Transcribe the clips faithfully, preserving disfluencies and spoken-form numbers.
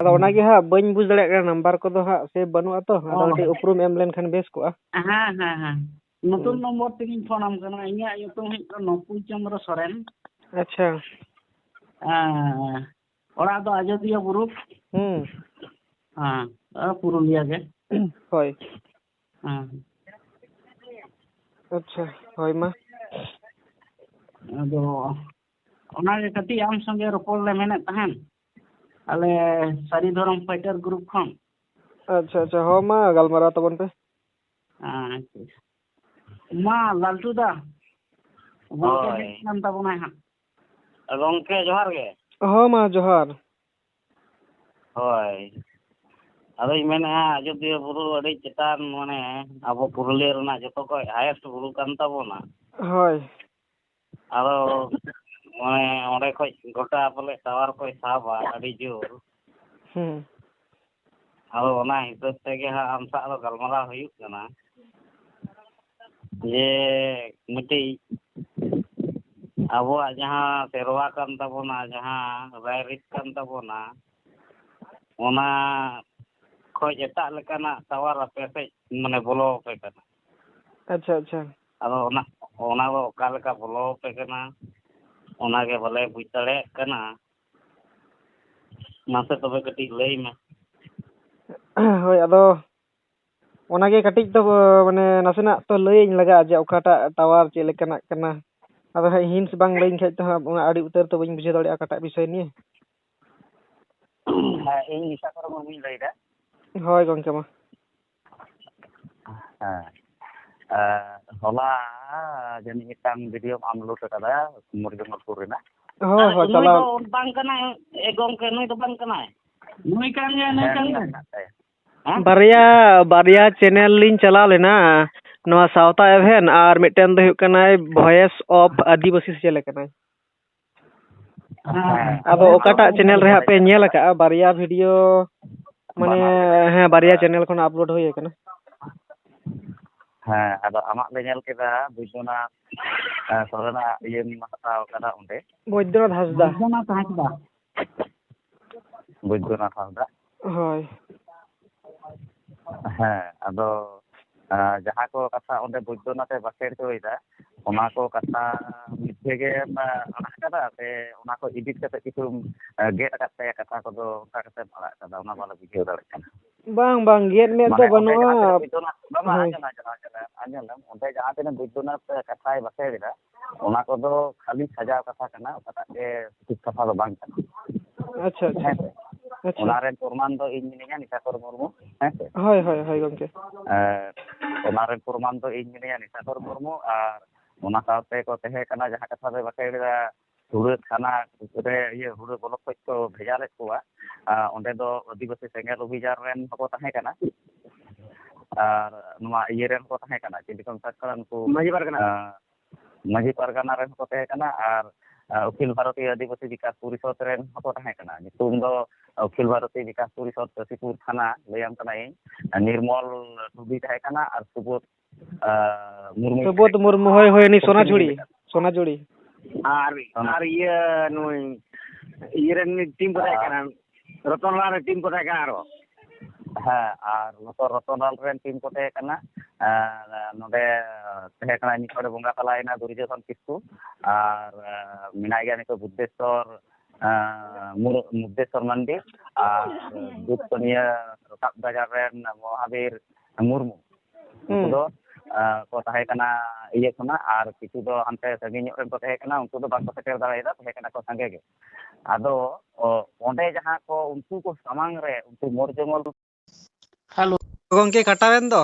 ᱟᱫᱚ ᱚᱱᱟᱜᱮ ᱦᱟᱸᱜ ᱵᱟᱹᱧ ᱵᱩᱡᱽ ᱫᱟᱲᱮᱭᱟᱜ ᱠᱟᱱᱟ, ᱱᱟᱢᱵᱟᱨ ᱠᱚᱫᱚ ᱦᱟᱸᱜ ᱥᱮᱵᱷ ᱵᱟᱹᱱᱩᱜᱼᱟ ᱛᱚ, ᱟᱫᱚ ᱚ᱾ ᱠᱟᱹᱴᱤᱡ ᱩᱯᱨᱩᱢ ᱮᱢ ᱞᱮᱱᱠᱷᱟᱱ ᱵᱮᱥ ᱠᱚᱜᱼᱟ᱾ ᱦᱮᱸ, ᱦᱮᱸ, ᱦᱮᱸ᱾ ᱱᱚᱛᱩᱱ ᱦᱩᱸ᱾ ᱱᱚᱢᱵᱚᱨ ᱛᱮᱜᱤᱧ ᱯᱷᱳᱱᱟᱢ ᱠᱟᱱᱟ᱾ ᱤᱧᱟᱹᱜ ᱧᱩᱛᱩᱢ ᱦᱩᱭᱩᱜ ᱠᱟᱱᱟ ᱱᱚᱠᱩᱞ ᱪᱚᱸᱫᱽᱨᱚ ᱥᱚᱨᱮᱱ᱾ ᱟᱪᱪᱷᱟ᱾ ᱦᱮᱸ, ᱚᱲᱟᱜ ᱫᱚ ᱟᱡᱚᱫᱤᱭᱟᱹ ᱵᱩᱨᱩ᱾ ᱦᱩᱸ᱾ ᱦᱮᱸ, ᱯᱩᱨᱩᱞᱤᱭᱟ ᱜᱮ᱾ ᱦᱳᱭ᱾ ᱦᱮᱸ᱾ ᱟᱪᱪᱷᱟ, ᱦᱳᱭ ᱢᱟ᱾ ᱟᱫᱚ ᱚᱱᱟᱜᱮ ᱠᱟᱹᱴᱤᱡ ᱟᱢ ᱥᱚᱸᱜᱮ ᱨᱚᱯᱚᱲ ᱞᱮ ᱢᱮᱱᱮᱫ ᱛᱟᱦᱮᱱ, ᱟᱞᱮ ᱥᱟᱹᱨᱤ ᱫᱷᱚᱨᱚᱢ ᱯᱷᱟᱭᱴᱟᱨ ᱜᱨᱩᱯ ᱠᱷᱚᱱ᱾ ᱟᱪᱪᱷᱟ, ᱟᱪᱪᱷᱟ, ᱦᱚᱸ ᱢᱟ, ᱜᱟᱞᱢᱟᱨᱟᱣ ᱛᱟᱵᱚᱱ ᱯᱮ᱾ ᱟᱪᱪᱷᱟ᱾ ᱢᱟ ᱞᱟᱞᱴᱩ ᱫᱟ, ᱜᱚᱝᱠᱮ ᱦᱳᱭ᱾ ᱦᱮᱡ ᱠᱟᱱ ᱛᱟᱵᱚᱱᱟᱭ ᱦᱟᱸᱜ᱾ ᱜᱚᱝᱠᱮ ᱡᱚᱦᱟᱨ ᱜᱮ᱾ ᱦᱚᱸ ᱢᱟ, ᱡᱚᱦᱟᱨ᱾ ᱦᱳᱭ᱾ ᱟᱫᱚᱧ ᱢᱮᱱᱮᱫᱼᱟ, ᱟᱡᱚᱫᱤᱭᱟᱹ ᱵᱩᱨᱩ ᱟᱹᱰᱤ ᱪᱮᱛᱟᱱ, ᱢᱟᱱᱮ, ᱟᱵᱚ ᱯᱩᱨᱩᱞᱤᱭᱟᱹ ᱨᱮᱱᱟᱜ ᱡᱚᱛᱚ ᱠᱷᱚᱡ ᱦᱟᱭᱮᱥᱴ ᱵᱩᱨᱩ ᱠᱟᱱ ᱛᱟᱵᱚᱱᱟ᱾ ᱦᱳᱭ᱾ ᱟᱫᱚ, ᱢᱟᱱᱮ, ᱚᱸᱰᱮ ᱠᱷᱚᱡ ᱜᱚᱴᱟ ᱯᱟᱞᱮ ᱴᱟᱣᱟᱨ ᱠᱚᱭ ᱥᱟᱵᱟ ᱟᱹᱰᱤ ᱡᱳᱨ᱾ ᱦᱩᱸ᱾ ᱟᱫᱚ ᱚᱱᱟ ᱦᱤᱥᱟᱹᱵ ᱛᱮᱜᱮ ᱦᱟᱸᱜ ᱟᱢ ᱥᱟᱶ ᱫᱚ ᱜᱟᱞᱢᱟᱨᱟᱣ ᱦᱩᱭᱩᱜ ᱠᱟᱱᱟ᱾ ᱡᱮ ᱢᱤᱫᱴᱤᱡ ᱟᱵᱚᱣᱟᱜ ᱡᱟᱦᱟᱸ ᱥᱮᱨᱣᱟ ᱠᱟᱱ ᱛᱟᱵᱚᱱᱟ, ᱡᱟᱦᱟᱸ ᱨᱟᱭᱨᱤᱛ ᱠᱟᱱ ᱛᱟᱵᱚᱱᱟ, ᱚᱱᱟ ᱠᱷᱚᱡ ᱮᱴᱟᱜ ᱞᱮᱠᱟᱱᱟᱜ ᱴᱟᱣᱟᱨ ᱟᱯᱮ ᱥᱮᱫ ᱢᱟᱱᱮ ᱵᱚᱞᱚ ᱟᱯᱮ ᱠᱟᱱᱟ᱾ ᱟᱪᱪᱷᱟ, ᱟᱪᱪᱷᱟ᱾ ᱟᱫᱚ ᱚᱱᱟ, ᱚᱱᱟ ᱫᱚ ᱚᱠᱟ ᱞᱮᱠᱟ ᱵᱚᱞᱚ ᱟᱯᱮ ᱠᱟᱱᱟ, ᱚᱱᱟ ᱜᱮ ᱵᱟᱞᱮ ᱵᱩᱡᱽ ᱫᱟᱲᱮᱭᱟᱜ ᱠᱟᱱᱟ᱾ ᱢᱟᱥᱮ ᱛᱚᱵᱮ ᱠᱟᱹᱴᱤᱡ ᱞᱟᱹᱭ ᱢᱮ᱾ ᱦᱳᱭ, ᱟᱫᱚ ᱚᱱᱟᱜᱮ ᱠᱟᱹᱴᱤᱡ ᱫᱚ, ᱢᱟᱱᱮ, ᱱᱟᱥᱮᱱᱟᱜ ᱛᱚ ᱞᱟᱹᱭᱟᱹᱧ ᱞᱟᱜᱟᱜᱼᱟ ᱡᱮ ᱚᱠᱟᱴᱟᱜ ᱴᱟᱣᱟᱨ ᱪᱮᱫ ᱞᱮᱠᱟᱱᱟᱜ ᱠᱟᱱᱟ᱾ ᱟᱫᱚ ᱦᱟᱸᱜ ᱦᱤᱱᱴᱥ ᱵᱟᱝ ᱞᱟᱹᱭᱟᱹᱧ ᱠᱷᱟᱡ ᱫᱚ ᱦᱟᱸᱜ ᱚᱱᱟ ᱟᱹᱰᱤ ᱩᱛᱟᱹᱨ ᱛᱚ ᱵᱟᱹᱧ ᱵᱩᱡᱷᱟᱹᱣ ᱫᱟᱲᱮᱭᱟᱜᱼᱟ ᱚᱠᱟᱴᱟᱜ ᱵᱤᱥᱚᱭ ᱱᱤᱭᱮ᱾ ᱦᱮᱸ, ᱤᱧ ᱱᱤᱥᱟ ᱥᱚᱨᱮᱱ ᱢᱩᱨᱢᱩᱧ ᱞᱟᱹᱭᱫᱟ᱾ ᱦᱳᱭ ᱜᱚᱢᱠᱮ, ᱢᱟ᱾ ᱦᱮᱸ᱾ ᱟᱨ ᱦᱚᱞᱟ ᱡᱟᱹᱱᱤᱡ ᱢᱤᱫᱴᱟᱝ ᱵᱷᱤᱰᱤᱭᱳᱢ ᱟᱯᱞᱳᱰ ᱟᱠᱟᱫᱟ ᱢᱩᱨᱡᱟᱢᱟᱞᱯᱩᱨ ᱨᱮᱱᱟᱜ᱾ ᱦᱳᱭ, ᱟᱨ ᱦᱳᱭ, ᱱᱩᱭ ᱪᱟᱞᱟᱣ᱾ ᱫᱚ ᱵᱟᱝ ᱠᱟᱱᱟᱭ, ᱮ ᱜᱚᱢᱠᱮ, ᱱᱩᱭ ᱫᱚ ᱵᱟᱝ ᱠᱟᱱᱟᱭ᱾ ᱱᱩᱭ ᱠᱟᱱ ᱜᱮᱭᱟᱭ, ᱱᱩᱭ ᱦᱮᱸ, ᱠᱟᱱ ᱱᱩᱭ ᱫᱚ ᱜᱮᱭᱟᱭ᱾ ᱢᱮᱱᱟᱜ ᱛᱟᱭᱟ᱾ ᱦᱮᱸ? ᱵᱟᱨᱭᱟ, ᱵᱟᱨᱭᱟ ᱪᱮᱱᱮᱞ ᱞᱤᱧ ᱪᱟᱞᱟᱣ ᱞᱮᱱᱟ, ᱱᱚᱣᱟ ᱥᱟᱶᱛᱟ ᱮᱵᱷᱮᱱ ᱟᱨ ᱢᱤᱫᱴᱮᱱ ᱫᱚ ᱦᱩᱭᱩᱜ ᱠᱟᱱᱟᱭ ᱵᱷᱚᱭᱮᱥ ᱚᱯᱷ ᱟᱹᱫᱤᱵᱟᱹᱥᱤ ᱥᱮ ᱪᱮᱫ ᱞᱮᱠᱟᱱᱟᱭ? ᱦᱮᱸ᱾ ᱟᱫᱚ ᱚᱠᱟᱴᱟᱜ ᱪᱮᱱᱮᱞ ᱨᱮ ᱦᱟᱸᱜ ᱯᱮ ᱧᱮᱞ ᱟᱠᱟᱫᱼᱟ? ᱵᱟᱨᱭᱟ ᱵᱷᱤᱰᱤᱭᱳ, ᱢᱟᱱᱮ, ᱵᱟᱱᱟᱨ ᱜᱮ᱾ ᱦᱮᱸ, ᱵᱟᱨᱭᱟ ᱦᱮᱸ᱾ ᱪᱮᱱᱮᱞ ᱠᱷᱚᱱ ᱟᱯᱞᱳᱰ ᱦᱩᱭ ᱟᱠᱟᱱᱟ᱾ ᱦᱮᱸ, ᱟᱫᱚ ᱟᱢᱟᱜ ᱞᱮ ᱧᱮᱞ ᱠᱮᱫᱟ, ᱵᱳᱭᱫᱚᱱᱟᱛᱷ, ᱮ, ᱥᱚᱨᱮᱱᱟᱜ ᱤᱭᱟᱹᱢ ᱦᱟᱛᱟᱣ ᱟᱠᱟᱫᱟ ᱚᱸᱰᱮ᱾ ᱵᱳᱭᱫᱚᱱᱟᱛᱷ ᱦᱟᱸᱥᱫᱟ᱾ ᱵᱳᱭᱫᱚᱱᱟᱛᱷ ᱦᱟᱸᱥᱫᱟ᱾ ᱵᱳᱭᱫᱚᱱᱟᱛᱷ ᱦᱟᱸᱥᱫᱟ᱾ ᱦᱳᱭ᱾ ᱦᱮᱸ, ᱟᱫᱚ, ᱟᱸ, ᱡᱟᱦᱟᱸ ᱠᱚ ᱠᱟᱛᱷᱟ ᱚᱸᱰᱮ ᱵᱳᱭᱫᱚᱱᱟᱛᱷ ᱮ ᱵᱟᱠᱷᱮᱲ ᱦᱚᱪᱚᱭᱮᱫᱟ, ᱚᱱᱟ ᱠᱚ ᱠᱟᱛᱷᱟ ᱢᱤᱫ ᱜᱮᱢ, ᱟᱸ, ᱟᱲᱟᱜ ᱠᱟᱫᱟ ᱥᱮ ᱚᱱᱟ ᱠᱚ edit ᱠᱟᱛᱮ ᱠᱤᱪᱷᱩᱢ, ᱟᱸ, ᱜᱮᱫ ᱟᱠᱟᱫ ᱛᱟᱭᱟ ᱠᱟᱛᱷᱟ ᱠᱚᱫᱚ, ᱚᱱᱠᱟ ᱠᱟᱛᱮᱢ ᱟᱲᱟᱜ ᱠᱟᱫᱟ? ᱚᱱᱟ ᱵᱟᱞᱮ ᱵᱩᱡᱷᱟᱹᱣ ᱫᱟᱲᱮᱭᱟᱜ ᱠᱟᱱᱟ᱾ ᱵᱟᱝ, ᱵᱟᱝ, ᱜᱮᱫ ᱢᱮᱫ ᱫᱚ ᱢᱟᱱᱮ ᱚᱸᱰᱮ ᱵᱟᱹᱱᱩᱜᱼᱟ᱾ ᱡᱟᱦᱟᱸ ᱛᱤᱱᱟᱹᱜ ᱵᱳᱭᱫᱚᱱᱟᱛᱷ, ᱵᱟᱝ, ᱵᱟᱝ, ᱦᱳᱭ᱾ ᱟᱸᱡᱚᱢ, ᱟᱸᱡᱚᱢ, ᱟᱸᱡᱚᱢ, ᱟᱸᱡᱚᱢ ᱞᱮᱢ, ᱚᱸᱰᱮ ᱡᱟᱦᱟᱸ ᱛᱤᱱᱟᱹᱜ ᱵᱳᱭᱫᱚᱱᱟᱛᱷ ᱠᱟᱛᱷᱟᱭ ᱵᱟᱠᱷᱮᱲ ᱮᱫᱟ, ᱚᱱᱟ ᱠᱚᱫᱚ ᱠᱷᱟᱹᱞᱤ ᱥᱟᱡᱟᱣ ᱠᱟᱛᱷᱟ ᱠᱟᱱᱟ, ᱚᱠᱟᱴᱟᱜ ᱜᱮ ᱥᱚᱴᱷᱤᱠ ᱠᱟᱛᱷᱟ ᱫᱚ ᱵᱟᱝ ᱠᱟᱱᱟ᱾ ᱟᱪᱪᱷᱟ, ᱟᱪᱪᱷᱟ᱾ ᱦᱮᱸ ᱥᱮ? ᱟᱪᱪᱷᱟ᱾ ᱚᱱᱟ ᱨᱮᱱ ᱯᱨᱚᱢᱟᱱ ᱫᱚ ᱤᱧ ᱢᱤᱱᱟᱹᱧᱟ, ᱱᱤᱥᱟᱠᱚᱨ ᱢᱩᱨᱢᱩ᱾ ᱦᱮᱸ ᱥᱮ? ᱦᱳᱭ, ᱦᱳᱭ, ᱦᱳᱭ, ᱜᱚᱢᱠᱮ᱾ ᱮ, ᱚᱱᱟ ᱨᱮᱱ ᱯᱨᱚᱢᱟᱱ ᱫᱚ ᱤᱧ ᱢᱤᱱᱟᱹᱧᱟ, ᱱᱤᱥᱟᱠᱚᱨ ᱢᱩᱨᱢᱩ, ᱟᱨ ᱚᱱᱟ ᱥᱟᱶᱛᱮ ᱠᱚ ᱛᱟᱦᱮᱸ ᱠᱟᱱᱟ, ᱡᱟᱦᱟᱸ ᱠᱟᱛᱷᱟ ᱫᱚᱭ ᱵᱟᱠᱷᱮᱲ ᱮᱫᱟ, ᱦᱩᱲᱟᱹ ᱛᱷᱟᱱᱟ ᱨᱮ, ᱤᱭᱟᱹ, ᱦᱩᱲᱟᱹ block ᱠᱷᱚᱡ ᱠᱚ ᱵᱷᱮᱡᱟ ᱞᱮᱫ ᱠᱚᱣᱟ᱾ ᱟᱨ ᱚᱸᱰᱮ ᱫᱚ ᱟᱹᱫᱤᱵᱟᱹᱥᱤ ᱥᱮᱸᱜᱮᱞ ᱚᱵᱷᱤᱡᱟᱱ ᱨᱮᱱ ᱦᱚᱸᱠᱚ ᱛᱟᱦᱮᱸ ᱠᱟᱱᱟ᱾ ᱟᱨ ᱱᱚᱣᱟ ᱤᱭᱟᱹ ᱨᱮᱱ ᱦᱚᱸᱠᱚ ᱛᱟᱦᱮᱸ ᱠᱟᱱᱟ, ᱪᱮᱫ ᱞᱮᱠᱟ ᱢᱮᱛᱟ ᱠᱚ ᱠᱟᱱᱟ ᱩᱱᱠᱩ? ᱢᱟᱹᱡᱷᱤ ᱯᱟᱨᱜᱟᱱᱟ᱾ ᱟᱸ, ᱢᱟᱹᱡᱷᱤ ᱯᱟᱨᱜᱟᱱᱟ ᱨᱮᱱ ᱦᱚᱸᱠᱚ ᱛᱟᱦᱮᱸ ᱠᱟᱱᱟ ᱟᱨ, ᱟᱸ, ᱚᱠᱷᱤᱞ ᱵᱷᱟᱨᱚᱛᱤᱭᱚ ᱟᱹᱫᱤᱵᱟᱹᱥᱤ ᱵᱤᱠᱟᱥ ᱯᱚᱨᱤᱥᱚᱫᱽ ᱨᱮᱱ ᱦᱚᱸᱠᱚ ᱛᱟᱦᱮᱸ ᱠᱟᱱᱟ᱾ ᱧᱩᱛᱩᱢ ᱫᱚ ᱚᱠᱷᱤᱞ ᱵᱷᱟᱨᱚᱛᱤᱭᱚ ᱵᱤᱠᱟᱥ ᱯᱚᱨᱤᱥᱚᱫᱽ ᱠᱟᱥᱤᱯᱩᱨ ᱛᱷᱟᱱᱟ, ᱞᱟᱹᱭᱟᱢ ᱠᱟᱱᱟᱭᱤᱧ, ᱱᱤᱨᱢᱚᱞ ᱴᱩᱰᱩ ᱛᱟᱦᱮᱸ ᱠᱟᱱᱟ ᱟᱨ ᱥᱩᱵᱳᱫᱷ, ᱟᱸ, ᱢᱩᱨᱢᱩ ᱥᱩᱵᱳᱫᱷ ᱛᱟᱦᱮᱸ ᱠᱟᱱᱟ᱾ ᱢᱩᱨᱢᱩ, ᱦᱳᱭ, ᱦᱳᱭ, ᱩᱱᱤ ᱩᱱᱠᱤᱱ ᱥᱚᱱᱟᱡᱷᱩᱲᱤ, ᱜᱮ᱾ ᱥᱚᱱᱟᱡᱷᱩᱲᱤ᱾ ᱟᱨ, ᱥᱚᱱᱟ- ᱟᱨ ᱤᱭᱟᱹ ᱱᱩᱭ ᱤᱭᱟᱹ ᱨᱮᱱ ᱴᱤᱢ ᱠᱚ ᱛᱟᱦᱮᱸ ᱟᱨ ᱠᱟᱱᱟ, ᱨᱚᱛᱚᱱᱞᱟᱞ ᱨᱮᱱ ᱴᱤᱢ ᱠᱚ ᱛᱟᱦᱮᱸ ᱠᱟᱱᱟ ᱟᱨᱚ᱾ ᱦᱮᱸ, ᱟᱨ ᱱᱚᱛᱮ ᱨᱚᱛᱚᱱᱞᱟᱞ ᱨᱮᱱ ᱴᱤᱢ ᱠᱚ ᱛᱟᱦᱮᱸ ᱠᱟᱱᱟ᱾ ᱟᱨ ᱱᱚᱰᱮ ᱛᱟᱦᱮᱸ ᱠᱟᱱᱟ, ᱢᱤᱫ ᱦᱚᱲᱮ ᱵᱚᱸᱜᱟ ᱛᱟᱞᱟᱭᱮᱱᱟ, ᱫᱩᱨᱡᱳᱫᱷᱚᱱ ᱠᱤᱥᱠᱩ, ᱟᱨ, ᱟᱨ ᱢᱮᱱᱟᱭ ᱜᱮᱭᱟ ᱱᱤᱛᱚᱜ ᱵᱩᱫᱽᱫᱷᱮᱥᱥᱚᱨ, ᱟᱨ ᱢᱩᱨ-, ᱵᱩᱫᱽᱫᱷᱮᱥᱥᱚᱨ ᱢᱟᱱᱰᱤ, ᱟᱨ ᱫᱩᱫᱷ ᱯᱟᱹᱱᱤᱭᱟᱹ ᱨᱟᱠᱟᱵ ᱵᱟᱡᱟᱨ ᱨᱮᱱ ᱢᱚᱦᱟᱵᱤᱨ ᱢᱩᱨᱢᱩ᱾ ᱩᱱᱠᱩ ᱦᱩᱸ᱾ ᱫᱚ, ᱟᱨ ᱠᱚ ᱛᱟᱦᱮᱸ ᱠᱟᱱᱟ ᱤᱭᱟᱹ ᱠᱷᱚᱱᱟᱜ, ᱟᱨ ᱠᱤᱪᱷᱩ ᱫᱚ ᱦᱟᱱᱛᱮ ᱥᱟᱺᱜᱤᱧ ᱧᱚᱜ ᱨᱮᱱ ᱠᱚ ᱛᱟᱦᱮᱸ ᱠᱟᱱᱟ, ᱩᱱᱠᱩ ᱫᱚ ᱵᱟᱝᱠᱚ ᱥᱮᱴᱮᱨ ᱫᱟᱲᱮᱭᱟᱫᱟ, ᱛᱟᱦᱮᱸ ᱠᱟᱱᱟ ᱠᱚ ᱥᱟᱸᱜᱮ ᱜᱮ᱾ ᱟᱫᱚ, ᱚ, ᱚᱸᱰᱮ ᱡᱟᱦᱟᱸ ᱠᱚ ᱩᱱᱠᱩ ᱠᱚ ᱥᱟᱢᱟᱝ ᱨᱮ ᱩᱱᱠᱩ ᱢᱳᱨ ᱡᱚᱝᱜᱚᱞ ᱦᱮᱞᱳ᱾ ᱜᱚᱝᱠᱮ ᱠᱟᱴᱟᱣᱮᱱ ᱫᱚ?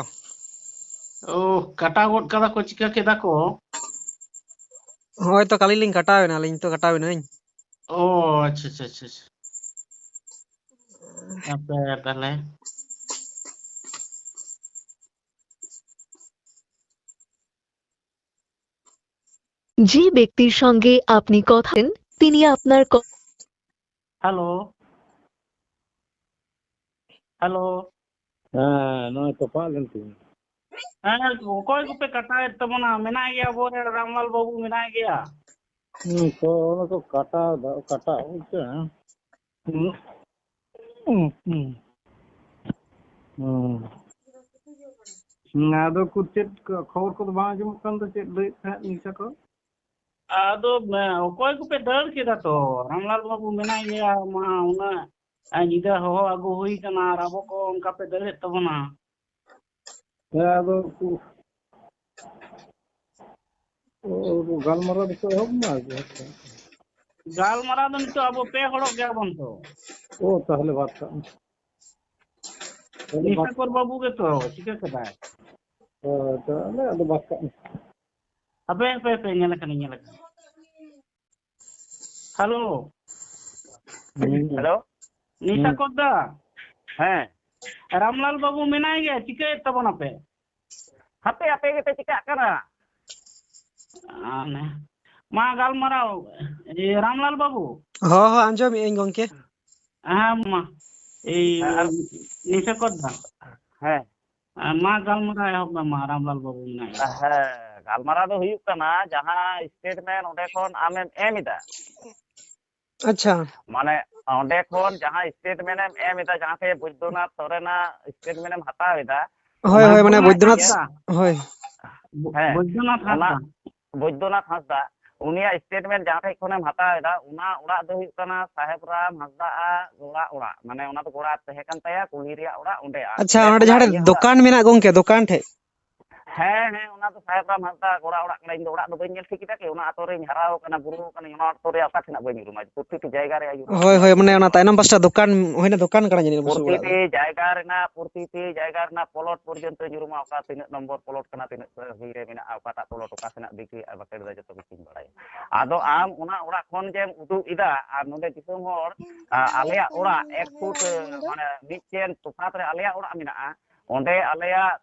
ᱳ, ᱠᱟᱴᱟᱣ ᱜᱚᱫ ᱠᱟᱫᱟ ᱠᱚ, ᱪᱤᱠᱟᱹ ᱠᱮᱫᱟ ᱠᱚ? ᱦᱳᱭ ᱛᱚ, ᱠᱟᱞᱤ ᱞᱤᱧ ᱠᱟᱴᱟᱣᱮᱱᱟ, ᱟᱹᱞᱤᱧ ᱛᱚ ᱠᱟᱴᱟᱣᱮᱱᱟᱹᱧ᱾ ᱳ, ᱟᱪᱪᱷᱟ, ᱟᱪᱪᱷᱟ, ᱟᱪᱪᱷᱟ, ᱟᱪᱪᱷᱟ᱾ ᱟᱯᱮ ᱛᱟᱦᱞᱮ᱾ যে ব্যক্তির সঙ্গে আপনি কথা বলেন, তিনি আপনার ক- হ্যালো। হ্যালো। ᱦᱮᱸ, ᱱᱚᱜᱼᱚᱭ ᱛᱚᱯᱟᱜ ᱞᱮᱱ ᱛᱤᱧᱟ᱾ ᱦᱮᱸ, ᱚᱠᱚᱭ ᱠᱚᱯᱮ ᱠᱟᱴᱟᱣᱮᱫ ᱛᱟᱵᱚᱱᱟ? ᱢᱮᱱᱟᱭ ᱜᱮᱭᱟ ᱟᱵᱚᱨᱮᱱ ᱨᱟᱢᱞᱟᱞ ᱵᱟᱹᱵᱩ, ᱢᱮᱱᱟᱭ ᱜᱮᱭᱟ᱾ ᱦᱩᱸ, ᱛᱚ, ᱚᱱᱟ ᱠᱚ ᱠᱟᱴᱟᱣ ᱫᱟ, ᱠᱟᱴᱟᱣ ᱦᱚᱪᱚ, ᱦᱮᱸ᱾ ᱦᱩᱸ᱾ ᱦᱩᱸ, ᱦᱩᱸ᱾ ᱦᱩᱸ᱾ ᱦᱩᱸ, ᱟᱫᱚ ᱠᱚ ᱪᱮᱫ ᱠᱚ ᱠᱷᱚᱵᱚᱨ ᱠᱚᱫᱚ ᱵᱟᱝ ᱟᱸᱡᱚᱢᱚᱜ ᱠᱟᱱ ᱫᱚ, ᱪᱮᱫ ᱞᱟᱹᱭᱮᱫ ᱛᱟᱦᱮᱸᱫ ᱱᱤᱥᱟ ᱠᱚ? ᱟᱫᱚ, ᱮ, ᱚᱠᱚᱭ ᱠᱚᱯᱮ ᱫᱟᱹᱲ ᱠᱮᱫᱟ ᱛᱚ? ᱨᱟᱢᱞᱟᱞ ᱵᱟᱹᱵᱩ ᱢᱮᱱᱟᱭ ᱜᱮᱭᱟ, ᱢᱟ ᱩᱱᱟᱹᱜ, ᱮ, ᱧᱤᱫᱟᱹ ᱦᱚᱦᱚ ᱟᱹᱜᱩ ᱦᱩᱭ ᱠᱟᱱᱟ ᱟᱨ ᱟᱵᱚ ᱠᱚ ᱚᱱᱠᱟ ᱯᱮ ᱫᱟᱹᱲᱮᱫ ᱛᱟᱵᱚᱱᱟ᱾ ᱦᱮᱸ, ᱟᱫᱚ ᱠᱚ, ᱚ, ᱜᱟᱞᱢᱟᱨᱟᱣ ᱫᱚᱠᱚ ᱮᱦᱚᱵ ᱮᱱᱟ ᱟᱨᱠᱤ? ᱜᱟᱞᱢᱟᱨᱟᱣ ᱫᱚ ᱱᱤᱛᱚᱜ ᱟᱵᱚ ᱯᱮ ᱦᱚᱲᱚᱜ ᱜᱮᱭᱟ ᱵᱚᱱ ᱛᱚ᱾ ᱚ, ᱛᱟᱦᱚᱞᱮ ᱵᱟᱫ ᱠᱟᱜ ᱢᱮ᱾ ᱛᱟᱦᱚᱞᱮ ᱵᱟᱫ ᱱᱤᱥᱟᱠᱚᱨ ᱵᱟᱹᱵᱩ ᱜᱮᱛᱚ ᱪᱤᱠᱟᱹ ᱠᱮᱫᱟᱭ? ᱚ, ᱛᱟᱦᱚᱞᱮ ᱟᱫᱚ ᱵᱟᱫ ᱠᱟᱜ ᱢᱮ᱾ ᱦᱟᱯᱮ, ᱦᱟᱯᱮ, ᱦᱟᱯᱮ, ᱧᱮᱞ ᱟᱠᱟᱱᱟ, ᱧᱮᱞ ᱟᱠᱟᱱᱟ᱾ ᱦᱮᱞᱳ᱾ ᱦᱩᱸ᱾ ᱦᱮᱞᱳ᱾ ᱱᱤᱥᱟᱠᱚᱨ ᱫᱟ᱾ ᱦᱮᱸ᱾ ᱨᱟᱢᱞᱟᱞ ᱵᱟᱹᱵᱩ ᱢᱮᱱᱟᱭ ᱜᱮᱭᱟ, ᱪᱤᱠᱟᱹᱭᱮᱫ ᱛᱟᱵᱚᱱᱟᱯᱮ? ᱦᱟᱯᱮ, ᱟᱯᱮ ᱜᱮᱯᱮ ᱪᱤᱠᱟᱹᱜ ᱠᱟᱱᱟ? ᱟᱱᱮ, ᱢᱟ ᱜᱟᱞᱢᱟᱨᱟᱣ, ᱮ, ᱨᱟᱢᱞᱟᱞ ᱵᱟᱹᱵᱩ᱾ ᱦᱚᱸ, ᱦᱚᱸ, ᱟᱸᱡᱚᱢᱮᱫ ᱟᱹᱧ ᱜᱚᱝᱠᱮ᱾ ᱦᱮᱸ, ᱢᱟ᱾ ᱮᱭ, ᱦᱮᱸ, ᱟᱨ ᱱᱤᱥᱟᱠᱚᱨ ᱫᱟ᱾ ᱦᱮᱸ᱾ ᱦᱮᱸ, ᱢᱟ ᱜᱟᱞᱢᱟᱨᱟᱣ ᱮᱦᱚᱵ ᱢᱮ, ᱢᱟ, ᱨᱟᱢᱞᱟᱞ ᱵᱟᱹᱵᱩ ᱢᱮᱱᱟᱭ᱾ ᱦᱮᱸ, ᱜᱟᱞᱢᱟᱨᱟᱣ ᱫᱚ ᱦᱩᱭᱩᱜ ᱠᱟᱱᱟ, ᱡᱟᱦᱟᱸ statement ᱚᱸᱰᱮ ᱠᱷᱚᱱ ᱟᱢᱮᱢ ᱮᱢ ᱮᱫᱟ, ᱟᱪᱪᱷᱟ᱾ ᱢᱟᱱᱮ, ᱚᱸᱰᱮ ᱠᱷᱚᱱ ᱡᱟᱦᱟᱸ statement ᱮᱢ ᱮᱢ ᱮᱫᱟ, ᱡᱟᱦᱟᱸ ᱛᱮ ᱵᱳᱭᱫᱚᱱᱟᱛᱷ ᱥᱚᱨᱮᱱᱟᱜ statement ᱮᱢ ᱦᱟᱛᱟᱣ ᱮᱫᱟ, ᱦᱳᱭ, ᱚᱱᱟ ᱦᱳᱭ, ᱢᱟᱱᱮ ᱫᱚ ᱵᱳᱭᱫᱚᱱᱟᱛᱷ, ᱦᱟᱸᱥᱫᱟ᱾ ᱦᱳᱭ᱾ ᱵᱳ-, ᱦᱮᱸ, ᱵᱳᱭᱫᱚᱱᱟᱛᱷ ᱚᱱᱟ ᱦᱟᱸᱥᱫᱟ᱾ ᱵᱳᱭᱫᱚᱱᱟᱛᱷ ᱦᱟᱸᱥᱫᱟ, ᱩᱱᱤᱭᱟᱜ statement ᱡᱟᱦᱟᱸ ᱴᱷᱮᱡ ᱠᱷᱚᱱᱮᱢ ᱦᱟᱛᱟᱣ ᱮᱫᱟ, ᱚᱱᱟ ᱚᱲᱟᱜ ᱫᱚ ᱦᱩᱭᱩᱜ ᱠᱟᱱᱟ ᱥᱟᱦᱮᱵ ᱨᱟᱢ ᱦᱟᱸᱥᱫᱟᱜ ᱜᱚᱲᱟ ᱚᱲᱟᱜ, ᱢᱟᱱᱮ ᱚᱱᱟ ᱫᱚ ᱜᱚᱲᱟ ᱛᱟᱦᱮᱸ ᱠᱟᱱ ᱛᱟᱭᱟ, ᱠᱩᱞᱦᱤ ᱨᱮᱭᱟᱜ ᱚᱲᱟᱜ ᱚᱸᱰᱮ᱾ ᱟᱨ ᱟᱪᱪᱷᱟ, ᱚᱸᱰᱮ ᱚᱸᱰᱮ ᱠᱷᱚᱱᱟᱜ ᱡᱟᱦᱟᱸ ᱨᱮ ᱤᱭᱟᱹ ᱦᱚᱴᱚ ᱠᱟᱜ ᱫᱚᱠᱟᱱ ᱢᱮᱱᱟᱜ ᱜᱚᱝᱠᱮ, ᱫᱚᱠᱟᱱ ᱴᱷᱮᱡ? ᱦᱮᱸ, ᱦᱮᱸ, ᱚᱱᱟ ᱫᱚ ᱥᱟᱦᱮᱵ ᱨᱟᱢ ᱦᱟᱸᱥᱫᱟ ᱜᱚᱲᱟ ᱚᱲᱟᱜ ᱠᱟᱱᱟ᱾ ᱤᱧ ᱫᱚ ᱚᱲᱟᱜ ᱫᱚ ᱵᱟᱹᱧ ᱧᱮᱞ ᱴᱷᱤᱠ ᱮᱫᱟ ᱠᱤ, ᱚᱱᱟ ᱟᱛᱳ ᱨᱮᱧ ᱦᱟᱨᱟ ᱟᱠᱟᱱᱟ, ᱵᱩᱨᱩ ᱟᱠᱟᱱᱟᱹᱧ, ᱚᱱᱟ ᱟᱛᱳ ᱨᱮᱭᱟᱜ ᱚᱠᱟ ᱴᱷᱮᱱᱟᱜ ᱵᱟᱹᱧ ᱩᱨᱩᱢᱟ? ᱯᱨᱚᱛᱤᱴᱤ ᱡᱟᱭᱜᱟ ᱨᱮᱭᱟᱜ ᱩᱨᱩᱢ ᱦᱳᱭ, ᱦᱳᱭ, ᱢᱟᱱᱮ ᱚᱱᱟ ᱛᱟᱭᱱᱚᱢ ᱯᱟᱥᱴᱟ ᱫᱚᱠᱟᱱ, ᱦᱩᱭᱱᱟ, ᱫᱚᱠᱟᱱ ᱠᱟᱱᱟ ᱡᱟᱹᱱᱤᱡ ᱵᱩᱥᱩᱵ ᱚᱲᱟᱜ ᱯᱨᱚᱛᱤᱴᱤ ᱨᱮ᱾ ᱡᱟᱭᱜᱟ ᱨᱮᱱᱟᱜ, ᱯᱨᱚᱛᱤᱴᱤ ᱡᱟᱭᱜᱟ ᱨᱮᱱᱟᱜ plot ᱯᱚᱨᱡᱚᱱᱛᱚᱧ ᱩᱨᱩᱢᱟ, ᱚᱠᱟ ᱛᱤᱱᱟᱹᱜ ᱱᱚᱢᱵᱚᱨ plot ᱠᱟᱱᱟ, ᱛᱤᱱᱟᱹᱜ ᱦᱩᱭ ᱨᱮ ᱢᱮᱱᱟᱜᱼᱟ, ᱚᱠᱟᱴᱟᱜ plot ᱚᱠᱟ ᱥᱮᱱᱟᱜ ᱵᱤᱠᱨᱤ ᱟᱨ ᱵᱟᱠᱷᱮᱲ ᱫᱚ ᱡᱚᱛᱚ ᱠᱤᱪᱷᱩᱧ ᱵᱟᱲᱟᱭᱟ᱾ ᱟᱫᱚ ᱟᱢ ᱚᱱᱟ ᱚᱲᱟᱜ ᱠᱷᱚᱱ ᱡᱮᱢ ᱩᱫᱩᱜ ᱮᱫᱟ ᱟᱨ ᱱᱚᱰᱮ ᱫᱤᱥᱚᱢ ᱦᱚᱲ, ᱟ, ᱟᱞᱮᱭᱟᱜ ᱚᱲᱟᱜ ᱮᱠ ᱯᱷᱩᱴ, ᱢᱟᱱᱮ ᱢᱤᱫᱴᱮᱱ ᱛᱚᱯᱷᱟᱛ ᱨᱮ ᱟᱞᱮᱭᱟᱜ ᱚᱲᱟᱜ ᱢᱮᱱᱟᱜᱼᱟ, ᱚᱸᱰᱮ ᱟᱞᱮᱭᱟᱜ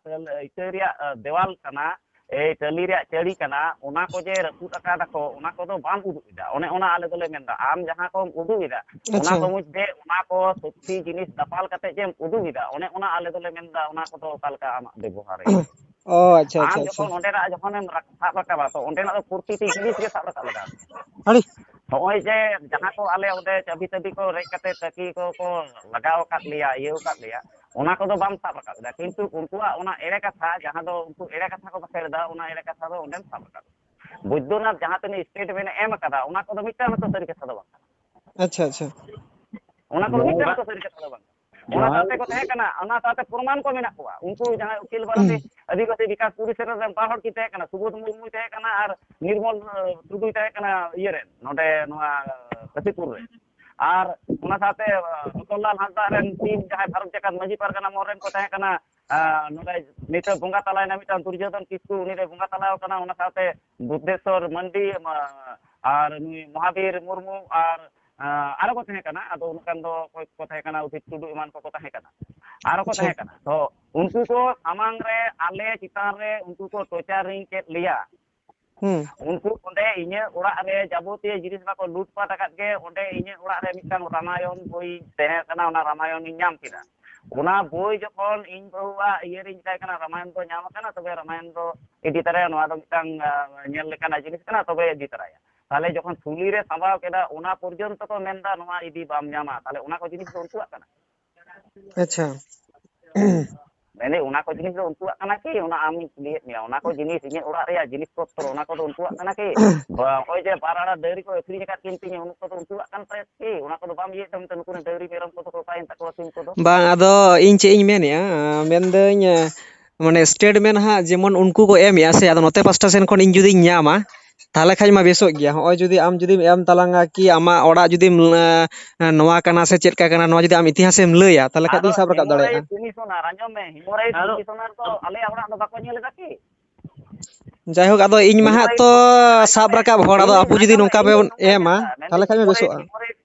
ᱤᱴᱟᱹ ᱨᱮᱭᱟᱜ, ᱟ, ᱫᱮᱣᱟᱞ ᱠᱟᱱᱟ, ᱮᱭ ᱴᱟᱹᱞᱤ ᱨᱮᱭᱟᱜ ᱪᱟᱹᱲᱤ ᱠᱟᱱᱟ, ᱚᱱᱟ ᱠᱚ ᱡᱮ ᱨᱟᱹᱯᱩᱫ ᱟᱠᱟᱫᱟ ᱠᱚ, ᱚᱱᱟ ᱠᱚᱫᱚ ᱵᱟᱢ ᱩᱫᱩᱜ ᱮᱫᱟ᱾ ᱚᱱᱮ ᱚᱱᱟ ᱟᱞᱮ ᱫᱚᱞᱮ ᱢᱮᱱᱫᱟ, ᱟᱢ ᱡᱟᱦᱟᱸ ᱠᱚᱢ ᱩᱫᱩᱜ ᱮᱫᱟ, ᱚᱱᱟ ᱟᱪᱪᱷᱟ᱾ ᱠᱚ ᱢᱚᱫᱽᱫᱷᱮ ᱚᱱᱟ ᱠᱚ ᱥᱚᱛᱛᱤ ᱡᱤᱱᱤᱥ ᱫᱟᱯᱟᱞ ᱠᱟᱛᱮ ᱡᱮᱢ ᱩᱫᱩᱜ ᱮᱫᱟ, ᱚᱱᱮ ᱚᱱᱟ ᱟᱞᱮ ᱫᱚᱞᱮ ᱢᱮᱱᱫᱟ, ᱚᱱᱟ ᱠᱚᱫᱚ ᱚᱠᱟ ᱞᱮᱠᱟ ᱟᱢᱟᱜ ᱵᱮᱵᱚᱦᱟᱨ ᱦᱩᱭᱩᱜᱼᱟ? ᱚ ᱟᱪᱪᱷᱟ ᱟᱢ ᱟᱪᱪᱷᱟ ᱟᱪᱪᱷᱟ᱾ ᱡᱚᱠᱷᱚᱱ ᱚᱸᱰᱮᱱᱟᱜ ᱡᱚᱠᱷᱚᱱᱮᱢ ᱨᱟ- ᱥᱟᱵ ᱨᱟᱠᱟᱵᱟ, ᱛᱚ ᱚᱸᱰᱮᱱᱟᱜ ᱫᱚ ᱯᱨᱚᱛᱤᱴᱤ ᱡᱤᱱᱤᱥ ᱜᱮ ᱥᱟᱵ ᱨᱟᱠᱟᱵ ᱞᱟᱜᱟᱣ ᱢᱮᱭᱟ᱾ ᱟᱹᱰᱤ ᱱᱚᱜᱼᱚᱭ ᱡᱮ ᱡᱟᱦᱟᱸ ᱠᱚ ᱟᱞᱮ ᱚᱸᱰᱮ ᱪᱟᱹᱵᱤ ᱛᱟᱹᱵᱤ ᱠᱚ ᱨᱮᱡ ᱠᱟᱛᱮ ᱛᱟᱹᱠᱤ ᱠᱚ ᱠᱚ ᱞᱟᱜᱟᱣ ᱟᱠᱟᱫ ᱞᱮᱭᱟ, ᱤᱭᱟᱹ ᱟᱠᱟᱫ ᱞᱮᱭᱟ, ᱚᱱᱟ ᱠᱚᱫᱚ ᱵᱟᱢ ᱥᱟᱵ ᱨᱟᱠᱟᱵ ᱮᱫᱟ᱾ ᱠᱤᱱᱛᱩ ᱩᱱᱠᱩᱣᱟᱜ ᱚᱱᱟ ᱮᱲᱮ ᱠᱟᱛᱷᱟ, ᱡᱟᱦᱟᱸ ᱫᱚ ᱩᱱᱠᱩ ᱮᱲᱮ ᱠᱟᱛᱷᱟ ᱠᱚ ᱵᱟᱠᱷᱮᱲ ᱮᱫᱟ, ᱚᱱᱟ ᱮᱲᱮ ᱠᱟᱛᱷᱟ ᱫᱚ ᱚᱸᱰᱮᱢ ᱥᱟᱵ ᱨᱟᱠᱟᱵ ᱮᱫᱟ᱾ ᱵᱳᱭᱫᱚᱱᱟᱛᱷ ᱡᱟᱦᱟᱸ ᱛᱤᱱᱟᱹᱜ ᱥᱴᱮᱴᱢᱮᱱᱴ ᱮ ᱮᱢ ᱟᱠᱟᱫᱟ, ᱚᱱᱟ ᱠᱚᱫᱚ ᱢᱤᱫᱴᱟᱝ ᱦᱚᱸᱛᱚ ᱥᱟᱹᱨᱤ ᱠᱟᱛᱷᱟ ᱫᱚ ᱵᱟᱝ ᱠᱟᱱᱟ᱾ ᱟᱪᱪᱷᱟ ᱟᱪᱪᱷᱟ᱾ ᱚᱱᱟ ᱠᱚᱫᱚ ᱢᱤᱫᱴᱟᱝ ᱦᱚᱸᱛᱚ ᱥᱟᱹᱨᱤ ᱠᱟᱛᱷᱟ ᱫᱚ ᱵᱟᱝ ᱠᱟᱱᱟ᱾ ᱚᱱᱟ ᱥᱟᱶᱛᱮ ᱠᱚ ᱛᱟᱦᱮᱸ ᱠᱟᱱᱟ, ᱚᱱᱟ ᱥᱟᱶᱛᱮ ᱯᱨᱚᱢᱟᱱ ᱠᱚ ᱢᱮᱱᱟᱜ ᱠᱚᱣᱟ᱾ ᱩᱱᱠᱩ ᱡᱟᱦᱟᱸᱭ ᱩᱠᱤᱞ ᱵᱟᱨᱚᱫᱤ ᱟᱹᱫᱤᱵᱟᱹᱥᱤ ᱵᱤᱠᱟᱥ ᱯᱚᱨᱤᱥᱚᱫ ᱨᱮᱱ ᱵᱟᱨ ᱦᱚᱲ ᱠᱤᱱ ᱛᱟᱦᱮᱸ ᱠᱟᱱᱟ, ᱥᱩᱵᱳᱫᱷ ᱢᱩᱨᱢᱩᱭ ᱛᱟᱦᱮᱸ ᱠᱟᱱᱟ ᱟᱨ ᱱᱤᱨᱢᱚᱞ, ᱟᱸ, ᱴᱩᱰᱩᱭ ᱛᱟᱦᱮᱸ ᱠᱟᱱᱟ ᱤᱭᱟᱹ ᱨᱮᱱ, ᱱᱚᱰᱮ ᱱᱚᱣᱟ ᱠᱟᱥᱤᱯᱩᱨ ᱨᱮ᱾ ᱟᱨ ᱚᱱᱟ ᱥᱟᱶᱛᱮ, ᱟᱸ, ᱨᱚᱛᱚᱱᱞᱟᱞ ᱦᱟᱸᱥᱫᱟ ᱨᱮᱱ ᱴᱤᱢ, ᱡᱟᱦᱟᱸᱭ ᱵᱷᱟᱨᱚᱛ ᱡᱟᱠᱟᱛ ᱢᱟᱹᱡᱷᱤ ᱯᱟᱨᱜᱟᱱᱟ ᱢᱚᱦᱚᱞ ᱨᱮᱱ ᱠᱚ ᱛᱟᱦᱮᱸ ᱠᱟᱱᱟ, ᱟᱸ, ᱱᱚᱰᱮ ᱱᱤᱛᱚᱜ ᱵᱚᱸᱜᱟ ᱛᱟᱞᱟᱭᱮᱱᱟ ᱢᱤᱫᱴᱟᱝ ᱫᱩᱨᱡᱳᱫᱷᱚᱱ ᱠᱤᱥᱠᱩ, ᱩᱱᱤ ᱫᱚᱭ ᱵᱚᱸᱜᱟ ᱛᱟᱞᱟᱣ ᱠᱟᱱᱟ᱾ ᱚᱱᱟ ᱥᱟᱶᱛᱮ ᱵᱩᱫᱽᱫᱷᱮᱥᱚᱨ ᱢᱟᱱᱰᱤ, ᱟᱸ, ᱟᱨ ᱱᱩᱭ ᱢᱚᱦᱟᱵᱤᱨ ᱢᱩᱨᱢᱩ ᱟᱨ, ᱟᱸ, ᱟᱨᱚ ᱠᱚ ᱛᱟᱦᱮᱸ ᱠᱟᱱᱟ᱾ ᱟᱫᱚ ᱩᱱᱟᱹᱜ ᱜᱟᱱ ᱫᱚ ᱚᱠᱚᱭ ᱠᱚ ᱛᱟᱦᱮᱸ ᱠᱟᱱᱟ, ᱩᱫᱤᱛ ᱴᱩᱰᱩ ᱮᱢᱟᱱ ᱠᱚᱠᱚ ᱛᱟᱦᱮᱸ ᱠᱟᱱᱟ, ᱟᱨᱚ ᱠᱚ ᱟᱪᱪᱷᱟ᱾ ᱛᱟᱦᱮᱸ ᱠᱟᱱᱟ᱾ ᱛᱚ ᱩᱱᱠᱩ ᱠᱚ ᱥᱟᱢᱟᱝ ᱨᱮ, ᱟᱞᱮ ᱪᱮᱛᱟᱱ ᱨᱮ ᱩᱱᱠᱩ ᱠᱚ ᱴᱚᱨᱪᱟᱨᱤᱝ ᱠᱮᱫ ᱞᱮᱭᱟ᱾ ᱦᱩᱸ᱾ ᱩᱱᱠᱩ ᱚᱸᱰᱮ ᱤᱧᱟᱹᱜ ᱚᱲᱟᱜ ᱨᱮ ᱡᱟᱵᱚᱛᱤᱭᱚ ᱡᱤᱱᱤᱥ ᱢᱟᱠᱚ ᱞᱩᱴᱯᱟᱴ ᱟᱠᱟᱫ ᱜᱮ᱾ ᱚᱸᱰᱮ ᱤᱧᱟᱹᱜ ᱚᱲᱟᱜ ᱨᱮ ᱢᱤᱫᱴᱟᱝ ᱨᱟᱢᱟᱭᱚᱱ ᱵᱳᱭ ᱛᱟᱦᱮᱸ ᱠᱟᱱᱟ, ᱚᱱᱟ ᱨᱟᱢᱟᱭᱚᱱ ᱤᱧ ᱧᱟᱢ ᱠᱮᱫᱟ᱾ ᱚᱱᱟ ᱵᱳᱭ ᱡᱚᱠᱷᱚᱱ ᱤᱧ ᱵᱟᱹᱦᱩᱣᱟᱜ ᱤᱭᱟᱹ ᱨᱤᱧ ᱢᱮᱛᱟᱭ ᱠᱟᱱᱟ, ᱨᱟᱢᱟᱭᱚᱱ ᱫᱚ ᱧᱟᱢ ᱟᱠᱟᱱᱟ, ᱛᱚᱵᱮ ᱨᱟᱢᱟᱭᱚᱱ ᱫᱚ ᱤᱫᱤ ᱛᱟᱨᱟᱭᱟ, ᱱᱚᱣᱟ ᱫᱚ ᱢᱤᱫᱴᱟᱝ, ᱟᱸ, ᱧᱮᱞ ᱞᱮᱠᱟᱱᱟᱜ ᱡᱤᱱᱤᱥ ᱠᱟᱱᱟ, ᱛᱚᱵᱮ ᱤᱫᱤ ᱛᱟᱨᱟᱭᱟ᱾ ᱛᱟᱦᱞᱮ ᱡᱚᱠᱷᱚᱱ ᱛᱷᱩᱞᱤ ᱨᱮ ᱥᱟᱢᱵᱟᱣ ᱠᱮᱫᱟ, ᱚᱱᱟ ᱯᱚᱨᱡᱚᱱᱛᱚ ᱠᱚ ᱢᱮᱱᱫᱟ, "ᱱᱚᱣᱟ ᱤᱫᱤ ᱵᱟᱢ ᱧᱟᱢᱟ", ᱛᱟᱦᱞᱮ ᱚᱱᱟ ᱠᱚ ᱡᱤᱱᱤᱥ ᱫᱚ ᱩᱱᱠᱩᱣᱟᱜ ᱠᱟᱱᱟ᱾ ᱟᱪᱪᱷᱟ᱾ ᱢᱮᱱᱫᱟᱹᱧ, ᱚᱱᱟ ᱠᱚ ᱡᱤᱱᱤᱥ ᱫᱚ ᱩᱱᱠᱩᱣᱟᱜ ᱠᱟᱱᱟ ᱠᱤ? ᱚᱱᱟ ᱟᱢᱤᱧ ᱠᱩᱞᱤᱭᱮᱫ ᱢᱮᱭᱟ, ᱚᱱᱟ ᱠᱚ ᱡᱤᱱᱤᱥ, ᱤᱧᱟᱹᱜ ᱚᱲᱟᱜ ᱨᱮᱭᱟᱜ ᱡᱤᱱᱤᱥ ᱯᱚᱛᱨᱚ, ᱚᱱᱟ ᱠᱚᱫᱚ ᱩᱱᱠᱩᱣᱟᱜ ᱠᱟᱱᱟ ᱠᱤ? ᱵᱟ, ᱱᱚᱜᱼᱚᱭ ᱡᱮ ᱵᱟᱨ ᱟᱲᱟ ᱰᱟᱹᱝᱨᱤ ᱠᱚ ᱟᱹᱠᱷᱨᱤᱧ ᱟᱠᱟᱫ ᱠᱤᱱ ᱛᱤᱧᱟ, ᱩᱱᱠᱩ ᱫᱚ ᱩᱱᱠᱩᱣᱟᱜ ᱠᱟᱱ ᱛᱟᱭᱟ ᱠᱤ? ᱚᱱᱟ ᱠᱚᱫᱚ ᱵᱟᱢ ᱤᱭᱟᱹᱭᱮᱫ ᱛᱟᱢ ᱛᱮ, ᱱᱩᱠᱩ ᱨᱮᱱ ᱰᱟᱹᱝᱨᱤ ᱢᱮᱨᱚᱢ ᱠᱚᱫᱚ ᱠᱚ ᱚᱠᱟᱭᱮᱱ ᱛᱟᱠᱚᱣᱟ, ᱥᱤᱢ ᱠᱚᱫᱚ? ᱵᱟᱝ, ᱟᱫᱚ ᱤᱧ ᱪᱮᱫ ᱤᱧ ᱢᱮᱱᱮᱫᱼᱟ, ᱢᱮᱱᱫᱟᱹᱧ, ᱢᱟᱱᱮ, ᱥᱴᱮᱴᱢᱮᱱᱴ ᱦᱟᱸᱜ ᱡᱮᱢᱚᱱ ᱩᱱᱠᱩ ᱠᱚ ᱮᱢᱮᱜᱼᱟ ᱥᱮ, ᱟᱫᱚ ᱱᱚᱛᱮ ᱯᱟᱥᱴᱟ ᱥᱮᱱ ᱠᱷᱚᱱ ᱤᱧ ᱡᱩᱫᱤᱧ ᱧᱟᱢᱟ, ᱛᱟᱦᱚᱞᱮ ᱠᱷᱟᱡ ᱢᱟ ᱵᱮᱥᱚᱜ ᱜᱮᱭᱟ᱾ ᱦᱚᱸᱜᱼᱚᱭ ᱡᱩᱫᱤ ᱟᱢ ᱡᱩᱫᱤᱢ ᱮᱢ ᱛᱟᱞᱟᱝᱟ ᱠᱤ ᱟᱢᱟᱜ ᱚᱲᱟᱜ ᱡᱩᱫᱤᱢ, ᱮᱸ, ᱱᱚᱣᱟ ᱠᱟᱱᱟ ᱥᱮ ᱪᱮᱫ ᱞᱮᱠᱟ ᱠᱟᱱᱟ, ᱱᱚᱣᱟ ᱡᱩᱫᱤ ᱟᱢ ᱤᱛᱤᱦᱟᱥᱮᱢ ᱞᱟᱹᱭᱟ, ᱛᱟᱦᱚᱞᱮ ᱠᱷᱟᱡ ᱟᱫᱚ ᱫᱚᱧ ᱥᱟᱵ ᱨᱟᱠᱟᱵ ᱫᱟᱲᱮᱭᱟᱜᱼᱟ᱾ ᱦᱤᱢᱳᱨᱟᱭᱤᱰ ᱠᱚᱢᱤᱥᱚᱱᱟᱨ, ᱟᱸᱡᱚᱢ ᱢᱮ, ᱦᱤᱢᱳᱨᱟᱭᱤᱰ ᱠᱚᱢᱤᱥᱚᱱᱟᱨ ᱫᱚ ᱟᱞᱮᱭᱟᱜ ᱚᱲᱟᱜ ᱫᱚ ᱵᱟᱠᱚ ᱧᱮᱞ ᱮᱫᱟ ᱠᱤ? ᱡᱟᱭᱦᱳᱠ, ᱟᱫᱚ ᱤᱧ ᱢᱟ ᱦᱟᱸᱜ ᱦᱤᱢᱳᱨᱟᱭᱤᱰ ᱛᱚ ᱠᱚᱢᱤᱥᱚᱱᱟᱨ, ᱟᱸᱡᱚᱢ ᱥᱟᱵ ᱢᱮ, ᱨᱟᱠᱟᱵ ᱦᱚᱲ, ᱟᱫᱚ ᱟᱸᱡᱚᱢ ᱟᱵᱚ ᱢᱮ, ᱡᱩᱫᱤ ᱟᱸᱡᱚᱢ ᱱᱚᱝᱠᱟ ᱢᱮ, ᱵᱚᱱ ᱢᱮᱱᱫᱟᱹᱧ, ᱮᱢᱟ, ᱦᱤᱢᱳᱨᱟᱭᱤᱰ ᱛᱟᱦᱚᱞᱮ ᱠᱷᱟᱡ ᱢᱟ ᱦᱤᱢᱳᱨᱟᱭᱤᱰ ᱵᱮᱥᱚᱜᱼᱟ᱾ ᱦᱤᱢᱳᱨᱟᱭᱤᱰ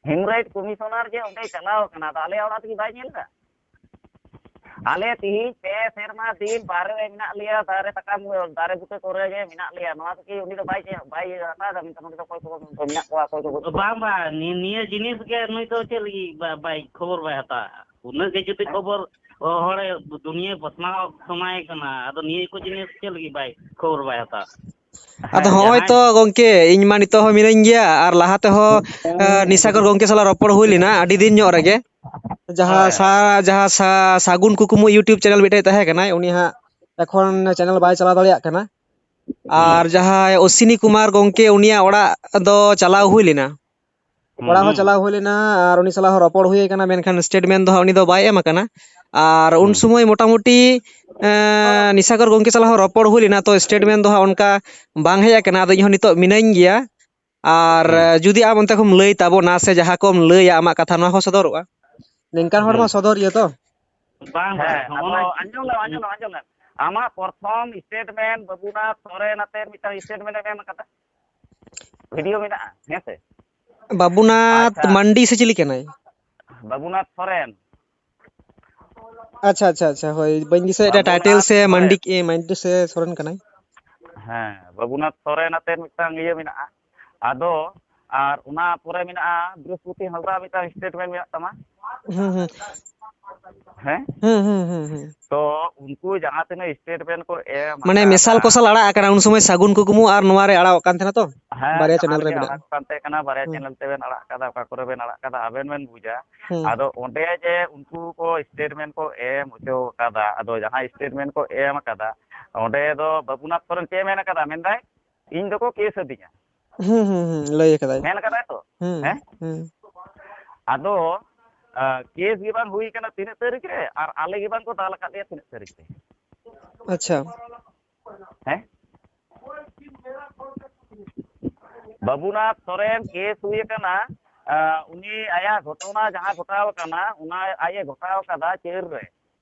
ᱦᱤᱢᱳᱨᱟᱭᱤᱰ ᱠᱚᱢᱤᱥᱚᱱᱟᱨ ᱡᱮ ᱚᱸᱰᱮᱭ ᱪᱟᱞᱟᱣ ᱠᱟᱱᱟ, ᱟᱫᱚ ᱟᱞᱮᱭᱟᱜ ᱚᱲᱟᱜ ᱛᱮᱜᱮ ᱵᱟᱭ ᱧᱮᱞ ᱮᱫᱟ? ᱟᱞᱮ ᱛᱤᱦᱤᱧ ᱯᱮ ᱥᱮᱨᱢᱟ ᱫᱤᱱ ᱵᱟᱦᱨᱮ ᱨᱮ ᱢᱮᱱᱟᱜ ᱞᱮᱭᱟ, ᱫᱟᱨᱮ ᱥᱟᱠᱟᱢ, ᱫᱟᱨᱮ ᱵᱩᱴᱟᱹ ᱠᱚᱨᱮ ᱜᱮ ᱢᱮᱱᱟᱜ ᱞᱮᱭᱟ᱾ ᱱᱚᱣᱟ ᱫᱚ ᱠᱤ ᱩᱱᱤ ᱫᱚ ᱵᱟᱭ ᱪᱮ-, ᱵᱟᱭ ᱦᱟᱛᱟᱣ ᱮᱫᱟ? ᱢᱮᱱᱠᱷᱟᱱ ᱩᱱᱤ ᱫᱚ ᱚᱠᱚᱭ ᱠᱚ ᱢᱮᱱᱟᱜ ᱠᱚᱣᱟ, ᱚᱠᱚᱭ ᱠᱚ ᱵᱟᱹᱱᱩᱜ ᱠᱚᱣᱟ? ᱵᱟᱝ, ᱵᱟᱝ, ᱱᱤ-, ᱱᱤᱭᱟᱹ ᱡᱤᱱᱤᱥ ᱜᱮ ᱱᱩᱭ ᱫᱚ ᱪᱮᱫ ᱞᱟᱹᱜᱤᱫ ᱵᱟ-, ᱵᱟᱭ ᱠᱷᱚᱵᱚᱨ ᱵᱟᱭ ᱦᱟᱛᱟᱣᱟ? ᱩᱱᱟᱹᱜ ᱜᱮ ᱡᱩᱫᱤ ᱦᱮᱸ? ᱠᱷᱚᱵᱚᱨ ᱦᱚᱲᱮ ᱫᱩᱱᱤᱭᱟᱹ ᱯᱟᱥᱱᱟᱣ ᱥᱟᱱᱟᱭᱮ ᱠᱟᱱᱟ, ᱟᱫᱚ ᱱᱤᱭᱟᱹ ᱠᱚ ᱡᱤᱱᱤᱥ ᱪᱮᱫ ᱞᱟᱹᱜᱤᱫ ᱵᱟᱭ ᱠᱷᱚᱵᱚᱨ ᱵᱟᱭ ᱦᱟᱛᱟᱣᱟ? ᱟᱫᱚ ᱦᱮᱸ, ᱦᱚᱸᱜᱼᱚᱭ ᱡᱟᱦᱟᱸᱭ ᱛᱚ ᱜᱚᱝᱠᱮ, ᱤᱧ ᱢᱟ ᱱᱤᱛᱚᱜ ᱦᱚᱸ ᱢᱤᱱᱟᱹᱧ ᱜᱮᱭᱟ, ᱟᱨ ᱞᱟᱦᱟ ᱛᱮᱦᱚᱸ, ᱮ, ᱱᱤᱥᱟᱠᱚᱨ ᱜᱚᱝᱠᱮ ᱥᱟᱞᱟᱜ ᱨᱚᱯᱚᱲ ᱦᱩᱭ ᱞᱮᱱᱟ ᱟᱹᱰᱤ ᱫᱤᱱ ᱧᱚᱜ ᱨᱮᱜᱮ᱾ ᱡᱟᱦᱟᱸ ᱦᱳᱭ, ᱦᱳᱭ᱾ ᱥᱟ-, ᱡᱟᱦᱟᱸ ᱥᱟ-, ᱥᱟᱹᱜᱩᱱ ᱠᱩᱠᱢᱩ YouTube channel ᱢᱤᱫᱴᱮᱡ ᱛᱟᱦᱮᱸ ᱠᱟᱱᱟᱭ, ᱩᱱᱤ ᱦᱟᱸᱜ ᱮᱠᱷᱚᱱ channel ᱵᱟᱭ ᱪᱟᱞᱟᱣ ᱫᱟᱲᱮᱭᱟᱜ ᱠᱟᱱᱟ᱾ ᱦᱩᱸ᱾ ᱟᱨ ᱡᱟᱦᱟᱸᱭ ᱚᱥᱤᱱᱤ ᱠᱩᱢᱟᱨ ᱜᱚᱝᱠᱮ, ᱩᱱᱤᱭᱟᱜ ᱚᱲᱟᱜ ᱫᱚ ᱪᱟᱞᱟᱣ ᱦᱩᱭ ᱞᱮᱱᱟ᱾ ᱦᱩᱸ, ᱚᱲᱟᱜ ᱦᱚᱸ ᱦᱩᱸ, ᱪᱟᱞᱟᱣ ᱦᱩᱸ᱾ ᱦᱩᱭ ᱞᱮᱱᱟ ᱟᱨ ᱩᱱᱤ ᱥᱟᱞᱟᱜ ᱦᱚᱸ ᱨᱚᱯᱚᱲ ᱦᱩᱭ ᱠᱟᱱᱟ, ᱢᱮᱱᱠᱷᱟᱱ statement ᱫᱚ ᱦᱟᱸᱜ ᱩᱱᱤ ᱫᱚ ᱵᱟᱭ ᱮᱢ ᱟᱠᱟᱱᱟ᱾ ᱟᱨ ᱩᱱ ᱦᱩᱸ᱾ ᱥᱚᱢᱚᱭ ᱢᱚᱴᱟᱢᱩᱴᱤ, ᱮᱸ, ᱱᱤᱥᱟᱠᱚᱨ ᱜᱚᱝᱠᱮ ᱥᱟᱞᱟᱜ ᱦᱚᱸ ᱨᱚᱯᱚᱲ ᱦᱩᱭ ᱞᱮᱱᱟ, ᱛᱚ statement ᱫᱚ ᱦᱟᱸᱜ ᱚᱱᱠᱟ ᱵᱟᱝ ᱦᱮᱡ ᱟᱠᱟᱱᱟ᱾ ᱟᱫᱚ ᱤᱧ ᱦᱚᱸ ᱱᱤᱛᱚᱜ ᱢᱤᱱᱟᱹᱧ ᱜᱮᱭᱟ᱾ ᱟᱨ, ᱦᱩᱸ᱾ ᱡᱩᱫᱤ ᱟᱢ ᱚᱱᱛᱮ ᱠᱷᱚᱱ ᱞᱟᱹᱭ ᱛᱟᱵᱚᱱᱟ ᱥᱮ ᱡᱟᱦᱟᱸ ᱠᱚᱢ ᱞᱟᱹᱭᱟ, ᱟᱢᱟᱜ ᱠᱟᱛᱷᱟ ᱱᱚᱣᱟ ᱦᱚᱸ ᱥᱚᱫᱚᱨᱚᱜᱼᱟ᱾ ᱱᱤᱝᱠᱟᱱ ᱦᱚᱲ ᱢᱟ ᱦᱩᱸ᱾ ᱥᱚᱫᱚᱨ ᱜᱮᱭᱟ ᱛᱚ᱾ ᱵᱟᱝ, ᱵᱟᱝ, ᱦᱮᱸ, ᱱᱚᱜᱼᱚ ᱟᱫᱚ ᱱᱟ ᱟᱸᱡᱚᱢ ᱞᱮᱢ, ᱟᱸᱡᱚᱢ ᱞᱮᱢ, ᱟᱸᱡᱚᱢ ᱞᱮᱢ᱾ ᱟᱢᱟᱜ ᱯᱨᱚᱛᱷᱚᱢ statement ᱵᱟᱹᱵᱩᱱᱟᱛᱷ ᱥᱚᱨᱮᱱ ᱟᱛᱮ ᱢᱤᱫᱴᱟᱝ statement ᱮᱢ ᱮᱢ ᱟᱠᱟᱫᱟ᱾ video ᱢᱮᱱᱟᱜᱼᱟ, ᱦᱮᱸ ᱥᱮ? ᱵᱟᱵᱩᱱᱟᱛᱷ ᱟᱪᱪᱷᱟ᱾ ᱢᱟᱱᱰᱤ ᱥᱮ ᱪᱤᱞᱤ ᱠᱟᱱᱟᱭ? ᱵᱟᱵᱩᱱᱟᱛᱷ ᱥᱚᱨᱮᱱ᱾ ᱟᱪᱪᱷᱟ, ᱟᱪᱪᱷᱟ, ᱟᱪᱪᱷᱟ, ᱦᱳᱭ, ᱵᱟᱹᱧ ᱫᱤᱥᱟᱹᱭᱮᱫᱼᱟ, title ᱵᱟᱵᱩᱱᱟᱛᱷ ᱥᱮ ᱥᱚᱨᱮᱱ᱾ ᱢᱟᱱᱰᱤ, ᱮ, ᱢᱟᱱᱰᱤ ᱥᱮ ᱥᱚᱨᱮᱱ ᱠᱟᱱᱟᱭ? ᱦᱮᱸ, ᱵᱟᱵᱩᱱᱟᱛᱷ ᱥᱚᱨᱮᱱ ᱟᱛᱮ ᱢᱤᱫᱴᱟᱝ ᱤᱭᱟᱹ ᱢᱮᱱᱟᱜᱼᱟ᱾ ᱟᱫᱚ, ᱟᱨ ᱚᱱᱟ ᱯᱚᱨᱮ ᱢᱮᱱᱟᱜᱼᱟ ᱵᱨᱤᱦᱚᱥᱯᱚᱛᱤ ᱦᱟᱸᱥᱫᱟ ᱢᱤᱫᱴᱟᱝ statement ᱢᱮᱱᱟᱜ ᱛᱟᱢᱟ᱾ ᱦᱩᱸ, ᱦᱩᱸ᱾ ᱦᱮᱸ? ᱦᱩᱸ, ᱦᱩᱸ, ᱦᱩᱸ, ᱦᱩᱸ᱾ ᱛᱚ, ᱩᱱᱠᱩ ᱡᱟᱦᱟᱸ ᱛᱤᱱᱟᱹᱜ statement ᱠᱚ ᱮᱢ ᱢᱟᱱᱮ ᱟᱠᱟᱫᱟ, ᱢᱮᱥᱟᱞ ᱠᱚᱥᱟᱞ ᱟᱲᱟᱜ ᱟᱠᱟᱱᱟ ᱩᱱ ᱥᱚᱢᱚᱭ ᱥᱟᱹᱜᱩᱱ ᱠᱩᱠᱢᱩ ᱟᱨ ᱱᱚᱣᱟ ᱨᱮ ᱟᱲᱟᱜ ᱠᱟᱱ ᱛᱟᱦᱮᱱᱟ ᱛᱚ? ᱦᱮᱸ, ᱵᱟᱨᱭᱟ ᱡᱟᱦᱟᱸ channel ᱨᱮ ᱨᱮᱜᱮ ᱢᱮᱱᱟᱜᱼᱟ᱾ ᱟᱲᱟᱜ ᱠᱟᱱ ᱛᱟᱦᱮᱸ ᱠᱟᱱᱟ, ᱵᱟᱨᱭᱟ ᱦᱩᱸ᱾ channel ᱛᱮᱵᱮᱱ ᱟᱲᱟᱜ ᱠᱟᱫᱟ, ᱚᱠᱟ ᱠᱚᱨᱮ ᱵᱮᱱ ᱟᱲᱟᱜ ᱠᱟᱫᱟ, ᱟᱵᱮᱱ ᱵᱮᱱ ᱵᱩᱡᱟ᱾ ᱦᱩᱸ᱾ ᱟᱫᱚ ᱚᱸᱰᱮ ᱡᱮ ᱩᱱᱠᱩ ᱠᱚ statement ᱠᱚ ᱮᱢ ᱦᱚᱪᱚ ᱠᱟᱫᱟ, ᱟᱫᱚ ᱡᱟᱦᱟᱸ statement ᱠᱚ ᱮᱢ ᱠᱟᱫᱟ, ᱚᱸᱰᱮ ᱫᱚ ᱵᱟᱹᱵᱩᱱᱟᱛᱷ ᱥᱚᱨᱮᱱ ᱪᱮᱫ ᱮ ᱢᱮᱱ ᱠᱟᱫᱟ? ᱢᱮᱱᱫᱟᱭ, "ᱤᱧ ᱫᱚᱠᱚ case ᱟᱹᱫᱤᱧᱟ᱾" ᱦᱩᱸ, ᱦᱩᱸ, ᱦᱩᱸ, ᱞᱟᱹᱭ ᱠᱟᱫᱟᱭ᱾ ᱢᱮᱱ ᱠᱟᱫᱟᱭ ᱛᱚ? ᱦᱩᱸ, ᱦᱮᱸ? ᱦᱩᱸ᱾ ᱟᱫᱚ, ᱟ, case ᱜᱮ ᱵᱟᱝ ᱦᱩᱭ ᱠᱟᱱᱟ ᱛᱤᱱᱟᱹᱜ ᱛᱟᱹᱨᱤᱠᱷ ᱨᱮ, ᱟᱨ ᱟᱞᱮ ᱜᱮ ᱵᱟᱝ ᱠᱚ ᱫᱟᱞ ᱟᱠᱟᱫ ᱞᱮᱭᱟ ᱛᱤᱱᱟᱹᱜ ᱛᱟᱹᱨᱤᱠᱷ ᱨᱮ᱾ ᱟᱪᱪᱷᱟ᱾ ᱦᱮᱸ? ᱵᱟᱹᱵᱩᱱᱟᱛᱷ ᱥᱚᱨᱮᱱ case ᱦᱩᱭ ᱟᱠᱟᱱᱟ, ᱟ, ᱩᱱᱤ ᱟᱭᱟᱜ ᱜᱷᱚᱴᱚᱱᱟ ᱡᱟᱦᱟᱸ ᱜᱷᱚᱴᱟᱣ ᱟᱠᱟᱱᱟ, ᱚᱱᱟ ᱟᱡ ᱮ ᱜᱷᱚᱴᱟᱣ ᱟᱠᱟᱫᱟ ᱪᱟᱹᱨ ᱨᱮ᱾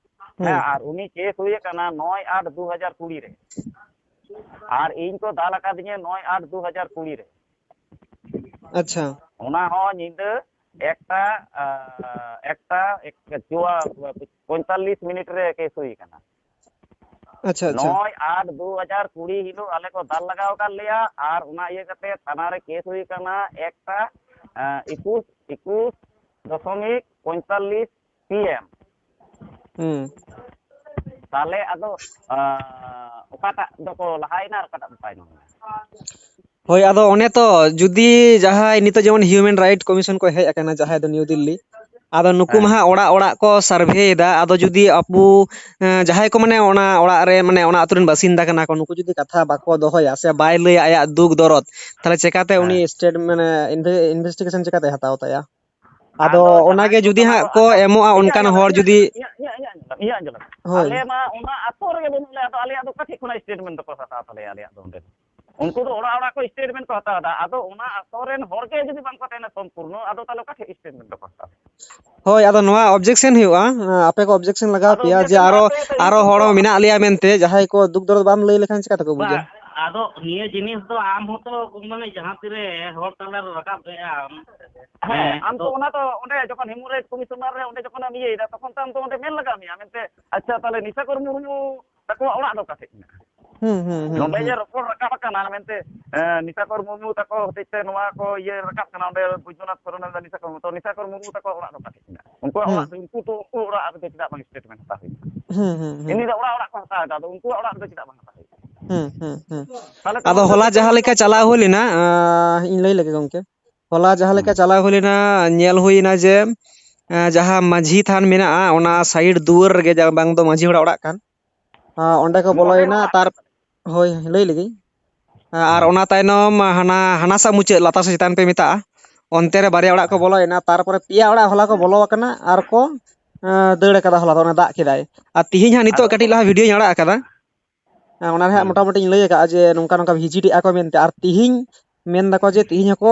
ᱦᱩᱸ᱾ ᱦᱮᱸ, ᱟᱨ ᱩᱱᱤ case ᱦᱩᱭ ᱟᱠᱟᱱᱟ ᱱᱚᱭ ᱟᱴ ᱫᱩ ᱦᱟᱡᱟᱨ ᱠᱩᱲᱤ ᱨᱮ᱾ ᱟᱨ ᱤᱧ ᱠᱚ ᱫᱟᱞ ᱟᱠᱟᱫᱤᱧᱟᱹ ᱱᱚᱭ ᱟᱴ ᱫᱩ ᱦᱟᱡᱟᱨ ᱠᱩᱲᱤ ᱨᱮ᱾ ᱟᱪᱪᱷᱟ᱾ ᱚᱱᱟ ᱦᱚᱸ ᱧᱤᱫᱟᱹ ᱮᱠᱴᱟ ᱟᱸ, ᱮᱠᱴᱟ ᱮᱠ- ᱪᱩᱣᱟ- ᱯᱚᱸᱭᱛᱟᱞᱞᱤᱥ ᱢᱤᱱᱤᱴ ᱨᱮ ᱠᱮᱥ ᱦᱩᱭ ᱠᱟᱱᱟ᱾ ᱟᱪᱪᱷᱟ, ᱟᱪᱪᱷᱟ᱾ ᱱᱚᱭ ᱟᱴ ᱫᱩ ᱦᱟᱡᱟᱨ ᱠᱩᱲᱤ ᱦᱤᱞᱳᱜ ᱟᱞᱮ ᱠᱚ ᱫᱟᱞ ᱞᱟᱜᱟᱣ ᱟᱠᱟᱫ ᱞᱮᱭᱟ, ᱟᱨ ᱚᱱᱟ ᱤᱭᱟᱹ ᱠᱟᱛᱮ ᱛᱷᱟᱱᱟ ᱨᱮ ᱠᱮᱥ ᱦᱩᱭ ᱠᱟᱱᱟ ᱮᱠᱴᱟ ᱮᱸ, ᱮᱠᱩᱥ ᱮᱠᱩᱥ ᱫᱚᱥᱚᱢᱤᱠ ᱯᱚᱸᱭᱛᱟᱞᱞᱤᱥ ᱯᱤ ᱮᱢ᱾ ᱦᱩᱸ᱾ ᱛᱟᱦᱞᱮ ᱟᱫᱚ ᱟᱸ, ᱚᱠᱟᱴᱟᱜ ᱫᱚᱠᱚ ᱞᱟᱦᱟᱭᱮᱱᱟ ᱟᱨ ᱚᱠᱟᱴᱟᱜ ᱫᱚ ᱛᱟᱭᱱᱚᱢ ᱮᱱᱟ? ᱦᱳᱭ, ᱟᱫᱚ ᱚᱱᱮ ᱛᱚ, ᱡᱩᱫᱤ ᱡᱟᱦᱟᱸᱭ ᱱᱤᱛᱚᱜ ᱡᱮᱢᱚᱱ Human Right Commission ᱠᱚ ᱦᱮᱡ ᱟᱠᱟᱱᱟ, ᱡᱟᱦᱟᱸᱭ ᱫᱚ ᱱᱤᱭᱩ ᱫᱤᱞᱞᱤ, ᱟᱫᱚ ᱱᱩᱠᱩ ᱢᱟ ᱦᱮᱸ᱾ ᱦᱟᱸᱜ ᱚᱲᱟᱜ ᱚᱲᱟᱜ ᱠᱚ ᱥᱟᱨᱵᱷᱮᱭᱮᱫᱟ᱾ ᱟᱫᱚ ᱡᱩᱫᱤ ᱟᱵᱚ, ᱮᱸ, ᱡᱟᱦᱟᱸᱭ ᱠᱚ ᱢᱟᱱᱮ ᱚᱱᱟ ᱚᱲᱟᱜ ᱨᱮ, ᱢᱟᱱᱮ ᱚᱱᱟ ᱟᱹᱛᱩ ᱨᱮᱱ ᱵᱟᱥᱤᱱᱫᱟ ᱠᱟᱱᱟ ᱠᱚ, ᱱᱩᱠᱩ ᱡᱩᱫᱤ ᱠᱟᱛᱷᱟ ᱵᱟᱠᱚ ᱫᱚᱦᱚᱭᱟ ᱥᱮ ᱵᱟᱭ ᱞᱟᱹᱭᱟ ᱟᱭᱟᱜ ᱫᱩᱠ ᱫᱚᱨᱚᱫ, ᱛᱟᱦᱞᱮ ᱪᱮᱠᱟᱛᱮ ᱩᱱᱤ ᱦᱮᱸ᱾ ᱥᱴᱮᱴ-, ᱢᱟᱱᱮ ᱤᱱᱵᱷᱮ-, ᱤᱱᱵᱷᱮᱥᱴᱤᱜᱮᱥᱚᱱ ᱪᱮᱠᱟᱛᱮᱭ ᱦᱟᱛᱟᱣ ᱛᱟᱭᱟ? ᱟᱫᱚ ᱟᱫᱚ ᱚᱱᱟᱜᱮ ᱡᱟᱦᱟᱸᱭ ᱠᱚ ᱡᱩᱫᱤ ᱠᱟᱱᱟ ᱦᱟᱸᱜ ᱠᱚ, ᱠᱚ ᱟᱫᱚ ᱮᱢᱚᱜᱼᱟ ᱤᱭᱟᱹ ᱚᱱᱠᱟᱱ ᱟᱸᱡᱚᱢ ᱦᱚᱲ ᱞᱮᱢ, ᱡᱩᱫᱤ ᱤᱭᱟᱹ, ᱤᱭᱟᱹ, ᱤᱭᱟᱹ ᱟᱸᱡᱚᱢ ᱞᱮᱢ, ᱤᱭᱟᱹ ᱟᱸᱡᱚᱢ ᱞᱮᱢ᱾ ᱦᱳᱭ᱾ ᱟᱞᱮ ᱢᱟ ᱚᱱᱟ ᱟᱛᱳ ᱨᱮᱜᱮ ᱵᱟᱹᱱᱩᱜ ᱞᱮᱭᱟ, ᱟᱫᱚ ᱟᱞᱮᱭᱟᱜ ᱫᱚ ᱚᱠᱟ ᱴᱷᱮᱡ ᱠᱷᱚᱱᱟᱜ ᱥᱴᱮᱴᱢᱮᱱᱴ ᱫᱚᱠᱚ ᱦᱟᱛᱟᱣ ᱛᱟᱞᱮᱭᱟ ᱟᱞᱮᱭᱟᱜ ᱫᱚ ᱚᱸᱰᱮ? ᱩᱱᱠᱩ ᱫᱚ ᱚᱲᱟᱜ ᱚᱲᱟᱜ ᱠᱚ ᱥᱴᱮᱴᱢᱮᱱᱴ ᱠᱚ ᱦᱟᱛᱟᱣ ᱮᱫᱟ, ᱟᱫᱚ ᱚᱱᱟ ᱟᱛᱳ ᱨᱮᱱ ᱦᱚᱲ ᱜᱮ ᱡᱩᱫᱤ ᱵᱟᱝ ᱠᱚ ᱛᱟᱦᱮᱱᱟ ᱥᱚᱢᱯᱩᱨᱱᱚ, ᱟᱫᱚ ᱛᱟᱦᱞᱮ ᱚᱠᱟ ᱴᱷᱮᱡ ᱥᱴᱮᱴᱢᱮᱱᱴ ᱫᱚᱠᱚ ᱦᱟᱛᱟᱣᱟ? ᱦᱳᱭ, ᱟᱫᱚ ᱱᱚᱣᱟ ᱚᱵᱡᱮᱠᱥᱚᱱ ᱦᱩᱭᱩᱜᱼᱟ, ᱟᱯᱮ ᱠᱚ ᱚᱵᱡᱮᱠᱥᱚᱱ ᱞᱟᱜᱟᱣ ᱟᱫᱚ ᱯᱮᱭᱟ ᱡᱮ ᱚᱵᱡᱮᱠᱥᱚᱱ ᱫᱚ ᱟᱨᱚ, ᱟᱯᱮ ᱯᱮ ᱟᱨᱚ ᱧᱩᱛᱩᱢ ᱦᱚᱲ ᱠᱚᱣᱟ᱾ ᱢᱮᱱᱟᱜ ᱞᱮᱭᱟ ᱢᱮᱱᱛᱮ, ᱡᱟᱦᱟᱸᱭ ᱠᱚ ᱫᱩᱠ ᱫᱚᱨᱚᱫ ᱵᱟᱢ ᱞᱟᱹᱭ ᱞᱮᱠᱷᱟᱱ ᱪᱤᱠᱟ ᱛᱮᱠᱚ ᱵᱩᱡᱟ? ᱵᱟᱝ, ᱟᱫᱚ ᱱᱤᱭᱟᱹ ᱡᱤᱱᱤᱥ ᱫᱚ ᱟᱢ ᱦᱚᱸᱛᱚ ᱢᱟᱱᱮ ᱡᱟᱦᱟᱸ ᱛᱤᱨᱮ ᱦᱚᱲ ᱛᱟᱞᱟᱨᱮ ᱨᱟᱠᱟᱵ ᱫᱟᱲᱮᱭᱟᱜ ᱟᱢ᱾ ᱦᱮᱸ, ᱟᱢ ᱛᱚ ᱟᱫᱚ ᱚᱱᱟ ᱫᱚ ᱚᱸᱰᱮ ᱡᱚᱠᱷᱚᱱ ᱦᱤᱭᱩᱢᱮᱱ ᱨᱟᱭᱤᱴ ᱠᱚᱢᱤᱥᱚᱱᱟᱨ ᱨᱮ ᱚᱸᱰᱮ ᱡᱚᱠᱷᱚᱱᱮᱢ ᱤᱭᱟᱹᱭᱮᱫᱟ, ᱛᱚᱠᱷᱚᱱ ᱛᱚ ᱟᱢ ᱫᱚ ᱚᱸᱰᱮ ᱢᱮᱱ ᱞᱟᱜᱟᱣ ᱢᱮᱭᱟ ᱢᱮᱱᱛᱮ, "ᱟᱪᱪᱷᱟ, ᱛᱟᱦᱞᱮ ᱱᱤᱥᱟᱠᱚᱨ ᱢᱩᱨᱢᱩ ᱛᱟᱠᱚᱣᱟᱜ ᱚᱲᱟᱜ ᱫᱚ ᱚᱠᱟ ᱥᱮᱫ ᱢᱮᱱᱟᱜᱼᱟ?" ᱦᱩᱸ, ᱦᱩᱸ, ᱦᱩᱸ, ᱱᱚᱰᱮ ᱡᱮ ᱦᱩᱸ᱾ ᱨᱚᱯᱚᱲ ᱨᱟᱠᱟᱵ ᱟᱠᱟᱱᱟ ᱢᱮᱱᱛᱮ, ᱮ, ᱱᱤᱥᱟᱠᱚᱨ ᱢᱩᱨᱢᱩ ᱛᱟᱠᱚ ᱦᱚᱛᱮᱡ ᱛᱮ ᱱᱚᱣᱟ ᱠᱚ ᱤᱭᱟᱹ ᱨᱟᱠᱟᱵ ᱠᱟᱱᱟ, ᱚᱸᱰᱮ ᱵᱳᱭᱫᱚᱱᱟᱛᱷ ᱥᱚᱨᱮᱱ ᱫᱚ ᱱᱤᱥᱟᱠᱚᱨ ᱢᱩᱨᱢᱩ, ᱛᱚ ᱱᱤᱥᱟᱠᱚᱨ ᱢᱩᱨᱢᱩ ᱛᱟᱠᱚ ᱚᱲᱟᱜ ᱫᱚ ᱚᱠᱟ ᱴᱷᱮᱡ ᱢᱮᱱᱟᱜᱼᱟ? ᱩᱱᱠᱩᱣᱟᱜ ᱦᱩᱸ᱾ ᱚᱲᱟᱜ ᱫᱚ, ᱩᱱᱠᱩ ᱫᱚ, ᱩᱱᱠᱩ ᱚᱲᱟᱜ ᱨᱮᱫᱚ ᱪᱮᱫᱟᱜ ᱵᱟᱝ ᱥᱴᱮᱴᱢᱮᱱᱴ ᱦᱟᱛᱟᱣ ᱦᱩᱭᱩᱜᱼᱟ? ᱦᱩᱸ, ᱦᱩᱸ, ᱦᱩᱸ᱾ ᱮᱢᱱᱤ ᱫᱚ ᱚᱲᱟᱜ ᱚᱲᱟᱜ ᱠᱚ ᱦᱟᱛᱟᱣ ᱮᱫᱟ, ᱟᱫᱚ ᱩᱱᱠᱩᱣᱟᱜ ᱚᱲᱟᱜ ᱨᱮᱫᱚ ᱪᱮᱫᱟᱜ ᱵᱟᱝ ᱦᱟᱛᱟᱣ ᱦᱩᱭᱩᱜᱼᱟ? ᱦᱩᱸ, ᱦᱩᱸ, ᱦᱩᱸ᱾ ᱛᱟᱦᱞᱮ ᱛᱚ ᱟᱫᱚ ᱚᱱᱟ ᱦᱚᱞᱟ ᱫᱚ ᱡᱟᱦᱟᱸ ᱟᱢ ᱞᱮᱠᱟ ᱫᱚ ᱪᱟᱞᱟᱣ ᱦᱩᱭ ᱞᱮᱱᱟ, ᱟᱸ, ᱤᱧ ᱞᱟᱹᱭ ᱞᱮᱜᱮ ᱜᱚᱝᱠᱮ᱾ ᱦᱚᱞᱟ ᱡᱟᱦᱟᱸ ᱞᱮᱠᱟ ᱦᱩᱸ᱾ ᱪᱟᱞᱟᱣ ᱦᱩᱭ ᱞᱮᱱᱟ, ᱧᱮᱞ ᱦᱩᱭᱱᱟ ᱡᱮ, ᱮᱸ, ᱡᱟᱦᱟᱸ ᱢᱟᱹᱡᱷᱤ ᱛᱷᱟᱱ ᱢᱮᱱᱟᱜᱼᱟ, ᱚᱱᱟ ᱥᱟᱭᱤᱰ ᱫᱩᱣᱟᱹᱨ ᱨᱮᱜᱮ, ᱡᱟ-, ᱵᱟᱝ ᱫᱚ ᱢᱟᱹᱡᱷᱤ ᱦᱚᱲᱟᱜ ᱚᱲᱟᱜ ᱠᱟᱱ, ᱟᱸ, ᱚᱸᱰᱮ ᱠᱚ ᱱᱚᱰᱮ ᱵᱚᱞᱚᱭᱮᱱᱟ᱾ ᱚᱲᱟᱜ ᱛᱟᱨ-, ᱦᱳᱭ, ᱞᱟᱹᱭ ᱞᱮᱜᱤᱧ᱾ ᱟᱸ, ᱟᱨ ᱦᱩᱸ᱾ ᱚᱱᱟ ᱛᱟᱭᱱᱚᱢ ᱦᱟᱱᱟ, ᱦᱟᱱᱟᱥᱟ ᱢᱩᱪᱟᱹᱫ, ᱞᱟᱛᱟᱨ ᱥᱮᱫ ᱪᱮᱛᱟᱱ ᱯᱮ ᱢᱮᱛᱟᱜᱼᱟ, ᱚᱱᱛᱮ ᱨᱮ ᱵᱟᱨᱭᱟ ᱚᱲᱟᱜ ᱠᱚ ᱦᱮᱸ᱾ ᱵᱚᱞᱚᱭᱮᱱᱟ, ᱛᱟᱨᱯᱚᱨᱮ ᱯᱮᱭᱟ ᱚᱲᱟᱜ ᱦᱚᱞᱟ ᱠᱚ ᱵᱚᱞᱚ ᱟᱠᱟᱱᱟ ᱟᱨ ᱠᱚ, ᱮᱸ, ᱫᱟᱹᱲ ᱟᱠᱟᱫᱟ᱾ ᱦᱚᱞᱟ ᱫᱚ ᱚᱱᱮ ᱫᱟᱜ ᱠᱮᱫᱟᱭ᱾ ᱟᱨ ᱛᱤᱦᱤᱧ ᱦᱟᱸᱜ ᱱᱤᱛᱚᱜ ᱟᱫᱚ ᱠᱟᱹᱴᱤᱡ ᱞᱟᱦᱟ ᱵᱷᱤᱰᱤᱭᱳᱧ ᱟᱲᱟᱜ ᱟᱠᱟᱫᱟ᱾ ᱮᱸ, ᱚᱱᱟ ᱨᱮ ᱦᱟᱸᱜ ᱦᱩᱸ᱾ ᱢᱚᱴᱟᱢᱩᱴᱤᱧ ᱞᱟᱹᱭ ᱟᱠᱟᱫᱼᱟ ᱡᱮ ᱱᱚᱝᱠᱟ ᱱᱚᱝᱠᱟ ᱵᱷᱤᱡᱤᱴ ᱮᱫᱼᱟ ᱠᱚ ᱢᱮᱱᱛᱮ, ᱟᱨ ᱛᱤᱦᱤᱧ ᱢᱮᱱ ᱫᱟᱠᱚ ᱡᱮ ᱛᱤᱦᱤᱧ ᱦᱚᱸᱠᱚ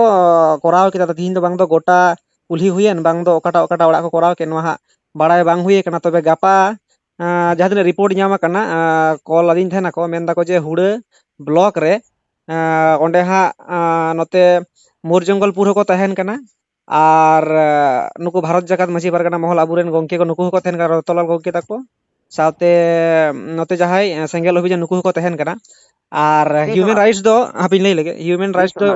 ᱠᱚᱨᱟᱣ ᱠᱮᱫᱟ᱾ ᱛᱤᱦᱤᱧ ᱫᱚ ᱵᱟᱝ ᱫᱚ ᱜᱚᱴᱟ ᱠᱩᱞᱦᱤ ᱦᱩᱭᱮᱱ, ᱵᱟᱝ ᱫᱚ ᱚᱠᱟᱴᱟᱜ ᱚᱠᱟᱴᱟᱜ ᱚᱲᱟᱜ ᱠᱚ ᱠᱚᱨᱟᱣ ᱠᱮᱫ, ᱱᱚᱣᱟ ᱦᱟᱸᱜ ᱵᱟᱲᱟᱭ ᱵᱟᱝ ᱦᱩᱭ ᱟᱠᱟᱱᱟ᱾ ᱛᱚᱵᱮ ᱜᱟᱯᱟ, ᱮᱸ, ᱡᱟᱦᱟᱸ ᱛᱤᱱᱟᱹᱜ ᱨᱤᱯᱳᱨᱴ ᱧᱟᱢ ᱟᱠᱟᱱᱟ, ᱮᱸ, ᱠᱚᱞ ᱟᱹᱫᱤᱧ ᱛᱟᱦᱮᱱᱟᱠᱚ, ᱢᱮᱱ ᱫᱟᱠᱚ ᱡᱮ ᱦᱩᱲᱟᱹ ᱵᱞᱚᱠ ᱨᱮ, ᱮᱸ, ᱚᱸᱰᱮ ᱦᱟᱸᱜ, ᱮᱸ, ᱱᱚᱛᱮ ᱢᱳᱨ ᱡᱚᱝᱜᱚᱞᱯᱩᱨ ᱦᱚᱸᱠᱚ ᱛᱟᱦᱮᱱ ᱠᱟᱱᱟ᱾ ᱟᱨ ᱱᱩᱠᱩ ᱵᱷᱟᱨᱚᱛ ᱡᱟᱠᱟᱛ ᱢᱟᱹᱡᱷᱤ ᱯᱟᱨᱜᱟᱱᱟ ᱢᱚᱦᱚᱞ ᱟᱵᱚᱨᱮᱱ ᱜᱚᱢᱠᱮ ᱠᱚ, ᱱᱩᱠᱩ ᱦᱚᱸᱠᱚ ᱛᱟᱦᱮᱱ ᱠᱟᱱᱟ, ᱨᱚᱛᱚᱱᱞᱟᱞ ᱜᱚᱢᱠᱮ ᱛᱟᱠᱚ, ᱥᱟᱶᱛᱮ ᱱᱚᱛᱮ ᱡᱟᱦᱟᱸᱭ ᱥᱮᱸᱜᱮᱞ ᱚᱵᱷᱤᱡᱟᱱ, ᱱᱩᱠᱩ ᱦᱚᱸᱠᱚ ᱛᱟᱦᱮᱱ ᱠᱟᱱᱟ᱾ ᱟᱨ ᱦᱩᱭᱩᱢᱮᱱ ᱨᱟᱭᱤᱴᱥ ᱫᱚ, ᱦᱟᱯᱮᱧ ᱞᱟᱹᱭ ᱞᱮᱜᱮ, ᱦᱤᱭᱩᱢᱮᱱ ᱨᱟᱭᱤᱴᱥ ᱫᱚ,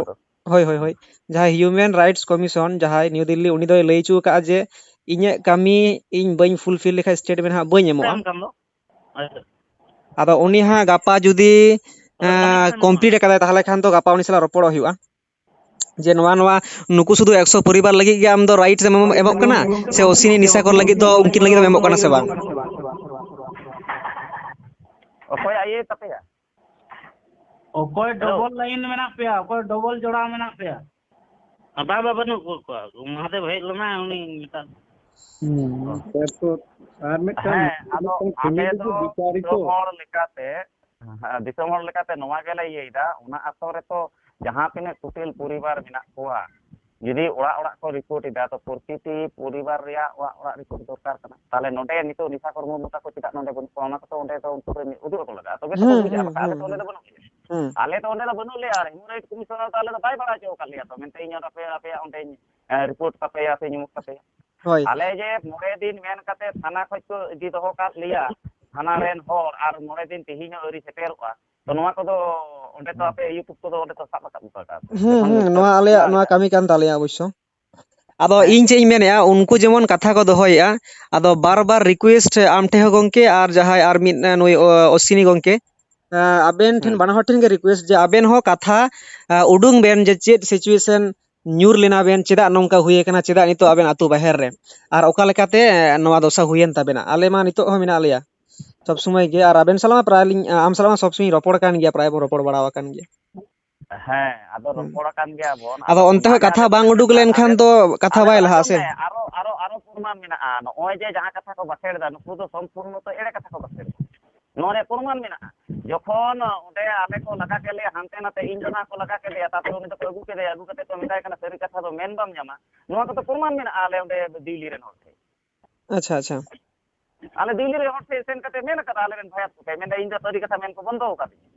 ᱦᱳᱭ, ᱦᱳᱭ, ᱦᱳᱭ, ᱡᱟᱦᱟᱸᱭ ᱦᱤᱭᱩᱢᱮᱱ ᱨᱟᱭᱤᱴᱥ ᱠᱚᱢᱤᱥᱚᱱ, ᱡᱟᱦᱟᱸᱭ ᱱᱤᱭᱩ ᱫᱤᱞᱞᱤ, ᱩᱱᱤ ᱫᱚᱭ ᱞᱟᱹᱭ ᱦᱚᱪᱚ ᱟᱠᱟᱫᱼᱟ ᱡᱮ ᱤᱧᱟᱹᱜ ᱠᱟᱹᱢᱤ ᱤᱧ ᱵᱟᱹᱧ ᱯᱷᱩᱞᱯᱷᱤᱞ ᱞᱮᱠᱷᱟᱱ ᱥᱴᱮᱴᱢᱮᱱᱴ ᱦᱟᱸᱜ ᱵᱟᱹᱧ ᱮᱢᱚᱜᱼᱟ᱾ ᱟᱫᱚ ᱩᱱᱤ ᱦᱟᱸᱜ ᱜᱟᱯᱟ ᱡᱩᱫᱤ ᱠᱚᱢᱯᱞᱤᱴ ᱟᱠᱟᱫᱟᱭ, ᱛᱟᱦᱚᱞᱮ ᱠᱷᱟᱱ ᱫᱚ ᱜᱟᱯᱟ ᱩᱱᱤ ᱥᱟᱞᱟᱜ ᱨᱚᱯᱚᱲᱚᱜ ᱦᱩᱭᱩᱜᱼᱟ, ᱡᱮ ᱱᱚᱣᱟ, ᱱᱚᱣᱟ ᱱᱩᱠᱩ ᱥᱩᱫᱷᱩ ᱮᱠᱥᱚ ᱯᱚᱨᱤᱵᱟᱨ ᱞᱟᱹᱜᱤᱫ ᱜᱮ ᱟᱢ ᱫᱚ ᱨᱟᱭᱤᱴᱥ ᱮᱢ ᱮᱢᱚᱜ ᱠᱟᱱᱟ, ᱥᱮ ᱚᱥᱤᱱᱤ ᱱᱤᱥᱟ ᱠᱚᱨ ᱞᱟᱹᱜᱤᱫ ᱫᱚ, ᱩᱱᱠᱤᱱ ᱞᱟᱹᱜᱤᱫ ᱮᱢ ᱮᱢᱚᱜ ᱠᱟᱱᱟ ᱥᱮ ᱵᱟᱝ? ᱚᱠᱚᱭᱟᱜ ᱤᱭᱟᱹ ᱛᱟᱯᱮᱭᱟ? ᱚᱠᱚᱭ ᱦᱮᱞᱳ᱾ ᱰᱚᱵᱚᱞ ᱞᱟᱭᱤᱱ ᱢᱮᱱᱟᱜ ᱯᱮᱭᱟ? ᱚᱠᱚᱭ ᱰᱚᱵᱚᱞ ᱡᱚᱲᱟᱣ ᱢᱮᱱᱟᱜ ᱯᱮᱭᱟ? ᱵᱟᱵᱟ ᱵᱟᱹᱱᱩᱜ ᱠᱚᱣᱟ, ᱢᱚᱦᱟᱫᱮᱵ ᱦᱮᱡ ᱞᱮᱱᱟ, ᱩᱱᱤ ᱢᱮᱛᱟᱫ᱾ ᱦᱩᱸ, ᱛᱟᱨᱯᱚᱨ ᱟᱨ ᱢᱤᱫᱴᱟᱝ, ᱦᱮᱸ, ᱟᱫᱚ ᱢᱤᱫᱴᱟᱝ ᱟᱞᱮ family ᱫᱚ ᱫᱚ ᱵᱤᱪᱟᱨᱤᱛᱚ᱾ ᱫᱤᱥᱚᱢ ᱦᱚᱲ ᱞᱮᱠᱟᱛᱮ, ᱦᱮᱸ, ᱫᱤᱥᱚᱢ ᱦᱚᱲ ᱞᱮᱠᱟᱛᱮ ᱱᱚᱣᱟ ᱜᱮᱞᱮ ᱤᱭᱟᱹᱭᱮᱫᱟ, ᱚᱱᱟ ᱟᱛᱳ ᱨᱮᱛᱚ ᱡᱟᱦᱟᱸ ᱛᱤᱱᱟᱹᱜ ᱠᱩᱴᱤᱞ ᱯᱚᱨᱤᱵᱟᱨ ᱢᱮᱱᱟᱜ ᱠᱚᱣᱟ, ᱡᱩᱫᱤ ᱚᱲᱟᱜ ᱚᱲᱟᱜ ᱠᱚ ᱨᱤᱯᱳᱨᱴ ᱮᱫᱟ, ᱛᱚ ᱯᱨᱚᱛᱤᱴᱤ ᱯᱚᱨᱤᱵᱟᱨ ᱨᱮᱭᱟᱜ ᱚᱲᱟᱜ ᱚᱲᱟᱜ ᱨᱤᱯᱳᱨᱴ ᱫᱚᱨᱠᱟᱨ ᱠᱟᱱᱟ᱾ ᱛᱟᱦᱞᱮ ᱱᱚᱰᱮ ᱱᱤᱛᱚᱜ ᱱᱤᱥᱟ ᱠᱚᱨ ᱢᱩᱨᱢᱩ ᱛᱟᱠᱚ ᱪᱮᱫᱟᱜ ᱱᱚᱰᱮ ᱵᱟᱹᱱᱩᱜ ᱠᱚᱣᱟ, ᱚᱱᱟ ᱠᱚᱛᱚ ᱚᱸᱰᱮ ᱫᱚ ᱩᱱᱠᱩ ᱠᱚ ᱩᱫᱩᱜ ᱟᱠᱚ ᱞᱟᱜᱟᱜᱼᱟ, ᱛᱚᱵᱮ ᱛᱚᱠᱚ ᱦᱩᱸ, ᱵᱩᱡᱟ, ᱦᱩᱸ, ᱵᱟᱠᱷᱟᱱ ᱟᱞᱮ ᱦᱩᱸ, ᱫᱚ ᱚᱸᱰᱮ ᱫᱚ ᱵᱟᱹᱱᱩᱜ ᱞᱮᱭᱟ᱾ ᱦᱩᱸ᱾ ᱟᱞᱮ ᱫᱚ ᱚᱸᱰᱮ ᱫᱚ ᱵᱟᱹᱱᱩᱜ ᱞᱮᱭᱟ, ᱟᱨ ᱦᱤᱭᱩᱢᱮᱱ ᱨᱟᱭᱤᱴ ᱠᱚᱢᱤᱥᱚᱱᱟᱨ ᱫᱚ ᱟᱞᱮ ᱫᱚ ᱵᱟᱭ ᱵᱟᱲᱟᱭ ᱦᱚᱪᱚ ᱟᱠᱟᱫ ᱞᱮᱭᱟ᱾ ᱛᱚ ᱢᱮᱱᱛᱮ ᱤᱧ ᱟᱯᱮ, ᱟᱯᱮᱭᱟᱜ ᱚᱸᱰᱮᱧ, ᱮ, ᱨᱤᱯᱳᱨᱴ ᱛᱟᱯᱮᱭᱟ ᱥᱮ ᱧᱩᱢᱩᱠ ᱛᱟᱯᱮᱭᱟ᱾ ᱦᱳᱭ᱾ ᱟᱞᱮ ᱡᱮ ᱢᱚᱬᱮ ᱫᱤᱱ ᱢᱮᱱ ᱠᱟᱛᱮ ᱛᱷᱟᱱᱟ ᱠᱷᱚᱡ ᱠᱚ ᱤᱫᱤ ᱫᱚᱦᱚ ᱠᱟᱜ ᱞᱮᱭᱟ, ᱛᱷᱟᱱᱟ ᱨᱮᱱ ᱦᱚᱲ, ᱟᱨ ᱢᱚᱬᱮ ᱫᱤᱱ ᱛᱮᱦᱮᱧ ᱦᱚᱸ ᱟᱹᱣᱨᱤ ᱥᱮᱴᱮᱨᱚᱜᱼᱟ᱾ ᱛᱚ ᱱᱚᱣᱟ ᱠᱚᱫᱚ ᱚᱸᱰᱮ ᱛᱚ ᱦᱩᱸ᱾ ᱟᱯᱮ ᱤᱭᱩᱴᱩᱵᱽ ᱠᱚᱫᱚ ᱚᱸᱰᱮ ᱛᱚ ᱥᱟᱵ ᱨᱟᱠᱟᱵ ᱦᱚᱴᱚ ᱠᱟᱜᱼᱟ ᱯᱮ᱾ ᱦᱩᱸ, ᱡᱚᱠᱷᱚᱱ ᱦᱩᱸ, ᱱᱚᱣᱟ ᱟᱞᱮᱭᱟᱜ ᱱᱚᱣᱟ ᱠᱟᱹᱢᱤ ᱠᱟᱱ ᱛᱟᱞᱮᱭᱟ ᱚᱵᱚᱥᱥᱚ᱾ ᱟᱫᱚ ᱦᱮᱸ᱾ ᱤᱧ ᱪᱮᱫ ᱤᱧ ᱢᱮᱱᱮᱫᱼᱟ, ᱩᱱᱠᱩ ᱡᱮᱢᱚᱱ ᱠᱟᱛᱷᱟ ᱠᱚ ᱫᱚᱦᱚᱭᱮᱫᱼᱟ, ᱟᱫᱚ ᱵᱟᱨ ᱵᱟᱨ ᱨᱤᱠᱩᱭᱮᱥᱴ ᱟᱢ ᱴᱷᱮᱱ ᱦᱚᱸ ᱜᱚᱢᱠᱮ, ᱟᱨ ᱡᱟᱦᱟᱸᱭ ᱟᱨ ᱢᱤᱫ, ᱮ, ᱱᱩᱭ, ᱚ, ᱚᱥᱤᱱᱤ ᱜᱚᱢᱠᱮ, ᱮ, ᱟᱵᱮᱱ ᱴᱷᱮᱱ, ᱦᱩᱸ᱾ ᱵᱟᱱᱟ ᱦᱚᱲ ᱴᱷᱮᱱ ᱜᱮ ᱨᱤᱠᱩᱭᱮᱥᱴ ᱡᱮ ᱟᱵᱮᱱ ᱦᱚᱸ ᱠᱟᱛᱷᱟ, ᱮ, ᱩᱰᱩᱝ ᱵᱮᱱ ᱡᱮ ᱪᱮᱫ ᱥᱤᱪᱩᱭᱮᱥᱚᱱ ᱧᱩᱨ ᱞᱮᱱᱟ ᱵᱮᱱ, ᱪᱮᱫᱟᱜ ᱱᱚᱝᱠᱟ ᱦᱩᱭ ᱟᱠᱟᱱᱟ, ᱪᱮᱫᱟᱜ ᱱᱤᱛᱚᱜ ᱟᱵᱮᱱ ᱟᱹᱛᱩ ᱵᱟᱦᱮᱨ ᱨᱮ, ᱟᱨ ᱚᱠᱟ ᱞᱮᱠᱟᱛᱮ, ᱮ, ᱱᱚᱣᱟ ᱫᱚᱥᱟ ᱦᱩᱭᱮᱱ ᱛᱟᱵᱮᱱᱟ? ᱟᱞᱮ ᱢᱟ ᱱᱤᱛᱚᱜ ᱦᱚᱸ ᱢᱮᱱᱟᱜ ᱞᱮᱭᱟ ᱥᱚᱵ ᱥᱚᱢᱚᱭ ᱜᱮ, ᱟᱨ ᱟᱵᱮᱱ ᱥᱟᱞᱟᱜ ᱢᱟ ᱯᱨᱟᱭ ᱞᱤᱧ, ᱟᱢ ᱥᱟᱞᱟᱜ ᱢᱟ ᱥᱚᱵ ᱥᱚᱢᱚᱭ ᱨᱚᱯᱚᱲ ᱠᱟᱱ ᱜᱮᱭᱟ, ᱯᱨᱟᱭ ᱵᱚᱱ ᱨᱚᱯᱚᱲ ᱵᱟᱲᱟ ᱟᱠᱟᱱ ᱜᱮᱭᱟ᱾ ᱦᱮᱸ, ᱟᱫᱚ ᱦᱩᱸ᱾ ᱨᱚᱯᱚᱲ ᱟᱠᱟᱱ ᱜᱮᱭᱟ ᱵᱚᱱ, ᱟᱫᱚ ᱟᱫᱚ ᱚᱱᱛᱮ ᱠᱷᱚᱱ ᱚᱱᱟᱜᱮ ᱠᱟᱛᱷᱟ ᱟᱞᱮ ᱫᱚ ᱵᱟᱝ ᱩᱰᱩᱠ ᱢᱮᱱᱫᱟ, ᱞᱮᱱᱠᱷᱟᱱ ᱫᱚ ᱠᱟᱛᱷᱟ ᱟᱞᱮ ᱵᱟᱭ ᱫᱚ ᱞᱟᱦᱟᱜᱼᱟ ᱟᱸᱡᱚᱢ ᱥᱮ᱾ ᱢᱮ, ᱟᱨᱚ, ᱟᱨᱚ, ᱟᱨᱚ ᱯᱨᱚᱢᱟᱱ ᱢᱮᱱᱟᱜᱼᱟ᱾ ᱱᱚᱜᱼᱚᱭ ᱡᱮ ᱡᱟᱦᱟᱸ ᱠᱟᱛᱷᱟ ᱠᱚ ᱵᱟᱠᱷᱮᱲ ᱮᱫᱟ, ᱱᱩᱠᱩ ᱫᱚ ᱥᱚᱢᱯᱩᱨᱱᱚ ᱛᱚ ᱮᱲᱮ ᱠᱟᱛᱷᱟ ᱠᱚ ᱵᱟᱠᱷᱮᱲ ᱮᱫᱟ᱾ ᱱᱚᱣᱟ ᱨᱮᱭᱟᱜ ᱯᱨᱚᱢᱟᱱ ᱢᱮᱱᱟᱜᱼᱟ᱾ ᱡᱚᱠᱷᱚᱱ ᱚᱸᱰᱮ ᱟᱞᱮ ᱠᱚ ᱞᱟᱜᱟ ᱠᱮᱫ ᱞᱮᱭᱟ ᱦᱟᱱᱛᱮ ᱱᱟᱛᱮ, ᱤᱧ ᱫᱚ ᱱᱟᱦᱟᱜ ᱠᱚ ᱞᱟᱜᱟ ᱠᱮᱫᱮᱭᱟ, ᱛᱟᱨᱯᱚᱨᱮ ᱩᱱᱤ ᱫᱚᱠᱚ ᱟᱹᱜᱩ ᱠᱮᱫᱮᱭᱟ, ᱟᱹᱜᱩ ᱠᱟᱛᱮ ᱠᱚ ᱢᱮᱛᱟᱭ ᱠᱟᱱᱟ, "ᱥᱟᱹᱨᱤ ᱠᱟᱛᱷᱟ ᱫᱚ ᱢᱮᱱ ᱵᱟᱢ ᱧᱟᱢᱟ", ᱱᱚᱣᱟ ᱠᱚᱫᱚ ᱯᱨᱚᱢᱟᱱ ᱢᱮᱱᱟᱜᱼᱟ ᱟᱞᱮ ᱚᱸᱰᱮ ᱫᱤᱞᱞᱤ ᱨᱮᱱ ᱦᱚᱲ ᱴᱷᱮᱱ᱾ ᱟᱪᱪᱷᱟ, ᱟᱪᱪᱷᱟ᱾ ᱟᱞᱮ ᱫᱤᱞᱞᱤ ᱨᱮᱱ ᱦᱚᱲ ᱴᱷᱮᱱ ᱥᱮᱱ ᱠᱟᱛᱮ ᱢᱮᱱ ᱟᱠᱟᱫᱟ, ᱟᱞᱮ ᱨᱮᱱ ᱵᱷᱟᱭᱟᱛ ᱠᱚᱴᱷᱮᱱ, ᱢᱮᱱᱫᱟ, "ᱤᱧ ᱫᱚ ᱥᱟᱹᱨᱤ ᱠᱟᱛᱷᱟ ᱢᱮᱱ ᱠᱚ ᱵᱚᱱᱫᱚ ᱟᱠᱟᱫᱤᱧᱟ᱾"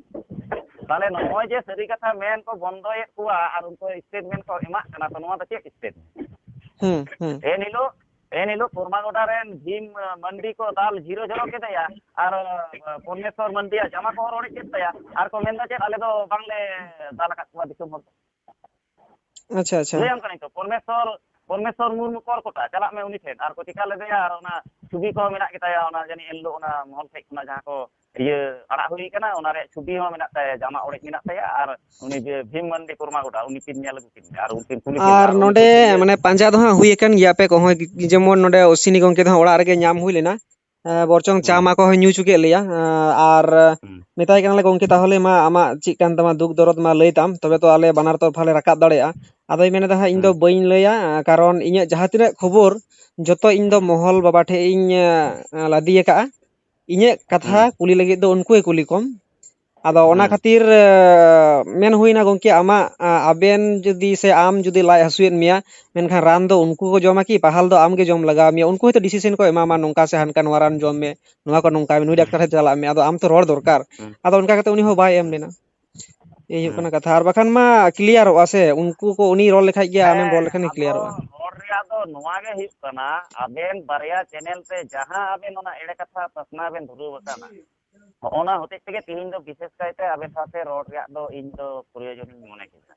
ᱛᱟᱦᱞᱮ ᱱᱚᱜᱼᱚᱭ ᱡᱮ ᱥᱟᱹᱨᱤ ᱠᱟᱛᱷᱟ ᱢᱮᱱ ᱠᱚ ᱵᱚᱱᱫᱚᱭᱮᱫ ᱠᱚᱣᱟ ᱟᱨ ᱩᱱᱠᱩ ᱥᱴᱮᱴᱢᱮᱱᱴ ᱠᱚ ᱮᱢᱟᱜ ᱠᱟᱱᱟ, ᱛᱚ ᱱᱚᱣᱟ ᱫᱚ ᱪᱮᱫ ᱥᱴᱮᱴᱢᱮᱱᱴ? ᱦᱩᱸ, ᱦᱩᱸ᱾ ᱮᱱ ᱦᱤᱞᱳᱜ, ᱮᱱ ᱦᱤᱞᱳᱜ ᱠᱚᱨᱢᱟᱜᱚᱰᱟ ᱨᱮᱱ ᱵᱷᱤᱢ, ᱟᱸ, ᱢᱟᱱᱰᱤ ᱠᱚ ᱫᱟᱞ ᱡᱷᱤᱨᱚ ᱡᱷᱚᱨᱚ ᱠᱮᱫᱮᱭᱟ ᱟᱨ, ᱟᱸ, ᱯᱚᱨᱢᱮᱥᱣᱚᱨ ᱢᱟᱱᱰᱤᱭᱟᱜ ᱡᱟᱢᱟ ᱠᱚᱦᱚᱸ ᱨᱚᱲᱮᱡ ᱠᱮᱫ ᱛᱟᱭᱟ ᱟᱨ ᱠᱚ ᱢᱮᱱᱫᱟ, "ᱪᱮᱫ ᱟᱞᱮ ᱫᱚ ᱵᱟᱝᱞᱮ ᱫᱟᱞ ᱟᱠᱟᱫ ᱠᱚᱣᱟ ᱫᱤᱥᱚᱢ ᱦᱚᱲ ᱫᱚ?" ᱟᱪᱪᱷᱟ, ᱟᱪᱪᱷᱟ᱾ ᱞᱟᱹᱭᱟᱢ ᱠᱟᱹᱱᱟᱹᱧ ᱛᱚ, ᱯᱚᱨᱢᱮᱥᱣᱚᱨ, ᱯᱚᱨᱢᱮᱥᱣᱚᱨ ᱢᱩᱨᱢᱩ ᱠᱚᱨ ᱠᱚᱴᱟ, ᱪᱟᱞᱟᱜ ᱢᱮ ᱩᱱᱤ ᱴᱷᱮᱱ᱾ ᱟᱨ ᱠᱚ ᱪᱤᱠᱟ ᱞᱮᱫᱮᱭᱟ, ᱟᱨ ᱚᱱᱟ ᱪᱷᱩᱵᱤ ᱠᱚ ᱢᱮᱱᱟᱜ ᱜᱮᱛᱟᱭᱟ, ᱚᱱᱟ ᱡᱟᱹᱱᱤᱡ ᱮᱱ ᱦᱤᱞᱳᱜ ᱚᱱᱟ ᱢᱚᱦᱚᱞ ᱴᱷᱮᱡ ᱠᱷᱚᱱᱟᱜ ᱡᱟᱦᱟᱸ ᱠᱚ ᱤᱭᱟᱹ ᱟᱲᱟᱜ ᱦᱩᱭ ᱠᱟᱱᱟ, ᱚᱱᱟ ᱨᱮᱭᱟᱜ ᱪᱷᱩᱵᱤ ᱦᱚᱸ ᱢᱮᱱᱟᱜ ᱛᱟᱭᱟ, ᱡᱟᱢᱟ ᱚᱲᱮᱡ ᱢᱮᱱᱟᱜ ᱛᱟᱭᱟ᱾ ᱟᱨ ᱩᱱᱤ ᱡᱮ ᱵᱷᱤᱢ ᱢᱟᱱᱰᱤ ᱠᱚᱨᱢᱟ ᱜᱚᱰᱟ, ᱩᱱᱤ ᱠᱤᱱ ᱧᱮᱞ ᱟᱹᱜᱩ ᱠᱤᱱ ᱢᱮ᱾ ᱟᱨ ᱩᱱᱠᱤᱱ ᱠᱩᱞᱤ ᱠᱤᱱ ᱢᱮ, ᱟᱨ ᱟᱨ ᱩᱱᱤ ᱱᱚᱰᱮ ᱡᱮ ᱤᱭᱟᱹ ᱢᱟᱱᱮ ᱯᱟᱸᱡᱟ ᱫᱚ ᱦᱟᱸᱜ ᱦᱩᱭ ᱟᱠᱟᱱ ᱜᱮᱭᱟ ᱟᱯᱮ ᱠᱚᱦᱚᱸ, ᱡᱮᱢᱚᱱ ᱱᱚᱰᱮ ᱚᱥᱤᱱᱤ ᱜᱚᱝᱠᱮ ᱫᱚ ᱦᱟᱸᱜ ᱚᱲᱟᱜ ᱨᱮᱜᱮ ᱧᱟᱢ ᱦᱩᱭ ᱞᱮᱱᱟ᱾ ᱮᱸ, ᱵᱚᱨᱪᱚᱝ ᱪᱟ ᱦᱩᱸ, ᱢᱟ ᱠᱚᱦᱚᱸ ᱧᱩ ᱦᱚᱪᱚ ᱠᱮᱫ ᱞᱮᱭᱟ᱾ ᱮᱸ, ᱟᱨ ᱦᱩᱸ, ᱢᱮᱛᱟᱭ ᱠᱟᱱᱟᱞᱮ, "ᱜᱚᱝᱠᱮ, ᱛᱟᱦᱚᱞᱮ ᱢᱟ ᱟᱢᱟᱜ ᱪᱮᱫ ᱠᱟᱱ ᱛᱟᱢᱟ ᱫᱩᱠ ᱫᱚᱨᱚᱫ ᱢᱟ ᱞᱟᱹᱭ ᱛᱟᱢ, ᱛᱚᱵᱮ ᱛᱚ ᱟᱞᱮ ᱵᱟᱱᱟᱨ ᱛᱚᱨᱯᱷᱟ ᱞᱮ ᱨᱟᱠᱟᱵ ᱫᱟᱲᱮᱭᱟᱜᱼᱟ?" ᱟᱫᱚᱭ ᱢᱮᱱᱮᱫᱟ, "ᱦᱟᱸᱜ ᱤᱧ ᱫᱚ ᱦᱩᱸ, ᱵᱟᱹᱧ ᱞᱟᱹᱭᱟ, ᱠᱟᱨᱚᱱ ᱤᱧᱟᱹᱜ ᱡᱟᱦᱟᱸ ᱛᱤᱱᱟᱹᱜ ᱠᱷᱚᱵᱚᱨ ᱡᱚᱛᱚ ᱤᱧ ᱫᱚ ᱢᱚᱦᱚᱞ ᱵᱟᱵᱟ ᱴᱷᱮᱡ ᱤᱧ, ᱮᱸ, ᱞᱟᱫᱮ ᱟᱠᱟᱫᱼᱟ᱾ ᱤᱧᱟᱹᱜ ᱠᱟᱛᱷᱟ ᱦᱩᱸ, ᱠᱩᱞᱤ ᱞᱟᱹᱜᱤᱫ ᱫᱚ ᱩᱱᱠᱩ ᱜᱮ ᱠᱩᱞᱤ ᱠᱚᱢ᱾" ᱟᱫᱚ ᱚᱱᱟ ᱦᱩᱸ, ᱠᱷᱟᱹᱛᱤᱨ, ᱮᱸ, ᱢᱮᱱ ᱦᱩᱭᱱᱟ, "ᱜᱚᱝᱠᱮ, ᱟᱢᱟᱜ, ᱟᱸ, ᱟᱵᱮᱱ ᱡᱩᱫᱤ ᱥᱮ ᱟᱢ ᱡᱩᱫᱤ ᱞᱟᱡ ᱦᱟᱹᱥᱩᱭᱮᱫ ᱢᱮᱭᱟ, ᱢᱮᱱᱠᱷᱟᱱ ᱨᱟᱱ ᱫᱚ ᱩᱱᱠᱩ ᱠᱚ ᱡᱚᱢᱟ ᱠᱤ? ᱯᱟᱦᱟᱞ ᱫᱚ ᱟᱢ ᱜᱮ ᱡᱚᱢ ᱞᱟᱜᱟᱣ ᱢᱮᱭᱟ᱾ ᱩᱱᱠᱩ ᱦᱚᱭᱛᱳ ᱰᱤᱥᱤᱥᱮᱱ ᱠᱚ ᱮᱢᱟᱢᱟ, ᱱᱚᱝᱠᱟ ᱥᱮ ᱦᱟᱱᱠᱟ, ᱱᱚᱣᱟ ᱨᱟᱱ ᱡᱚᱢ ᱢᱮ, ᱱᱚᱣᱟ ᱠᱚ ᱱᱚᱝᱠᱟᱭ ᱢᱮ, ᱱᱩᱭ ᱰᱟᱠᱛᱟᱨ ᱦᱩᱸ, ᱴᱷᱮᱱ ᱪᱟᱞᱟᱜ ᱢᱮ᱾" ᱟᱫᱚ ᱟᱢ ᱛᱚ ᱨᱚᱲ ᱫᱚᱨᱠᱟᱨ᱾ ᱟᱫᱚ ᱚᱱᱠᱟ ᱠᱟᱛᱮ ᱩᱱᱤ ᱦᱚᱸ ᱵᱟᱭ ᱮᱢ ᱞᱮᱱᱟ᱾ ᱮᱭ ᱦᱩᱭᱩᱜ ᱦᱩᱸ᱾ ᱠᱟᱱᱟ ᱠᱟᱛᱷᱟ᱾ ᱟᱨ ᱵᱟᱠᱷᱟᱱ ᱢᱟ ᱠᱞᱤᱭᱟᱨᱚᱜᱼᱟ ᱥᱮ, ᱩᱱᱠᱩ ᱠᱚ, ᱩᱱᱤ ᱨᱚᱲ ᱞᱮᱠᱷᱟᱡ ᱜᱮ ᱟᱢᱮᱢ ᱨᱚᱲ ᱦᱮᱸ, ᱞᱮᱠᱷᱟᱱ ᱜᱮ ᱟᱫᱚ ᱠᱞᱤᱭᱟᱨᱚᱜᱼᱟ᱾ ᱨᱚᱲ ᱨᱮᱭᱟᱜ ᱫᱚ ᱱᱚᱣᱟ ᱜᱮ ᱦᱩᱭᱩᱜ ᱠᱟᱱᱟ, ᱟᱵᱮᱱ ᱵᱟᱨᱭᱟ ᱪᱮᱱᱮᱞ ᱛᱮ ᱡᱟᱦᱟᱸ ᱟᱵᱮᱱ ᱚᱱᱟ ᱮᱲᱮ ᱠᱟᱛᱷᱟ ᱯᱟᱥᱱᱟᱣ ᱵᱮᱱ ᱫᱷᱩᱨᱟᱹᱣ ᱟᱠᱟᱱᱟ, ᱦᱚᱸᱜᱼᱚ ᱱᱟ ᱦᱚᱛᱮᱡ ᱛᱮᱜᱮ ᱛᱤᱦᱤᱧ ᱫᱚ ᱵᱤᱥᱮᱥ ᱠᱟᱭᱛᱮ ᱟᱵᱮᱱ ᱥᱟᱶᱛᱮ ᱨᱚᱲ ᱨᱮᱭᱟᱜ ᱫᱚ ᱤᱧ ᱫᱚ ᱯᱨᱚᱭᱳᱡᱚᱱᱤᱧ ᱢᱚᱱᱮ ᱠᱮᱫᱟ᱾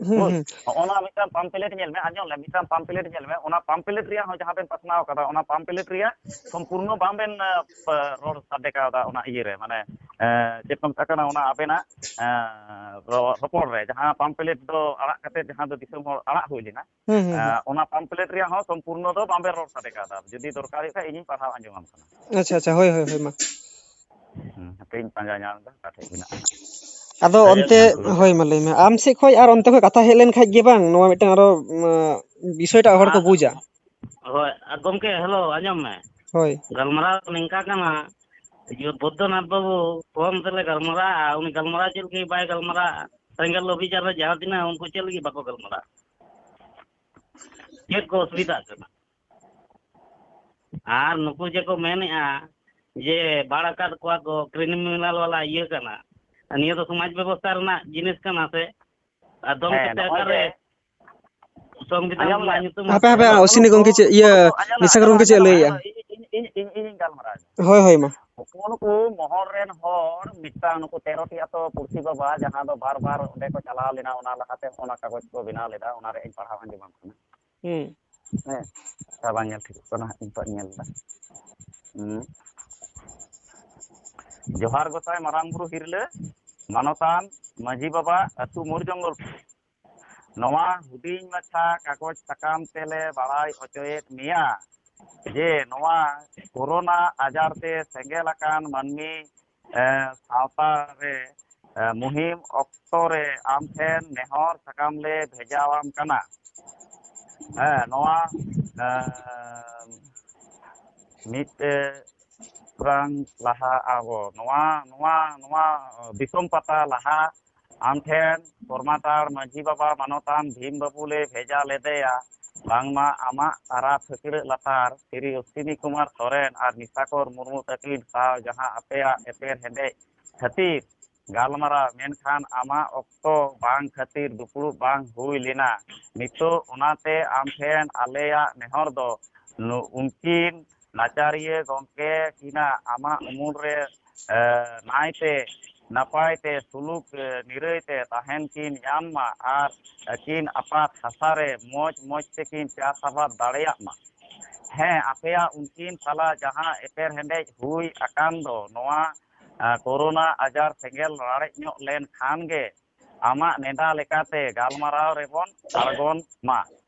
ᱦᱩᱸ, ᱵᱩᱡᱽ? ᱦᱩᱸ᱾ ᱦᱚᱸᱜᱼᱚ ᱱᱟ ᱢᱤᱫᱴᱟᱝ ᱯᱟᱢᱯᱞᱮᱴ ᱧᱮᱞ ᱢᱮ, ᱟᱸᱡᱚᱢ ᱞᱮᱢ, ᱢᱤᱫᱴᱟᱝ ᱯᱟᱢᱯᱞᱮᱴ ᱧᱮᱞ ᱢᱮ, ᱚᱱᱟ ᱯᱟᱢᱯᱞᱮᱴ ᱨᱮᱭᱟᱜ ᱦᱚᱸ ᱡᱟᱦᱟᱸ ᱵᱮᱱ ᱯᱟᱥᱱᱟᱣ ᱠᱟᱫᱟ, ᱚᱱᱟ ᱯᱟᱢᱯᱞᱮᱴ ᱨᱮᱭᱟᱜ ᱥᱚᱢᱯᱩᱨᱱᱚ ᱵᱟᱝ ᱵᱮᱱ, ᱟ, ᱯ-, ᱨᱚᱲ ᱥᱟᱰᱮ ᱠᱟᱣᱫᱟ ᱚᱱᱟ ᱤᱭᱟᱹ ᱨᱮ, ᱢᱟᱱᱮ, ᱮ, ᱪᱮᱫ ᱠᱚ ᱢᱮᱛᱟᱜ ᱠᱟᱱᱟ, ᱚᱱᱟ ᱟᱵᱮᱱᱟᱜ, ᱮ, ᱨᱚ-, ᱨᱚᱯᱚᱲ ᱨᱮ, ᱡᱟᱦᱟᱸ ᱯᱟᱢᱯᱞᱮᱴ ᱫᱚ ᱟᱲᱟᱜ ᱠᱟᱛᱮ, ᱡᱟᱦᱟᱸ ᱫᱚ ᱫᱤᱥᱚᱢ ᱦᱚᱲ ᱟᱲᱟᱜ ᱦᱩᱭ ᱞᱮᱱᱟ, ᱦᱩᱸ, ᱮ, ᱦᱩᱸ, ᱦᱩᱸ᱾ ᱚᱱᱟ ᱯᱟᱢᱯᱞᱮᱴ ᱨᱮᱭᱟᱜ ᱦᱚᱸ ᱥᱚᱢᱯᱩᱨᱱᱚ ᱫᱚ ᱵᱟᱝ ᱵᱮᱱ ᱨᱚᱲ ᱥᱟᱰᱮ ᱠᱟᱣᱫᱟ᱾ ᱡᱩᱫᱤ ᱫᱚᱨᱠᱟᱨ ᱦᱩᱭᱩᱜ ᱠᱷᱟᱡ, ᱤᱧᱤᱧ ᱯᱟᱲᱦᱟᱣ ᱟᱸᱡᱚᱢᱟᱢ ᱠᱟᱱᱟ᱾ ᱟᱪᱪᱷᱟ, ᱟᱪᱪᱷᱟ, ᱦᱳᱭ, ᱦᱳᱭ, ᱦᱳᱭ, ᱢᱟ᱾ ᱦᱩᱸ, ᱦᱟᱯᱮᱧ ᱯᱟᱸᱡᱟ ᱧᱟᱢ ᱮᱫᱟ, ᱚᱠᱟ ᱴᱷᱮᱡ ᱢᱮᱱᱟᱜᱼᱟ᱾ ᱟᱫᱚ ᱡᱟᱭᱦᱳᱠ, ᱚᱱᱛᱮ, ᱧᱟᱢ ᱠᱮᱫ ᱜᱮ᱾ ᱦᱳᱭ, ᱢᱟ ᱞᱟᱹᱭ ᱢᱮ, ᱟᱢ ᱥᱮᱫ ᱠᱷᱚᱡ ᱟᱨ ᱚᱱᱛᱮ ᱠᱷᱚᱡ ᱠᱟᱛᱷᱟ ᱦᱮᱡ ᱞᱮᱱ ᱠᱷᱟᱡ ᱜᱮ ᱵᱟᱝ, ᱱᱚᱣᱟ ᱢᱤᱫᱴᱟᱝ ᱟᱨᱚ, ᱩᱢ, ᱵᱤᱥᱚᱭᱴᱟᱜ ᱦᱚᱲ ᱠᱚ ᱟᱨ, ᱵᱩᱡᱟ᱾ ᱦᱳᱭ, ᱟᱨ ᱜᱚᱢᱠᱮ, ᱦᱮᱞᱳ, ᱟᱸᱡᱚᱢ ᱢᱮ᱾ ᱦᱳᱭ᱾ ᱜᱟᱞᱢᱟᱨᱟᱣ ᱱᱤᱝᱠᱟ ᱠᱟᱱᱟ, ᱤᱭᱟᱹ, ᱵᱳᱫᱽᱫᱷᱚᱱᱟᱛᱷ ᱵᱟᱹᱵᱩ ᱯᱷᱳᱱ ᱛᱮᱞᱮ ᱜᱟᱞᱢᱟᱨᱟᱜᱼᱟ, ᱩᱱᱤ ᱜᱟᱞᱢᱟᱨᱟᱣ ᱪᱮᱫ ᱞᱮᱠᱟ ᱵᱟᱭ ᱜᱟᱞᱢᱟᱨᱟᱜᱼᱟ, ᱥᱮᱸᱜᱮᱞ ᱚᱵᱷᱤᱡᱟᱱ ᱨᱮ ᱡᱟᱦᱟᱸ ᱛᱤᱱᱟᱹᱜ ᱩᱱᱠᱩ ᱪᱮᱫ ᱞᱟᱹᱜᱤᱫ ᱵᱟᱠᱚ ᱜᱟᱞᱢᱟᱨᱟᱜᱼᱟ? ᱪᱮᱫ ᱠᱚ ᱚᱥᱩᱵᱤᱫᱷᱟᱜ ᱠᱟᱱᱟ? ᱟᱨ ᱱᱩᱠᱩ ᱡᱮ ᱠᱚ ᱢᱮᱱᱮᱜᱼᱟ ᱡᱮ ᱵᱟᱲ ᱟᱠᱟᱫ ᱠᱚᱣᱟ ᱠᱚ, ᱠᱨᱤᱢᱤᱱᱟᱞ ᱵᱟᱞᱟ ᱤᱭᱟᱹ ᱠᱟᱱᱟ, ᱱᱤᱭᱟᱹ ᱫᱚ ᱥᱚᱢᱟᱡᱽ ᱵᱮᱵᱚᱥᱛᱷᱟ ᱨᱮᱱᱟᱜ ᱡᱤᱱᱤᱥ ᱠᱟᱱᱟ ᱥᱮ? ᱟᱨ ᱫᱚᱝ ᱦᱮᱸ, ᱠᱟᱛᱮ ᱱᱚᱜᱼᱚᱭ ᱚᱠᱟᱨᱮ ᱡᱮ ᱥᱚᱝᱵᱤᱫᱷᱟᱱ ᱨᱮᱱᱟᱜ ᱧᱩᱛᱩᱢ ᱦᱟᱯᱮ, ᱦᱟᱯᱮ, ᱚᱥᱤᱱᱤ ᱜᱚᱢᱠᱮ ᱪᱮᱫ, ᱤᱭᱟᱹ, ᱱᱤᱥᱟ ᱜᱚᱢᱠᱮ ᱪᱮᱫ ᱮ ᱞᱟᱹᱭᱮᱜᱼᱟ? ᱤᱧ, ᱤᱧ, ᱤᱧ, ᱤᱧᱤᱧ ᱜᱟᱞᱢᱟᱨᱟᱣ ᱮᱫᱟ᱾ ᱦᱳᱭ, ᱦᱳᱭ, ᱢᱟ᱾ ᱱᱩᱠᱩ ᱱᱩᱠᱩ ᱢᱚᱦᱚᱞ ᱨᱮᱱ ᱦᱚᱲ ᱢᱤᱫᱴᱟᱝ ᱱᱩᱠᱩ ᱛᱮᱨᱚᱴᱤ ᱟᱛᱳ ᱯᱩᱲᱥᱤ ᱵᱟᱵᱟ, ᱡᱟᱦᱟᱸ ᱫᱚ ᱵᱟᱨ ᱵᱟᱨ ᱚᱸᱰᱮ ᱠᱚ ᱪᱟᱞᱟᱣ ᱞᱮᱱᱟ, ᱚᱱᱟ ᱞᱟᱦᱟᱛᱮ ᱚᱱᱟ ᱠᱟᱜᱚᱡᱽ ᱠᱚ ᱵᱮᱱᱟᱣ ᱞᱮᱫᱟ, ᱚᱱᱟ ᱨᱮ ᱤᱧ ᱯᱟᱲᱦᱟᱣ ᱟᱸᱡᱚᱢᱟᱢ ᱠᱟᱱᱟ᱾ ᱦᱩᱸ᱾ ᱦᱮᱸ, ᱟᱪᱪᱷᱟ, ᱵᱟᱝ ᱧᱮᱞ ᱴᱷᱤᱠᱚᱜ ᱠᱟᱱᱟ, ᱦᱟᱸᱜ ᱤᱧ ᱛᱚ ᱧᱮᱞ ᱮᱫᱟ᱾ ᱦᱩᱸ᱾ ᱡᱚᱦᱟᱨ ᱜᱚᱸᱥᱟᱭ ᱢᱟᱨᱟᱝ ᱵᱩᱨᱩ ᱦᱤᱨᱞᱟᱹ, ᱢᱟᱱᱚᱛᱟᱱ ᱢᱟᱹᱡᱷᱤ ᱵᱟᱵᱟ, ᱟᱹᱛᱩ ᱢᱳᱨ ᱡᱚᱝᱜᱚᱞ᱾ ᱱᱚᱣᱟ ᱦᱩᱰᱤᱧ ᱢᱟᱪᱷᱟ ᱠᱟᱜᱚᱡᱽ ᱥᱟᱠᱟᱢ ᱛᱮᱞᱮ ᱵᱟᱲᱟᱭ ᱦᱚᱪᱚᱭᱮᱫ ᱢᱮᱭᱟ ᱡᱮ ᱱᱚᱣᱟ ᱠᱳᱨᱳᱱᱟ ᱟᱡᱟᱨ ᱛᱮ ᱥᱮᱸᱜᱮᱞ ᱟᱠᱟᱱ ᱢᱟᱹᱱᱢᱤ, ᱮ, ᱥᱟᱶᱛᱟ ᱨᱮ, ᱮ, ᱢᱩᱦᱤᱢ ᱚᱠᱛᱚ ᱨᱮ ᱟᱢ ᱴᱷᱮᱱ ᱱᱮᱦᱚᱨ ᱥᱟᱠᱟᱢ ᱞᱮ ᱵᱷᱮᱡᱟᱣᱟᱢ ᱠᱟᱱᱟ᱾ ᱦᱮᱸ, ᱱᱚᱣᱟ, ᱮ, ᱢᱤᱫ, ᱮ, ᱯᱨᱟᱝ ᱞᱟᱦᱟ ᱟᱵᱚ ᱱᱚᱣᱟ, ᱱᱚᱣᱟ, ᱱᱚᱣᱟ ᱫᱤᱥᱚᱢ ᱯᱟᱛᱟ ᱞᱟᱦᱟ ᱟᱢ ᱴᱷᱮᱱ ᱠᱚᱨᱢᱟᱛᱟᱲ ᱢᱟᱹᱡᱷᱤ ᱵᱟᱵᱟ ᱢᱟᱱᱚᱛᱟᱱ ᱵᱷᱤᱢ ᱵᱟᱹᱵᱩ ᱞᱮ ᱵᱷᱮᱡᱟ ᱞᱮᱫᱮᱭᱟ᱾ ᱵᱟᱝᱢᱟ ᱟᱢᱟᱜ ᱛᱟᱨᱟ ᱯᱷᱟᱹᱠᱲᱟᱹᱜ ᱞᱟᱛᱟᱨ ᱥᱨᱤ ᱚᱥᱣᱤᱱᱤ ᱠᱩᱢᱟᱨ ᱥᱚᱨᱮᱱ ᱟᱨ ᱱᱤᱥᱟᱠᱚᱨ ᱢᱩᱨᱢᱩ ᱛᱟᱹᱠᱤᱱ ᱥᱟᱶ ᱡᱟᱦᱟᱸ ᱟᱯᱮᱭᱟᱜ ᱮᱯᱮᱨ ᱦᱮᱸᱰᱮᱡ ᱠᱷᱟᱹᱛᱤᱨ ᱜᱟᱞᱢᱟᱨᱟᱣ, ᱢᱮᱱᱠᱷᱟᱱ ᱟᱢᱟᱜ ᱚᱠᱛᱚ ᱵᱟᱝ ᱠᱷᱟᱹᱛᱤᱨ ᱫᱩᱯᱲᱩᱵ ᱵᱟᱝ ᱦᱩᱭ ᱞᱮᱱᱟ᱾ ᱱᱤᱛᱚᱜ ᱚᱱᱟᱛᱮ ᱟᱢ ᱴᱷᱮᱱ ᱟᱞᱮᱭᱟᱜ ᱱᱮᱦᱚᱨ ᱫᱚ ᱱᱩ-, ᱩᱱᱠᱤᱱ ᱱᱟᱪᱟᱨᱤᱭᱟᱹ ᱜᱚᱢᱠᱮ ᱠᱤᱱᱟᱜ ᱟᱢᱟᱜ ᱩᱢᱩᱞ ᱨᱮ, ᱮ, ᱱᱟᱭᱛᱮ ᱱᱟᱯᱟᱭ ᱛᱮ ᱥᱩᱞᱩᱠ, ᱮ, ᱱᱤᱨᱟᱹᱭ ᱛᱮ ᱛᱟᱦᱮᱱ ᱠᱤᱱ ᱧᱟᱢ ᱢᱟ ᱟᱨ ᱟᱹᱠᱤᱱ ᱟᱯᱟᱛ ᱦᱟᱥᱟ ᱨᱮ ᱢᱚᱡᱽ ᱢᱚᱡᱽ ᱛᱮᱠᱤᱱ ᱪᱟᱥ ᱟᱵᱟᱫ ᱫᱟᱲᱮᱭᱟᱜ ᱢᱟ᱾ ᱦᱮᱸ, ᱟᱯᱮᱭᱟᱜ ᱩᱱᱠᱤᱱ ᱛᱟᱞᱟ ᱡᱟᱦᱟᱸ ᱮᱯᱮᱨ ᱦᱮᱸᱰᱮᱡ ᱦᱩᱭ ᱟᱠᱟᱱ ᱫᱚ, ᱱᱚᱣᱟ, ᱮ, ᱠᱳᱨᱳᱱᱟ ᱟᱡᱟᱨ ᱥᱮᱸᱜᱮᱞ ᱨᱟᱲᱮᱡ ᱧᱚᱜ ᱞᱮᱱ ᱠᱷᱟᱱ ᱜᱮ ᱟᱢᱟᱜ ᱱᱮᱰᱟ ᱞᱮᱠᱟᱛᱮ ᱜᱟᱞᱢᱟᱨᱟᱣ ᱨᱮᱵᱚᱱ ᱟᱬᱜᱚᱱ ᱢᱟ᱾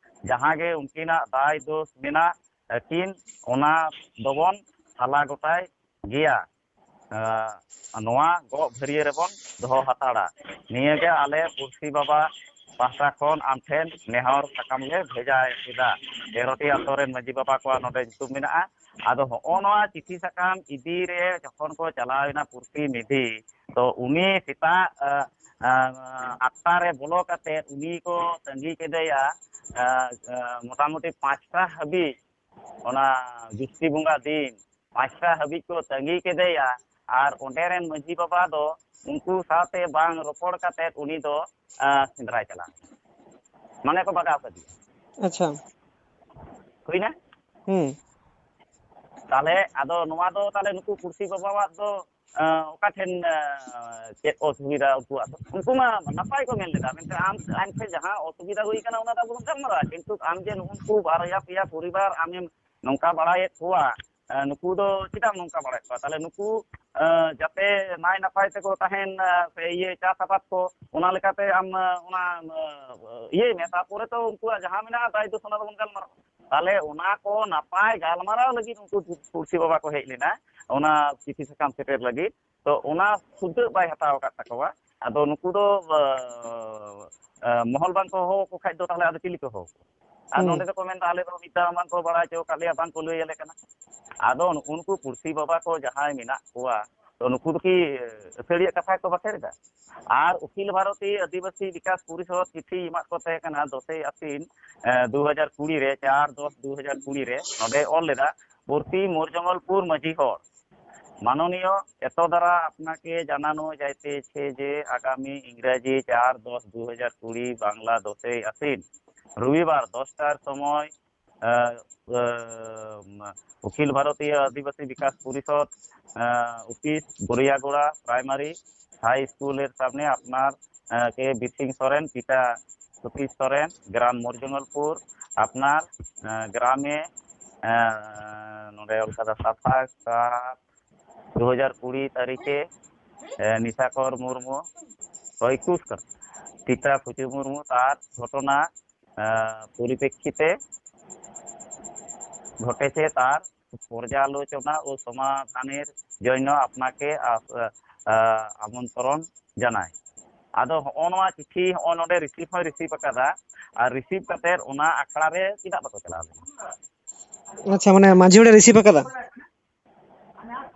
ᱡᱟᱦᱟᱸ ᱜᱮ ᱩᱱᱠᱤᱱᱟᱜ ᱫᱟᱭ ᱫᱳᱥ ᱢᱮᱱᱟᱜ ᱟᱹᱠᱤᱱ, ᱚᱱᱟ ᱫᱚᱵᱚᱱ ᱥᱟᱞᱟ ᱜᱚᱴᱟᱭ ᱜᱮᱭᱟ᱾ ᱟᱸ, ᱱᱚᱣᱟ ᱜᱚᱜ ᱵᱷᱟᱹᱨᱭᱟᱹ ᱨᱮᱵᱚᱱ ᱫᱚᱦᱚ ᱦᱟᱛᱟᱲᱟ᱾ ᱱᱤᱭᱟᱹᱜᱮ ᱟᱞᱮ ᱯᱩᱲᱥᱤ ᱵᱟᱵᱟ ᱯᱟᱦᱴᱟ ᱠᱷᱚᱱ ᱟᱢ ᱴᱷᱮᱱ ᱱᱮᱦᱚᱨ ᱥᱟᱠᱟᱢ ᱞᱮ ᱵᱷᱮᱡᱟ ᱮᱫᱟ᱾ ᱛᱮᱨᱚᱴᱤ ᱟᱛᱳ ᱨᱮᱱ ᱢᱟᱹᱡᱷᱤ ᱵᱟᱵᱟ ᱠᱚᱣᱟᱜ ᱱᱚᱰᱮ ᱧᱩᱛᱩᱢ ᱢᱮᱱᱟᱜᱼᱟ᱾ ᱟᱫᱚ ᱦᱚᱸᱜᱼᱚ ᱱᱚᱣᱟ ᱪᱤᱴᱷᱤ ᱥᱟᱠᱟᱢ ᱤᱫᱤ ᱨᱮ ᱡᱚᱠᱷᱚᱱ ᱠᱚ ᱪᱟᱞᱟᱣ ᱮᱱᱟ ᱯᱨᱚᱛᱤᱱᱤᱫᱷᱤ, ᱛᱚ ᱩᱱᱤ ᱥᱮᱛᱟᱜ, ᱟ, ᱟ, ᱟᱴᱴᱟ ᱨᱮ ᱵᱚᱞᱚ ᱠᱟᱛᱮ ᱩᱱᱤ ᱠᱚ ᱛᱟᱺᱜᱤ ᱠᱮᱫᱮᱭᱟ, ᱟ, ᱟ, ᱢᱚᱴᱟᱢᱩᱴᱤ ᱯᱟᱸᱪᱴᱟ ᱦᱟᱹᱵᱤᱡ, ᱚᱱᱟ ᱡᱩᱥᱴᱤ ᱵᱚᱸᱜᱟ ᱫᱤᱱ ᱯᱟᱸᱪᱴᱟ ᱦᱟᱹᱵᱤᱡ ᱠᱚ ᱛᱟᱺᱜᱤ ᱠᱮᱫᱮᱭᱟ᱾ ᱟᱨ ᱚᱸᱰᱮ ᱨᱮᱱ ᱢᱟᱹᱡᱷᱤ ᱵᱟᱵᱟ ᱫᱚ ᱩᱱᱠᱩ ᱥᱟᱶᱛᱮ ᱵᱟᱝ ᱨᱚᱯᱚᱲ ᱠᱟᱛᱮ ᱩᱱᱤ ᱫᱚ, ᱟ, ᱥᱮᱸᱫᱽᱨᱟᱭ ᱪᱟᱞᱟᱣ ᱮᱱᱟ, ᱢᱟᱱᱮ ᱠᱚ ᱵᱟᱜᱟᱣ ᱠᱮᱫᱮᱭᱟ᱾ ᱟᱪᱪᱷᱟ᱾ ᱦᱩᱭᱱᱟ? ᱦᱩᱸ᱾ ᱛᱟᱦᱞᱮ ᱟᱫᱚ ᱱᱚᱣᱟ ᱫᱚ ᱛᱟᱦᱞᱮ ᱱᱩᱠᱩ ᱯᱩᱲᱥᱤ ᱵᱟᱵᱟᱣᱟᱜ ᱫᱚ, ᱟᱸ, ᱚᱠᱟ ᱴᱷᱮᱱ, ᱟᱸ, ᱪᱮᱫ ᱚᱥᱩᱵᱤᱫᱷᱟ ᱩᱱᱠᱩᱣᱟᱜ ᱫᱚ? ᱩᱱᱠᱩ ᱢᱟ ᱱᱟᱯᱟᱭ ᱠᱚ ᱢᱮᱱ ᱞᱮᱫᱟ, ᱢᱮᱱᱠᱷᱟᱱ ᱟᱢ, ᱟᱢ ᱴᱷᱮᱱ ᱡᱟᱦᱟᱸ ᱚᱥᱩᱵᱤᱫᱷᱟ ᱦᱩᱭ ᱠᱟᱱᱟ ᱚᱱᱟ ᱫᱚ ᱟᱵᱚ ᱵᱚᱱ ᱜᱟᱞᱢᱟᱨᱟᱜᱼᱟ, ᱠᱤᱱᱛᱩ ᱟᱢ ᱡᱮ ᱱᱩᱜᱼᱩ ᱱᱩᱠᱩ ᱵᱟᱨᱭᱟ ᱯᱮᱭᱟ ᱯᱚᱨᱤᱵᱟᱨ ᱟᱢᱮᱢ ᱱᱚᱝᱠᱟ ᱵᱟᱲᱟᱭᱮᱫ ᱠᱚᱣᱟ, ᱟᱸ, ᱱᱩᱠᱩ ᱫᱚ ᱪᱮᱫᱟᱜ ᱮᱢ ᱱᱚᱝᱠᱟ ᱵᱟᱲᱟᱭᱮᱫ ᱠᱚᱣᱟ? ᱛᱟᱦᱞᱮ ᱱᱩᱠᱩ, ᱟᱸ, ᱡᱟᱛᱮ ᱱᱟᱭ ᱱᱟᱯᱟᱭ ᱛᱮᱠᱚ ᱛᱟᱦᱮᱱ, ᱟᱸ, ᱥᱮ ᱤᱭᱟᱹ ᱪᱟᱥ ᱟᱵᱟᱫ ᱠᱚ, ᱚᱱᱟ ᱞᱮᱠᱟᱛᱮ ᱟᱢ, ᱟᱸ, ᱚᱱᱟ, ᱟᱸ, ᱤᱭᱟᱹᱭ ᱢᱮ, ᱛᱟᱨᱯᱚᱨᱮ ᱛᱚ ᱩᱱᱠᱩᱣᱟᱜ ᱡᱟᱦᱟᱸ ᱢᱮᱱᱟᱜᱼᱟ ᱫᱟᱭ ᱫᱳᱥ ᱚᱱᱟ ᱫᱚᱵᱚᱱ ᱜᱟᱞᱢᱟᱨᱟᱜᱼᱟ᱾ ᱛᱟᱦᱞᱮ ᱚᱱᱟ ᱠᱚ ᱱᱟᱯᱟᱭ ᱜᱟᱞᱢᱟᱨᱟᱣ ᱞᱟᱹᱜᱤᱫ ᱩᱱᱠᱩ ᱯᱩᱲᱥᱤ ᱵᱟᱵᱟ ᱠᱚ ᱦᱮᱡ ᱞᱮᱱᱟ, ᱚᱱᱟ ᱪᱤᱴᱷᱤ ᱥᱟᱠᱟᱢ ᱥᱮᱴᱮᱨ ᱞᱟᱹᱜᱤᱫ᱾ ᱛᱚ ᱚᱱᱟ ᱥᱩᱫᱷᱟᱹᱜ ᱵᱟᱭ ᱦᱟᱛᱟᱣ ᱟᱠᱟᱫ ᱛᱟᱠᱚᱣᱟ᱾ ᱟᱫᱚ ᱱᱩᱠᱩ ᱫᱚ, ᱟ, ᱟ, ᱢᱚᱦᱚᱞ ᱵᱟᱝ ᱠᱚ ᱦᱚᱦᱚ ᱟᱠᱚ ᱠᱷᱟᱡ ᱫᱚ ᱛᱟᱦᱞᱮ ᱟᱫᱚ ᱪᱤᱞᱤ ᱠᱚ ᱦᱚᱦᱚ ᱟᱠᱚᱣᱟ? ᱟᱨ ᱦᱩᱸ᱾ ᱱᱚᱰᱮ ᱫᱚᱠᱚ ᱢᱮᱱᱫᱟ, "ᱟᱞᱮ ᱫᱚ ᱢᱤᱫ ᱫᱷᱟᱣ ᱵᱟᱝ ᱠᱚ ᱵᱟᱲᱟᱭ ᱦᱚᱪᱚ ᱟᱠᱟᱫ ᱞᱮᱭᱟ, ᱵᱟᱝ ᱠᱚ ᱞᱟᱹᱭ ᱟᱞᱮ ᱠᱟᱱᱟ᱾" ᱟᱫᱚ ᱱᱩᱜᱼᱩ ᱱᱩᱠᱩ ᱯᱩᱲᱥᱤ ᱵᱟᱵᱟ ᱠᱚ ᱡᱟᱦᱟᱸᱭ ᱢᱮᱱᱟᱜ ᱠᱚᱣᱟ, ᱛᱚ ᱱᱩᱠᱩ ᱫᱚ ᱠᱤ ᱟᱹᱛᱷᱟᱹᱲᱤᱭᱟᱹ ᱠᱟᱛᱷᱟ ᱠᱚ ᱵᱟᱠᱷᱮᱲ ᱮᱫᱟ? ᱟᱨ ᱚᱠᱷᱤᱞ ᱵᱷᱟᱨᱚᱛᱤᱭᱚ ᱟᱹᱫᱤᱵᱟᱹᱥᱤ ᱵᱤᱠᱟᱥ ᱯᱚᱨᱤᱥᱚᱫᱽ ᱪᱤᱴᱷᱤ ᱮᱢᱟᱜ ᱠᱚ ᱛᱟᱦᱮᱸ ᱠᱟᱱᱟ ᱫᱚᱥᱮᱭ ᱟᱥᱤᱱ, ᱮ, ᱫᱩ ᱦᱟᱡᱟᱨ ᱠᱩᱲᱤ ᱨᱮ, ᱪᱟᱨ ᱫᱚᱥ ᱫᱩ ᱦᱟᱡᱟᱨ ᱠᱩᱲᱤ ᱨᱮ, ᱱᱚᱰᱮ ᱚᱞ ᱞᱮᱫᱟ, "ᱯᱩᱲᱥᱤ ᱢᱳᱨᱡᱚᱝᱜᱚᱞᱯᱩᱨ ᱢᱟᱹᱡᱷᱤ ᱦᱚᱲ, ᱢᱟᱱᱚᱱᱤᱭᱚ, ᱮᱛᱚ ᱫᱟᱨᱟ ᱟᱯᱱᱟᱠᱮ ᱡᱟᱱᱟᱱᱳ ᱡᱟᱭᱛᱮ ᱪᱷᱮ ᱡᱮ ᱟᱜᱟᱢᱤ ᱤᱝᱨᱟᱡᱤ ᱪᱟᱨ ᱫᱚᱥ ᱫᱩ ᱦᱟᱡᱟᱨ ᱠᱩᱲᱤ, ᱵᱟᱝᱞᱟ ᱫᱚᱥᱮᱭ ᱟᱥᱤᱱ, ᱨᱚᱵᱤᱵᱟᱨ ᱫᱚᱥᱴᱟᱨ ᱥᱚᱢᱚᱭ, ᱮ, ᱮ, ᱚᱠᱷᱤᱞ ᱵᱷᱟᱨᱚᱛᱤᱭᱚ ᱟᱹᱫᱤᱵᱟᱹᱥᱤ ᱵᱤᱠᱟᱥ ᱯᱚᱨᱤᱥᱚᱫᱽ, ᱮ, ᱚᱯᱷᱤᱥ, ᱜᱚᱨᱤᱭᱟᱜᱳᱲᱟ ᱯᱨᱟᱭᱢᱟᱨᱤ ᱦᱟᱭ ᱥᱠᱩᱞ ᱮᱨ ᱥᱟᱢᱱᱮ ᱟᱯᱱᱟᱨ, ᱮ, ᱠᱮ ᱵᱤᱨ ᱥᱤᱝ ᱥᱚᱨᱮᱱ, ᱯᱤᱛᱟ ᱥᱚᱛᱤᱥ ᱥᱚᱨᱮᱱ, ᱜᱨᱟᱢ ᱢᱳᱨᱡᱚᱝᱜᱚᱞᱯᱩᱨ, ᱟᱯᱱᱟᱨ, ᱮ, ᱜᱨᱟᱢᱮ, ᱮ, ᱱᱚᱰᱮ ᱚᱞ ᱠᱟᱫᱟ ᱥᱟᱛᱟᱥ ᱥᱟᱛ ᱫᱩ ᱦᱟᱡᱟᱨ ᱠᱩᱲᱤ ᱛᱟᱹᱨᱤᱠᱷᱮ, ᱮ, ᱱᱤᱥᱟᱠᱚᱨ ᱢᱩᱨᱢᱩ, ᱮᱠᱩᱥ ᱠᱟᱱᱟ, ᱯᱤᱛᱟ ᱯᱷᱩᱪᱩ ᱢᱩᱨᱢᱩ, ᱛᱟᱨ ᱜᱷᱚᱴᱚᱱᱟ, ᱮ, ᱯᱚᱨᱤᱯᱮᱠᱠᱷᱤᱛᱮ ᱜᱷᱚᱴᱮᱪᱮ ᱛᱟᱨ ᱯᱚᱨᱡᱟᱞᱳᱪᱚᱱᱟ ᱳ ᱥᱚᱢᱟᱫᱷᱟᱱᱮᱨ ᱡᱚᱱᱭᱚ ᱟᱯᱱᱟᱠᱮ ᱟ-, ᱟ-, ᱟᱢᱚᱱᱛᱨᱚᱱ ᱡᱟᱱᱟᱭ᱾ ᱟᱫᱚ ᱦᱚᱸᱜᱼᱚ ᱱᱚᱣᱟ ᱪᱤᱴᱷᱤ ᱦᱚᱸᱜᱼᱚ ᱱᱚᱰᱮ ᱨᱤᱥᱤᱵᱷ ᱦᱚᱸᱭ ᱨᱤᱥᱤᱵᱷ ᱟᱠᱟᱫᱟ, ᱟᱨ ᱨᱤᱥᱤᱵᱷ ᱠᱟᱛᱮᱫ ᱚᱱᱟ ᱟᱠᱷᱲᱟ ᱨᱮ ᱪᱮᱫᱟᱜ ᱵᱟᱠᱚ ᱪᱟᱞᱟᱣ ᱞᱮᱱᱟ? ᱟᱪᱪᱷᱟ, ᱢᱟᱱᱮ ᱢᱟᱹᱡᱷᱤ ᱦᱚᱲᱮ ᱨᱤᱥᱤᱵᱷ ᱟᱠᱟᱫᱟ?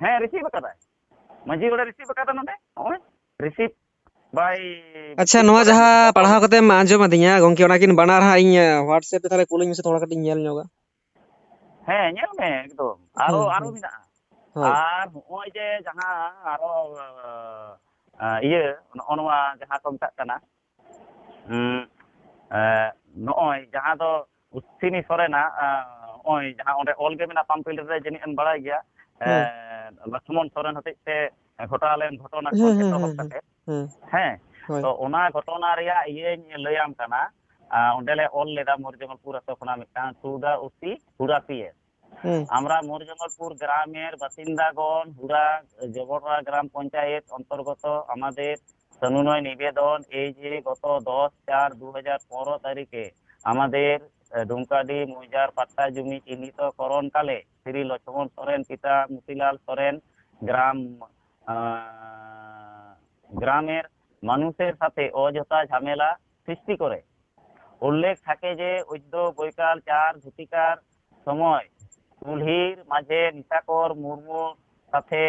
ᱦᱮᱸ, ᱨᱤᱥᱤᱵᱷ ᱟᱠᱟᱫᱟᱭ, ᱢᱟᱹᱡᱷᱤ ᱦᱚᱲᱮ ᱨᱤᱥᱤᱵᱷ ᱟᱠᱟᱫᱟ ᱱᱚᱰᱮ, ᱱᱚᱜᱼᱚᱭ ᱨᱤᱥᱤᱵᱷ ᱵᱟᱭ ᱟᱪᱪᱷᱟ, ᱱᱚᱣᱟ ᱡᱟᱦᱟᱸ ᱯᱟᱲᱦᱟᱣ ᱠᱟᱛᱮᱢ ᱟᱸᱡᱚᱢ ᱟᱫᱤᱧᱟ ᱜᱚᱝᱠᱮ, ᱚᱱᱟᱠᱤᱱ ᱵᱟᱱᱟᱨ ᱦᱟᱸᱜ ᱤᱧ, ᱮ, WhatsApp ᱛᱮ ᱛᱟᱦᱞᱮ ᱠᱩᱞᱟᱹᱧ ᱢᱮᱥᱮ, ᱛᱷᱚᱲᱟ ᱠᱟᱹᱴᱤᱡ ᱤᱧ ᱧᱮᱞ ᱧᱚᱜᱟ᱾ ᱦᱮᱸ, ᱧᱮᱞ ᱢᱮ, ᱮᱠᱫᱚᱢ᱾ ᱟᱨᱚ, ᱦᱩᱸ, ᱟᱨᱚ ᱦᱩᱸ᱾ ᱢᱮᱱᱟᱜᱼᱟ᱾ ᱦᱳᱭ᱾ ᱟᱨ ᱱᱚᱜᱼᱚᱭ ᱡᱮ ᱡᱟᱦᱟᱸ ᱟᱨᱚ, ᱟ, ᱤᱭᱟᱹ, ᱱᱚᱜᱼᱚ ᱱᱚᱣᱟ ᱡᱟᱦᱟᱸ ᱠᱚ ᱢᱮᱛᱟᱜ ᱠᱟᱱᱟ, ᱩᱸ, ᱮ, ᱱᱚᱜᱼᱚᱭ ᱡᱟᱦᱟᱸ ᱫᱚ ᱩᱥᱛᱤᱱᱤ ᱥᱚᱨᱮᱱᱟᱜ, ᱮ, ᱱᱚᱜᱼᱚᱭ ᱡᱟᱦᱟᱸ ᱚᱸᱰᱮ ᱚᱞ ᱜᱮ ᱢᱮᱱᱟᱜᱼᱟ, ᱯᱟᱢᱯᱤᱞ ᱨᱮ ᱡᱟᱹᱱᱤᱡ ᱮᱢ ᱵᱟᱲᱟᱭ ᱜᱮᱭᱟ, ᱮ, ᱦᱩᱸ᱾ ᱞᱚᱠᱷᱢᱚᱱ ᱥᱚᱨᱮᱱ ᱦᱚᱛᱮᱡ ᱛᱮ ᱜᱷᱚᱴᱟᱣ ᱞᱮᱱ ᱜᱷᱚᱴᱚᱱᱟ ᱦᱩᱸ, ᱠᱷᱚᱱ ᱦᱩᱸ, ᱮᱛᱚᱦᱚᱵ ᱦᱩᱸ, ᱦᱩᱸ, ᱠᱟᱛᱮ, ᱦᱩᱸ᱾ ᱦᱮᱸ, ᱦᱳᱭ᱾ ᱛᱚ ᱚᱱᱟ ᱜᱷᱚᱴᱚᱱᱟ ᱨᱮᱭᱟᱜ ᱤᱭᱟᱹᱧ ᱞᱟᱹᱭᱟᱢ ᱠᱟᱱᱟ᱾ ᱟ, ᱚᱸᱰᱮ ᱞᱮ ᱚᱞ ᱞᱮᱫᱟ ᱢᱚᱭᱩᱨᱡᱚᱝᱜᱚᱞᱯᱩᱨ ᱟᱛᱳ ᱠᱷᱚᱱᱟᱜ ᱢᱤᱫᱴᱟᱝ ᱴᱩ ᱫᱟ ᱩᱥᱤ ᱦᱩᱲᱟ ᱯᱤ ᱮᱥ᱾ হুম। আমরা ময়ূরজঙ্গলপুর গ্রামের বাসিন্দাগণ হুড়া জবররা গ্রাম পঞ্চায়েত অন্তর্গত আমাদের সনুনয় নিবেদন এই যে গত দশ চার দু হাজার পনেরো তারিখে আমাদের, আহ, ডুমকাডি মৌজার পাট্টা জমি চিহ্নিতকরণকালে শ্রী লক্ষ্মণ সরেন পিতা মতিলাল সরেন গ্রাম, আহ, গ্রামের মানুষের সাথে অযথা ঝামেলা সৃষ্টি করে। উল্লেখ থাকে যে ঐদ্য বৈকাল চার ঘটিকার সময় কুলহির মাঝে নিশাকর মুর্মুর সাথে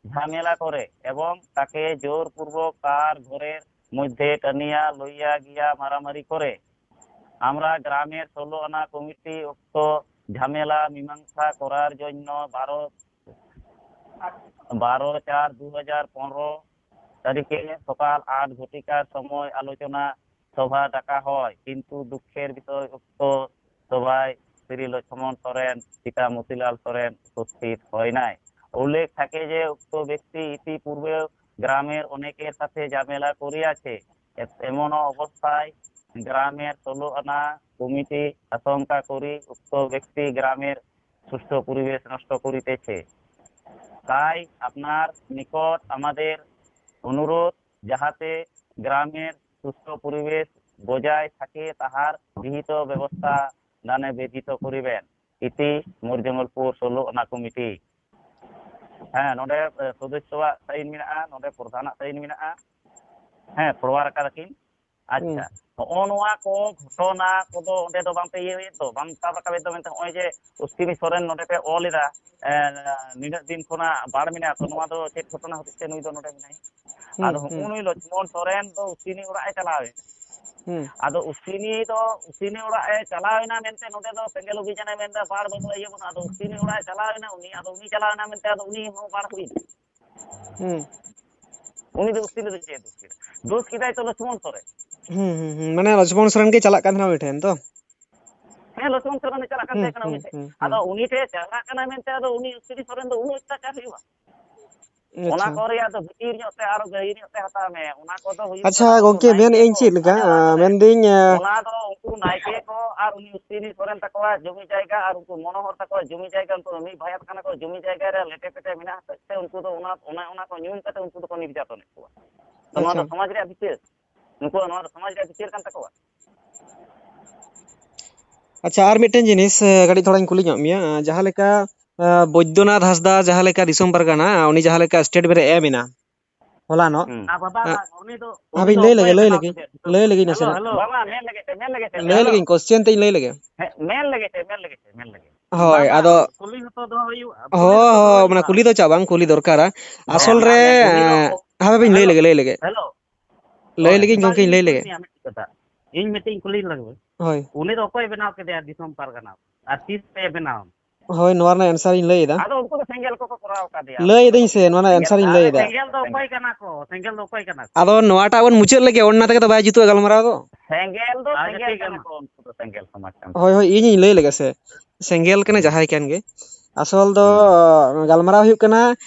ঝামেলা করে এবং তাকে জোরপূর্বক তার ঘরের মধ্যে টানিয়া লইয়া গিয়া মারামারি করে। আমরা গ্রামের ষোলো আনা কমিটি উক্ত ঝামেলা মীমাংসা করার জন্য বারো, বারো চার দু হাজার পনেরো তারিখে সকাল আট ঘটিকার সময় আলোচনা সভা ডাকা হয়, কিন্তু দুঃখের বিষয় উক্ত সভায় শ্রী লক্ষ্মণ সরেন পিতা মতিলাল সরেন উপস্থিত হয় নাই। উল্লেখ থাকে যে উক্ত ব্যক্তি ইতিপূর্বে গ্রামের অনেকের সাথে ঝামেলা করিয়াছে। এ-, এমন অবস্থায় গ্রামের ষোলো আনা কমিটি আশঙ্কা করি উক্ত ব্যক্তি গ্রামের সুষ্ঠু পরিবেশ নষ্ট করিতেছে। তাই আপনার নিকট আমাদের অনুরোধ, যাহাতে গ্রামের সুষ্ঠু পরিবেশ বজায় থাকে, তাহার বিহিত ব্যবস্থা দানে ব্যতীত করিবেন। ইতি ময়ূরজঙ্গলপুর ষোলো ᱚᱱᱟ ᱠᱚᱢᱤᱴᱤ᱾ ᱦᱮᱸ, ᱱᱚᱰᱮ, ᱮ, ᱥᱚᱫᱚᱥᱥᱚᱣᱟᱜ ᱥᱟᱭᱤᱱ ᱢᱮᱱᱟᱜᱼᱟ, ᱱᱚᱰᱮ ᱯᱨᱚᱫᱷᱟᱱᱟᱜ ᱥᱟᱭᱤᱱ ᱢᱮᱱᱟᱜᱼᱟ᱾ ᱦᱮᱸ, ᱯᱷᱚᱨᱣᱟᱨᱰ ᱟᱠᱟᱫᱟ ᱠᱤᱱ᱾ ᱟᱪᱪᱷᱟ, ᱦᱩᱸ᱾ ᱱᱚᱜᱼᱚ ᱱᱚᱣᱟ ᱠᱚ ᱜᱷᱚᱴᱚᱱᱟ ᱠᱚᱫᱚ ᱚᱸᱰᱮ ᱫᱚ ᱵᱟᱝ ᱯᱮ ᱤᱭᱟᱹᱭᱮᱫ ᱫᱚ, ᱵᱟᱝ ᱥᱟᱵ ᱨᱟᱠᱟᱵᱮᱫ ᱫᱚ ᱢᱮᱱᱛᱮ, ᱱᱚᱜᱼᱚᱭ ᱡᱮ ᱩᱥᱛᱤᱱᱤ ᱥᱚᱨᱮᱱ ᱱᱚᱰᱮ ᱯᱮ ᱚᱞ ᱮᱫᱟ, ᱮ, ᱱᱤᱱᱟᱹᱜ ᱫᱤᱱ ᱠᱷᱚᱱᱟᱜ ᱵᱟᱲ ᱢᱮᱱᱟᱭᱟ, ᱛᱚ ᱱᱚᱣᱟ ᱫᱚ ᱪᱮᱫ ᱜᱷᱚᱴᱚᱱᱟ ᱦᱚᱛᱮᱡ ᱛᱮ ᱱᱩᱭ ᱫᱚ ᱱᱚᱰᱮ ᱢᱮᱱᱟᱭᱟ? ᱦᱩᱸ, ᱟᱫᱚ ᱦᱩᱸ᱾ ᱦᱩᱜᱼᱩ ᱱᱩᱭ ᱞᱚᱪᱷᱢᱚᱱ ᱥᱚᱨᱮᱱ ᱫᱚ ᱩᱥᱛᱤᱱᱤ ᱚᱲᱟᱜ ᱮ ᱪᱟᱞᱟᱣ ᱮᱱᱟ᱾ ᱦᱩᱸ᱾ ᱟᱫᱚ ᱩᱥᱛᱤᱱᱤ ᱫᱚ, ᱩᱥᱛᱤᱱᱤ ᱚᱲᱟᱜ ᱮ ᱪᱟᱞᱟᱣ ᱮᱱᱟ ᱢᱮᱱᱛᱮ ᱱᱚᱰᱮ ᱫᱚ ᱥᱮᱸᱜᱮᱞ ᱚᱵᱷᱤᱡᱟᱱᱮ ᱢᱮᱱᱫᱟ, ᱵᱟᱲ ᱵᱟᱹᱱᱩᱜᱼᱟ, ᱤᱭᱟᱹ ᱵᱟᱹᱱᱩᱜᱼᱟ, ᱟᱫᱚ ᱩᱥᱛᱤᱱᱤ ᱚᱲᱟᱜ ᱮ ᱪᱟᱞᱟᱣ ᱮᱱᱟ ᱩᱱᱤ, ᱟᱫᱚ ᱩᱱᱤ ᱪᱟᱞᱟᱣ ᱮᱱᱟ ᱢᱮᱱᱛᱮ ᱟᱫᱚ ᱩᱱᱤ ᱦᱚᱸ ᱵᱟᱲ ᱦᱩᱭ ᱮᱱᱟ᱾ ᱦᱩᱸ᱾ ᱩᱱᱤ ᱫᱚ ᱩᱥᱛᱤᱱᱤ ᱫᱚ ᱪᱮᱫ ᱮ ᱫᱳᱥ ᱠᱮᱫᱟ? ᱫᱳᱥ ᱠᱮᱫᱟᱭ ᱛᱚ ᱞᱚᱪᱷᱢᱚᱱ ᱥᱚᱨᱮᱱ᱾ ᱦᱩᱸ, ᱦᱩᱸ, ᱦᱩᱸ᱾ ᱢᱟᱱᱮ ᱞᱚᱪᱷᱢᱚᱱ ᱥᱚᱨᱮᱱ ᱜᱮ ᱪᱟᱞᱟᱜ ᱠᱟᱱ ᱛᱟᱦᱮᱱᱟ ᱩᱱᱤ ᱴᱷᱮᱱ ᱛᱚ? ᱦᱮᱸ, ᱞᱚᱪᱷᱢᱚᱱ ᱥᱚᱨᱮᱱ ᱮ ᱪᱟᱞᱟᱜ ᱠᱟᱱ ᱦᱩᱸ, ᱛᱟᱦᱮᱸ ᱠᱟᱱᱟ ᱦᱩᱸ, ᱩᱱᱤ ᱴᱷᱮᱱ᱾ ᱦᱩᱸ, ᱦᱩᱸ᱾ ᱟᱫᱚ ᱩᱱᱤ ᱴᱷᱮᱱ ᱪᱟᱞᱟᱜ ᱠᱟᱱᱟ ᱢᱮᱱᱛᱮ ᱟᱫᱚ ᱩᱱᱤ ᱮᱥ ᱴᱤ ᱥᱚᱨᱮᱱ ᱫᱚ ᱩᱱᱟᱹᱜ ᱚᱛᱛᱟᱪᱟᱨ ᱦᱩᱭᱩᱜᱼᱟ? ᱚᱱᱟ ᱟᱪᱪᱷᱟ᱾ ᱠᱚ ᱨᱮᱭᱟᱜ ᱫᱚ ᱵᱷᱤᱛᱤᱨ ᱧᱚᱜ ᱛᱮ ᱟᱨᱚ ᱜᱟᱹᱦᱤᱨ ᱧᱚᱜ ᱛᱮ ᱦᱟᱛᱟᱣ ᱢᱮ᱾ ᱚᱱᱟ ᱠᱚᱫᱚ ᱦᱩᱭᱩᱜ ᱟᱪᱪᱷᱟ, ᱠᱟᱱᱟ ᱩᱱᱠᱩ ᱜᱚᱝᱠᱮ, ᱱᱟᱭᱠᱮ ᱢᱮᱱᱮᱫ ᱟᱹᱧ ᱠᱚ᱾ ᱪᱮᱫ ᱞᱮᱠᱟ? ᱟᱸᱡᱚᱢ, ᱟᱸᱡᱚᱢ ᱟᱸ, ᱢᱮ᱾ ᱢᱮᱱᱫᱟᱹᱧ, ᱟᱸ, ᱚᱱᱟ ᱫᱚ ᱩᱱᱠᱩ ᱱᱟᱭᱠᱮ ᱠᱚ ᱟᱨ ᱩᱱᱤ ᱮᱥ ᱴᱤ ᱥᱚᱨᱮᱱ ᱛᱟᱠᱚᱣᱟᱜ ᱡᱚᱢᱤ ᱡᱟᱭᱜᱟ ᱟᱨ ᱩᱱᱠᱩ ᱢᱚᱱᱳᱦᱚᱨ ᱛᱟᱠᱚᱣᱟᱜ ᱡᱚᱢᱤ ᱡᱟᱭᱜᱟ, ᱩᱱᱠᱩ ᱫᱚ ᱢᱤᱫ ᱵᱷᱟᱭᱟᱛ ᱠᱟᱱᱟ ᱠᱚ, ᱡᱚᱢᱤ ᱡᱟᱭᱜᱟ ᱨᱮ ᱞᱮᱴᱮ ᱯᱮᱴᱮ ᱢᱮᱱᱟᱜ ᱦᱚᱛᱮᱡ ᱛᱮ ᱩᱱᱠᱩ ᱫᱚ ᱚᱱᱟ, ᱚᱱᱟ, ᱚᱱᱟ ᱠᱚ ᱧᱩᱢ ᱠᱟᱛᱮ ᱩᱱᱠᱩ ᱫᱚᱠᱚ ᱱᱤᱨᱡᱟᱛᱚᱱᱮᱫ ᱠᱚᱣᱟ᱾ ᱛᱚ ᱱᱚᱣᱟ ᱟᱪᱪᱷᱟ᱾ ᱫᱚ ᱥᱚᱢᱟᱡᱽ ᱨᱮᱭᱟᱜ ᱵᱤᱪᱟᱹᱨ, ᱱᱩᱠᱩᱣᱟᱜ ᱱᱚᱣᱟ ᱫᱚ ᱥᱚᱢᱟᱡᱽ ᱨᱮᱭᱟᱜ ᱵᱤᱪᱟᱹᱨ ᱠᱟᱱ ᱛᱟᱠᱚᱣᱟ᱾ ᱟᱪᱪᱷᱟ, ᱟᱨ ᱢᱤᱫᱴᱮᱱ ᱡᱤᱱᱤᱥ, ᱮ, ᱠᱟᱹᱴᱤᱡ ᱛᱷᱚᱲᱟᱧ ᱠᱩᱞᱤ ᱧᱚᱜ ᱢᱮᱭᱟ᱾ ᱮ, ᱡᱟᱦᱟᱸ ᱞᱮᱠᱟ, ᱮ, ᱵᱳᱭᱫᱚᱱᱟᱛᱷ ᱦᱟᱸᱥᱫᱟ ᱡᱟᱦᱟᱸ ᱞᱮᱠᱟ ᱫᱤᱥᱚᱢ ᱯᱟᱨᱜᱟᱱᱟ, ᱩᱱᱤ ᱡᱟᱦᱟᱸ ᱞᱮᱠᱟ ᱥᱴᱮᱴᱢᱮᱱᱴ ᱮ ᱮᱢ ᱮᱱᱟ ᱦᱚᱞᱟᱱᱚᱜ, ᱦᱩᱸ᱾ ᱟᱨ ᱵᱟᱵᱟ, ᱮ, ᱩᱱᱤ ᱫᱚ, ᱩᱱᱤ ᱦᱟᱯᱮᱧ ᱫᱚ ᱞᱟᱹᱭ ᱚᱠᱚᱭ ᱞᱮᱜᱮ, ᱞᱟᱹᱭ ᱵᱮᱱᱟᱣ ᱞᱮᱜᱮ, ᱠᱮᱫᱮᱭᱟ? ᱞᱟᱹᱭ ᱞᱮᱜᱮᱧ ᱦᱮᱞᱳ, ᱱᱟᱥᱮᱱᱟᱜ᱾ ᱦᱮᱞᱳ᱾ ᱵᱟᱵᱟ, ᱢᱮᱱ ᱞᱮᱜᱮ ᱛᱮ, ᱢᱮᱱ ᱞᱮᱜᱮ ᱛᱮ, ᱞᱟᱹᱭ ᱦᱮᱞᱳ, ᱞᱮᱜᱮᱧ, ᱦᱮᱞᱳ᱾ Question ᱛᱮᱧ ᱞᱟᱹᱭ ᱞᱮᱜᱮ᱾ ᱦᱮᱸ, ᱢᱮᱱ ᱞᱮᱜᱮ ᱛᱮ, ᱢᱮᱱ ᱞᱮᱜᱮ ᱛᱮ, ᱢᱮᱱ ᱞᱮᱜᱮ᱾ ᱦᱳᱭ, ᱵᱟᱵᱟ, ᱟᱫᱚ ᱠᱩᱞᱤ ᱦᱚᱸᱛᱚ ᱫᱚᱦᱚ ᱦᱩᱭᱩᱜᱼᱟ, ᱠᱩᱞᱤ ᱦᱳᱭ, ᱦᱚᱸᱛᱚ ᱫᱚᱦᱚ ᱦᱳᱭ, ᱢᱟᱱᱮ ᱦᱩᱭᱩᱜᱼᱟ᱾ ᱠᱩᱞᱤ ᱫᱚ ᱪᱟᱜ ᱵᱟᱝ, ᱠᱩᱞᱤ ᱫᱚᱨᱠᱟᱨᱟ᱾ ᱦᱮᱸ, ᱟᱥᱚᱞ ᱢᱟ ᱨᱮ, ᱞᱟᱹᱭ ᱢᱮ, ᱩᱱᱤ ᱫᱚ ᱮᱸ, ᱚ-, ᱦᱟᱯᱮ ᱵᱤᱱ ᱞᱟᱹᱭ ᱦᱮᱞᱳ, ᱞᱮᱜᱮ, ᱞᱟᱹᱭ ᱞᱮᱜᱮ᱾ ᱞᱟᱹᱭ ᱦᱮᱞᱳ᱾ ᱞᱮᱜᱮ ᱦᱳᱭ, ᱜᱚᱝᱠᱮᱧ, ᱮᱵᱟᱨ ᱞᱟᱹᱭ ᱤᱧ ᱞᱮᱜᱮ᱾ ᱠᱩᱞᱤ ᱢᱮᱭᱟ ᱢᱤᱫᱴᱤᱡ ᱠᱟᱛᱷᱟ᱾ ᱤᱧ ᱢᱤᱫᱴᱤᱡ ᱤᱧ ᱠᱩᱞᱤ ᱞᱮᱜᱮ᱾ ᱦᱳᱭ᱾ ᱩᱱᱤ ᱫᱚ ᱚᱠᱚᱭ ᱵᱮᱱᱟᱣ ᱠᱮᱫᱮᱭᱟ ᱫᱤᱥᱚᱢ ᱯᱟᱨᱜᱟᱱᱟ? ᱟᱨ ᱛᱤᱥ ᱮ ᱵᱮᱱᱟᱣ? ᱦᱳᱭ, ᱱᱚᱣᱟ ᱨᱮᱱᱟᱜ answer ᱤᱧ ᱞᱟᱹᱭ ᱮᱫᱟ᱾ ᱟᱫᱚ ᱩᱱᱠᱩ ᱫᱚ ᱥᱮᱸᱜᱮᱞ ᱠᱚᱠᱚ ᱠᱚᱨᱟᱣ ᱠᱟᱫᱮᱭᱟ, ᱞᱟᱹᱭ ᱩᱱᱠᱩ ᱫᱚ ᱮᱫᱟᱹᱧ ᱥᱮ, ᱱᱚᱣᱟ ᱨᱮᱱᱟᱜ ᱥᱮᱸᱜᱮᱞ, answer ᱤᱧ ᱞᱟᱹᱭ ᱟᱨᱮ ᱮᱫᱟ᱾ ᱥᱮᱸᱜᱮᱞ ᱫᱚ ᱚᱠᱚᱭ ᱠᱟᱱᱟ ᱠᱚ? ᱥᱮᱸᱜᱮᱞ ᱫᱚ ᱚᱠᱚᱭ ᱠᱟᱱᱟ ᱠᱚ? ᱟᱫᱚ ᱱᱚᱣᱟᱴᱟᱜ ᱵᱚᱱ ᱢᱩᱪᱟᱹᱫ ᱞᱮᱜᱮ, ᱚᱱᱟ ᱛᱮᱜᱮ ᱛᱚ ᱵᱟᱭ ᱡᱩᱛᱩᱜᱼᱟ ᱜᱟᱞᱢᱟᱨᱟᱣ ᱫᱚ᱾ ᱥᱮᱸᱜᱮᱞ ᱫᱚ ᱟᱪᱪᱷᱟ, ᱥᱮᱸᱜᱮᱞ ᱴᱷᱤᱠ ᱜᱮᱭᱟ, ᱠᱟᱱᱟ ᱢᱟ᱾ ᱠᱚ, ᱩᱱᱠᱩ ᱫᱚ ᱥᱮᱸᱜᱮᱞ ᱥᱚᱢᱟᱡᱽ ᱠᱟᱱᱟ ᱠᱚ᱾ ᱦᱳᱭ, ᱦᱳᱭ, ᱤᱧᱤᱧ ᱞᱟᱹᱭ ᱞᱮᱜᱮ ᱥᱮ᱾ ᱥᱮᱸᱜᱮᱞ ᱠᱟᱱᱟ ᱦᱩᱸ᱾ ᱡᱟᱦᱟᱸᱭ ᱠᱟᱱ ᱜᱮ᱾ ᱟᱥᱚᱞ ᱫᱚ, ᱦᱩᱸ᱾ ᱜᱟᱞᱢᱟᱨᱟᱣ ᱦᱩᱭᱩᱜ ᱠᱟᱱᱟ,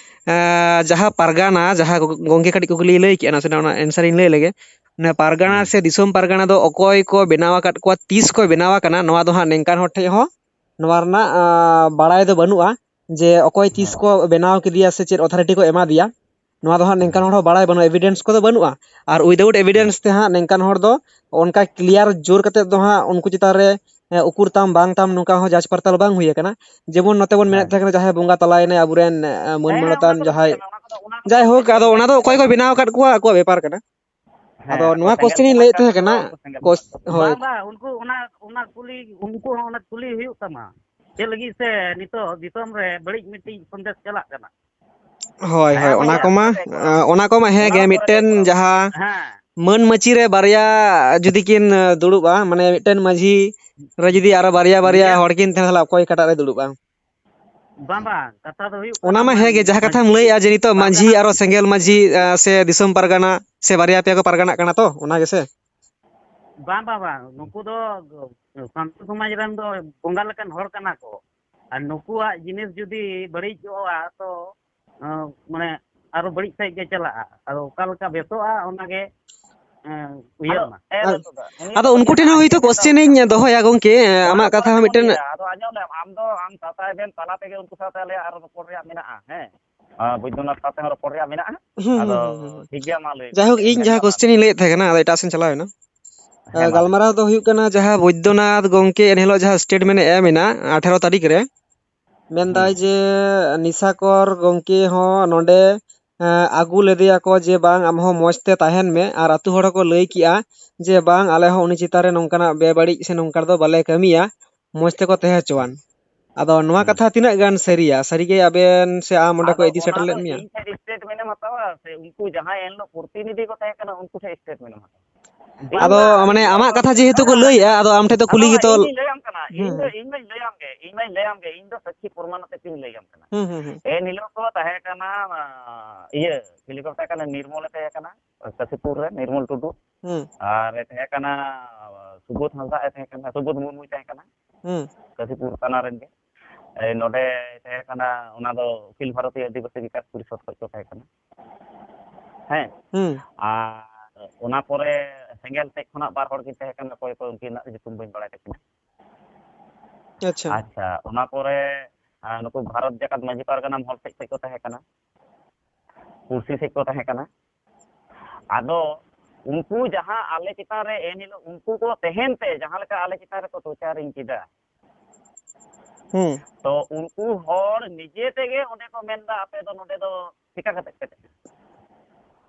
ᱮᱸ, ᱡᱟᱦᱟᱸ ᱯᱟᱨᱜᱟᱱᱟ, ᱡᱟᱦᱟᱸ ᱜᱚ-, ᱜᱚᱝᱠᱮ ᱠᱟᱹᱴᱤᱡ ᱠᱩᱠᱞᱤᱭ ᱞᱟᱹᱭ ᱠᱮᱜᱼᱟ, ᱱᱟᱥᱮᱱᱟᱜ ᱚᱱᱟ answer ᱤᱧ ᱞᱟᱹᱭ ᱞᱮᱜᱮ᱾ ᱚᱱᱟ ᱯᱟᱨᱜᱟᱱᱟ ᱦᱩᱸ᱾ ᱥᱮ ᱫᱤᱥᱚᱢ ᱯᱟᱨᱜᱟᱱᱟ ᱫᱚ ᱚᱠᱚᱭ ᱠᱚ ᱵᱮᱱᱟᱣ ᱟᱠᱟᱫ ᱠᱚᱣᱟ, ᱛᱤᱥ ᱠᱚ ᱵᱮᱱᱟᱣ ᱟᱠᱟᱱᱟ, ᱱᱚᱣᱟ ᱫᱚ ᱦᱟᱸᱜ ᱱᱤᱝᱠᱟᱱ ᱦᱚᱲ ᱴᱷᱮᱡ ᱦᱚᱸ ᱱᱚᱣᱟ ᱨᱮᱱᱟᱜ, ᱟᱸ, ᱵᱟᱲᱟᱭ ᱫᱚ ᱵᱟᱹᱱᱩᱜᱼᱟ ᱡᱮ ᱚᱠᱚᱭ ᱛᱤᱥ ᱦᱮᱸ᱾ ᱠᱚ ᱵᱮᱱᱟᱣ ᱠᱮᱫᱮᱭᱟ ᱥᱮ ᱪᱮᱫ authority ᱠᱚ ᱮᱢᱟ ᱫᱮᱭᱟ᱾ ᱱᱚᱣᱟ ᱫᱚ ᱦᱟᱸᱜ ᱱᱤᱝᱠᱟᱱ ᱦᱮᱸ᱾ ᱦᱚᱲ ᱦᱚᱸ ᱵᱟᱲᱟᱭ ᱵᱟᱹᱱᱩᱜᱼᱟ, evidence ᱠᱚᱫᱚ ᱵᱟᱹᱱᱩᱜᱼᱟ᱾ ᱟᱨ without ᱦᱮᱸ᱾ Evidence ᱛᱮ ᱦᱟᱸᱜ ᱱᱤᱝᱠᱟᱱ ᱦᱚᱲ ᱫᱚ ᱚᱱᱠᱟ clear ᱡᱳᱨ ᱠᱟᱛᱮᱫ ᱫᱚ ᱦᱟᱸᱜ ᱩᱱᱠᱩ ᱪᱮᱛᱟᱱ ᱨᱮ, ᱮ, ᱩᱠᱩᱨ ᱛᱟᱢ ᱵᱟᱝ ᱛᱟᱢ ᱱᱚᱝᱠᱟ ᱦᱚᱸ ᱡᱟᱸᱪ ᱯᱟᱲᱛᱟᱞ ᱵᱟᱝ ᱦᱩᱭ ᱟᱠᱟᱱᱟ᱾ ᱡᱮᱢᱚᱱ ᱱᱚᱛᱮ ᱵᱚᱱ ᱢᱮᱱᱮᱫ ᱦᱮᱸ᱾ ᱛᱟᱦᱮᱸ ᱠᱟᱱᱟ ᱡᱟᱦᱟᱸᱭ ᱵᱚᱸᱜᱟ ᱛᱟᱞᱟᱭᱮᱱᱟᱭ ᱟᱵᱚᱨᱮᱱ, ᱮ, ᱢᱟᱹᱱ ᱦᱮᱸ, ᱦᱮᱸ, ᱚᱱᱟ ᱢᱟᱱᱚᱛᱟᱱ ᱠᱚᱫᱚ ᱦᱩᱭ ᱡᱟᱦᱟᱸᱭ, ᱠᱟᱱᱟ, ᱚᱱᱟ ᱠᱚᱫᱚ, ᱚᱱᱟ ᱠᱚᱫᱚ ᱡᱟᱭᱦᱳᱠ, ᱥᱮᱸᱜᱮᱞ ᱟᱫᱚ ᱚᱱᱟ ᱫᱚ ᱥᱚᱢᱟᱡᱽ ᱚᱠᱚᱭ ᱠᱚ ᱠᱟᱱᱟ᱾ ᱵᱮᱱᱟᱣ ᱟᱠᱟᱫ ᱠᱚᱣᱟ ᱟᱠᱚᱣᱟᱜ ᱵᱮᱯᱟᱨ ᱠᱟᱱᱟ᱾ ᱦᱮᱸ, ᱟᱫᱚ ᱟᱠᱚ ᱱᱚᱣᱟ ᱥᱮᱸᱜᱮᱞ question ᱤᱧ ᱥᱚᱢᱟᱡᱽ ᱞᱟᱹᱭᱮᱫ ᱠᱟᱱᱟ, ᱛᱟᱦᱮᱸ ᱚᱱᱟ ᱠᱟᱱᱟ, ᱠᱚ ᱠᱚᱥ-, ᱦᱳᱭ᱾ ᱵᱟᱝ, ᱵᱟᱝ, ᱩᱱᱠᱩ ᱚᱱᱟ, ᱚᱱᱟ ᱠᱩᱞᱤ, ᱩᱱᱠᱩ ᱦᱚᱸ ᱚᱱᱟ ᱠᱩᱞᱤ ᱦᱩᱭᱩᱜ ᱛᱟᱢᱟ᱾ ᱪᱮᱫ ᱞᱟᱹᱜᱤᱫ ᱥᱮ ᱱᱤᱛᱚᱜ ᱫᱤᱥᱚᱢ ᱨᱮ ᱵᱟᱹᱲᱤᱡ ᱢᱤᱫᱴᱤᱡ ᱥᱚᱱᱫᱮᱥ ᱪᱟᱞᱟᱜ ᱠᱟᱱᱟ? ᱦᱳᱭ, ᱦᱳᱭ, ᱦᱮᱸ, ᱚᱱᱟ ᱦᱮᱸ, ᱠᱚᱢᱟ, ᱦᱮᱸ, ᱟᱸ, ᱚᱱᱟ ᱠᱚᱢᱟ ᱦᱮᱸ ᱜᱮ, ᱚᱱᱟ ᱠᱚᱨᱮ ᱜᱮ ᱢᱤᱫᱴᱮᱱ ᱠᱚᱨᱟᱣ᱾ ᱡᱟᱦᱟᱸ ᱦᱮᱸ᱾ ᱢᱟᱹᱱ ᱢᱟᱹᱪᱤ ᱨᱮ ᱵᱟᱨᱭᱟ ᱡᱩᱫᱤ ᱠᱤᱱ, ᱟᱸ, ᱫᱩᱲᱩᱵᱼᱟ, ᱢᱟᱱᱮ ᱢᱤᱫᱴᱮᱱ ᱢᱟᱹᱡᱷᱤ ᱨᱮ ᱡᱩᱫᱤ ᱟᱨᱚ ᱵᱟᱨᱭᱟ, ᱵᱟᱨᱭᱟ ᱢᱤᱫᱴᱮᱱ ᱦᱚᱲ ᱠᱤᱱ ᱛᱟᱦᱮᱸᱱᱟ, ᱛᱟᱦᱚᱞᱮ ᱚᱠᱚᱭ ᱚᱠᱟᱴᱟᱜ ᱨᱮ ᱫᱩᱲᱩᱵᱼᱟ? ᱵᱟᱝ, ᱵᱟᱝ, ᱠᱟᱛᱷᱟ ᱫᱚ ᱦᱩᱭᱩᱜ ᱚᱱᱟ ᱠᱟᱱᱟ ᱢᱟ ᱦᱮᱸ ᱜᱮ, ᱢᱟᱹᱱ-, ᱡᱟᱦᱟᱸ ᱠᱟᱛᱷᱟᱢ ᱢᱟᱹᱡᱷᱤ, ᱞᱟᱹᱭᱮᱜᱼᱟ ᱡᱮ ᱱᱤᱛᱚᱜ ᱢᱟᱹᱡᱷᱤ ᱯᱟᱨᱜᱟᱱᱟ ᱟᱨᱚ ᱥᱮᱸᱜᱮᱞ ᱢᱟᱹᱡᱷᱤ, ᱟᱸ, ᱥᱮ ᱫᱤᱥᱚᱢ ᱯᱟᱨᱜᱟᱱᱟ ᱥᱮ ᱵᱟᱨᱭᱟ ᱯᱮᱭᱟ ᱠᱚ ᱯᱟᱨᱜᱟᱱᱟᱜ ᱠᱟᱱᱟ ᱛᱚ, ᱚᱱᱟ ᱜᱮᱥᱮ? ᱵᱟᱝ, ᱵᱟᱝ, ᱵᱟᱝ, ᱱᱩᱠᱩ ᱫᱚ ᱥᱟᱱᱛᱟᱲ ᱥᱚᱢᱟᱡᱽ ᱨᱮᱱ ᱫᱚ ᱵᱚᱸᱜᱟ ᱞᱮᱠᱟᱱ ᱦᱚᱲ ᱠᱟᱱᱟ ᱠᱚ᱾ ᱟᱨ ᱱᱩᱠᱩᱣᱟᱜ ᱡᱤᱱᱤᱥ ᱡᱩᱫᱤ ᱵᱟᱹᱲᱤᱡᱚᱜᱼᱟ, ᱛᱚ, ᱟᱸ, ᱢᱟᱱᱮ, ᱟᱨᱚ ᱵᱟᱹᱲᱤᱡ ᱥᱮᱫ ᱜᱮ ᱪᱟᱞᱟᱜᱼᱟ᱾ ᱟᱫᱚ ᱚᱠᱟ ᱞᱮᱠᱟ ᱵᱮᱥᱚᱜᱼᱟ, ᱚᱱᱟᱜᱮ, ᱮᱸ, ᱩᱭᱦᱟᱹᱨ ᱟᱫᱚ, ᱢᱟ᱾ ᱮ, ᱟᱫᱚ ᱩᱱᱠᱩ ᱴᱷᱮᱱ ᱦᱚᱸ ᱦᱚᱭᱛᱳ ᱠᱚᱥᱪᱮᱱ ᱤᱧ ᱫᱚᱦᱚᱭᱟ, ᱜᱚᱝᱠᱮ, ᱮᱸ, ᱟᱢᱟᱜ ᱠᱟᱛᱷᱟ ᱦᱚᱸ ᱢᱤᱫᱴᱮᱱ ᱟᱫᱚ ᱟᱸᱡᱚᱢ ᱞᱮᱢ, ᱟᱢ ᱫᱚ, ᱟᱢ ᱛᱟᱛᱟ ᱮᱵᱷᱮᱱ ᱛᱟᱞᱟ ᱛᱮᱜᱮ ᱩᱱᱠᱩ ᱥᱟᱶᱛᱮ ᱟᱞᱮᱭᱟᱜ ᱟᱨᱚ ᱨᱚᱯᱚᱲ ᱨᱮᱭᱟᱜ ᱢᱮᱱᱟᱜᱼᱟ, ᱦᱮᱸ? ᱟᱸ, ᱵᱳᱭᱫᱚᱱᱟᱛᱷ ᱥᱟᱶ ᱛᱮᱦᱚᱸ ᱨᱚᱯᱚᱲ ᱨᱮᱭᱟᱜ ᱢᱮᱱᱟᱜᱼᱟ᱾ ᱦᱩᱸ, ᱦᱩᱸ, ᱟᱫᱚ ᱦᱩᱸ, ᱦᱩᱸ, ᱦᱩᱸ᱾ ᱴᱷᱤᱠ ᱜᱮᱭᱟ, ᱢᱟ ᱞᱟᱹᱭ ᱢᱮ, ᱡᱟᱭᱦᱳᱠ, ᱢᱮᱱ ᱤᱧ ᱡᱟᱦᱟᱸ ᱛᱟᱞᱟᱝ ᱠᱚᱥᱪᱮᱱ ᱢᱮ᱾ ᱤᱧ ᱞᱟᱹᱭᱮᱫ ᱛᱟᱦᱮᱸ ᱠᱟᱱᱟ, ᱟᱫᱚ ᱮᱴᱟᱜ ᱥᱮᱫ ᱪᱟᱞᱟᱣ ᱮᱱᱟ᱾ ᱦᱮᱸ, ᱢᱟ ᱞᱟᱹᱭ ᱜᱟᱞᱢᱟᱨᱟᱣ ᱢᱮ᱾ ᱫᱚ ᱦᱩᱭᱩᱜ ᱠᱟᱱᱟ, ᱡᱟᱦᱟᱸ ᱵᱳᱭᱫᱚᱱᱟᱛᱷ ᱜᱚᱝᱠᱮ ᱮᱱᱦᱤᱞᱳᱜ ᱡᱟᱦᱟᱸ statement ᱮ ᱮᱢ ᱮᱱᱟ ᱟᱴᱷᱮᱨᱚ ᱛᱟᱹᱨᱤᱠᱷ ᱨᱮ, ᱢᱮᱱᱫᱟᱭ ᱦᱩᱸ᱾ ᱡᱮ ᱱᱤᱥᱟᱠᱚᱨ ᱜᱚᱝᱠᱮ ᱦᱚᱸ ᱱᱚᱰᱮ, ᱮᱸ, ᱟᱹᱜᱩ ᱞᱮᱫᱮᱭᱟᱠᱚ ᱡᱮ, "ᱵᱟᱝ, ᱟᱢ ᱦᱚᱸ ᱢᱚᱡᱽ ᱛᱮ ᱛᱟᱦᱮᱱ ᱢᱮ", ᱟᱨ ᱟᱹᱛᱩ ᱦᱚᱲ ᱦᱚᱸᱠᱚ ᱞᱟᱹᱭ ᱠᱮᱜᱼᱟ ᱡᱮ, "ᱵᱟᱝ, ᱟᱞᱮ ᱦᱚᱸ ᱩᱱᱤ ᱪᱮᱛᱟᱱ ᱨᱮ ᱱᱚᱝᱠᱟᱱᱟᱜ ᱵᱮᱵᱟᱹᱲᱤᱡ ᱥᱮ ᱱᱚᱝᱠᱟ ᱫᱚ ᱵᱟᱞᱮ ᱠᱟᱹᱢᱤᱭᱟ, ᱢᱚᱡᱽ ᱛᱮᱠᱚ ᱛᱟᱦᱮᱸ ᱦᱚᱪᱚᱣᱟᱱ᱾" ᱟᱫᱚ ᱱᱚᱣᱟ ᱦᱩᱸ᱾ ᱠᱟᱛᱷᱟ ᱛᱤᱱᱟᱹᱜ ᱜᱟᱱ ᱥᱟᱹᱨᱤᱭᱟ? ᱥᱟᱹᱨᱤᱜᱮ ᱟᱵᱮᱱ ᱥᱮ ᱟᱢ ᱚᱸᱰᱮ ᱠᱚ ᱟᱫᱚ ᱤᱫᱤ ᱚᱱᱟ ᱥᱮᱴᱮᱨ ᱫᱚ ᱞᱮᱫ ᱢᱮᱭᱟ? ᱤᱧ ᱴᱷᱮᱱ statement ᱮᱢ ᱦᱟᱛᱟᱣᱟ ᱥᱮ ᱩᱱᱠᱩ ᱡᱟᱦᱟᱸᱭ ᱮᱱᱦᱤᱞᱳᱜ ᱯᱨᱚᱛᱤᱱᱤᱫᱷᱤ ᱠᱚ ᱛᱟᱦᱮᱸ ᱠᱟᱱᱟ, ᱩᱱᱠᱩ ᱴᱷᱮᱱ statement ᱮᱢ ᱦᱟᱛᱟᱣᱟ? ᱤᱧ ᱟᱫᱚ ᱢᱟ, ᱢᱟᱱᱮ, ᱤᱧ ᱫᱚ, ᱟᱢᱟᱜ ᱠᱟᱛᱷᱟ ᱡᱮᱦᱮᱛᱩ ᱠᱚ ᱵᱟᱝᱟ, ᱞᱟᱹᱭᱮᱜᱼᱟ, ᱟᱫᱚ ᱟᱢ ᱴᱷᱮᱱ ᱫᱚ ᱟᱫᱚ ᱠᱩᱞᱤ ᱜᱮᱛᱚ᱾ ᱤᱧᱤᱧ ᱞᱟᱹᱭᱟᱢ ᱠᱟᱱᱟ, ᱤᱧ ᱦᱩᱸ, ᱫᱚ, ᱦᱩᱸ᱾ ᱤᱧ ᱫᱚᱧ ᱞᱟᱹᱭᱟᱢ ᱜᱮ, ᱤᱧ ᱢᱟᱧ ᱞᱟᱹᱭᱟᱢ ᱜᱮ, ᱤᱧ ᱫᱚ ᱥᱟᱹᱠᱷᱤ ᱯᱨᱚᱢᱟᱱ ᱟᱛᱮ ᱜᱤᱧ ᱞᱟᱹᱭᱟᱢ ᱠᱟᱱᱟ᱾ ᱦᱩᱸ, ᱦᱩᱸ, ᱦᱩᱸ᱾ ᱮᱱ ᱦᱤᱞᱳᱜ ᱠᱚ ᱛᱟᱦᱮᱸ ᱠᱟᱱᱟ, ᱟ, ᱤᱭᱟᱹ, ᱪᱤᱞᱤ ᱠᱚ ᱢᱮᱛᱟᱭ ᱠᱟᱱᱟ, ᱱᱤᱨᱢᱚᱞᱮ ᱛᱟᱦᱮᱸ ᱠᱟᱱᱟ, ᱠᱟᱥᱤᱯᱩᱨ ᱨᱮ, ᱱᱤᱨᱢᱚᱞ ᱴᱩᱰᱩ᱾ ᱦᱩᱸ᱾ ᱟᱨ ᱮ ᱛᱟᱦᱮᱸ ᱠᱟᱱᱟ, ᱥᱩᱵᱳᱫᱷ ᱦᱟᱸᱥᱫᱟ ᱮ ᱛᱟᱦᱮᱸ ᱠᱟᱱᱟ, ᱥᱩᱵᱳᱫᱷ ᱢᱩᱨᱢᱩᱭ ᱛᱟᱦᱮᱸ ᱠᱟᱱᱟ᱾ ᱦᱩᱸ᱾ ᱠᱟᱥᱤᱯᱩᱨ ᱛᱷᱟᱱᱟ ᱨᱮᱱ ᱜᱮ᱾ ᱮᱭ ᱱᱚᱰᱮ ᱛᱟᱦᱮᱸ ᱠᱟᱱᱟ, ᱚᱱᱟ ᱫᱚ ᱚᱠᱷᱤᱞ ᱵᱷᱟᱨᱚᱛᱤᱭᱚ ᱟᱹᱫᱤᱵᱟᱹᱥᱤ ᱵᱤᱠᱟᱥ ᱯᱚᱨᱤᱥᱚᱫᱽ ᱠᱷᱚᱱ ᱠᱚ ᱛᱟᱦᱮᱸ ᱠᱟᱱᱟ᱾ ᱦᱮᱸ᱾ ᱦᱩᱸ᱾ ᱟᱨ ᱚᱱᱟ ᱯᱚᱨᱮ ᱥᱮᱸᱜᱮᱞ ᱥᱮᱫ ᱠᱷᱚᱱᱟᱜ ᱵᱟᱨ ᱦᱚᱲ ᱠᱤᱱ ᱛᱟᱦᱮᱸ ᱠᱟᱱᱟ, ᱚᱠᱚᱭ ᱠᱚ ᱩᱱᱠᱤᱱᱟᱜ ᱧᱩᱛᱩᱢ ᱵᱟᱹᱧ ᱵᱟᱲᱟᱭ ᱛᱟᱹᱠᱤᱱᱟ᱾ ᱟᱪᱪᱷᱟ᱾ ᱟᱪᱪᱷᱟ, ᱚᱱᱟ ᱯᱚᱨᱮ, ᱟᱨ ᱱᱩᱠᱩ ᱵᱷᱟᱨᱚᱛ ᱡᱟᱠᱟᱛ ᱢᱟᱹᱡᱷᱤ ᱯᱟᱨᱜᱟᱱᱟ ᱢᱚᱦᱚᱞ ᱥᱮᱫ ᱠᱷᱚᱱ ᱠᱚ ᱛᱟᱦᱮᱸ ᱠᱟᱱᱟ, ᱯᱩᱲᱥᱤ ᱥᱮᱫ ᱠᱚ ᱛᱟᱦᱮᱸ ᱠᱟᱱᱟ᱾ ᱟᱫᱚ ᱩᱱᱠᱩ ᱡᱟᱦᱟᱸ ᱟᱞᱮ ᱪᱮᱛᱟᱱ ᱨᱮ ᱮᱱ ᱦᱤᱞᱳᱜ ᱩᱱᱠᱩ ᱠᱚ ᱛᱟᱦᱮᱱ ᱛᱮ ᱡᱟᱦᱟᱸ ᱞᱮᱠᱟ ᱟᱞᱮ ᱪᱮᱛᱟᱱ ᱨᱮᱠᱚ torturing ᱠᱮᱫᱟ, ᱦᱩᱸ᱾ ᱛᱚ ᱩᱱᱠᱩ ᱦᱚᱲ ᱱᱤᱡᱮ ᱛᱮᱜᱮ ᱚᱸᱰᱮ ᱠᱚ ᱢᱮᱱᱫᱟ, "ᱟᱯᱮ ᱫᱚ ᱱᱚᱰᱮ ᱫᱚ ᱪᱮᱠᱟ ᱠᱟᱛᱮ ᱯᱮ ᱛᱟᱦᱮᱱᱟ?"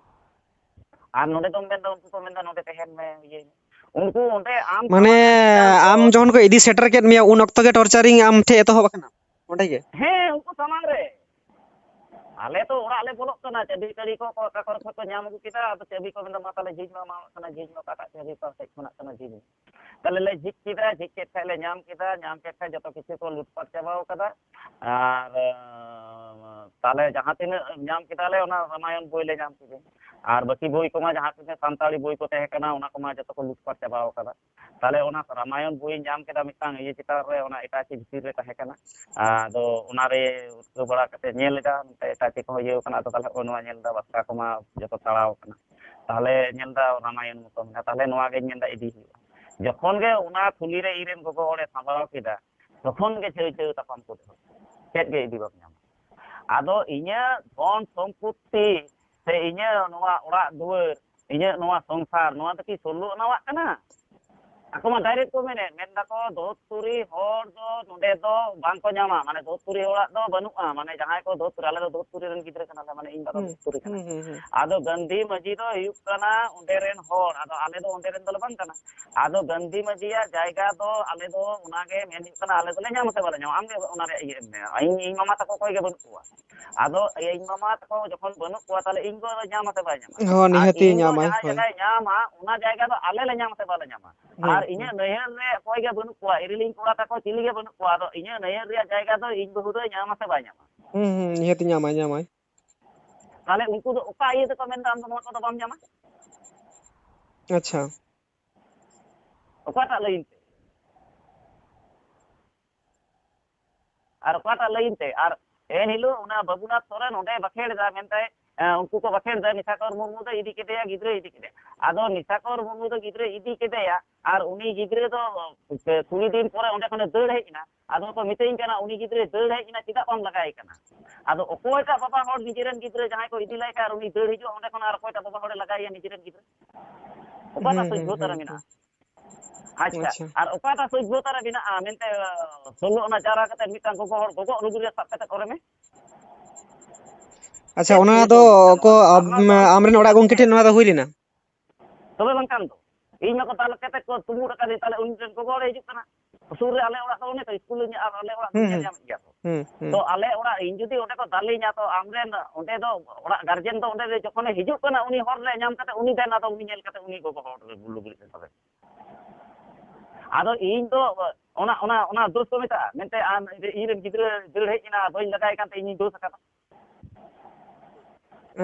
ᱟᱨ ᱱᱚᱰᱮ ᱫᱚᱢ ᱢᱮᱱᱫᱟ, ᱩᱱᱠᱩ ᱠᱚ ᱢᱮᱱᱫᱟ, "ᱱᱚᱰᱮ ᱛᱟᱦᱮᱱ ᱢᱮ, ᱤᱭᱟᱹᱭ ᱢᱮ᱾" ᱩᱱᱠᱩ ᱚᱸᱰᱮ ᱟᱢ ᱢᱟᱱᱮ, ᱥᱟᱢᱟᱝ ᱨᱮ ᱟᱢ ᱡᱚᱠᱷᱚᱱ ᱠᱚ ᱤᱫᱤ ᱥᱮᱴᱮᱨ ᱠᱮᱫ ᱢᱮᱭᱟ, ᱩᱱ ᱚᱠᱛᱚ ᱜᱮ torturing ᱟᱢ ᱴᱷᱮᱱ ᱮᱛᱚᱦᱚᱵ ᱟᱠᱟᱱᱟ ᱚᱸᱰᱮ ᱜᱮ? ᱦᱮᱸ, ᱩᱱᱠᱩ ᱥᱟᱢᱟᱝ ᱨᱮ᱾ ᱟᱞᱮ ᱛᱚ ᱚᱲᱟᱜ ᱞᱮ ᱵᱚᱞᱚᱜ ᱠᱟᱱᱟ, ᱪᱟᱹᱵᱤ ᱴᱟᱹᱲᱤ ᱠᱚ ᱚᱠᱟ ᱠᱚᱨᱮ ᱠᱷᱚᱱ ᱠᱚ ᱧᱟᱢ ᱟᱹᱜᱩ ᱠᱮᱫᱟ, ᱟᱫᱚ ᱪᱟᱹᱵᱤ ᱠᱚ ᱢᱮᱱᱫᱟ, "ᱢᱟ ᱛᱟᱦᱞᱮ ᱡᱷᱤᱡ ᱢᱮ, ᱟᱢᱟᱜ ᱠᱟᱱᱟ, ᱡᱷᱤᱡ ᱢᱮ, ᱚᱠᱟᱴᱟᱜ ᱪᱟᱹᱵᱤ ᱚᱠᱟ ᱥᱮᱫ ᱠᱷᱚᱱᱟᱜ ᱠᱟᱱᱟ, ᱡᱷᱤᱡ ᱢᱮ᱾" ᱛᱟᱦᱞᱮ ᱞᱮ ᱡᱷᱤᱡ ᱠᱮᱫᱟ, ᱡᱷᱤᱡ ᱠᱮᱫ ᱠᱷᱟᱡ ᱞᱮ ᱧᱟᱢ ᱠᱮᱫᱟ, ᱧᱟᱢ ᱠᱮᱫ ᱠᱷᱟᱡ ᱡᱚᱛᱚ ᱠᱤᱪᱷᱩ ᱠᱚ ᱞᱩᱴᱯᱟᱴ ᱪᱟᱵᱟᱣ ᱠᱟᱫᱟ᱾ ᱟᱨ, ᱟᱸ, ᱛᱟᱦᱞᱮ ᱡᱟᱦᱟᱸ ᱛᱤᱱᱟᱹᱜ ᱧᱟᱢ ᱠᱮᱫᱟᱞᱮ, ᱚᱱᱟ ᱨᱟᱢᱟᱭᱚᱱ ᱵᱳᱭ ᱞᱮ ᱧᱟᱢ ᱠᱮᱫᱟ᱾ ᱟᱨ ᱵᱟᱹᱠᱤ ᱵᱳᱭ ᱠᱚᱢᱟ ᱡᱟᱦᱟᱸ ᱛᱤᱱᱟᱹᱜ ᱥᱟᱱᱛᱟᱲᱤ ᱵᱳᱭ ᱠᱚ ᱛᱟᱦᱮᱸ ᱠᱟᱱᱟ, ᱚᱱᱟ ᱠᱚᱢᱟ ᱡᱚᱛᱚ ᱠᱚ ᱞᱩᱴᱯᱟᱴ ᱪᱟᱵᱟᱣ ᱠᱟᱫᱟ᱾ ᱛᱟᱦᱞᱮ ᱚᱱᱟ ᱨᱟᱢᱟᱭᱚᱱ ᱵᱳᱭ ᱧᱟᱢ ᱠᱮᱫᱟ ᱢᱤᱫᱴᱟᱝ ᱤᱭᱟᱹ ᱪᱮᱛᱟᱱ ᱨᱮ, ᱚᱱᱟ ᱮᱴᱟᱪᱤ ᱵᱷᱤᱛᱤᱨ ᱨᱮ ᱛᱟᱦᱮᱸ ᱠᱟᱱᱟ᱾ ᱟᱫᱚ ᱚᱱᱟᱨᱮ ᱩᱴᱠᱟᱹᱣ ᱵᱟᱲᱟ ᱠᱟᱛᱮ ᱧᱮᱞ ᱮᱫᱟ, ᱱᱚᱛᱮ ᱮᱴᱟᱪᱤ ᱠᱚᱦᱚᱸ ᱤᱭᱟᱹ ᱠᱟᱱᱟ᱾ ᱟᱫᱚ ᱛᱟᱦᱞᱮ ᱦᱚᱸᱜᱼᱚᱭ ᱱᱚᱣᱟ ᱧᱮᱞ ᱮᱫᱟ, ᱵᱟᱥᱲᱟ ᱠᱚᱢᱟ ᱡᱚᱛᱚ ᱛᱟᱲᱟᱣ ᱠᱟᱱᱟ᱾ ᱛᱟᱦᱞᱮ ᱧᱮᱞ ᱮᱫᱟ ᱨᱟᱢᱟᱭᱚᱱ ᱢᱚᱛᱚ ᱢᱮᱱᱟᱜᱼᱟ, ᱛᱟᱦᱞᱮ ᱱᱚᱣᱟ ᱜᱮᱧ ᱢᱮᱱᱫᱟ ᱤᱫᱤ ᱦᱩᱭᱩᱜᱼᱟ᱾ ᱡᱚᱠᱷᱚᱱ ᱜᱮ ᱚᱱᱟ ᱛᱷᱩᱞᱤ ᱨᱮ ᱤᱧ ᱨᱮᱱ ᱜᱚᱜᱚ ᱦᱚᱲᱮ ᱥᱟᱢᱵᱟᱣ ᱠᱮᱫᱟ, ᱛᱚᱠᱷᱚᱱ ᱜᱮ ᱪᱷᱟᱹᱣ ᱪᱷᱟᱹᱣ ᱛᱟᱯᱟᱢ ᱠᱚ ᱮᱦᱚᱵ᱾ ᱪᱮᱫ ᱜᱮ ᱤᱫᱤ ᱵᱟᱢ ᱧᱟᱢᱟ᱾ ᱟᱫᱚ ᱤᱧᱟᱹᱜ ᱫᱷᱚᱱ ᱥᱚᱢᱯᱚᱛᱛᱤ ᱥᱮ ᱤᱧᱟᱹᱜ ᱱᱚᱣᱟ ᱚᱲᱟᱜ ᱫᱩᱣᱟᱹᱨ, ᱤᱧᱟᱹᱜ ᱱᱚᱣᱟ ᱥᱚᱝᱥᱟᱨ, ᱱᱚᱣᱟ ᱫᱚ ᱠᱤ ᱥᱳᱞᱞᱳ ᱟᱱᱟᱣᱟᱜ ᱠᱟᱱᱟ? ᱟᱠᱚ ᱢᱟ direct ᱠᱚ ᱢᱮᱱᱮᱫ, ᱢᱮᱱ ᱫᱟᱠᱚ ᱫᱷᱳᱛᱛᱩᱨᱤ ᱦᱚᱲ ᱫᱚ ᱱᱚᱰᱮ ᱫᱚ ᱵᱟᱝ ᱠᱚ ᱧᱟᱢᱟ, ᱢᱟᱱᱮ ᱫᱷᱳᱛᱛᱩᱨᱤ ᱦᱚᱲᱟᱜ ᱫᱚ ᱵᱟᱹᱱᱩᱜᱼᱟ, ᱢᱟᱱᱮ ᱡᱟᱦᱟᱸᱭ ᱠᱚ ᱫᱷᱳᱛᱛᱩᱨᱤ, ᱟᱞᱮ ᱫᱚ ᱫᱷᱳᱛᱛᱩᱨᱤ ᱨᱮᱱ ᱜᱤᱫᱽᱨᱟᱹ ᱠᱟᱱᱟᱞᱮ, ᱢᱟᱱᱮ ᱤᱧ ᱵᱟᱵᱟ ᱦᱩᱸ, ᱫᱷᱳᱛᱛᱩᱨᱤ ᱠᱟᱱᱟ᱾ ᱦᱩᱸ, ᱦᱩᱸ, ᱦᱩᱸ᱾ ᱟᱫᱚ ᱜᱟᱱᱫᱷᱤ ᱢᱟᱹᱡᱷᱤ ᱫᱚ ᱦᱩᱭᱩᱜ ᱠᱟᱱᱟ ᱚᱸᱰᱮ ᱨᱮᱱ ᱦᱚᱲ, ᱟᱫᱚ ᱟᱞᱮ ᱫᱚ ᱚᱸᱰᱮ ᱨᱮᱱ ᱫᱚᱞᱮ ᱵᱟᱝ ᱠᱟᱱᱟ᱾ ᱟᱫᱚ ᱜᱟᱱᱫᱷᱤ ᱢᱟᱹᱡᱷᱤᱭᱟᱜ ᱡᱟᱭᱜᱟ ᱫᱚ ᱟᱞᱮ ᱫᱚ ᱚᱱᱟᱜᱮ ᱢᱮᱱ ᱦᱩᱭᱩᱜ ᱠᱟᱱᱟ, ᱟᱞᱮ ᱫᱚᱞᱮ ᱧᱟᱢᱟ ᱥᱮ ᱵᱟᱞᱮ ᱧᱟᱢᱟ? ᱟᱢᱜᱮ ᱚᱱᱟ ᱨᱮᱭᱟᱜ ᱤᱭᱟᱹ ᱮᱢ ᱢᱮ᱾ ᱤᱧ, ᱤᱧ ᱢᱟᱢᱟ ᱛᱟᱠᱚ ᱚᱠᱚᱭ ᱜᱮ ᱵᱟᱹᱱᱩᱜ ᱠᱚᱣᱟ᱾ ᱟᱫᱚ ᱤᱧ ᱢᱟᱢᱟ ᱛᱟᱠᱚ ᱡᱚᱠᱷᱚᱱ ᱵᱟᱹᱱᱩᱜ ᱠᱚᱣᱟ, ᱛᱟᱦᱞᱮ ᱤᱧ ᱜᱚ ᱫᱚ ᱧᱟᱢᱟ ᱥᱮ ᱵᱟᱭ ᱧᱟᱢᱟ? ᱦᱚᱸ, ᱟᱨ ᱱᱤᱦᱟᱹᱛᱤ ᱤᱧ ᱜᱚ ᱧᱟᱢᱟᱭ, ᱡᱟᱦᱟᱸ ᱦᱳᱭ᱾ ᱡᱟᱭᱜᱟᱭ ᱧᱟᱢᱟ, ᱚᱱᱟ ᱡᱟᱭᱜᱟ ᱫᱚ ᱟᱞᱮ ᱞᱮ ᱧᱟᱢᱟ ᱥᱮ ᱵᱟᱞᱮ ᱧᱟᱢᱟ? ᱦᱩᱸ, ᱟᱨ ᱦᱩᱸ᱾ ᱤᱧᱟᱹᱜ ᱱᱟᱹᱭᱦᱟᱹᱨ ᱨᱮ ᱚᱠᱚᱭ ᱜᱮ ᱵᱟᱹᱱᱩᱜ ᱠᱚᱣᱟ, ᱤᱨᱤᱞᱤᱧ ᱠᱚᱲᱟ ᱛᱟᱠᱚ ᱪᱤᱞᱤ ᱜᱮ ᱵᱟᱹᱱᱩᱜ ᱠᱚᱣᱟ, ᱟᱫᱚ ᱤᱧᱟᱹᱜ ᱱᱟᱹᱭᱦᱟᱹᱨ ᱨᱮᱭᱟᱜ ᱡᱟᱭᱜᱟ ᱫᱚ ᱤᱧ ᱵᱟᱹᱦᱩ ᱫᱚᱭ ᱧᱟᱢᱟ ᱥᱮ ᱵᱟᱭ ᱧᱟᱢᱟ? ᱦᱩᱸ, ᱦᱩᱸ, ᱱᱤᱦᱟᱹᱛᱤ ᱧᱟᱢᱟᱭ, ᱧᱟᱢᱟᱭ᱾ ᱛᱟᱦᱞᱮ ᱩᱱᱠᱩ ᱫᱚ ᱚᱠᱟ ᱤᱭᱟᱹ ᱛᱮᱠᱚ ᱢᱮᱱᱫᱟ ᱟᱢ ᱫᱚ ᱱᱚᱣᱟ ᱠᱚᱫᱚ ᱵᱟᱢ ᱧᱟᱢᱟ? ᱟᱪᱪᱷᱟ᱾ ᱚᱠᱟᱴᱟᱜ ᱞᱟᱹᱭᱤᱱ ᱛᱮ? ᱟᱨ ᱚᱠᱟᱴᱟᱜ ᱞᱟᱹᱭᱤᱱ ᱛᱮ? ᱟᱨ ᱮᱱ ᱦᱤᱞᱳᱜ ᱚᱱᱟ ᱵᱟᱹᱵᱩᱱᱟᱛᱷ ᱥᱚᱨᱮᱱ ᱚᱸᱰᱮ ᱵᱟᱠᱷᱮᱲ ᱮᱫᱟ ᱢᱮᱱᱛᱮ, ᱮ, ᱩᱱᱠᱩ ᱠᱚ ᱵᱟᱠᱷᱮᱲ ᱮᱫᱟ, ᱱᱤᱥᱟᱠᱚᱨ ᱢᱩᱨᱢᱩ ᱫᱚ ᱤᱫᱤ ᱠᱮᱫᱮᱭᱟ, ᱜᱤᱫᱽᱨᱟᱹ ᱤᱫᱤ ᱠᱮᱫᱮᱭᱟ᱾ ᱟᱫᱚ ᱱᱤᱥᱟᱠᱚᱨ ᱢᱩᱨᱢᱩ ᱫᱚ ᱜᱤᱫᱽᱨᱟᱹ ᱤᱫᱤ ᱠᱮᱫᱮᱭᱟ, ᱟᱨ ᱩᱱᱤ ᱜᱤᱫᱽᱨᱟᱹ ᱫᱚ, ᱮ, ᱠᱩᱲᱤ ᱫᱤᱱ ᱯᱚᱨᱮ ᱚᱸᱰᱮ ᱠᱷᱚᱱᱮ ᱫᱟᱹᱲ ᱦᱮᱡ ᱮᱱᱟ᱾ ᱟᱫᱚ ᱠᱚ ᱢᱤᱛᱟᱹᱧ ᱠᱟᱱᱟ, "ᱩᱱᱤ ᱜᱤᱫᱽᱨᱟᱹᱭ ᱫᱟᱹᱲ ᱦᱮᱡ ᱮᱱᱟ, ᱪᱮᱫᱟᱜ ᱵᱟᱢ ᱞᱟᱜᱟᱭᱮ ᱠᱟᱱᱟ?" ᱟᱫᱚ ᱚᱠᱚᱭᱴᱟᱜ ᱵᱟᱵᱟ ᱦᱚᱲ ᱱᱤᱡᱮᱨᱮᱱ ᱜᱤᱫᱽᱨᱟᱹ ᱡᱟᱦᱟᱸᱭ ᱠᱚ ᱤᱫᱤ ᱞᱟᱭ ᱠᱷᱟᱱ ᱟᱨ ᱩᱱᱤ ᱫᱟᱹᱲ ᱦᱤᱡᱩᱜᱼᱟ, ᱚᱸᱰᱮ ᱠᱷᱚᱱ ᱟᱨ ᱚᱠᱚᱭᱴᱟᱜ ᱵᱟᱵᱟ ᱦᱚᱲᱮ ᱞᱟᱜᱟᱭᱮᱭᱟ ᱱᱤᱡᱮᱨᱮᱱ ᱜᱤᱫᱽᱨᱟᱹ? ᱚᱠᱟᱴᱟᱜ ᱦᱩᱸ, ᱥᱚᱡᱽᱡᱷᱚᱛᱟ ᱨᱮ ᱦᱩᱸ, ᱢᱮᱱᱟᱜᱼᱟ? ᱦᱩᱸ᱾ ᱟᱪᱪᱷᱟ, ᱟᱪᱪᱷᱟ᱾ ᱟᱨ ᱚᱠᱟᱴᱟᱜ ᱥᱚᱡᱽᱡᱷᱚᱛᱟ ᱨᱮ ᱢᱮᱱᱟᱜᱼᱟ ᱢᱮᱱᱛᱮ, ᱥᱳᱞᱳ ᱟᱱᱟ ᱪᱟᱨᱟ ᱠᱟᱛᱮ ᱢᱤᱫᱴᱟᱝ ᱜᱚᱜᱚ ᱦᱚᱲ ᱜᱚᱜᱚᱜ ᱞᱩᱜᱽᱲᱤ ᱨᱮ ᱥᱟᱵ ᱠᱟᱛᱮ ᱚᱨᱮᱢᱮ? ᱟᱪᱪᱷᱟ, ᱪᱮᱫ ᱚᱱᱟ ᱫᱚ ᱥᱚᱡᱽᱡᱷᱚᱛᱟ ᱢᱮᱱᱟᱜᱼᱟ? ᱚᱠᱚ-, ᱟᱢ, ᱟᱨ ᱱᱚᱣᱟ ᱫᱚ ᱟᱢᱨᱮᱱ ᱚᱲᱟᱜ ᱜᱚᱢᱠᱮ ᱴᱷᱮᱱ ᱱᱚᱣᱟ ᱫᱚ ᱦᱩᱭ ᱞᱮᱱᱟ? ᱛᱚᱵᱮ ᱵᱟᱝᱠᱷᱟᱱ ᱫᱚ, ᱤᱧ ᱢᱟᱠᱚ ᱫᱟᱞ ᱠᱟᱛᱮ ᱠᱚ ᱛᱩᱢᱩᱫ ᱟᱠᱟᱫᱤᱧ, ᱛᱟᱦᱞᱮ ᱩᱱᱤ ᱨᱮᱱ ᱜᱚᱜᱚ ᱦᱚᱲᱮ ᱦᱤᱡᱩᱜ ᱠᱟᱱᱟ᱾ ᱥᱩᱨ ᱨᱮ ᱟᱞᱮ ᱚᱲᱟᱜ ᱫᱚ ᱚᱱᱮ ᱛᱚ ᱥᱠᱩᱞ ᱟᱨ ᱟᱞᱮ ᱚᱲᱟᱜ ᱫᱚ ᱦᱩᱸ, ᱧᱮᱞ ᱦᱩᱸ᱾ ᱧᱟᱢᱮᱫ ᱜᱮᱭᱟ ᱠᱚ᱾ ᱦᱩᱸ, ᱦᱩᱸ᱾ ᱛᱚ ᱟᱞᱮ ᱚᱲᱟᱜ, ᱤᱧ ᱡᱩᱫᱤ ᱚᱸᱰᱮ ᱠᱚ ᱫᱟᱞᱤᱧᱟ, ᱛᱚ ᱟᱢᱨᱮᱱ ᱚᱸᱰᱮ ᱫᱚ ᱚᱲᱟᱜ ᱜᱟᱨᱡᱮᱱ ᱫᱚ ᱚᱸᱰᱮ ᱫᱚ ᱡᱚᱠᱷᱚᱱᱮ ᱦᱤᱡᱩᱜ ᱠᱟᱱᱟ, ᱩᱱᱤ ᱦᱚᱨ ᱨᱮ ᱧᱟᱢ ᱠᱟᱛᱮ ᱩᱱᱤ ᱫᱮᱱ ᱟᱫᱚ ᱩᱱᱤ ᱧᱮᱞ ᱠᱟᱛᱮ ᱩᱱᱤ ᱜᱚᱜᱚ ᱦᱚᱲ ᱨᱮ ᱞᱩᱜᱽᱲᱤ ᱛᱮ ᱛᱚᱵᱮ᱾ ᱟᱫᱚ ᱤᱧ ᱫᱚ ᱚᱱᱟ, ᱚᱱᱟ, ᱚᱱᱟ ᱫᱳᱥ ᱠᱚ ᱢᱮᱛᱟᱜᱼᱟ, ᱢᱮᱱᱛᱮ ᱟᱢ ᱤᱧ ᱨᱮᱱ ᱜᱤᱫᱽᱨᱟᱹ ᱫᱟᱹᱲ ᱦᱮᱡ ᱮᱱᱟ, ᱵᱟᱹᱧ ᱞᱟᱜᱟᱭ ᱠᱟᱱᱛᱮ ᱤᱧᱤᱧ ᱫᱳᱥ ᱟᱠᱟᱫᱟ᱾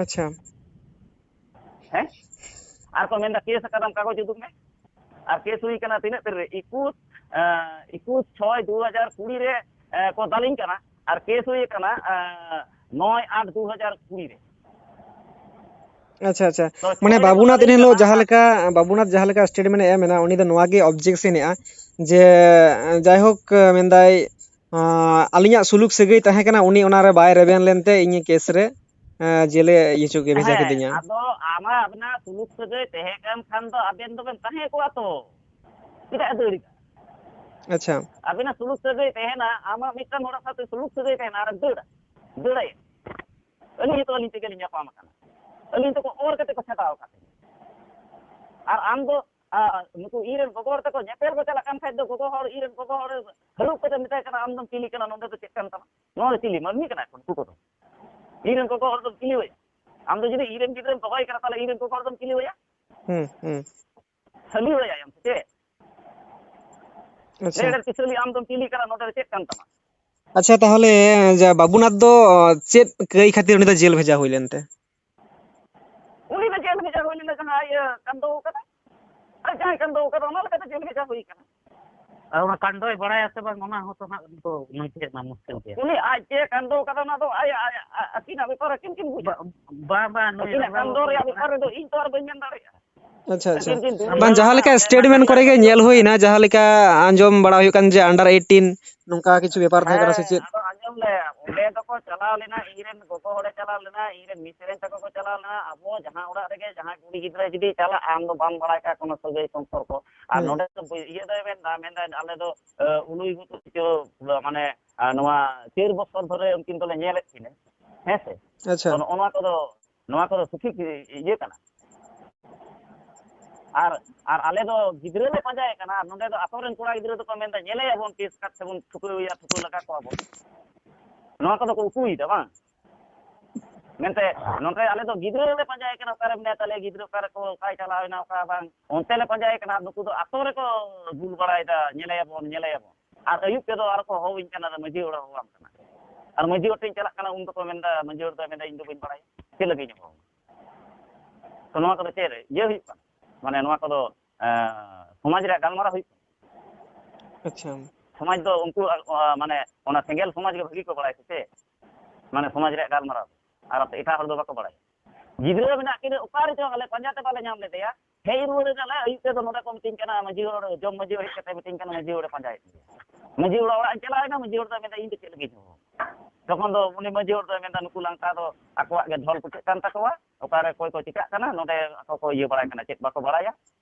ᱟᱪᱪᱷᱟ᱾ ᱦᱮᱸ? ᱟᱨ ᱠᱚ ᱢᱮᱱᱫᱟ, "ᱠᱮᱥ ᱟᱠᱟᱫᱟᱢ, ᱠᱟᱜᱚᱡᱽ ᱩᱫᱩᱜ ᱢᱮ᱾" ᱟᱨ ᱠᱮᱥ ᱦᱩᱭ ᱠᱟᱱᱟ ᱛᱤᱱᱟᱹᱜ ᱛᱟᱹᱨᱤᱠᱷ ᱨᱮ? ᱮᱠᱩᱥ, ᱮᱸ, ᱮᱠᱩᱥ ᱪᱷᱚᱭ ᱫᱩ ᱦᱟᱡᱟᱨ ᱠᱩᱲᱤ ᱨᱮ, ᱮᱸ, ᱠᱚ ᱫᱟᱞᱤᱧ ᱠᱟᱱᱟ᱾ ᱟᱨ ᱠᱮᱥ ᱦᱩᱭ ᱠᱟᱱᱟ, ᱮᱸ, ᱱᱚᱭ ᱟᱴ ᱫᱩ ᱦᱟᱡᱟᱨ ᱠᱩᱲᱤ ᱨᱮ᱾ ᱟᱪᱪᱷᱟ, ᱟᱪᱪᱷᱟ᱾ ᱛᱚ, ᱢᱟᱱᱮ ᱪᱷᱚᱭ ᱨᱮᱠᱚ ᱵᱟᱵᱩᱱᱟᱛᱷ ᱮᱱ ᱫᱟᱞᱤᱧ ᱦᱤᱞᱳᱜ ᱠᱟᱱᱟ᱾ ᱡᱟᱦᱟᱸ ᱞᱮᱠᱟ, ᱵᱟᱵᱩᱱᱟᱛᱷ ᱡᱟᱦᱟᱸ ᱞᱮᱠᱟ ᱥᱴᱮᱴᱢᱮᱱᱴ ᱮ ᱮᱢ ᱮᱱᱟ, ᱩᱱᱤ ᱫᱚ ᱱᱚᱣᱟ ᱜᱮ ᱚᱵᱡᱮᱠᱥᱚᱱ ᱮᱜᱼᱟ ᱡᱮ, ᱡᱟᱭᱦᱳᱠ, ᱢᱮᱱᱫᱟᱭ, ᱟᱸ, ᱟᱹᱞᱤᱧᱟᱜ ᱥᱩᱞᱩᱠ ᱥᱟᱹᱜᱟᱹᱭ ᱛᱟᱦᱮᱸ ᱠᱟᱱᱟ, ᱩᱱᱤ ᱚᱱᱟᱨᱮ ᱵᱟᱭ ᱨᱮᱵᱮᱱ ᱞᱮᱱᱛᱮ ᱤᱧ ᱠᱮᱥ ᱨᱮ, ᱟᱸ, ᱡᱮᱞᱮ ᱤᱭᱟᱹ ᱪᱚ ᱜᱮ ᱵᱷᱮᱡᱟ ᱦᱮᱸ, ᱠᱤᱫᱤᱧᱟ᱾ ᱟᱫᱚ ᱟᱢᱟᱜ ᱟᱵᱤᱱᱟᱜ ᱥᱩᱞᱩᱠ ᱥᱟᱹᱜᱟᱹᱭ ᱛᱟᱦᱮᱸ ᱠᱟᱱ ᱠᱷᱟᱱ ᱫᱚ ᱟᱵᱮᱱ ᱫᱚᱵᱮᱱ ᱛᱟᱦᱮᱸ ᱠᱚᱜᱼᱟ ᱛᱚ᱾ ᱪᱮᱫᱟᱜ ᱮ ᱫᱟᱹᱲ ᱮᱫᱟ? ᱟᱪᱪᱷᱟ᱾ ᱟᱵᱤᱱᱟᱜ ᱥᱩᱞᱩᱠ ᱥᱟᱹᱜᱟᱹᱭ ᱛᱟᱦᱮᱱᱟ, ᱟᱢᱟᱜ ᱢᱤᱫᱴᱟᱝ ᱦᱚᱲ ᱥᱟᱶᱛᱮ ᱥᱩᱞᱩᱠ ᱥᱟᱹᱜᱟᱹᱭ ᱛᱟᱦᱮᱱᱟ, ᱟᱨᱮᱢ ᱫᱟᱹᱲᱟ, ᱫᱟᱹᱲᱟᱭᱟ᱾ ᱟᱹᱞᱤᱧ ᱦᱚᱸᱛᱚ ᱟᱹᱞᱤᱧ ᱛᱮᱜᱮ ᱞᱤᱧ ᱧᱟᱯᱟᱢ ᱟᱠᱟᱱᱟ, ᱟᱹᱞᱤᱧ ᱛᱮᱠᱚ ᱚᱨ ᱠᱟᱛᱮ ᱠᱚ ᱪᱷᱟᱰᱟᱣ ᱟᱠᱟᱫ ᱞᱤᱧᱟ᱾ ᱟᱨ ᱟᱢ ᱫᱚ, ᱟ, ᱱᱩᱠᱩ ᱤᱧ ᱨᱮᱱ ᱜᱚᱜᱚ ᱦᱚᱲ ᱛᱟᱠᱚ ᱧᱮᱯᱮᱞ ᱠᱚ ᱪᱟᱞᱟᱜ ᱠᱟᱱ ᱠᱷᱟᱡ ᱫᱚ ᱜᱚᱜᱚ ᱦᱚᱲ, ᱤᱧ ᱨᱮᱱ ᱜᱚᱜᱚ ᱦᱚᱲ ᱦᱟᱹᱨᱩᱵ ᱠᱟᱛᱮ ᱢᱮᱛᱟᱭ ᱠᱟᱱᱟ, "ᱟᱢ ᱫᱚᱢ ᱪᱤᱞᱤ ᱠᱟᱱᱟ? ᱱᱚᱰᱮ ᱫᱚ ᱪᱮᱫ ᱠᱟᱱ ᱛᱟᱢᱟ? ᱱᱚᱣᱟ ᱫᱚ ᱪᱤᱞᱤ ᱢᱟᱹᱱᱢᱤ ᱠᱟᱱᱟ ᱠᱚ ᱱᱩᱠᱩ ᱠᱚᱫᱚ? ᱤᱧ ᱨᱮᱱ ᱜᱚᱜᱚ ᱦᱚᱲ ᱫᱚᱢ ᱪᱤᱞᱤ ᱟᱭᱟ? ᱟᱢ ᱫᱚ ᱡᱩᱫᱤ ᱤᱧ ᱨᱮᱱ ᱜᱤᱫᱽᱨᱟᱹᱢ ᱫᱚᱦᱚᱭ ᱠᱟᱱᱟ, ᱛᱟᱦᱞᱮ ᱤᱧ ᱨᱮᱱ ᱜᱚᱜᱚ ᱦᱚᱲ ᱫᱚᱢ ᱪᱤᱞᱤ ᱟᱭᱟ? ᱦᱩᱸ, ᱦᱩᱸ᱾ ᱥᱟᱹᱞᱤ ᱟᱭᱟᱭᱟᱢ ᱥᱮ ᱪᱮᱫ? ᱟᱪᱪᱷᱟ᱾ ᱨᱮᱲ ᱠᱤᱥᱟᱹᱞᱤ, ᱟᱢ ᱫᱚᱢ ᱪᱤᱞᱤ ᱠᱟᱱᱟ? ᱱᱚᱰᱮ ᱫᱚ ᱪᱮᱫ ᱠᱟᱱ ᱛᱟᱢᱟ?" ᱟᱪᱪᱷᱟ, ᱛᱟᱦᱚᱞᱮ ᱡᱟ ᱵᱟᱵᱩᱱᱟᱛᱷ ᱫᱚ ᱪᱮᱫ ᱠᱟᱹᱭ ᱠᱷᱟᱹᱛᱤᱨ ᱩᱱᱤ ᱫᱚ ᱡᱮᱞ ᱵᱷᱮᱡᱟ ᱦᱩᱭ ᱞᱮᱱ ᱛᱮ? ᱩᱱᱤ ᱫᱚ ᱡᱮᱞ ᱵᱷᱮᱡᱟ ᱦᱩᱭ ᱞᱮᱱᱟ, ᱡᱟᱦᱟᱸ ᱤᱭᱟᱹ ᱠᱟᱱᱫᱚ ᱠᱟᱫᱟ, ᱟᱨ ᱡᱟᱦᱟᱸᱭ ᱠᱟᱱᱫᱚ ᱠᱟᱫᱟ, ᱚᱱᱟ ᱞᱮᱠᱟᱛᱮ ᱡᱮᱞ ᱵᱷᱮᱡᱟ ᱦᱩᱭ ᱠᱟᱱᱟ᱾ ᱟᱨ ᱚᱱᱟ ᱠᱟᱱᱰᱚᱭ ᱵᱟᱲᱟᱭᱟ ᱥᱮ ᱵᱟᱝ, ᱚᱱᱟ ᱦᱚᱸᱛᱚ ᱦᱟᱸᱜ ᱱᱤᱛᱚᱜ ᱢᱟᱹᱡᱷᱤ ᱢᱟ ᱢᱩᱥᱠᱤᱞ ᱜᱮᱭᱟ᱾ ᱩᱱᱤ ᱟᱡ ᱪᱮᱫ ᱠᱟᱱᱫᱚ ᱠᱟᱫᱟ, ᱚᱱᱟ ᱫᱚ ᱟᱭ, ᱟᱭ, ᱟᱭ, ᱟᱹᱠᱤᱱᱟᱜ ᱵᱮᱯᱟᱨ, ᱟᱹᱠᱤᱱ ᱠᱤᱱ ᱵᱩᱡᱟ᱾ ᱵᱟ-, ᱵᱟᱝ, ᱵᱟᱝ, ᱱᱩᱭ ᱟᱹᱠᱤᱱᱟᱜ ᱨᱟᱸᱜᱟᱣ ᱠᱟᱱᱫᱚ ᱨᱮᱭᱟᱜ ᱠᱟᱱᱟ᱾ ᱵᱮᱯᱟᱨ ᱨᱮᱫᱚ ᱤᱧ ᱛᱚ ᱟᱨ ᱵᱟᱹᱧ ᱢᱮᱱ ᱫᱟᱲᱮᱭᱟᱜᱼᱟ᱾ ᱟᱪᱪᱷᱟ, ᱟᱪᱪᱷᱟ᱾ ᱟᱹᱠᱤᱱ ᱠᱤᱱ ᱫᱩᱲᱩᱵ ᱵᱟᱝ, ᱡᱟᱦᱟᱸ ᱞᱮᱠᱟ ᱟᱠᱟᱱᱟ, ᱥᱴᱮᱴᱢᱮᱱᱴ ᱠᱚᱨᱮ ᱜᱮ ᱧᱮᱞ ᱦᱩᱭᱱᱟ, ᱡᱟᱦᱟᱸ ᱞᱮᱠᱟ ᱟᱸᱡᱚᱢ ᱵᱟᱲᱟ ᱦᱩᱭᱩᱜ ᱠᱟᱱ ᱡᱮ under eighteen ᱱᱚᱝᱠᱟ ᱠᱤᱪᱷᱩ ᱵᱮᱯᱟᱨ ᱛᱟᱦᱮᱸ ᱠᱟᱱᱟ ᱥᱮ ᱦᱮᱸ, ᱪᱮᱫ? ᱟᱫᱚ ᱟᱸᱡᱚᱢ ᱞᱮ, ᱚᱸᱰᱮ ᱫᱚᱠᱚ ᱪᱟᱞᱟᱣ ᱞᱮᱱᱟ, ᱤᱧ ᱨᱮᱱ ᱜᱚᱜᱚ ᱦᱚᱲᱮ ᱪᱟᱞᱟᱣ ᱞᱮᱱᱟ, ᱤᱧ ᱨᱮᱱ ᱢᱤᱥᱮᱨᱮᱧ ᱛᱟᱠᱚ ᱠᱚ ᱪᱟᱞᱟᱣ ᱞᱮᱱᱟ᱾ ᱟᱵᱚ ᱡᱟᱦᱟᱸ ᱚᱲᱟᱜ ᱨᱮᱜᱮ ᱡᱟᱦᱟᱸᱭ ᱠᱩᱲᱤ ᱜᱤᱫᱽᱨᱟᱹ ᱡᱩᱫᱤ ᱪᱟᱞᱟᱜᱼᱟ, ᱟᱢ ᱫᱚ ᱵᱟᱢ ᱵᱟᱲᱟᱭ ᱠᱟᱜ ᱠᱳᱱᱳ ᱥᱟᱹᱜᱟᱹᱭ ᱥᱚᱢᱯᱚᱨᱠᱚ᱾ ᱟᱨ ᱦᱩᱸ᱾ ᱱᱚᱰᱮ ᱫᱚ ᱤᱭᱟᱹ ᱫᱚᱭ ᱢᱮᱱᱫᱟ, ᱢᱮᱱᱫᱟ ᱟᱞᱮ ᱫᱚ, ᱮ, ᱩᱞᱩᱭ ᱜᱩᱛᱩ ᱤᱭᱟᱹ, ᱢᱟᱱᱮ, ᱟ, ᱱᱚᱣᱟ ᱪᱟᱹᱨ ᱵᱚᱪᱷᱚᱨ ᱫᱷᱚᱨᱮ ᱩᱱᱠᱤᱱ ᱫᱚᱞᱮ ᱧᱮᱞᱮᱫ ᱠᱤᱱᱟ, ᱦᱮᱸ ᱥᱮ? ᱟᱪᱪᱷᱟ᱾ ᱛᱚ ᱱᱚᱜᱼᱚ ᱱᱚᱣᱟ ᱠᱚᱫᱚ, ᱱᱚᱣᱟ ᱠᱚᱫᱚ ᱥᱚᱴᱷᱤᱠ ᱤᱭᱟᱹ ᱠᱟᱱᱟ? ᱟᱨ, ᱟᱨ ᱟᱞᱮ ᱫᱚ ᱜᱤᱫᱽᱨᱟᱹ ᱞᱮ ᱯᱟᱸᱡᱟᱭᱮ ᱠᱟᱱᱟ, ᱟᱨ ᱱᱚᱰᱮ ᱫᱚ ᱟᱛᱳ ᱨᱮᱱ ᱠᱚᱲᱟ ᱜᱤᱫᱽᱨᱟᱹ ᱫᱚᱠᱚ ᱢᱮᱱᱫᱟ, "ᱧᱮᱞᱮᱭᱟᱵᱚᱱ ᱠᱮᱥ ᱠᱟᱛᱮ ᱵᱚᱱ ᱴᱷᱩᱠᱟᱹᱣᱮᱭᱟ, ᱴᱷᱩᱠᱟᱹᱣ ᱞᱟᱜᱟ ᱠᱚᱣᱟ ᱵᱚᱱ᱾" ᱱᱚᱣᱟ ᱠᱚᱫᱚ ᱠᱚ ᱩᱠᱩᱭᱮᱫᱟ, ᱵᱟᱝ? ᱢᱮᱱᱛᱮ ᱱᱚᱰᱮ ᱟᱞᱮ ᱫᱚ ᱜᱤᱫᱽᱨᱟᱹ ᱞᱮ ᱯᱟᱸᱡᱟᱭᱮ ᱠᱟᱱᱟ, ᱚᱠᱟᱨᱮ ᱢᱮᱱᱟᱭ ᱛᱟᱞᱮᱭᱟ ᱜᱤᱫᱽᱨᱟᱹ, ᱚᱠᱟᱨᱮ ᱠᱚ, ᱚᱠᱟᱭ ᱪᱟᱞᱟᱣ ᱮᱱᱟ, ᱚᱠᱟ ᱵᱟᱝ, ᱚᱱᱛᱮ ᱞᱮ ᱯᱟᱸᱡᱟᱭᱮ ᱠᱟᱱᱟ᱾ ᱟᱨ ᱱᱩᱠᱩ ᱫᱚ ᱟᱛᱳ ᱨᱮᱠᱚ ᱜᱩᱞ ᱵᱟᱲᱟᱭᱮᱫᱟ, "ᱧᱮᱞᱮᱭᱟᱵᱚᱱ, ᱧᱮᱞᱮᱭᱟᱵᱚᱱ᱾" ᱟᱨ ᱟᱹᱭᱩᱵ ᱛᱮᱫᱚ ᱟᱨ ᱠᱚ ᱦᱚᱦᱚᱣᱟᱹᱧ ᱠᱟᱱᱟ, ᱢᱟᱹᱡᱷᱤ ᱚᱲᱟᱜ ᱦᱚᱦᱚᱣᱟᱢ ᱠᱟᱱᱟ᱾ ᱟᱨ ᱢᱟᱹᱡᱷᱤ ᱚᱲᱟᱜ ᱴᱷᱮᱱ ᱪᱟᱞᱟᱜ ᱠᱟᱱᱟ, ᱩᱱ ᱫᱚᱠᱚ ᱢᱮᱱᱫᱟ, ᱢᱟᱹᱡᱷᱤ ᱦᱚᱲ ᱫᱚᱭ ᱢᱮᱱᱫᱟ, "ᱤᱧ ᱫᱚ ᱵᱟᱹᱧ ᱵᱟᱲᱟᱭᱟ, ᱪᱮᱫ ᱞᱟᱹᱜᱤᱫ ᱤᱧ ᱦᱚᱦᱚᱣᱟᱢᱟ?" ᱛᱚ ᱱᱚᱣᱟ ᱠᱚᱫᱚ ᱪᱮᱫ ᱤᱭᱟᱹ ᱦᱩᱭᱩᱜ ᱠᱟᱱᱟ? ᱢᱟᱱᱮ ᱱᱚᱣᱟ ᱠᱚᱫᱚ, ᱮᱸ, ᱥᱚᱢᱟᱡᱽ ᱨᱮᱭᱟᱜ ᱜᱟᱞᱢᱟᱨᱟᱣ ᱦᱩᱭᱩᱜ ᱠᱟᱱᱟ᱾ ᱟᱪᱪᱷᱟ᱾ ᱥᱚᱢᱟᱡᱽ ᱫᱚ ᱩᱱᱠᱩ, ᱟ, ᱢᱟᱱᱮ ᱚᱱᱟ ᱥᱮᱸᱜᱮᱞ ᱥᱚᱢᱟᱡᱽ ᱜᱮ ᱵᱷᱟᱹᱜᱤ ᱠᱚ ᱵᱟᱲᱟᱭᱟ ᱥᱮ ᱪᱮᱫ? ᱢᱟᱱᱮ ᱥᱚᱢᱟᱡᱽ ᱨᱮᱭᱟᱜ ᱜᱟᱞᱢᱟᱨᱟᱣ, ᱟᱨ ᱮᱴᱟᱜ ᱦᱚᱲ ᱫᱚ ᱵᱟᱠᱚ ᱵᱟᱲᱟᱭᱟ᱾ ᱜᱤᱫᱽᱨᱟᱹ ᱢᱮᱱᱟᱜ ᱠᱤᱱᱟᱹ, ᱚᱠᱟ ᱨᱮᱪᱚ ᱟᱞᱮ ᱯᱟᱸᱡᱟ ᱛᱮ ᱵᱟᱞᱮ ᱧᱟᱢ ᱞᱮᱫᱮᱭᱟ᱾ ᱦᱮᱡ ᱨᱩᱣᱟᱹᱲ ᱮᱱᱟᱞᱮ, ᱟᱹᱭᱩᱵ ᱛᱮᱫᱚ ᱱᱚᱰᱮ ᱠᱚ ᱢᱤᱛᱟᱹᱧ ᱠᱟᱱᱟ, ᱢᱟᱹᱡᱷᱤ ᱦᱚᱲ, ᱡᱚᱢ ᱢᱟᱹᱡᱷᱤ ᱦᱚᱲ ᱦᱮᱡ ᱠᱟᱛᱮ ᱢᱤᱛᱟᱹᱧ ᱠᱟᱱᱟ, ᱢᱟᱹᱡᱷᱤ ᱦᱚᱲᱮ ᱯᱟᱸᱡᱟᱭᱮᱫ ᱢᱮᱭᱟ᱾ ᱢᱟᱹᱡᱷᱤ ᱦᱚᱲ ᱚᱲᱟᱜ ᱤᱧ ᱪᱟᱞᱟᱣ ᱮᱱᱟ, ᱢᱟᱹᱡᱷᱤ ᱦᱚᱲ ᱫᱚᱭ ᱢᱮᱱᱫᱟ, "ᱤᱧ ᱫᱚ ᱪᱮᱫ ᱞᱟᱹᱜᱤᱫ ᱤᱧ ᱦᱚᱦᱚ?" ᱛᱚᱠᱷᱚᱱ ᱫᱚ ᱩᱱᱤ ᱢᱟᱹᱡᱷᱤ ᱦᱚᱲ ᱫᱚᱭ ᱢᱮᱱᱫᱟ, "ᱱᱩᱠᱩ ᱞᱟᱝᱠᱟ ᱫᱚ ᱟᱠᱚᱣᱟᱜ ᱜᱮ ᱰᱷᱚᱞ ᱠᱚ ᱪᱮᱫ ᱠᱟᱱ ᱛᱟᱠᱚᱣᱟ, ᱚᱠᱟᱨᱮ ᱚᱠᱚᱭ ᱠᱚ ᱪᱤᱠᱟᱜ ᱠᱟᱱᱟ, ᱱᱚᱰᱮ ᱟᱠᱚ ᱠᱚ ᱤᱭᱟᱹ ᱵᱟᱲᱟᱭ ᱠᱟᱱᱟ, ᱪᱮᱫ ᱵᱟᱠᱚ ᱵᱟᱲᱟᱭᱟ᱾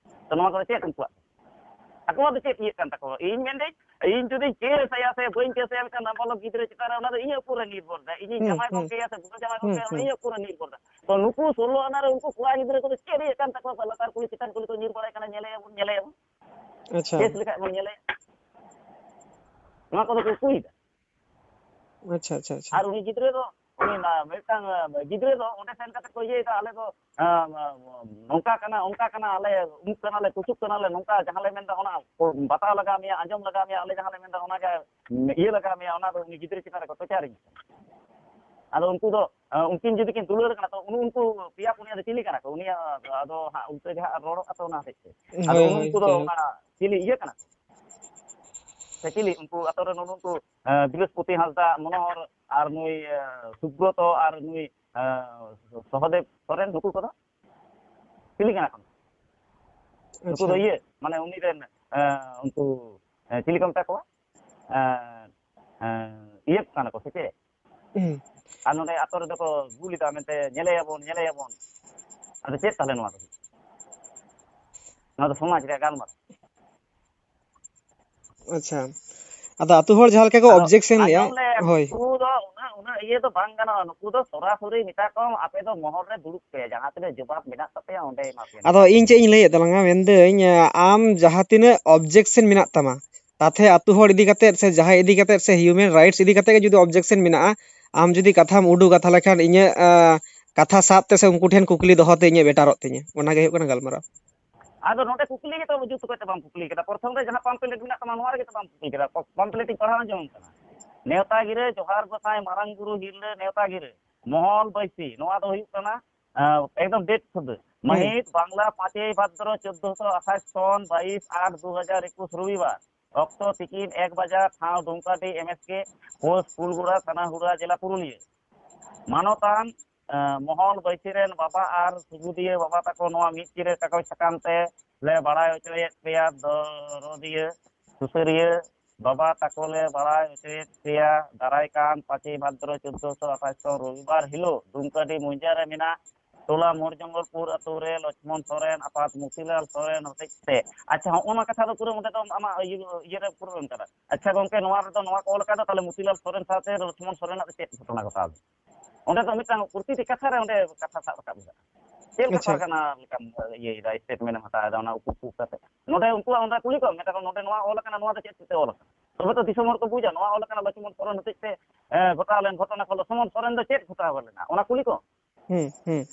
ᱛᱚ ᱱᱚᱣᱟ ᱠᱚᱫᱚ ᱪᱮᱫ ᱩᱱᱠᱩᱣᱟᱜ? ᱟᱠᱚᱣᱟᱜ ᱫᱚ ᱪᱮᱫ ᱤᱭᱟᱹᱜ ᱠᱟᱱ ᱛᱟᱠᱚᱣᱟ?" ᱤᱧ ᱢᱮᱱᱫᱟᱹᱧ, ᱤᱧ ᱡᱩᱫᱤᱧ ᱠᱮᱥ ᱟᱭᱟ ᱥᱮ ᱵᱟᱹᱧ ᱠᱮᱥ ᱟᱭᱟ ᱢᱤᱫᱴᱟᱝ ᱱᱟᱵᱟᱞᱚᱠ ᱜᱤᱫᱽᱨᱟᱹ ᱪᱮᱛᱟᱱ ᱨᱮ, ᱚᱱᱟ ᱫᱚ ᱤᱧᱟᱹᱜ ᱩᱯᱚᱨ ᱨᱮ ᱱᱤᱨᱵᱷᱚᱨ ᱫᱟᱭ, ᱤᱧᱤᱧ ᱦᱩᱸ, ᱡᱟᱶᱟᱭ ᱦᱩᱸ, ᱜᱚᱝᱠᱮᱭᱟ ᱥᱮ ᱵᱟᱹᱧ ᱡᱟᱶᱟᱭ ᱦᱩᱸ, ᱜᱚᱝᱠᱮᱭᱟ, ᱚᱱᱟ ᱦᱩᱸ᱾ ᱤᱧᱟᱹᱜ ᱩᱯᱚᱨ ᱨᱮ ᱱᱤᱨᱵᱷᱚᱨ ᱫᱟᱭ᱾ ᱛᱚ ᱱᱩᱠᱩ ᱥᱳᱞᱳ ᱟᱱᱟ ᱨᱮ ᱩᱱᱠᱩ ᱠᱚᱲᱟ ᱜᱤᱫᱽᱨᱟᱹ ᱠᱚᱫᱚ ᱪᱮᱫ ᱤᱭᱟᱹᱜ ᱠᱟᱱ ᱛᱟᱠᱚᱣᱟ? ᱞᱟᱛᱟᱨ ᱠᱩᱞᱦᱤ ᱪᱮᱛᱟᱱ ᱠᱩᱞᱦᱤ ᱠᱚ ᱧᱤᱨ ᱵᱟᱲᱟᱭ ᱠᱟᱱᱟ, ᱧᱮᱞᱮᱭᱟᱵᱚᱱ, ᱧᱮᱞᱮᱭᱟᱵᱚᱱ᱾ ᱟᱪᱪᱷᱟ᱾ ᱠᱮᱥ ᱞᱮᱠᱷᱟᱡ ᱵᱚᱱ ᱧᱮᱞᱮᱭᱟ᱾ ᱱᱚᱣᱟ ᱠᱚᱫᱚ ᱠᱚ ᱩᱠᱩᱭᱮᱫᱟ᱾ ᱟᱪᱪᱷᱟ, ᱟᱪᱪᱷᱟ, ᱟᱪᱪᱷᱟ᱾ ᱟᱨ ᱩᱱᱤ ᱜᱤᱫᱽᱨᱟᱹ ᱫᱚ, ᱩᱱᱤ ᱢᱟ-, ᱢᱤᱫᱴᱟᱝ, ᱟ, ᱜᱤᱫᱽᱨᱟᱹ ᱫᱚ ᱚᱸᱰᱮ ᱥᱮᱱ ᱠᱟᱛᱮ ᱠᱚ ᱤᱭᱟᱹᱭᱮᱫᱟ, ᱟᱞᱮ ᱫᱚ, ᱟ, ᱱᱚᱝᱠᱟ ᱠᱟᱱᱟ, ᱚᱱᱠᱟ ᱠᱟᱱᱟ, ᱟᱞᱮ ᱩᱢᱩᱠ ᱠᱟᱱᱟᱞᱮ, ᱛᱩᱥᱩᱠ ᱠᱟᱱᱟᱞᱮ, ᱱᱚᱝᱠᱟ ᱡᱟᱦᱟᱸ ᱞᱮ ᱢᱮᱱᱫᱟ ᱚᱱᱟ ᱠᱚ ᱵᱟᱛᱟᱣ ᱞᱟᱜᱟᱣ ᱢᱮᱭᱟ, ᱟᱸᱡᱚᱢ ᱞᱟᱜᱟᱣ ᱢᱮᱭᱟ, ᱟᱞᱮ ᱡᱟᱦᱟᱸ ᱞᱮ ᱢᱮᱱᱫᱟ ᱚᱱᱟᱜᱮ ᱤᱭᱟᱹ ᱞᱟᱜᱟᱣ ᱢᱮᱭᱟ, ᱚᱱᱟ ᱫᱚ ᱩᱱᱤ ᱜᱤᱫᱽᱨᱟᱹ ᱪᱮᱛᱟᱱ ᱨᱮᱠᱚ ᱴᱚᱪᱟᱨᱤᱧ ᱠᱟᱱᱟ᱾ ᱟᱫᱚ ᱩᱱᱠᱩ ᱫᱚ, ᱟ, ᱩᱱᱠᱤᱱ ᱡᱩᱫᱤ ᱠᱤᱱ ᱫᱩᱞᱟᱹᱲ ᱠᱟᱱᱟ, ᱛᱚ ᱩᱱ-, ᱩᱱᱠᱩ ᱯᱮᱭᱟ ᱯᱩᱱᱭᱟ ᱫᱚ ᱪᱤᱞᱤ ᱠᱟᱱᱟ ᱠᱚ? ᱩᱱᱤᱭᱟᱜ ᱟᱫᱚ ᱦᱟᱸᱜ ᱩᱞᱴᱟᱹ ᱜᱮ ᱦᱟᱸᱜ ᱨᱚᱲᱚᱜᱼᱟ ᱛᱚ ᱚᱱᱟ ᱦᱚᱛᱮᱡ ᱛᱮ᱾ ᱟᱫᱚ ᱦᱳᱭ, ᱩᱱ-, ᱦᱳᱭ, ᱩᱱᱠᱩ ᱫᱚ ᱡᱟᱭᱦᱳᱠ᱾ ᱚᱱᱟ ᱪᱤᱞᱤ ᱤᱭᱟᱹ ᱠᱟᱱᱟ ᱠᱚ? ᱥᱮ ᱪᱤᱞᱤ? ᱩᱱᱠᱩ ᱟᱛᱳ ᱨᱮᱱ ᱩᱱᱠᱩ, ᱟ, ᱵᱨᱤᱦᱚᱥᱯᱚᱛᱤ ᱦᱟᱸᱥᱫᱟ, ᱢᱚᱱᱳᱦᱚᱨ ᱟᱨ ᱱᱩᱭ, ᱟ, ᱥᱩᱵᱨᱚᱛᱚ ᱟᱨ ᱱᱩᱭ, ᱟ, ᱥᱚᱦᱚᱫᱮᱵ ᱥᱚᱨᱮᱱ, ᱱᱩᱠᱩ ᱠᱚᱫᱚ ᱪᱤᱞᱤ ᱠᱟᱱᱟ ᱠᱚ? ᱱᱩᱠᱩ ᱟᱪᱪᱷᱟ᱾ ᱫᱚ ᱤᱭᱟᱹ, ᱢᱟᱱᱮ ᱩᱱᱤ ᱨᱮᱱ, ᱟ, ᱩᱱᱠᱩ, ᱟ, ᱪᱤᱞᱤ ᱠᱚ ᱢᱮᱛᱟ ᱠᱚᱣᱟ? ᱟ, ᱟ, ᱤᱭᱟᱹ ᱠᱟᱱᱟ ᱠᱚ ᱥᱮ ᱪᱮᱫ? ᱦᱩᱸ᱾ ᱟᱨ ᱱᱚᱰᱮ ᱟᱛᱳ ᱨᱮᱫᱚ ᱠᱚ ᱜᱩᱞ ᱮᱫᱟ ᱢᱮᱱᱛᱮ, ᱧᱮᱞᱮᱭᱟᱵᱚᱱ, ᱧᱮᱞᱮᱭᱟᱵᱚᱱ᱾ ᱟᱫᱚ ᱪᱮᱫ ᱛᱟᱦᱞᱮ ᱱᱚᱣᱟ ᱫᱚ? ᱱᱚᱣᱟ ᱫᱚ ᱥᱚᱢᱟᱡᱽ ᱨᱮᱭᱟᱜ ᱜᱟᱞᱢᱟᱨᱟᱣ᱾ ᱟᱪᱪᱷᱟ, ᱟᱫᱚ ᱟᱛᱳ ᱦᱚᱲ ᱡᱟᱦᱟᱸ ᱞᱮᱠᱟ ᱠᱚ ᱟᱫᱚ objection ᱞᱮᱜᱼᱟ᱾ ᱟᱸᱡᱚᱢ ᱞᱮ, ᱦᱳᱭ᱾ ᱩᱱᱠᱩ ᱫᱚ ᱩᱱᱟᱹᱜ, ᱩᱱᱟᱹᱜ ᱤᱭᱟᱹ ᱫᱚ ᱵᱟᱝ ᱜᱟᱱᱚᱜᱼᱟ᱾ ᱱᱩᱠᱩ ᱫᱚ ᱥᱚᱨᱟᱥᱚᱨᱤ ᱢᱮᱛᱟ ᱠᱚᱢ, ᱟᱯᱮ ᱫᱚ ᱢᱚᱦᱚᱞ ᱨᱮ ᱫᱩᱲᱩᱵ ᱯᱮ, ᱡᱟᱦᱟᱸ ᱛᱤᱱᱟᱹᱜ ᱡᱚᱵᱟᱵ ᱢᱮᱱᱟᱜ ᱛᱟᱯᱮᱭᱟ ᱚᱸᱰᱮ ᱮᱢᱟ ᱯᱮ᱾ ᱟᱫᱚ ᱤᱧ ᱪᱮᱫ ᱤᱧ ᱞᱟᱹᱭᱮᱫ ᱛᱟᱞᱟᱝᱟ, ᱢᱮᱱᱫᱟᱹᱧ, ᱟᱢ ᱡᱟᱦᱟᱸ ᱛᱤᱱᱟᱹᱜ objection ᱢᱮᱱᱟᱜ ᱛᱟᱢᱟ, ᱛᱟᱛᱷᱮ ᱟᱛᱳ ᱦᱚᱲ ᱤᱫᱤ ᱠᱟᱛᱮᱫ ᱥᱮ ᱡᱟᱦᱟᱸᱭ ᱤᱫᱤ ᱠᱟᱛᱮᱫ ᱥᱮ human rights ᱤᱫᱤ ᱠᱟᱛᱮᱫ ᱜᱮ ᱡᱩᱫᱤ objection ᱢᱮᱱᱟᱜᱼᱟ, ᱟᱢ ᱡᱩᱫᱤ ᱠᱟᱛᱷᱟᱢ ᱩᱰᱩᱠᱟ, ᱛᱟᱦᱚᱞᱮ ᱠᱷᱟᱱ ᱤᱧᱟᱹᱜ, ᱟᱸ, ᱠᱟᱛᱷᱟ ᱥᱟᱵ ᱛᱮ ᱥᱮ ᱩᱱᱠᱩ ᱴᱷᱮᱱ ᱠᱩᱠᱞᱤ ᱫᱚᱦᱚ ᱛᱮ ᱤᱧᱟᱹᱜ betterᱚᱜ ᱛᱤᱧᱟᱹ᱾ ᱚᱱᱟ ᱜᱮ ᱦᱩᱭᱩᱜ ᱠᱟᱱᱟ ᱜᱟᱞᱢᱟᱨᱟᱣ᱾ ᱟᱫᱚ ᱱᱚᱰᱮ ᱠᱩᱠᱞᱤ ᱜᱮᱛᱚ ᱡᱩᱛ ᱠᱟᱛᱮ ᱵᱟᱢ ᱠᱩᱠᱞᱤ ᱠᱮᱫᱟ᱾ ᱯᱨᱚᱛᱷᱚᱢ ᱨᱮ ᱡᱟᱦᱟᱸ pamphlet ᱢᱮᱱᱟᱜ ᱛᱟᱢᱟ, ᱱᱚᱣᱟ ᱨᱮᱜᱮ ᱛᱚ ᱵᱟᱢ ᱠᱩᱠᱞᱤ ᱠᱮᱫᱟ᱾ ᱯᱟᱢᱯᱞᱮᱴ ᱤᱧ ᱯᱟᱲᱦᱟᱣ ᱟᱸᱡᱚᱢ ᱠᱟᱱᱟ, ᱱᱮᱣᱛᱟ ᱜᱤᱨᱟᱹ, ᱡᱚᱦᱟᱨ ᱜᱚᱸᱥᱟᱭ, ᱢᱟᱨᱟᱝ ᱵᱩᱨᱩ ᱦᱤᱨᱞᱟᱹ, ᱱᱮᱣᱛᱟ ᱜᱤᱨᱟᱹ, ᱢᱚᱦᱚᱞ ᱵᱟᱹᱭᱥᱤ, ᱱᱚᱣᱟ ᱫᱚ ᱦᱩᱭᱩᱜ ᱠᱟᱱᱟ, ᱟᱸ, ᱮᱠᱫᱚᱢ date ᱥᱩᱫᱷᱟᱹ᱾ ᱢᱟᱹᱦᱤᱛ ᱵᱟᱝᱞᱟ ᱯᱟᱸᱪᱮᱭ ᱵᱷᱟᱫᱨᱚ ᱪᱳᱫᱽᱫᱚᱥᱚ ᱟᱴᱷᱟᱥ ᱠᱷᱚᱱ ᱵᱟᱭᱤᱥ ᱟᱴ ᱫᱩ ᱦᱟᱡᱟᱨ ᱮᱠᱩᱥ ᱨᱚᱵᱤᱵᱟᱨ᱾ ᱚᱠᱛᱚ ᱛᱤᱠᱤᱱ ᱮᱠ ᱵᱟᱡᱟ, ᱴᱷᱟᱶ ᱰᱩᱢᱠᱟᱰᱤ ᱮᱢ ᱮᱥ ᱠᱮ, ᱯᱳᱥᱴ ᱯᱷᱩᱞᱜᱩᱲᱟ, ᱛᱷᱟᱱᱟ ᱦᱩᱲᱟ, ᱡᱮᱞᱟ ᱯᱩᱨᱩᱞᱤᱭᱟᱹ᱾ ᱢᱟᱱᱚᱛᱟᱱ, ᱮᱸ, ᱢᱚᱦᱚᱞ ᱵᱟᱹᱭᱥᱤ ᱨᱮᱱ ᱵᱟᱵᱟ ᱟᱨ ᱥᱩᱵᱩᱫᱤᱭᱟᱹ ᱵᱟᱵᱟ ᱛᱟᱠᱚ ᱱᱚᱣᱟ ᱢᱤᱫ ᱪᱤᱨᱟᱹ ᱠᱟᱜᱚᱡᱽ ᱥᱟᱠᱟᱢ ᱛᱮ ᱞᱮ ᱵᱟᱲᱟᱭ ᱦᱚᱪᱚᱭᱮᱫ ᱯᱮᱭᱟ, ᱫᱚᱨᱚᱫᱤᱭᱟᱹ ᱥᱩᱥᱟᱹᱨᱤᱭᱟᱹ ᱵᱟᱵᱟ ᱛᱟᱠᱚ ᱞᱮ ᱵᱟᱲᱟᱭ ᱦᱚᱪᱚᱭᱮᱫ ᱯᱮᱭᱟ, ᱫᱟᱨᱟᱭ ᱠᱟᱱ ᱯᱟᱸᱪᱮᱭ ᱵᱷᱟᱫᱨᱚ ᱪᱳᱫᱽᱫᱚᱥᱚ ᱟᱴᱷᱟᱥ ᱥᱚᱱ ᱨᱚᱵᱤᱵᱟᱨ ᱦᱤᱞᱳᱜ ᱰᱩᱢᱠᱟᱹᱰᱤ ᱢᱩᱸᱡᱟ ᱨᱮ ᱢᱮᱱᱟᱜ ᱴᱚᱞᱟ ᱢᱳᱲᱡᱚᱝᱜᱚᱞᱯᱩᱨ ᱟᱹᱛᱩ ᱨᱮ ᱞᱚᱪᱷᱢᱚᱱ ᱥᱚᱨᱮᱱ ᱟᱯᱟᱛ ᱢᱩᱛᱤᱞᱟᱞ ᱥᱚᱨᱮᱱ ᱦᱚᱛᱮᱡ ᱛᱮ᱾ ᱟᱪᱪᱷᱟ, ᱦᱚᱸᱜᱼᱚ ᱱᱚᱣᱟ ᱠᱟᱛᱷᱟ ᱫᱚ ᱯᱩᱨᱟᱹ ᱚᱸᱰᱮ ᱫᱚ ᱟᱢᱟᱜ ᱤᱭᱟᱹ, ᱤᱭᱟᱹ ᱨᱮ ᱯᱩᱨᱟᱹ ᱮᱢ ᱠᱟᱫᱟ᱾ ᱟᱪᱪᱷᱟ ᱜᱚᱝᱠᱮ, ᱱᱚᱣᱟ ᱨᱮᱫᱚ ᱱᱚᱣᱟ ᱠᱚ ᱚᱞ ᱟᱠᱟᱫᱟ, ᱛᱟᱦᱞᱮ ᱢᱩᱛᱤᱞᱟᱞ ᱥᱚᱨᱮᱱ ᱥᱟᱶᱛᱮ ᱞᱚᱪᱷᱢᱚᱱ ᱥᱚᱨᱮᱱᱟᱜ ᱫᱚ ᱪᱮᱫ ᱜᱷᱚᱴᱚᱱᱟ ᱜᱷᱚᱴᱟᱣ ᱞᱮᱱᱟ? ᱚᱸᱰᱮ ᱫᱚ ᱢᱤᱫᱴᱟᱝ ᱯᱨᱚᱛᱤᱴᱤ ᱠᱟᱛᱷᱟ ᱨᱮ ᱚᱸᱰᱮ ᱠᱟᱛᱷᱟ ᱥᱟᱵ ᱨᱟᱠᱟᱵ ᱢᱮᱱᱟᱜᱼᱟ᱾ ᱪᱮᱫ ᱞᱮᱠᱟ ᱟᱪᱪᱷᱟ᱾ ᱯᱟᱨᱜᱟᱱᱟ ᱞᱮᱠᱟᱢ ᱤᱭᱟᱹᱭᱮᱫᱟ, ᱥᱴᱮᱴᱢᱮᱱᱴ ᱮᱢ ᱦᱟᱛᱟᱣ ᱮᱫᱟ, ᱚᱱᱟ ᱩᱠᱩ ᱩᱠᱩ ᱠᱟᱛᱮ? ᱱᱚᱰᱮ ᱩᱱᱠᱩᱣᱟᱜ ᱚᱸᱰᱮ ᱠᱩᱞᱤ ᱠᱚᱢ, ᱢᱮᱛᱟ ᱠᱚᱢ, "ᱱᱚᱰᱮ ᱱᱚᱣᱟ ᱚᱞ ᱟᱠᱟᱱᱟ, ᱱᱚᱣᱟ ᱫᱚ ᱪᱮᱫ ᱛᱮ ᱚᱞ ᱟᱠᱟᱱᱟ?" ᱛᱚᱵᱮ ᱛᱚ ᱫᱤᱥᱚᱢ ᱦᱚᱲ ᱠᱚ ᱵᱩᱡᱟ, ᱱᱚᱣᱟ ᱚᱞ ᱟᱠᱟᱱᱟ ᱞᱚᱪᱷᱢᱚᱱ ᱥᱚᱨᱮᱱ ᱦᱚᱛᱮᱡ ᱛᱮ, ᱮ, ᱜᱷᱚᱴᱟᱣ ᱞᱮᱱ ᱜᱷᱚᱴᱚᱱᱟ ᱠᱚ, ᱞᱚᱪᱷᱢᱚᱱ ᱥᱚᱨᱮᱱ ᱫᱚ ᱪᱮᱫ ᱜᱷᱚᱴᱟᱣ ᱞᱮᱱᱟ, ᱚᱱᱟ ᱠᱩᱞᱤ ᱠᱚᱢ᱾ ᱦᱩᱸ, ᱦᱩᱸ᱾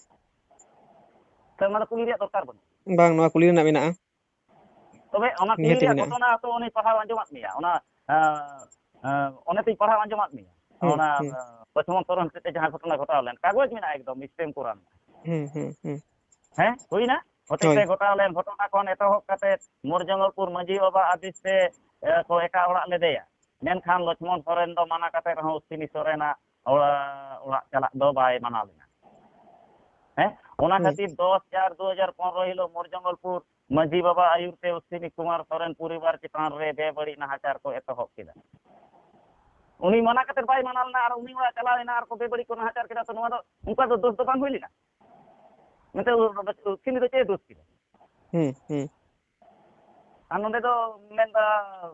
ᱥᱮ ᱚᱱᱟ ᱫᱚ ᱠᱩᱞᱤ ᱨᱮᱭᱟᱜ ᱫᱚᱨᱠᱟᱨ ᱵᱟᱹᱱᱩᱜᱼᱟ? ᱵᱟᱝ, ᱱᱚᱣᱟ ᱠᱩᱞᱤ ᱨᱮᱱᱟᱜ ᱢᱮᱱᱟᱜᱼᱟ᱾ ᱛᱚᱵᱮ ᱚᱱᱟ ᱛᱤᱱ ᱱᱤᱦᱟᱹᱛᱤ ᱨᱮᱭᱟᱜ ᱢᱮᱱᱟᱜᱼᱟ᱾ ᱜᱷᱚᱴᱚᱱᱟ ᱛᱚ ᱩᱱᱤ ᱯᱟᱲᱦᱟᱣ ᱟᱸᱡᱚᱢᱟᱫ ᱢᱮᱭᱟ, ᱚᱱᱟ, ᱮᱸ, ᱮᱸ, ᱚᱱᱮ ᱛᱚᱧ ᱯᱟᱲᱦᱟᱣ ᱟᱸᱡᱚᱢᱟᱫ ᱢᱮᱭᱟ, ᱦᱩᱸ, ᱚᱱᱟ, ᱦᱩᱸ᱾ ᱮᱸ, ᱞᱚᱪᱷᱢᱚᱱ ᱥᱚᱨᱮᱱ ᱦᱚᱛᱮᱡ ᱛᱮ ᱡᱟᱦᱟᱸ ᱜᱷᱚᱴᱚᱱᱟ ᱜᱷᱚᱴᱟᱣ ᱞᱮᱱ, ᱠᱟᱜᱚᱡᱽ ᱢᱮᱱᱟᱜᱼᱟ ᱮᱠᱫᱚᱢ, ᱥᱴᱮᱢ ᱠᱚᱨᱟ ᱢᱮᱱᱟᱜᱼᱟ᱾ ᱦᱩᱸ, ᱦᱩᱸ, ᱦᱩᱸ᱾ ᱦᱮᱸ, ᱦᱩᱭᱱᱟ? ᱦᱚᱛᱮᱡ ᱦᱳᱭ᱾ ᱛᱮ ᱜᱷᱚᱴᱟᱣ ᱞᱮᱱ ᱜᱷᱚᱴᱚᱱᱟ ᱠᱷᱚᱱ ᱮᱛᱚᱦᱚᱵ ᱠᱟᱛᱮ ᱢᱳᱨᱡᱚᱝᱜᱚᱞᱯᱩᱨ ᱢᱟᱹᱡᱷᱤ ᱵᱟᱵᱟ ᱟᱫᱮᱥ ᱛᱮ, ᱮ, ᱠᱚ ᱮᱴᱟᱜ ᱚᱲᱟᱜ ᱞᱮᱫᱮᱭᱟ᱾ ᱢᱮᱱᱠᱷᱟᱱ ᱞᱚᱪᱷᱢᱚᱱ ᱥᱚᱨᱮᱱ ᱫᱚ ᱢᱟᱱᱟ ᱠᱟᱛᱮ ᱨᱮᱦᱚᱸ ᱩᱥᱛᱤᱱᱤ ᱥᱚᱨᱮᱱᱟᱜ ᱚᱲᱟᱜ, ᱚᱲᱟᱜ ᱪᱟᱞᱟᱜ ᱫᱚ ᱵᱟᱭ ᱢᱟᱱᱟᱣ ᱞᱮᱱᱟ᱾ ᱦᱮᱸ, ᱚᱱᱟ ᱦᱩᱸ᱾ ᱠᱷᱟᱹᱛᱤᱨ ᱫᱚᱥ ᱪᱟᱨ ᱫᱩ ᱦᱟᱡᱟᱨ ᱯᱚᱱᱨᱚ ᱦᱤᱞᱳᱜ ᱢᱳᱨᱡᱚᱝᱜᱚᱞᱯᱩᱨ ᱢᱟᱹᱡᱷᱤ ᱵᱟᱵᱟ ᱟᱹᱭᱩᱨ ᱛᱮ ᱩᱥᱛᱤᱱᱤ ᱠᱩᱢᱟᱨ ᱥᱚᱨᱮᱱ ᱯᱚᱨᱤᱵᱟᱨ ᱪᱮᱛᱟᱱ ᱨᱮ ᱵᱮᱵᱟᱹᱲᱤᱡ ᱱᱟᱦᱟᱪᱟᱨ ᱠᱚ ᱮᱛᱚᱦᱚᱵ ᱠᱮᱫᱟ᱾ ᱩᱱᱤ ᱢᱟᱱᱟ ᱠᱟᱛᱮ ᱵᱟᱭ ᱢᱟᱱᱟᱣ ᱞᱮᱱᱟ ᱟᱨ ᱩᱱᱤ ᱚᱲᱟᱜ ᱪᱟᱞᱟᱣ ᱮᱱᱟ ᱟᱨ ᱠᱚ ᱵᱮᱵᱟᱹᱲᱤᱡ ᱠᱚ ᱱᱟᱦᱟᱪᱟᱨ ᱠᱮᱫᱟ, ᱛᱚ ᱱᱚᱣᱟ ᱫᱚ ᱚᱱᱠᱟ ᱫᱚ ᱫᱳᱥ ᱫᱚ ᱵᱟᱝ ᱦᱩᱭ ᱞᱮᱱᱟ? ᱢᱮᱱᱛᱮ ᱩᱥᱛᱤᱱᱤ ᱫᱚ ᱪᱮᱫ ᱮ ᱫᱳᱥ ᱠᱮᱫᱟ? ᱦᱩᱸ, ᱦᱩᱸ᱾ ᱟᱨ ᱱᱚᱰᱮ ᱫᱚ ᱢᱮᱱᱫᱟ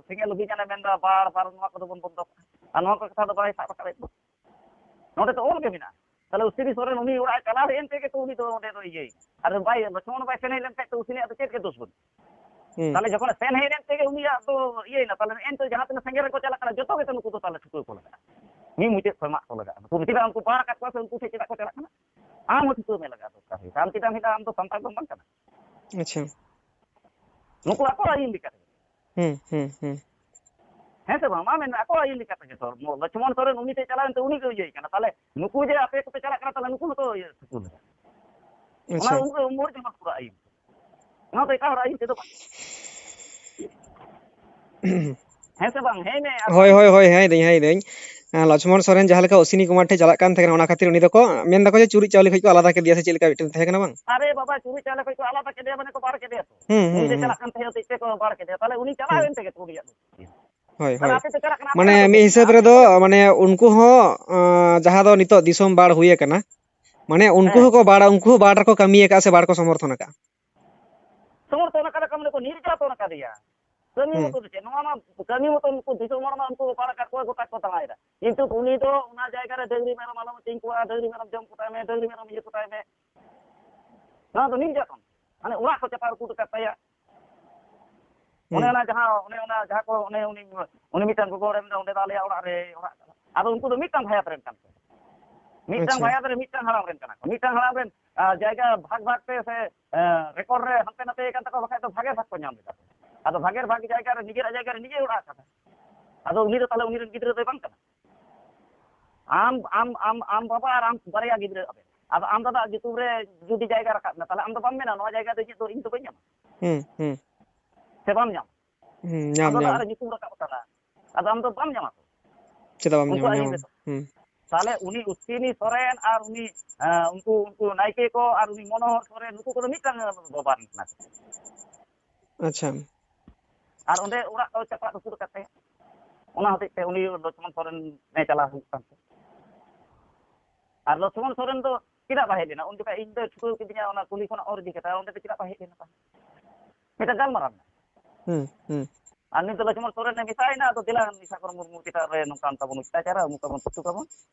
ᱥᱮᱸᱜᱮᱞ ᱚᱵᱷᱤᱡᱟᱱᱮ ᱢᱮᱱᱫᱟ, ᱵᱟᱨ ᱵᱟᱨ ᱱᱚᱣᱟ ᱠᱚᱫᱚ ᱵᱚᱱ ᱵᱚᱱᱫᱚ ᱠᱟᱜᱼᱟ᱾ ᱟᱨ ᱱᱚᱣᱟ ᱠᱚ ᱠᱟᱛᱷᱟ ᱫᱚ ᱵᱟᱭ ᱥᱟᱵ ᱨᱟᱠᱟᱵᱮᱫ ᱫᱚ᱾ ᱱᱚᱰᱮ ᱫᱚ ᱚᱞ ᱜᱮ ᱢᱮᱱᱟᱜᱼᱟ᱾ ᱛᱟᱦᱞᱮ ᱩᱥᱛᱤᱱᱤ ᱥᱚᱨᱮᱱ ᱩᱱᱤ ᱚᱲᱟᱜ ᱮ ᱪᱟᱞᱟᱣ ᱦᱮᱡ ᱮᱱ ᱛᱮᱜᱮ ᱛᱚ ᱩᱱᱤ ᱫᱚ ᱚᱸᱰᱮ ᱫᱚ ᱤᱭᱟᱹᱭ᱾ ᱟᱨ ᱵᱟᱭ, ᱞᱚᱪᱷᱢᱚᱱ ᱵᱟᱭ ᱥᱮᱱ ᱦᱮᱡ ᱞᱮᱱ ᱠᱷᱟᱡ ᱛᱚ ᱩᱥᱛᱤᱱᱤᱭᱟᱜ ᱫᱚ ᱪᱮᱫ ᱜᱮ ᱫᱳᱥ ᱵᱟᱹᱱᱩᱜ᱾ ᱦᱩᱸ᱾ ᱛᱟᱦᱞᱮ ᱡᱚᱠᱷᱚᱱ ᱥᱮᱱ ᱦᱮᱡ ᱞᱮᱱ ᱛᱮᱜᱮ ᱩᱱᱤᱭᱟᱜ ᱫᱚ ᱤᱭᱟᱹᱭᱮᱱᱟ, ᱛᱟᱦᱞᱮ ᱮᱱᱛᱮ ᱡᱟᱦᱟᱸ ᱛᱤᱱᱟᱹᱜ ᱥᱮᱸᱜᱮᱞ ᱨᱮᱠᱚ ᱪᱟᱞᱟᱜ ᱠᱟᱱᱟ, ᱡᱚᱛᱚ ᱜᱮᱛᱚ ᱱᱩᱠᱩ ᱫᱚ ᱛᱟᱦᱞᱮ ᱴᱷᱩᱠᱟᱹᱣ ᱠᱚ ᱞᱟᱜᱟᱜᱼᱟ᱾ ᱢᱤᱫ ᱢᱩᱪᱟᱹᱫ ᱠᱷᱚᱱ ᱮᱢᱟᱜ ᱠᱚ ᱞᱟᱜᱟᱜᱼᱟ᱾ ᱱᱩᱠᱩ ᱪᱮᱫᱟᱜ ᱩᱱᱠᱩ ᱵᱟᱦᱟ ᱨᱟᱠᱟᱵ ᱠᱚᱣᱟ ᱥᱮ ᱩᱱᱠᱩ ᱴᱷᱮᱱ ᱪᱮᱫᱟᱜ ᱠᱚ ᱪᱟᱞᱟᱜ ᱠᱟᱱᱟ? ᱟᱢ ᱦᱚᱸ ᱴᱷᱩᱠᱟᱹᱣ ᱢᱮ ᱞᱟᱜᱟᱜᱼᱟ ᱫᱚᱨᱠᱟᱨ ᱦᱩᱭᱩᱜᱼᱟ᱾ ᱟᱢ ᱪᱮᱫᱟᱜ ᱮᱢ ᱞᱟᱹᱭᱫᱟ ᱟᱢ ᱫᱚ ᱥᱟᱱᱛᱟᱲ ᱫᱚ ᱵᱟᱝ ᱠᱟᱱᱟ? ᱟᱪᱪᱷᱟ᱾ ᱱᱩᱠᱩ ᱟᱠᱚᱣᱟᱜ ᱟᱹᱭᱤᱱ ᱞᱮᱠᱟᱛᱮ᱾ ᱦᱩᱸ, ᱦᱩᱸ, ᱦᱩᱸ᱾ ᱦᱮᱸ ᱥᱮ ᱵᱟᱝ? ᱢᱟ ᱢᱮᱱ ᱢᱮ, ᱟᱠᱚᱣᱟᱜ ᱟᱹᱭᱤᱱ ᱞᱮᱠᱟᱛᱮ ᱜᱮ ᱛᱚ᱾ ᱞᱚᱪᱷᱢᱚᱱ ᱥᱚᱨᱮᱱ ᱩᱱᱤ ᱴᱷᱮᱡ ᱪᱟᱞᱟᱣ ᱮᱱᱛᱮ ᱩᱱᱤ ᱜᱮ ᱤᱭᱟᱹᱭ ᱠᱟᱱᱟ᱾ ᱛᱟᱦᱞᱮ ᱱᱩᱠᱩ ᱡᱮ ᱟᱯᱮ ᱠᱚᱯᱮ ᱪᱟᱞᱟᱜ ᱠᱟᱱᱟ, ᱛᱟᱦᱞᱮ ᱱᱩᱠᱩ ᱦᱚᱸᱛᱚ ᱤᱭᱟᱹ ᱴᱷᱩᱠᱟᱹᱣ ᱞᱟᱜᱟᱜᱼᱟ᱾ ᱚᱱᱟ ᱟᱪᱪᱷᱟ᱾ ᱩᱱ ᱩᱢᱮᱨ ᱡᱚᱠᱷᱚᱱ ᱯᱩᱨᱟᱹ ᱟᱹᱭᱩᱨ᱾ ᱚᱱᱟ ᱫᱚ ᱮᱴᱟᱜ ᱦᱚᱲᱟᱜ ᱟᱹᱭᱩᱨ ᱛᱮᱫᱚ ᱵᱟᱝ᱾ ᱦᱮᱸ ᱥᱮ ᱵᱟᱝ? ᱦᱮᱸ ᱢᱮ, ᱟᱨ ᱦᱳᱭ, ᱵᱟᱝ ᱦᱳᱭ, ᱦᱳᱭ, ᱦᱮᱸ ᱫᱟᱹᱧ, ᱦᱮᱸ ᱫᱟᱹᱧ᱾ ᱟᱸ, ᱞᱚᱪᱷᱢᱚᱱ ᱥᱚᱨᱮᱱ ᱡᱟᱦᱟᱸ ᱞᱮᱠᱟ ᱚᱥᱤᱱᱤ ᱠᱩᱢᱟᱨ ᱴᱷᱮᱱ ᱪᱟᱞᱟᱜ ᱠᱟᱱ ᱛᱟᱦᱮᱸ ᱠᱟᱱᱟ, ᱚᱱᱟ ᱠᱷᱟᱹᱛᱤᱨ ᱩᱱᱤ ᱫᱚᱠᱚ ᱢᱮᱱ ᱫᱟᱠᱚ ᱡᱮ ᱪᱩᱨᱩᱡ ᱪᱟᱣᱞᱮ ᱠᱷᱚᱱ ᱠᱚ ᱟᱞᱟᱫᱟ ᱠᱮᱫᱮᱭᱟ ᱥᱮ ᱪᱮᱫ ᱞᱮᱠᱟ ᱢᱤᱫᱴᱮᱱ ᱛᱟᱦᱮᱸ ᱠᱟᱱᱟ ᱵᱟᱝ? ᱟᱨᱮ ᱵᱟᱵᱟ, ᱪᱩᱨᱩᱡ ᱪᱟᱣᱞᱮ ᱠᱷᱚᱱ ᱠᱚ ᱟᱞᱟᱫᱟ ᱠᱮᱫᱮᱭᱟ, ᱢᱟᱱᱮ ᱠᱚ ᱵᱟᱲ ᱠᱮᱫᱮᱭᱟ ᱛᱚ᱾ ᱦᱩᱸ, ᱦᱩᱸ, ᱩᱱᱤ ᱫᱚ ᱦᱩᱸ, ᱪᱟᱞᱟᱜ ᱦᱩᱸ᱾ ᱠᱟᱱ ᱛᱟᱦᱮᱸᱫ ᱦᱚᱛᱮᱡ ᱛᱮ ᱠᱚ ᱵᱟᱲ ᱠᱮᱫᱮᱭᱟ᱾ ᱛᱟᱦᱞᱮ ᱩᱱᱤ ᱪᱟᱞᱟᱣ ᱦᱩᱸ᱾ ᱮᱱ ᱛᱮᱜᱮ ᱛᱚ ᱩᱱᱤᱭᱟᱜ ᱫᱚ᱾ ᱦᱳᱭ, ᱛᱟᱦᱞᱮ ᱦᱳᱭ᱾ ᱟᱯᱮ ᱯᱮ ᱪᱟᱞᱟᱜ ᱠᱟᱱᱟ, ᱟᱯᱮ ᱢᱟᱱᱮ ᱪᱟᱞᱟᱜ ᱢᱤᱫ ᱠᱟᱱᱟ, ᱦᱤᱥᱟᱹᱵ ᱟᱯᱮ ᱨᱮᱫᱚ, ᱪᱟᱞᱟᱜ ᱠᱟᱱᱟ᱾ ᱢᱟᱱᱮ ᱩᱱᱠᱩ ᱦᱚᱸ, ᱟᱸ, ᱡᱟᱦᱟᱸ ᱫᱚ ᱱᱤᱛᱚᱜ ᱫᱤᱥᱚᱢ ᱵᱟᱲ ᱦᱩᱭ ᱟᱠᱟᱱᱟ, ᱢᱟᱱᱮ ᱩᱱᱠᱩ ᱦᱮᱸ᱾ ᱦᱚᱸᱠᱚ ᱵᱟᱲ, ᱩᱱᱠᱩ ᱦᱚᱸ ᱵᱟᱲ ᱨᱮᱠᱚ ᱠᱟᱹᱢᱤ ᱟᱠᱟᱫᱼᱟ ᱥᱮ ᱵᱟᱲ ᱠᱚ ᱥᱚᱢᱚᱨᱛᱷᱚᱱ ᱟᱠᱟᱫᱼᱟ? ᱥᱚᱢᱚᱨᱛᱷᱚᱱ ᱟᱠᱟᱫᱟ ᱠᱚ, ᱢᱟᱱᱮ ᱠᱚ ᱱᱤᱨᱡᱟᱛᱚᱱ ᱟᱠᱟᱫᱮᱭᱟ᱾ ᱠᱟᱹᱢᱤ ᱦᱩᱸ᱾ ᱢᱚᱛᱚ ᱫᱚ ᱪᱮᱫ? ᱱᱚᱣᱟ ᱢᱟ ᱠᱟᱹᱢᱤ ᱢᱚᱛᱚ ᱩᱱᱠᱩ ᱫᱤᱥᱚᱢ ᱦᱚᱲ ᱢᱟ ᱩᱱᱠᱩ ᱵᱟᱲ ᱟᱠᱟᱫ ᱠᱚᱣᱟ, ᱜᱚᱴᱟ ᱠᱚ ᱫᱟᱬᱟᱭᱮᱫᱟ᱾ ᱠᱤᱱᱛᱩ ᱩᱱᱤ ᱫᱚ ᱚᱱᱟ ᱡᱟᱭᱜᱟ ᱨᱮ ᱰᱟᱹᱝᱨᱤ ᱢᱮᱨᱚᱢ ᱟᱞᱚᱢ ᱟᱹᱛᱤᱧ ᱠᱚᱣᱟ, ᱰᱟᱹᱝᱨᱤ ᱢᱮᱨᱚᱢ ᱡᱚᱢ ᱠᱚᱛᱟᱭ ᱢᱮ, ᱰᱟᱹᱝᱨᱤ ᱢᱮᱨᱚᱢ ᱤᱭᱟᱹ ᱠᱚᱛᱟᱭ ᱢᱮ᱾ ᱱᱚᱣᱟ ᱫᱚ ᱱᱤᱨᱡᱟᱛᱚᱱ᱾ ᱢᱟᱱᱮ ᱚᱲᱟᱜ ᱠᱚ ᱪᱟᱯᱟ ᱩᱠᱩᱴ ᱟᱠᱟᱫ ᱛᱟᱭᱟ᱾ ᱚᱱᱮ ᱦᱩᱸ᱾ ᱚᱱᱟ ᱡᱟᱦᱟᱸ, ᱚᱱᱮ ᱚᱱᱟ ᱡᱟᱦᱟᱸ ᱠᱚ, ᱚᱱᱮ ᱩᱱᱤ, ᱩᱱᱤ ᱢᱤᱫᱴᱟᱝ ᱜᱚᱜᱚ ᱦᱚᱲᱮ ᱢᱮᱱᱫᱟ, "ᱚᱸᱰᱮ ᱫᱚ ᱟᱞᱮᱭᱟᱜ ᱚᱲᱟᱜ ᱨᱮ ᱚᱲᱟᱜ ᱠᱟᱱᱟ᱾" ᱟᱫᱚ ᱩᱱᱠᱩ ᱫᱚ ᱢᱤᱫᱴᱟᱝ ᱵᱷᱟᱭᱟᱛ ᱨᱮᱱ ᱠᱟᱱᱟ ᱠᱚ᱾ ᱢᱤᱫᱴᱟᱝ ᱟᱪᱪᱷᱟ᱾ ᱵᱷᱟᱭᱟᱛ ᱨᱮ ᱢᱤᱫᱴᱟᱝ ᱦᱟᱲᱟᱢ ᱨᱮᱱ ᱠᱟᱱᱟ ᱠᱚ᱾ ᱢᱤᱫᱴᱟᱝ ᱦᱟᱲᱟᱢ ᱨᱮᱱ, ᱟ, ᱡᱟᱭᱜᱟ ᱵᱷᱟᱜᱽ ᱵᱷᱟᱜᱽ ᱛᱮ ᱥᱮ, ᱮ, ᱨᱮᱠᱚᱨᱰ ᱨᱮ ᱦᱟᱱᱛᱮ ᱱᱟᱛᱮ ᱠᱟᱱ ᱛᱟᱠᱚᱣᱟ, ᱵᱟᱠᱷᱟᱡ ᱫᱚ ᱵᱷᱟᱜᱮ ᱵᱷᱟᱜᱽ ᱠᱚ ᱧᱟᱢ ᱞᱮᱫᱟ᱾ ᱟᱫᱚ ᱵᱷᱟᱜᱮ ᱵᱷᱟᱜᱽ ᱡᱟᱭᱜᱟ ᱨᱮ, ᱱᱤᱡᱮᱨᱟᱜ ᱡᱟᱭᱜᱟ ᱨᱮ ᱱᱤᱡᱮ ᱚᱲᱟᱜ ᱠᱟᱫᱟ᱾ ᱟᱫᱚ ᱩᱱᱤ ᱫᱚ ᱛᱟᱦᱞᱮ ᱩᱱᱤ ᱨᱮᱱ ᱜᱤᱫᱽᱨᱟᱹ ᱫᱚᱭ ᱵᱟᱝ ᱠᱟᱱᱟ? ᱟᱢ, ᱟᱢ, ᱟᱢ, ᱟᱢ ᱵᱟᱵᱟ ᱟᱨ ᱟᱢ ᱵᱟᱨᱭᱟ ᱜᱤᱫᱽᱨᱟᱹ ᱟᱯᱮ᱾ ᱟᱫᱚ ᱟᱢ ᱫᱟᱫᱟ ᱧᱩᱛᱩᱢ ᱨᱮ ᱡᱩᱫᱤ ᱡᱟᱭᱜᱟ ᱨᱟᱠᱟᱵ ᱮᱱᱟ, ᱛᱟᱦᱞᱮ ᱟᱢ ᱫᱚ ᱵᱟᱢ ᱢᱮᱱᱟ, "ᱱᱚᱣᱟ ᱡᱟᱭᱜᱟ ᱫᱚ ᱤᱧᱟᱹᱜ ᱫᱚ, ᱤᱧ ᱫᱚ ᱵᱟᱹᱧ ᱧᱟᱢᱟ"? ᱦᱩᱸ, ᱦᱩᱸ᱾ ᱥᱮ ᱵᱟᱢ ᱧᱟᱢᱟ? ᱦᱩᱸ, ᱧᱟᱢ, ᱟᱢ ᱫᱟᱫᱟ ᱧᱟᱢ᱾ ᱟᱨ ᱧᱩᱛᱩᱢ ᱨᱟᱠᱟᱵ ᱟᱠᱟᱫᱟ, ᱟᱫᱚ ᱟᱢ ᱫᱚ ᱵᱟᱢ ᱧᱟᱢᱟ ᱛᱚ᱾ ᱪᱮᱫᱟᱜ ᱵᱟᱢ ᱧᱟᱢᱟ? ᱩᱱᱠᱩᱣᱟᱜ ᱧᱟᱢ ᱤᱭᱟᱹ ᱟᱢ᱾ ᱨᱮᱫᱚ᱾ ᱦᱩᱸ᱾ ᱛᱟᱦᱞᱮ ᱩᱱᱤ ᱩᱥᱛᱤᱱᱤ ᱥᱚᱨᱮᱱ ᱟᱨ ᱩᱱᱤ, ᱮᱸ, ᱩᱱᱠᱩ, ᱩᱱᱠᱩ ᱱᱟᱭᱠᱮ ᱠᱚ ᱟᱨ ᱩᱱᱤ ᱢᱚᱱᱳᱦᱚᱨ ᱥᱚᱨᱮᱱ, ᱱᱩᱠᱩ ᱠᱚᱫᱚ ᱢᱤᱫᱴᱟᱝ ᱵᱟᱵᱟ ᱨᱮᱱ ᱠᱟᱱᱟ ᱠᱚ᱾ ᱟᱪᱪᱷᱟ᱾ ᱟᱨ ᱚᱸᱰᱮ ᱚᱲᱟᱜ ᱫᱚ ᱪᱟᱯᱟᱫ ᱨᱟᱹᱯᱩᱫ ᱟᱠᱟᱫ ᱛᱟᱭᱟ᱾ ᱚᱱᱟ ᱦᱚᱛᱮᱡ ᱛᱮ ᱩᱱᱤ ᱞᱚᱪᱷᱢᱚᱱ ᱥᱚᱨᱮᱱ ᱮ ᱪᱟᱞᱟᱣ ᱦᱩᱭᱩᱜ ᱠᱟᱱ ᱛᱟᱭᱟ᱾ ᱟᱨ ᱞᱚᱪᱷᱢᱚᱱ ᱥᱚᱨᱮᱱ ᱫᱚ ᱪᱮᱫᱟᱜ ᱵᱟᱭ ᱦᱮᱡ ᱞᱮᱱᱟ? ᱩᱱ ᱡᱚᱠᱷᱟᱡ ᱤᱧ ᱫᱚᱭ ᱪᱷᱩᱰᱟᱹᱣ ᱠᱤᱫᱤᱧᱟ, ᱚᱱᱟ ᱠᱩᱞᱦᱤ ᱠᱷᱚᱱᱟᱜ ᱚᱨ ᱤᱫᱤ ᱠᱟᱛᱮ, ᱚᱸᱰᱮ ᱫᱚ ᱪᱮᱫᱟᱜ ᱵᱟᱭ ᱦᱮᱡ ᱞᱮᱱᱟ ᱛᱟᱦᱞᱮ? ᱢᱤᱫᱴᱟᱝ ᱜᱟᱞᱢᱟᱨᱟᱣ ᱢᱮᱱᱟᱜᱼᱟ᱾ ᱦᱩᱸ, ᱦᱩᱸ᱾ ᱟᱨ ᱱᱤᱛ ᱫᱚ ᱞᱚᱪᱷᱢᱚᱱ ᱥᱚᱨᱮᱱᱮ ᱢᱮᱥᱟᱭᱮᱱᱟ, ᱟᱫᱚ ᱫᱮᱞᱟ ᱱᱤᱥᱟᱠᱚᱨ ᱢᱩᱨᱢᱩ ᱪᱮᱛᱟᱱ ᱨᱮ ᱱᱚᱝᱠᱟᱱ ᱛᱟᱵᱚᱱ ᱚᱛᱛᱟᱪᱟᱨᱟ, ᱚᱢᱩᱠ ᱟᱵᱚᱱ, ᱛᱩᱥᱩᱠ ᱟᱵᱚᱱ᱾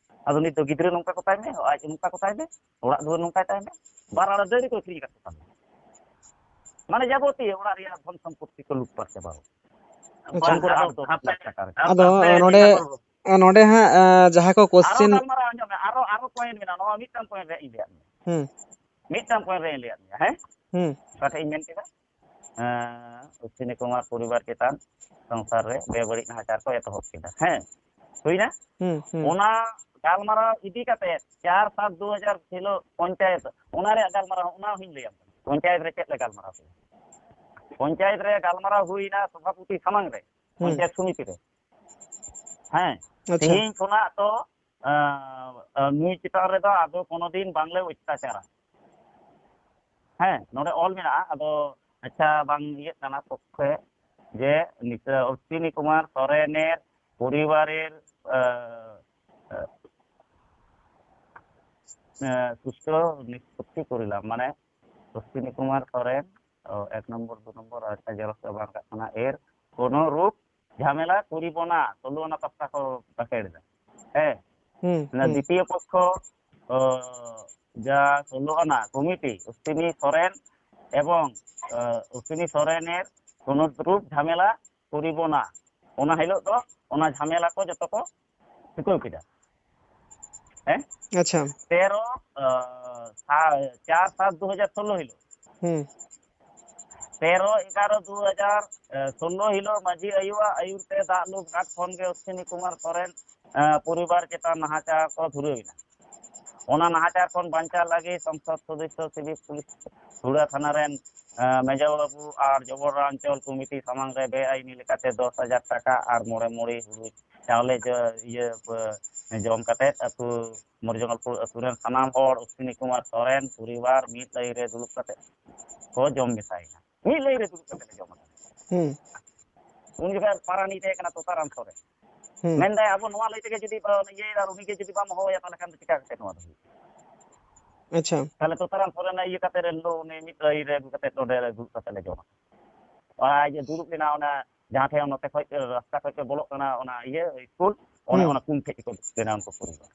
ᱟᱫᱚ ᱱᱤᱛ ᱫᱚ ᱜᱤᱫᱽᱨᱟᱹ ᱱᱚᱝᱠᱟ ᱠᱚ ᱛᱟᱭ ᱢᱮ, ᱟᱡ ᱱᱚᱝᱠᱟ ᱠᱚ ᱛᱟᱭ ᱢᱮ, ᱚᱲᱟᱜ ᱫᱩᱣᱟᱹᱨ ᱱᱚᱝᱠᱟᱭ ᱛᱟᱭ ᱢᱮ᱾ ᱵᱟᱨ ᱟᱲᱟ ᱰᱟᱹᱝᱨᱤ ᱠᱚ ᱟᱹᱠᱷᱨᱤᱧ ᱟᱠᱟᱫ ᱠᱚ ᱛᱟᱢᱟ᱾ ᱢᱟᱱᱮ ᱡᱟᱵᱚᱛᱤᱭᱚ ᱚᱲᱟᱜ ᱨᱮᱭᱟᱜ ᱫᱷᱚᱱ ᱥᱚᱢᱯᱚᱛᱤ ᱠᱚ ᱞᱩᱴᱯᱟᱴ ᱪᱟᱵᱟ᱾ ᱵᱟᱝ, ᱩᱱᱠᱩ ᱟᱫᱚ ᱟᱴ ᱫᱚᱥ ᱦᱟᱯᱮ, ᱞᱟᱠᱷ ᱴᱟᱠᱟ ᱨᱮ᱾ ᱟᱫᱚ ᱦᱟᱯᱮ, ᱱᱚᱰᱮ, ᱱᱤᱥᱟᱠᱚᱨ ᱵᱟᱹᱵᱩ᱾ ᱱᱚᱰᱮ ᱦᱟᱸᱜ, ᱮᱸ, ᱡᱟᱦᱟᱸ ᱠᱚ ᱟᱨᱚ question ᱜᱟᱞᱢᱟᱨᱟᱣ ᱟᱸᱡᱚᱢ ᱢᱮ, ᱟᱨᱚ, ᱟᱨᱚ point ᱢᱮᱱᱟᱜᱼᱟ, ᱱᱚᱣᱟ ᱢᱤᱫᱴᱟᱝ point ᱨᱮ ᱤᱧ ᱞᱟᱹᱭᱟᱫ ᱢᱮᱭᱟ᱾ ᱦᱩᱸ᱾ ᱢᱤᱫᱴᱟᱝ point ᱨᱮ ᱤᱧ ᱞᱟᱹᱭᱟᱫ ᱢᱮᱭᱟ, ᱦᱮᱸ? ᱦᱩᱸ᱾ ᱚᱠᱟ ᱴᱷᱮᱡ ᱤᱧ ᱢᱮᱱ ᱠᱮᱫᱟ? ᱮᱸ, ᱚᱥᱥᱤᱱᱤ ᱠᱩᱢᱟᱨ ᱯᱚᱨᱤᱵᱟᱨ ᱪᱮᱛᱟᱱ ᱥᱚᱝᱥᱟᱨ ᱨᱮ ᱵᱮᱵᱟᱹᱲᱤᱡ ᱱᱟᱦᱟᱪᱟᱨ ᱠᱚ ᱮᱛᱚᱦᱚᱵ ᱠᱮᱫᱟ᱾ ᱦᱮᱸ, ᱦᱩᱭᱱᱟ? ᱦᱩᱸ, ᱦᱩᱸ᱾ ᱚᱱᱟ ᱜᱟᱞᱢᱟᱨᱟᱣ ᱤᱫᱤ ᱠᱟᱛᱮ ᱪᱟᱨ ᱥᱟᱛ ᱫᱩ ᱦᱟᱡᱟᱨ ᱦᱤᱞᱳᱜ ᱯᱚᱧᱪᱟᱭᱮᱛ, ᱚᱱᱟ ᱨᱮᱭᱟᱜ ᱜᱟᱞᱢᱟᱨᱟᱣ, ᱚᱱᱟ ᱦᱚᱸᱧ ᱞᱟᱹᱭᱟᱢ ᱠᱟᱱᱟ᱾ ᱯᱚᱧᱪᱟᱭᱮᱛ ᱨᱮ ᱪᱮᱫ ᱞᱮ ᱜᱟᱞᱢᱟᱨᱟᱣ ᱠᱮᱫᱟ? ᱯᱚᱧᱪᱟᱭᱮᱛ ᱨᱮ ᱜᱟᱞᱢᱟᱨᱟᱣ ᱦᱩᱭᱱᱟ ᱥᱚᱵᱷᱟᱯᱚᱛᱤ ᱥᱟᱢᱟᱝ ᱨᱮ, ᱦᱩᱸ᱾ ᱯᱚᱧᱪᱟᱭᱮᱛ ᱥᱚᱢᱤᱛᱤ ᱨᱮ᱾ ᱦᱮᱸ, ᱟᱪᱪᱷᱟ᱾ ᱛᱮᱦᱮᱧ ᱠᱷᱚᱱᱟᱜ ᱫᱚ, ᱟᱸ, ᱟᱸ, ᱱᱩᱭ ᱪᱮᱛᱟᱱ ᱨᱮᱫᱚ ᱟᱫᱚ ᱠᱳᱱᱳ ᱫᱤᱱ ᱵᱟᱝᱞᱮ ᱚᱛᱛᱟᱪᱟᱨᱟ᱾ ᱦᱮᱸ, ᱱᱚᱰᱮ ᱚᱞ ᱢᱮᱱᱟᱜᱼᱟ, ᱟᱫᱚ ᱟᱪᱪᱷᱟ ᱵᱟᱝ ᱤᱭᱟᱹᱜ ᱠᱟᱱᱟ ᱯᱚᱠᱠᱷᱮ ᱡᱮ ᱱᱤᱛᱚᱜ ᱚᱥᱣᱤᱱᱤ ᱠᱩᱢᱟᱨ ᱥᱚᱨᱮᱱᱮᱨ ᱯᱚᱨᱤᱵᱟᱨᱮᱨ, ᱟᱸ, ᱟᱸ, ᱟᱸ, ᱥᱩᱥᱴᱷᱩ ᱱᱤᱥᱯᱚᱛᱛᱤ ᱠᱚᱨᱤᱞᱟᱢ, ᱢᱟᱱᱮ ᱚᱥᱣᱤᱱᱤ ᱠᱩᱢᱟᱨ ᱥᱚᱨᱮᱱ, ᱚ, ᱮᱠ ᱱᱚᱢᱵᱚᱨ, ᱫᱩ ᱱᱚᱢᱵᱚᱨ, ᱟᱪᱪᱷᱟ, ᱡᱮᱨᱚᱠᱥ ᱪᱟᱵᱟ ᱟᱠᱟᱫ ᱠᱟᱱᱟ, ᱮᱨ ᱠᱳᱱᱳ ᱨᱩᱯ ᱡᱷᱟᱢᱮᱞᱟ ᱠᱚᱨᱤᱵᱚ ᱱᱟ, ᱥᱳᱞᱳ ᱟᱱᱟ ᱯᱟᱥᱴᱟ ᱠᱚ ᱯᱮᱠᱮᱴ ᱮᱫᱟ᱾ ᱦᱮᱸ, ᱦᱩᱸ, ᱚᱱᱟ ᱦᱩᱸ᱾ ᱫᱤᱛᱤᱭᱚ ᱯᱚᱠᱠᱷᱚ, ᱚ, ᱡᱟ ᱥᱳᱞᱳ ᱟᱱᱟ ᱠᱚᱢᱤᱴᱤ, ᱚᱥᱣᱤᱱᱤ ᱥᱚᱨᱮᱱ ᱮᱵᱚᱝ, ᱚ, ᱚᱥᱣᱤᱱᱤ ᱥᱚᱨᱮᱱᱮᱨ ᱠᱳᱱᱳ ᱨᱩᱯ ᱡᱷᱟᱢᱮᱞᱟ ᱠᱚᱨᱤᱵᱚ ᱱᱟ, ᱚᱱᱟ ᱦᱤᱞᱳᱜ ᱫᱚ ᱚᱱᱟ ᱡᱷᱟᱢᱮᱞᱟ ᱠᱚ ᱡᱚᱛᱚ ᱠᱚ ᱪᱩᱠᱟᱹᱣ ᱠᱮᱫᱟ᱾ ᱦᱮᱸ? ᱟᱪᱪᱷᱟ᱾ ᱛᱮᱨᱚ, ᱟ, ᱥᱟ-, ᱪᱟᱨ ᱥᱟᱛ ᱫᱩ ᱦᱟᱡᱟᱨ ᱥᱳᱞᱳ ᱦᱤᱞᱳᱜ᱾ ᱦᱩᱸ᱾ ᱛᱮᱨᱚ ᱮᱜᱟᱨᱚ ᱫᱩ ᱦᱟᱡᱟᱨ ᱥᱳᱞᱳ ᱦᱤᱞᱳᱜ ᱢᱟᱹᱡᱷᱤ ᱟᱭᱳᱣᱟᱜ ᱟᱹᱭᱩᱨ ᱛᱮ ᱫᱟᱜ ᱞᱩ ᱜᱷᱟᱴ ᱠᱷᱚᱱ ᱜᱮ ᱚᱥᱣᱤᱱᱤ ᱠᱩᱢᱟᱨ ᱥᱚᱨᱮᱱ, ᱟ, ᱯᱚᱨᱤᱵᱟᱨ ᱪᱮᱛᱟᱱ ᱱᱟᱦᱟᱪᱟᱨ ᱠᱚ ᱫᱷᱩᱨᱟᱹᱣ ᱮᱱᱟ᱾ ᱚᱱᱟ ᱱᱟᱦᱟᱪᱟᱨ ᱠᱷᱚᱱ ᱵᱟᱧᱪᱟᱣ ᱞᱟᱹᱜᱤᱫ ᱥᱚᱝᱥᱚᱫ ᱥᱚᱫᱚᱥᱥᱚ ᱥᱤᱵᱤᱠ ᱯᱩᱞᱤᱥ ᱦᱩᱲᱟ ᱛᱷᱟᱱᱟ ᱨᱮᱱ, ᱟ, ᱢᱮᱡᱚ ᱵᱟᱹᱵᱩ ᱟᱨ ᱡᱚᱵᱚᱨ ᱚᱧᱪᱚᱞ ᱠᱚᱢᱤᱴᱤ ᱥᱟᱢᱟᱝ ᱨᱮ ᱵᱮᱟᱭᱤᱱᱤ ᱞᱮᱠᱟᱛᱮ ᱫᱚᱥ ᱦᱟᱡᱟᱨ ᱴᱟᱠᱟ ᱟᱨ ᱢᱚᱬᱮ ᱢᱚᱬᱮ ᱦᱩᱲᱩ ᱪᱟᱣᱞᱮ ᱡᱚ-, ᱤᱭᱟᱹ, ᱯ-, ᱡᱚᱢ ᱠᱟᱛᱮ ᱟᱹᱛᱩ ᱢᱚᱨᱤᱡᱚᱝᱜᱚᱞᱯᱩᱨ ᱟᱹᱛᱩ ᱨᱮᱱ ᱥᱟᱱᱟᱢ ᱦᱚᱲ ᱚᱥᱣᱤᱱᱤ ᱠᱩᱢᱟᱨ ᱥᱚᱨᱮᱱ ᱯᱚᱨᱤᱵᱟᱨ ᱢᱤᱫ ᱞᱟᱹᱭᱤᱱ ᱨᱮ ᱫᱩᱲᱩᱵ ᱠᱟᱛᱮ ᱠᱚ ᱡᱚᱢ ᱢᱮᱥᱟᱭᱮᱱᱟ᱾ ᱢᱤᱫ ᱞᱟᱹᱭᱤᱱ ᱨᱮ ᱫᱩᱲᱩᱵ ᱠᱟᱛᱮ ᱞᱮ ᱡᱚᱢ ᱠᱟᱫᱟ᱾ ᱦᱩᱸ᱾ ᱩᱱ ᱡᱚᱠᱷᱟᱡ ᱯᱟᱨᱟᱱᱤ ᱛᱟᱦᱮᱸ ᱠᱟᱱᱟ ᱛᱚᱛᱟᱨᱟᱢ ᱥᱚᱨᱮᱱ᱾ ᱦᱩᱸ᱾ ᱢᱮᱱᱫᱟᱭ, "ᱟᱵᱚ ᱱᱚᱣᱟ ᱞᱟᱹᱭ ᱛᱮᱜᱮ ᱡᱩᱫᱤ ᱵᱚᱱ ᱤᱭᱟᱹᱭᱮᱫᱟ ᱟᱨ ᱩᱱᱤᱜᱮ ᱡᱩᱫᱤ ᱵᱟᱢ ᱦᱚᱦᱚᱣᱟᱭᱟ, ᱛᱟᱦᱞᱮ ᱠᱷᱟᱱ ᱫᱚ ᱪᱤᱠᱟ ᱠᱟᱛᱮ ᱱᱚᱣᱟ ᱫᱚ ᱦᱩᱭᱩᱜᱼᱟ?" ᱟᱪᱪᱷᱟ᱾ ᱛᱟᱦᱞᱮ ᱛᱚᱛᱟᱨᱟᱢ ᱥᱚᱨᱮᱱᱟᱜ ᱤᱭᱟᱹ ᱠᱟᱛᱮ ᱨᱮ ᱞᱚ-, ᱩᱱᱤ ᱢᱤᱫ ᱞᱟᱹᱭᱤᱱ ᱨᱮ ᱟᱹᱜᱩ ᱠᱟᱛᱮ ᱱᱚᱰᱮ ᱞᱮ ᱫᱩᱲᱩᱵ ᱠᱟᱛᱮ ᱞᱮ ᱡᱚᱢᱟ᱾ ᱚᱱᱟ ᱤᱭᱟᱹ ᱫᱩᱲᱩᱵ ᱞᱮᱱᱟ, ᱚᱱᱟ ᱡᱟᱦᱟᱸ ᱴᱷᱮᱱ ᱱᱚᱛᱮ ᱠᱷᱚᱡ ᱨᱟᱥᱛᱟ ᱠᱷᱚᱡ ᱯᱮ ᱵᱚᱞᱚᱜ ᱠᱟᱱᱟ, ᱚᱱᱟ ᱤᱭᱟᱹ ᱥᱠᱩᱞ, ᱚᱱᱮ ᱦᱩᱸ᱾ ᱚᱱᱟ ᱠᱩᱱ ᱴᱷᱮᱡ ᱜᱮᱠᱚ ᱫᱩᱲᱩᱵ ᱞᱮᱱᱟ ᱩᱱᱠᱩ ᱯᱚᱨᱤᱵᱟᱨ᱾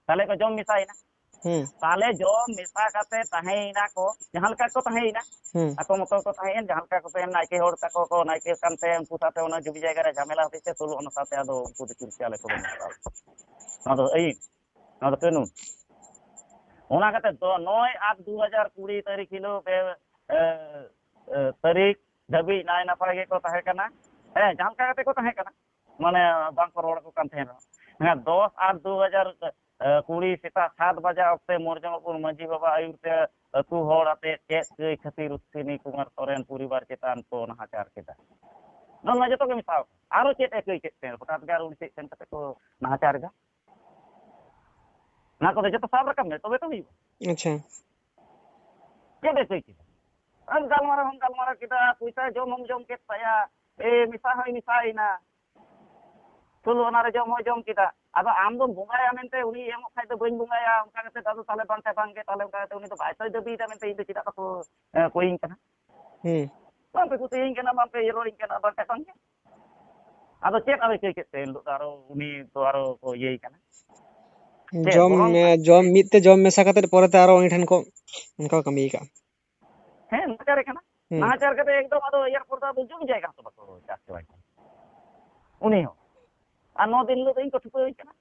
ᱛᱟᱦᱞᱮ ᱠᱚ ᱡᱚᱢ ᱢᱮᱥᱟᱭᱮᱱᱟ᱾ ᱦᱩᱸ᱾ ᱛᱟᱦᱞᱮ ᱡᱚᱢ ᱢᱮᱥᱟ ᱠᱟᱛᱮ ᱛᱟᱦᱮᱸᱭᱮᱱᱟ ᱠᱚ, ᱡᱟᱦᱟᱸ ᱞᱮᱠᱟ ᱠᱚ ᱛᱟᱦᱮᱸᱭᱮᱱᱟ, ᱦᱩᱸ᱾ ᱟᱠᱚ ᱢᱚᱛᱚ ᱠᱚ ᱛᱟᱦᱮᱸᱭᱮᱱ, ᱡᱟᱦᱟᱸ ᱞᱮᱠᱟ ᱠᱚ ᱛᱟᱦᱮᱸᱭᱮᱱ, ᱱᱟᱭᱠᱮ ᱦᱚᱲ ᱛᱟᱠᱚ ᱠᱚ ᱱᱟᱭᱠᱮ ᱠᱟᱱ ᱛᱮ ᱩᱱᱠᱩ ᱥᱟᱶᱛᱮ ᱚᱱᱟ ᱡᱩᱢᱤ ᱡᱟᱭᱜᱟ ᱨᱮ ᱡᱷᱟᱢᱮᱞᱟ ᱦᱚᱛᱮᱡ ᱛᱮ ᱥᱳᱞᱳ ᱚᱱᱟ ᱥᱟᱶᱛᱮ ᱟᱫᱚ ᱩᱱᱠᱩ ᱫᱚ ᱪᱩᱨᱪᱤ ᱟᱞᱮ ᱠᱚ ᱵᱟᱹᱱᱩᱜ ᱠᱚᱣᱟ᱾ ᱱᱚᱣᱟ ᱫᱚ ᱟᱹᱭᱤᱱ, ᱱᱚᱣᱟ ᱫᱚ ᱠᱟᱹᱱᱩᱱ, ᱚᱱᱟ ᱠᱟᱛᱮ ᱫᱚ ᱱᱚᱭ ᱟᱴ ᱫᱩ ᱦᱟᱡᱟᱨ ᱠᱩᱲᱤ ᱛᱟᱹᱨᱤᱠᱷ ᱦᱤᱞᱳᱜ ᱵᱮ-, ᱮ, ᱮ, ᱛᱟᱹᱨᱤᱠᱷ ᱫᱷᱟᱹᱵᱤᱡ ᱱᱟᱭ ᱱᱟᱯᱟᱭ ᱜᱮᱠᱚ ᱛᱟᱦᱮᱸ ᱠᱟᱱᱟ᱾ ᱦᱮᱸ, ᱡᱟᱦᱟᱸ ᱞᱮᱠᱟ ᱠᱟᱛᱮ ᱠᱚ ᱛᱟᱦᱮᱸ ᱠᱟᱱᱟ᱾ ᱢᱟᱱᱮ ᱵᱟᱝᱠᱚ ᱨᱚᱲ ᱟᱠᱚ ᱠᱟᱱ ᱛᱟᱦᱮᱸ ᱨᱮᱦᱚᱸ᱾ ᱢᱮᱱᱠᱷᱟᱱ ᱫᱚᱥ ᱟᱴ ᱫᱩ ᱦᱟᱡᱟᱨ ᱠᱩᱲᱤ ᱥᱮᱛᱟᱜ ᱥᱟᱛ ᱵᱟᱡᱟ ᱚᱠᱛᱮ ᱢᱚᱨᱡᱚᱝᱜᱚᱞᱯᱩᱨ ᱢᱟᱹᱡᱷᱤ ᱵᱟᱵᱟ ᱟᱹᱭᱩᱨ ᱛᱮ ᱟᱹᱛᱩ ᱦᱚᱲ ᱟᱛᱮ ᱪᱮᱫ ᱠᱟᱹᱭ ᱠᱷᱟᱹᱛᱤᱨ ᱚᱥᱥᱤᱱᱤ ᱠᱩᱢᱟᱨ ᱥᱚᱨᱮᱱ ᱯᱚᱨᱤᱵᱟᱨ ᱪᱮᱛᱟᱱ ᱠᱚ ᱱᱟᱦᱟᱪᱟᱨ ᱠᱮᱫᱟ? ᱱᱚᱣᱟ ᱡᱚᱛᱚ ᱜᱮ ᱢᱮᱥᱟ ᱟᱠᱟᱱᱟ᱾ ᱟᱨᱚ ᱪᱮᱫ ᱮ ᱠᱟᱹᱭ ᱠᱮᱫ ᱛᱮ ᱦᱚᱴᱟᱛ ᱜᱮ ᱟᱨᱚ ᱩᱱᱤ ᱥᱮᱫ ᱥᱮᱱ ᱠᱟᱛᱮ ᱠᱚ ᱱᱟᱦᱟᱪᱟᱨ ᱮᱫᱟ? ᱱᱚᱣᱟ ᱠᱚᱫᱚ ᱡᱚᱛᱚ ᱥᱟᱵ ᱨᱟᱠᱟᱵ ᱢᱮ, ᱛᱚᱵᱮ ᱛᱚ ᱦᱩᱭᱩᱜᱼᱟ᱾ ᱟᱪᱪᱷᱟ᱾ ᱪᱮᱫ ᱮ ᱠᱟᱹᱭ ᱠᱮᱫᱟ? ᱟᱢ ᱜᱟᱞᱢᱟᱨᱟᱣ ᱦᱚᱸᱢ ᱜᱟᱞᱢᱟᱨᱟᱣ ᱠᱮᱫᱟ, ᱯᱚᱭᱥᱟ ᱡᱚᱢ ᱦᱚᱸᱢ ᱡᱚᱢ ᱠᱮᱫ ᱛᱟᱭᱟ, ᱮ, ᱢᱮᱥᱟ ᱦᱚᱸᱭ ᱢᱮᱥᱟᱭᱮᱱᱟ᱾ ᱥᱩᱫᱷᱩ ᱚᱱᱟᱨᱮ ᱡᱚᱢ ᱦᱚᱸᱭ ᱡᱚᱢ ᱠᱮᱫᱟ᱾ ᱟᱫᱚ ᱟᱢ ᱫᱚᱢ ᱵᱚᱸᱜᱟᱭᱟ ᱢᱮᱱᱛᱮ ᱩᱱᱤ ᱮᱢᱚᱜ ᱠᱷᱟᱡ ᱫᱚ ᱵᱟᱹᱧ ᱵᱚᱸᱜᱟᱭᱟ, ᱚᱱᱠᱟ ᱠᱟᱛᱮ ᱟᱫᱚ ᱛᱟᱦᱞᱮ ᱵᱟᱝ ᱠᱷᱟᱡ ᱵᱟᱝ ᱜᱮ, ᱛᱟᱦᱞᱮ ᱚᱱᱠᱟ ᱠᱟᱛᱮ ᱩᱱᱤ ᱫᱚ ᱵᱟᱭ ᱥᱚᱭ ᱫᱟᱹᱵᱤᱭᱮᱫᱟ ᱢᱮᱱᱛᱮ ᱤᱧ ᱫᱚ ᱪᱮᱫᱟᱜ ᱵᱟᱠᱚ, ᱮ, ᱠᱚᱭᱤᱧ ᱠᱟᱱᱟ? ᱦᱩᱸ᱾ ᱵᱟᱝ ᱯᱮ ᱠᱩᱥᱤᱭᱟᱹᱧ ᱠᱟᱱᱟ, ᱵᱟᱝ ᱯᱮ ᱤᱭᱟᱹ ᱨᱚᱲᱤᱧ ᱠᱟᱱᱟ, ᱵᱟᱝ ᱠᱷᱟᱡ ᱵᱟᱝ ᱜᱮ᱾ ᱟᱫᱚ ᱪᱮᱫ ᱟᱫᱚᱭ ᱠᱟᱹᱭ ᱠᱮᱫ ᱛᱮ ᱮᱱ ᱦᱤᱞᱳᱜ ᱫᱚ ᱟᱨᱚ ᱩᱱᱤ ᱫᱚ ᱟᱨᱚ ᱠᱚ ᱤᱭᱟᱹᱭ ᱠᱟᱱᱟ? ᱪᱮᱫ ᱡᱚᱢ, ᱵᱚᱨᱚᱱ ᱮ, ᱡᱚᱢ ᱢᱤᱫ ᱛᱮ ᱡᱚᱢ ᱢᱮᱥᱟ ᱠᱟᱛᱮ ᱯᱚᱨᱮᱛᱮ ᱟᱨᱚ ᱩᱱᱤ ᱴᱷᱮᱱ ᱠᱚ ᱚᱱᱠᱟ ᱠᱚ ᱠᱟᱹᱢᱤ ᱟᱠᱟᱫᱼᱟ᱾ ᱦᱮᱸ, ᱱᱟᱦᱟᱪᱟᱨᱮ ᱠᱟᱱᱟ᱾ ᱦᱩᱸ᱾ ᱱᱟᱦᱟᱪᱟᱨ ᱠᱟᱛᱮ ᱮᱠᱫᱚᱢ ᱟᱫᱚ ᱮᱨᱯᱚᱨ ᱫᱚ ᱟᱫᱚ ᱡᱚᱢ ᱡᱟᱭᱜᱟ ᱦᱚᱸᱛᱚ ᱵᱟᱠᱚ ᱪᱟᱥ ᱪᱟᱵᱟᱭ ᱠᱟᱱᱟ᱾ ᱩᱱᱤ ᱦᱚᱸ᱾ ᱟᱨ ᱱᱚ ᱫᱤᱱ ᱦᱤᱞᱳᱜ ᱫᱚ ᱤᱧ ᱠᱚ ᱴᱷᱩᱠᱟᱹᱣ ᱠᱟᱱᱟ᱾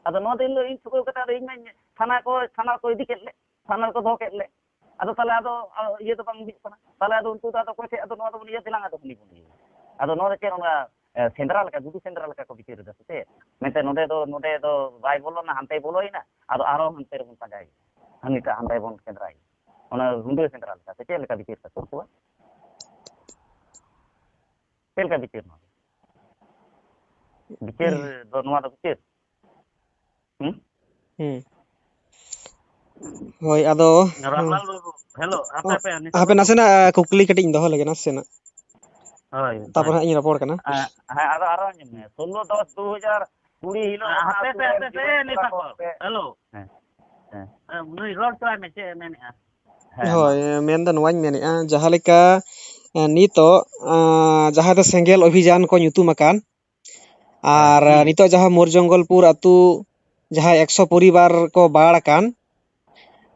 ᱟᱫᱚ ᱱᱚ ᱫᱤᱱ ᱦᱤᱞᱳᱜ ᱤᱧ ᱴᱷᱩᱠᱟᱹᱣ ᱠᱟᱛᱮ ᱟᱫᱚ ᱤᱧ ᱢᱟᱧ ᱛᱷᱟᱱᱟ ᱠᱚ, ᱛᱷᱟᱱᱟ ᱠᱚ ᱤᱫᱤ ᱠᱮᱫ ᱞᱮ, ᱛᱷᱟᱱᱟ ᱨᱮᱠᱚ ᱫᱚᱦᱚ ᱠᱮᱫ ᱞᱮ᱾ ᱟᱫᱚ ᱛᱟᱦᱞᱮ ᱟᱫᱚ, ᱟ, ᱤᱭᱟᱹ ᱫᱚ ᱵᱟᱝ ᱦᱩᱭᱩᱜ ᱠᱟᱱᱟ᱾ ᱛᱟᱦᱞᱮ ᱟᱫᱚ ᱩᱱᱠᱩ ᱫᱚ ᱟᱫᱚ ᱚᱠᱚᱭ ᱴᱷᱮᱡ ᱟᱫᱚ ᱱᱚᱣᱟ ᱫᱚᱵᱚᱱ ᱤᱭᱟᱹ ᱫᱮᱞᱟᱝ ᱟᱫᱚ ᱩᱱᱤ ᱵᱚᱱ ᱤᱭᱟᱹᱭᱟ᱾ ᱟᱫᱚ ᱱᱚᱣᱟ ᱫᱚ ᱪᱮᱫ ᱚᱱᱟ, ᱮ, ᱥᱮᱸᱫᱽᱨᱟ ᱞᱮᱠᱟ, ᱜᱩᱰᱩ ᱥᱮᱸᱫᱽᱨᱟ ᱞᱮᱠᱟ ᱠᱚ ᱵᱤᱪᱟᱹᱨ ᱮᱫᱟ ᱥᱮ ᱪᱮᱫ? ᱢᱮᱱᱛᱮ ᱱᱚᱰᱮ ᱫᱚ, ᱱᱚᱰᱮ ᱫᱚ ᱵᱟᱭ ᱵᱚᱞᱚᱱᱟ, ᱦᱟᱱᱛᱮᱭ ᱵᱚᱞᱚᱭᱮᱱᱟ, ᱟᱫᱚ ᱟᱨᱦᱚᱸ ᱦᱟᱱᱛᱮ ᱨᱮᱵᱚᱱ ᱯᱟᱸᱡᱟᱭᱮᱭᱟ᱾ ᱦᱟᱹᱱᱤᱴᱟᱜ ᱦᱟᱱᱛᱮ ᱵᱚᱱ ᱥᱮᱸᱫᱽᱨᱟᱭᱮᱭᱟ᱾ ᱚᱱᱟ ᱨᱩᱸᱰᱟᱹ ᱥᱮᱸᱫᱽᱨᱟ ᱞᱮᱠᱟ ᱥᱮ ᱪᱮᱫ ᱞᱮᱠᱟ ᱵᱤᱪᱟᱹᱨ ᱛᱟᱠᱚ ᱩᱱᱠᱩᱣᱟᱜ? ᱪᱮᱫ ᱞᱮᱠᱟ ᱵᱤᱪᱟᱹᱨ ᱱᱚᱣᱟ? ᱵᱤᱪᱟᱹᱨ ᱫᱚ ᱱᱚᱣᱟ ᱫᱚ ᱵᱤᱪᱟᱹᱨ? ᱦᱩᱸ? ᱦᱩᱸ᱾ ᱦᱳᱭ, ᱟᱫᱚ, ᱨᱟᱢᱞᱟᱞ ᱵᱟᱹᱵᱩ, ᱦᱮᱞᱳ, ᱦᱟᱯᱮ, ᱚ, ᱦᱟᱯᱮ, ᱱᱤᱛᱚᱜ ᱦᱟᱯᱮ ᱵᱟᱹᱵᱩ᱾ ᱱᱟᱥᱮᱱᱟᱜ, ᱟ, ᱠᱩᱠᱞᱤ ᱠᱟᱹᱴᱤᱡ ᱤᱧ ᱫᱚᱦᱚ ᱞᱮᱜᱮ ᱱᱟᱥᱮᱱᱟᱜ᱾ ᱦᱳᱭ, ᱛᱟᱯᱚᱨ ᱦᱳᱭ᱾ ᱦᱟᱸᱜ ᱤᱧ ᱨᱚᱯᱚᱲ ᱠᱟᱱᱟ᱾ ᱟ, ᱦᱮᱸ, ᱟᱫᱚ ᱟᱨᱚ ᱟᱸᱡᱚᱢ ᱢᱮ, ᱥᱳᱞᱞᱳ ᱫᱚᱥ ᱫᱩ ᱦᱟᱡᱟᱨ ᱠᱩᱲᱤ ᱦᱤᱞᱳᱜ ᱟ, ᱚᱱᱟ ᱦᱟᱯᱮ, ᱟᱹᱛᱩ ᱦᱟᱯᱮ, ᱨᱮᱱ ᱦᱟᱯᱮ, ᱜᱤᱫᱽᱨᱟᱹ ᱱᱤᱛ ᱠᱚᱲᱟ ᱠᱚ ᱦᱟᱯᱮ᱾ ᱦᱮᱸ, ᱦᱮᱞᱳ᱾ ᱦᱮᱸ, ᱦᱮᱸ᱾ ᱟ, ᱱᱩᱭ ᱨᱚᱲ ᱦᱚᱪᱚᱣᱟᱭ ᱢᱮ, ᱪᱮᱫ ᱮ ᱢᱮᱱᱮᱫᱼᱟ? ᱦᱮᱸ, ᱢᱟ᱾ ᱦᱳᱭ, ᱢᱮᱱᱫᱚ ᱱᱚᱣᱟᱧ ᱢᱮᱱᱮᱫᱼᱟ, ᱡᱟᱦᱟᱸ ᱞᱮᱠᱟ, ᱮ, ᱱᱤᱛᱚᱜ, ᱟ, ᱡᱟᱦᱟᱸ ᱫᱚ ᱥᱮᱸᱜᱮᱞ ᱚᱵᱷᱤᱡᱟᱱ ᱠᱚ ᱧᱩᱛᱩᱢ ᱟᱠᱟᱱ, ᱦᱮᱸ᱾ ᱟᱨ ᱦᱩᱸ᱾ ᱱᱤᱛᱚᱜ ᱡᱟᱦᱟᱸ ᱢᱳᱨ ᱡᱚᱝᱜᱚᱞᱯᱩᱨ ᱟᱹᱛᱩ ᱡᱟᱦᱟᱸ ᱮᱠᱥᱚ ᱯᱚᱨᱤᱵᱟᱨ ᱠᱚ ᱵᱟᱲ ᱟᱠᱟᱱ,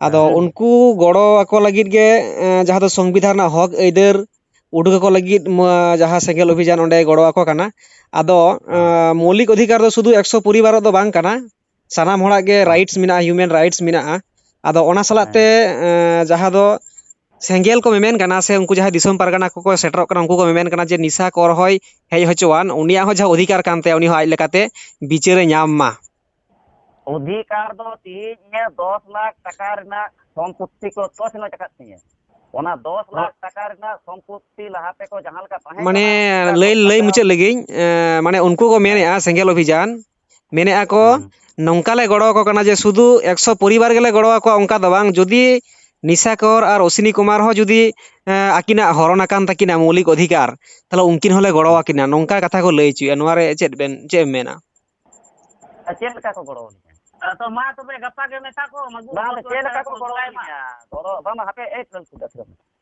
ᱟᱫᱚ ᱦᱮᱸ᱾ ᱩᱱᱠᱩ ᱜᱚᱲᱚ ᱟᱠᱚ ᱞᱟᱹᱜᱤᱫ ᱜᱮ, ᱮᱸ, ᱡᱟᱦᱟᱸ ᱫᱚ ᱥᱚᱝᱵᱤᱫᱷᱟᱱ ᱨᱮᱱᱟᱜ ᱦᱚᱠ ᱟᱹᱭᱫᱟᱹᱨ ᱩᱰᱩᱠ ᱟᱠᱚ ᱞᱟᱹᱜᱤᱫ, ᱢᱟ-, ᱡᱟᱦᱟᱸ ᱥᱮᱸᱜᱮᱞ ᱚᱵᱷᱤᱡᱟᱱ ᱚᱸᱰᱮ ᱜᱚᱲᱚ ᱟᱠᱚ ᱠᱟᱱᱟ᱾ ᱟᱫᱚ, ᱦᱮᱸ᱾ ᱮᱸ, ᱢᱳᱣᱞᱤᱠ ᱚᱫᱷᱤᱠᱟᱨ ᱫᱚ ᱥᱩᱫᱷᱩ ᱮᱠᱥᱚ ᱯᱚᱨᱤᱵᱟᱨᱚᱜ ᱫᱚ ᱵᱟᱝ ᱠᱟᱱᱟ, ᱥᱟᱱᱟᱢ ᱦᱚᱲᱟᱜ ᱜᱮ ᱦᱮᱸ᱾ ᱨᱟᱭᱤᱴᱥ ᱢᱮᱱᱟᱜᱼᱟ, ᱦᱤᱭᱩᱢᱮᱱ ᱨᱟᱭᱤᱴᱥ ᱢᱮᱱᱟᱜᱼᱟ᱾ ᱟᱫᱚ ᱚᱱᱟ ᱥᱟᱞᱟᱜ ᱦᱮᱸ᱾ ᱛᱮ, ᱮᱸ, ᱡᱟᱦᱟᱸ ᱫᱚ ᱥᱮᱸᱜᱮᱞ ᱠᱚ ᱢᱮᱢᱮᱱ ᱠᱟᱱᱟ, ᱥᱮ ᱩᱱᱠᱩ ᱡᱟᱦᱟᱸᱭ ᱫᱤᱥᱚᱢ ᱯᱟᱨᱜᱟᱱᱟ ᱠᱚᱠᱚ ᱥᱮᱴᱮᱨᱚᱜ ᱠᱟᱱᱟ, ᱩᱱᱠᱩ ᱠᱚ ᱢᱮᱢᱮᱱ ᱠᱟᱱᱟ ᱡᱮ ᱱᱤᱥᱟ ᱠᱚᱨ ᱦᱚᱸᱭ ᱦᱮᱡ ᱦᱚᱪᱚᱣᱟᱱ, ᱩᱱᱤᱭᱟᱜ ᱦᱚᱸ ᱡᱟᱦᱟᱸ ᱚᱫᱷᱤᱠᱟᱨ ᱠᱟᱱ ᱛᱟᱭᱟ, ᱩᱱᱤ ᱦᱚᱸ ᱟᱡ ᱞᱮᱠᱟᱛᱮ ᱵᱤᱪᱟᱹᱨᱮ ᱧᱟᱢ ᱢᱟ᱾ ᱚᱫᱷᱤᱠᱟᱨ ᱫᱚ ᱛᱮᱦᱤᱧ ᱤᱧᱟᱹᱜ ᱫᱚᱥ ᱞᱟᱠᱷ ᱴᱟᱠᱟ ᱨᱮᱱᱟᱜ ᱥᱚᱢᱯᱚᱛᱛᱤ ᱠᱚ ᱛᱚᱪ ᱱᱚᱪ ᱟᱠᱟᱫ ᱛᱤᱧᱟᱹ᱾ ᱚᱱᱟ ᱫᱚᱥ ᱞᱟᱠᱷ ᱴᱟᱠᱟ ᱨᱮᱱᱟᱜ ᱥᱚᱢᱯᱚᱛᱛᱤ ᱞᱟᱦᱟ ᱛᱮᱠᱚ ᱡᱟᱦᱟᱸ ᱞᱮᱠᱟ ᱛᱟᱦᱮᱸ ᱢᱟᱱᱮ ᱠᱟᱱᱟ, ᱚᱱᱠᱟ ᱞᱟᱹᱭ ᱠᱚ ᱞᱟᱹᱭ ᱠᱟᱛᱮ ᱢᱩᱪᱟᱹᱫ ᱞᱮᱜᱤᱧ᱾ ᱮᱸ, ᱢᱟᱱᱮ ᱩᱱᱠᱩ ᱠᱚ ᱢᱮᱱᱮᱫᱼᱟ, ᱥᱮᱸᱜᱮᱞ ᱚᱵᱷᱤᱡᱟᱱ ᱢᱮᱱᱮᱫᱼᱟ ᱠᱚ, ᱦᱩᱸ᱾ ᱱᱚᱝᱠᱟ ᱞᱮ ᱜᱚᱲᱚ ᱟᱠᱚ ᱠᱟᱱᱟ ᱡᱮ ᱥᱩᱫᱷᱩ ᱮᱠᱥᱚ ᱯᱚᱨᱤᱵᱟᱨ ᱜᱮᱞᱮ ᱜᱚᱲᱚ ᱟᱠᱚᱣᱟ, ᱚᱱᱠᱟ ᱫᱚ ᱵᱟᱝ᱾ ᱡᱩᱫᱤ ᱱᱤᱥᱟ ᱠᱚᱨ ᱟᱨ ᱚᱥᱤᱱᱤ ᱠᱩᱢᱟᱨ ᱦᱚᱸ ᱡᱩᱫᱤ, ᱮᱸ, ᱟᱹᱠᱤᱱᱟᱜ ᱦᱚᱨᱚᱱ ᱟᱠᱟᱱ ᱛᱟᱹᱠᱤᱱᱟ ᱢᱳᱣᱞᱤᱠ ᱚᱫᱷᱤᱠᱟᱨ, ᱛᱟᱦᱚᱞᱮ ᱩᱱᱠᱤᱱ ᱦᱚᱸᱞᱮ ᱜᱚᱲᱚ ᱟᱹᱠᱤᱱᱟ, ᱱᱚᱝᱠᱟ ᱠᱟᱛᱷᱟ ᱠᱚ ᱞᱟᱹᱭ ᱦᱚᱪᱚᱭᱮᱫᱼᱟ᱾ ᱱᱚᱣᱟ ᱨᱮ ᱪᱮᱫ ᱵᱮᱱ, ᱪᱮᱫ ᱮᱢ ᱢᱮᱱᱟ? ᱟᱨ ᱪᱮᱫ ᱞᱮᱠᱟ ᱠᱚ ᱜᱚᱲᱚ ᱟᱹᱞᱤᱧᱟ? ᱟᱫᱚ ᱢᱟ ᱛᱚᱵᱮ ᱜᱟᱯᱟ ᱜᱮ ᱢᱮᱛᱟ ᱠᱚᱢ, ᱟᱹᱜᱩ ᱵᱟᱝ, ᱦᱚᱴᱚ ᱪᱮᱫ ᱞᱮᱠᱟ ᱠᱚ ᱠᱟᱜ ᱜᱚᱲᱚ ᱵᱟᱲᱟᱭ ᱢᱟ᱾ ᱟᱹᱞᱤᱧᱟ? ᱜᱚᱲᱚ, ᱵᱟᱝ, ᱵᱟᱝ, ᱦᱟᱯᱮ, ᱮᱭ,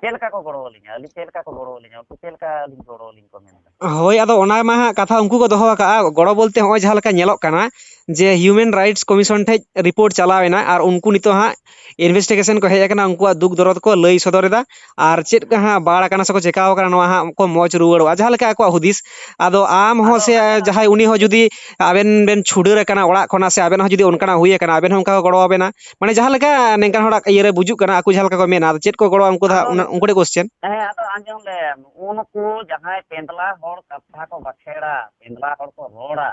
ᱪᱮᱫ ᱞᱮᱠᱟ ᱠᱚ ᱜᱚᱲᱚ ᱟᱹᱞᱤᱧᱟ? ᱟᱹᱞᱤᱧ ᱪᱮᱫ ᱞᱮᱠᱟ ᱠᱚ ᱜᱚᱲᱚ ᱟᱹᱞᱤᱧᱟ? ᱩᱱᱠᱩ ᱪᱮᱫ ᱞᱮᱠᱟ ᱞᱤᱧ ᱜᱚᱲᱚ ᱟᱹᱞᱤᱧ ᱠᱚ ᱢᱮᱱᱫᱟ? ᱦᱳᱭ, ᱟᱫᱚ ᱚᱱᱟ ᱢᱟ ᱦᱟᱸᱜ ᱠᱟᱛᱷᱟ ᱩᱱᱠᱩ ᱠᱚ ᱫᱚᱦᱚ ᱟᱠᱟᱜᱼᱟ᱾ ᱜᱚᱲᱚ ᱵᱚᱞᱛᱮ ᱦᱚᱸᱜᱼᱚᱭ ᱡᱟᱦᱟᱸ ᱞᱮᱠᱟ ᱧᱮᱞᱚᱜ ᱠᱟᱱᱟ ᱡᱮ Human Rights Commission ᱴᱷᱮᱡ report ᱪᱟᱞᱟᱣ ᱮᱱᱟ ᱟᱨ ᱩᱱᱠᱩ ᱱᱤᱛᱚᱜ ᱦᱟᱸᱜ investigation ᱠᱚ ᱦᱮᱡ ᱟᱠᱟᱱᱟ, ᱩᱱᱠᱩᱣᱟᱜ ᱫᱩᱠ ᱫᱚᱨᱚᱫ ᱠᱚ ᱞᱟᱹᱭ ᱥᱚᱫᱚᱨ ᱮᱫᱟ᱾ ᱟᱨ ᱪᱮᱫ ᱠᱚ ᱦᱟᱸᱜ ᱵᱟᱲ ᱟᱠᱟᱱᱟ ᱥᱮᱠᱚ ᱪᱮᱠᱟᱣ ᱟᱠᱟᱱᱟ, ᱱᱚᱣᱟ ᱦᱟᱸᱜ ᱠᱚ ᱢᱚᱡᱽ ᱨᱩᱣᱟᱹᱲᱚᱜᱼᱟ, ᱡᱟᱦᱟᱸ ᱞᱮᱠᱟ ᱟᱠᱚᱣᱟᱜ ᱦᱩᱫᱤᱥ᱾ ᱟᱫᱚ ᱟᱢ ᱦᱚᱸ ᱟᱫᱚ ᱥᱮ ᱚᱱᱟ ᱠᱟᱱᱟ᱾ ᱡᱟᱦᱟᱸᱭ, ᱩᱱᱤ ᱦᱚᱸ ᱡᱩᱫᱤ ᱟᱵᱮᱱ ᱵᱮᱱ ᱪᱷᱩᱰᱟᱹᱨ ᱟᱠᱟᱱᱟ ᱚᱲᱟᱜ ᱠᱷᱚᱱᱟᱜ, ᱥᱮ ᱟᱵᱮᱱᱟᱜ ᱦᱚᱸ ᱡᱩᱫᱤ ᱚᱱᱠᱟᱱᱟᱜ ᱦᱩᱭ ᱟᱠᱟᱱᱟ, ᱟᱵᱮᱱ ᱦᱚᱸ ᱚᱱᱠᱟ ᱠᱚ ᱜᱚᱲᱚ ᱟᱵᱮᱱᱟ, ᱢᱟᱱᱮ ᱡᱟᱦᱟᱸ ᱞᱮᱠᱟ ᱱᱤᱝᱠᱟᱱ ᱦᱚᱲᱟᱜ ᱤᱭᱟᱹᱨᱮ ᱵᱩᱡᱩᱜ ᱠᱟᱱᱟ, ᱟᱠᱚ ᱡᱟᱦᱟᱸ ᱞᱮᱠᱟ ᱠᱚ ᱢᱮᱱᱟ, ᱟᱫᱚ ᱪᱮᱫ ᱠᱚ ᱜᱚᱲᱚ ᱩᱱᱠᱩ ᱫᱚ ᱦᱟᱸᱜ, ᱟᱫᱚ ᱚᱱᱟ, ᱩᱱᱠᱩ ᱴᱷᱮᱡ question᱾ ᱦᱮᱸ, ᱟᱫᱚ ᱟᱸᱡᱚᱢ ᱞᱮᱢ, ᱩᱱᱠᱩ ᱡᱟᱦᱟᱸᱭ ᱯᱮᱸᱫᱽᱞᱟ ᱦᱚᱲ ᱠᱟᱛᱷᱟ ᱠᱚ ᱵᱟᱠᱷᱮᱲᱟ, ᱯᱮᱸᱫᱽᱞᱟ ᱦᱚᱲ ᱠᱚ ᱨᱚᱲᱟ,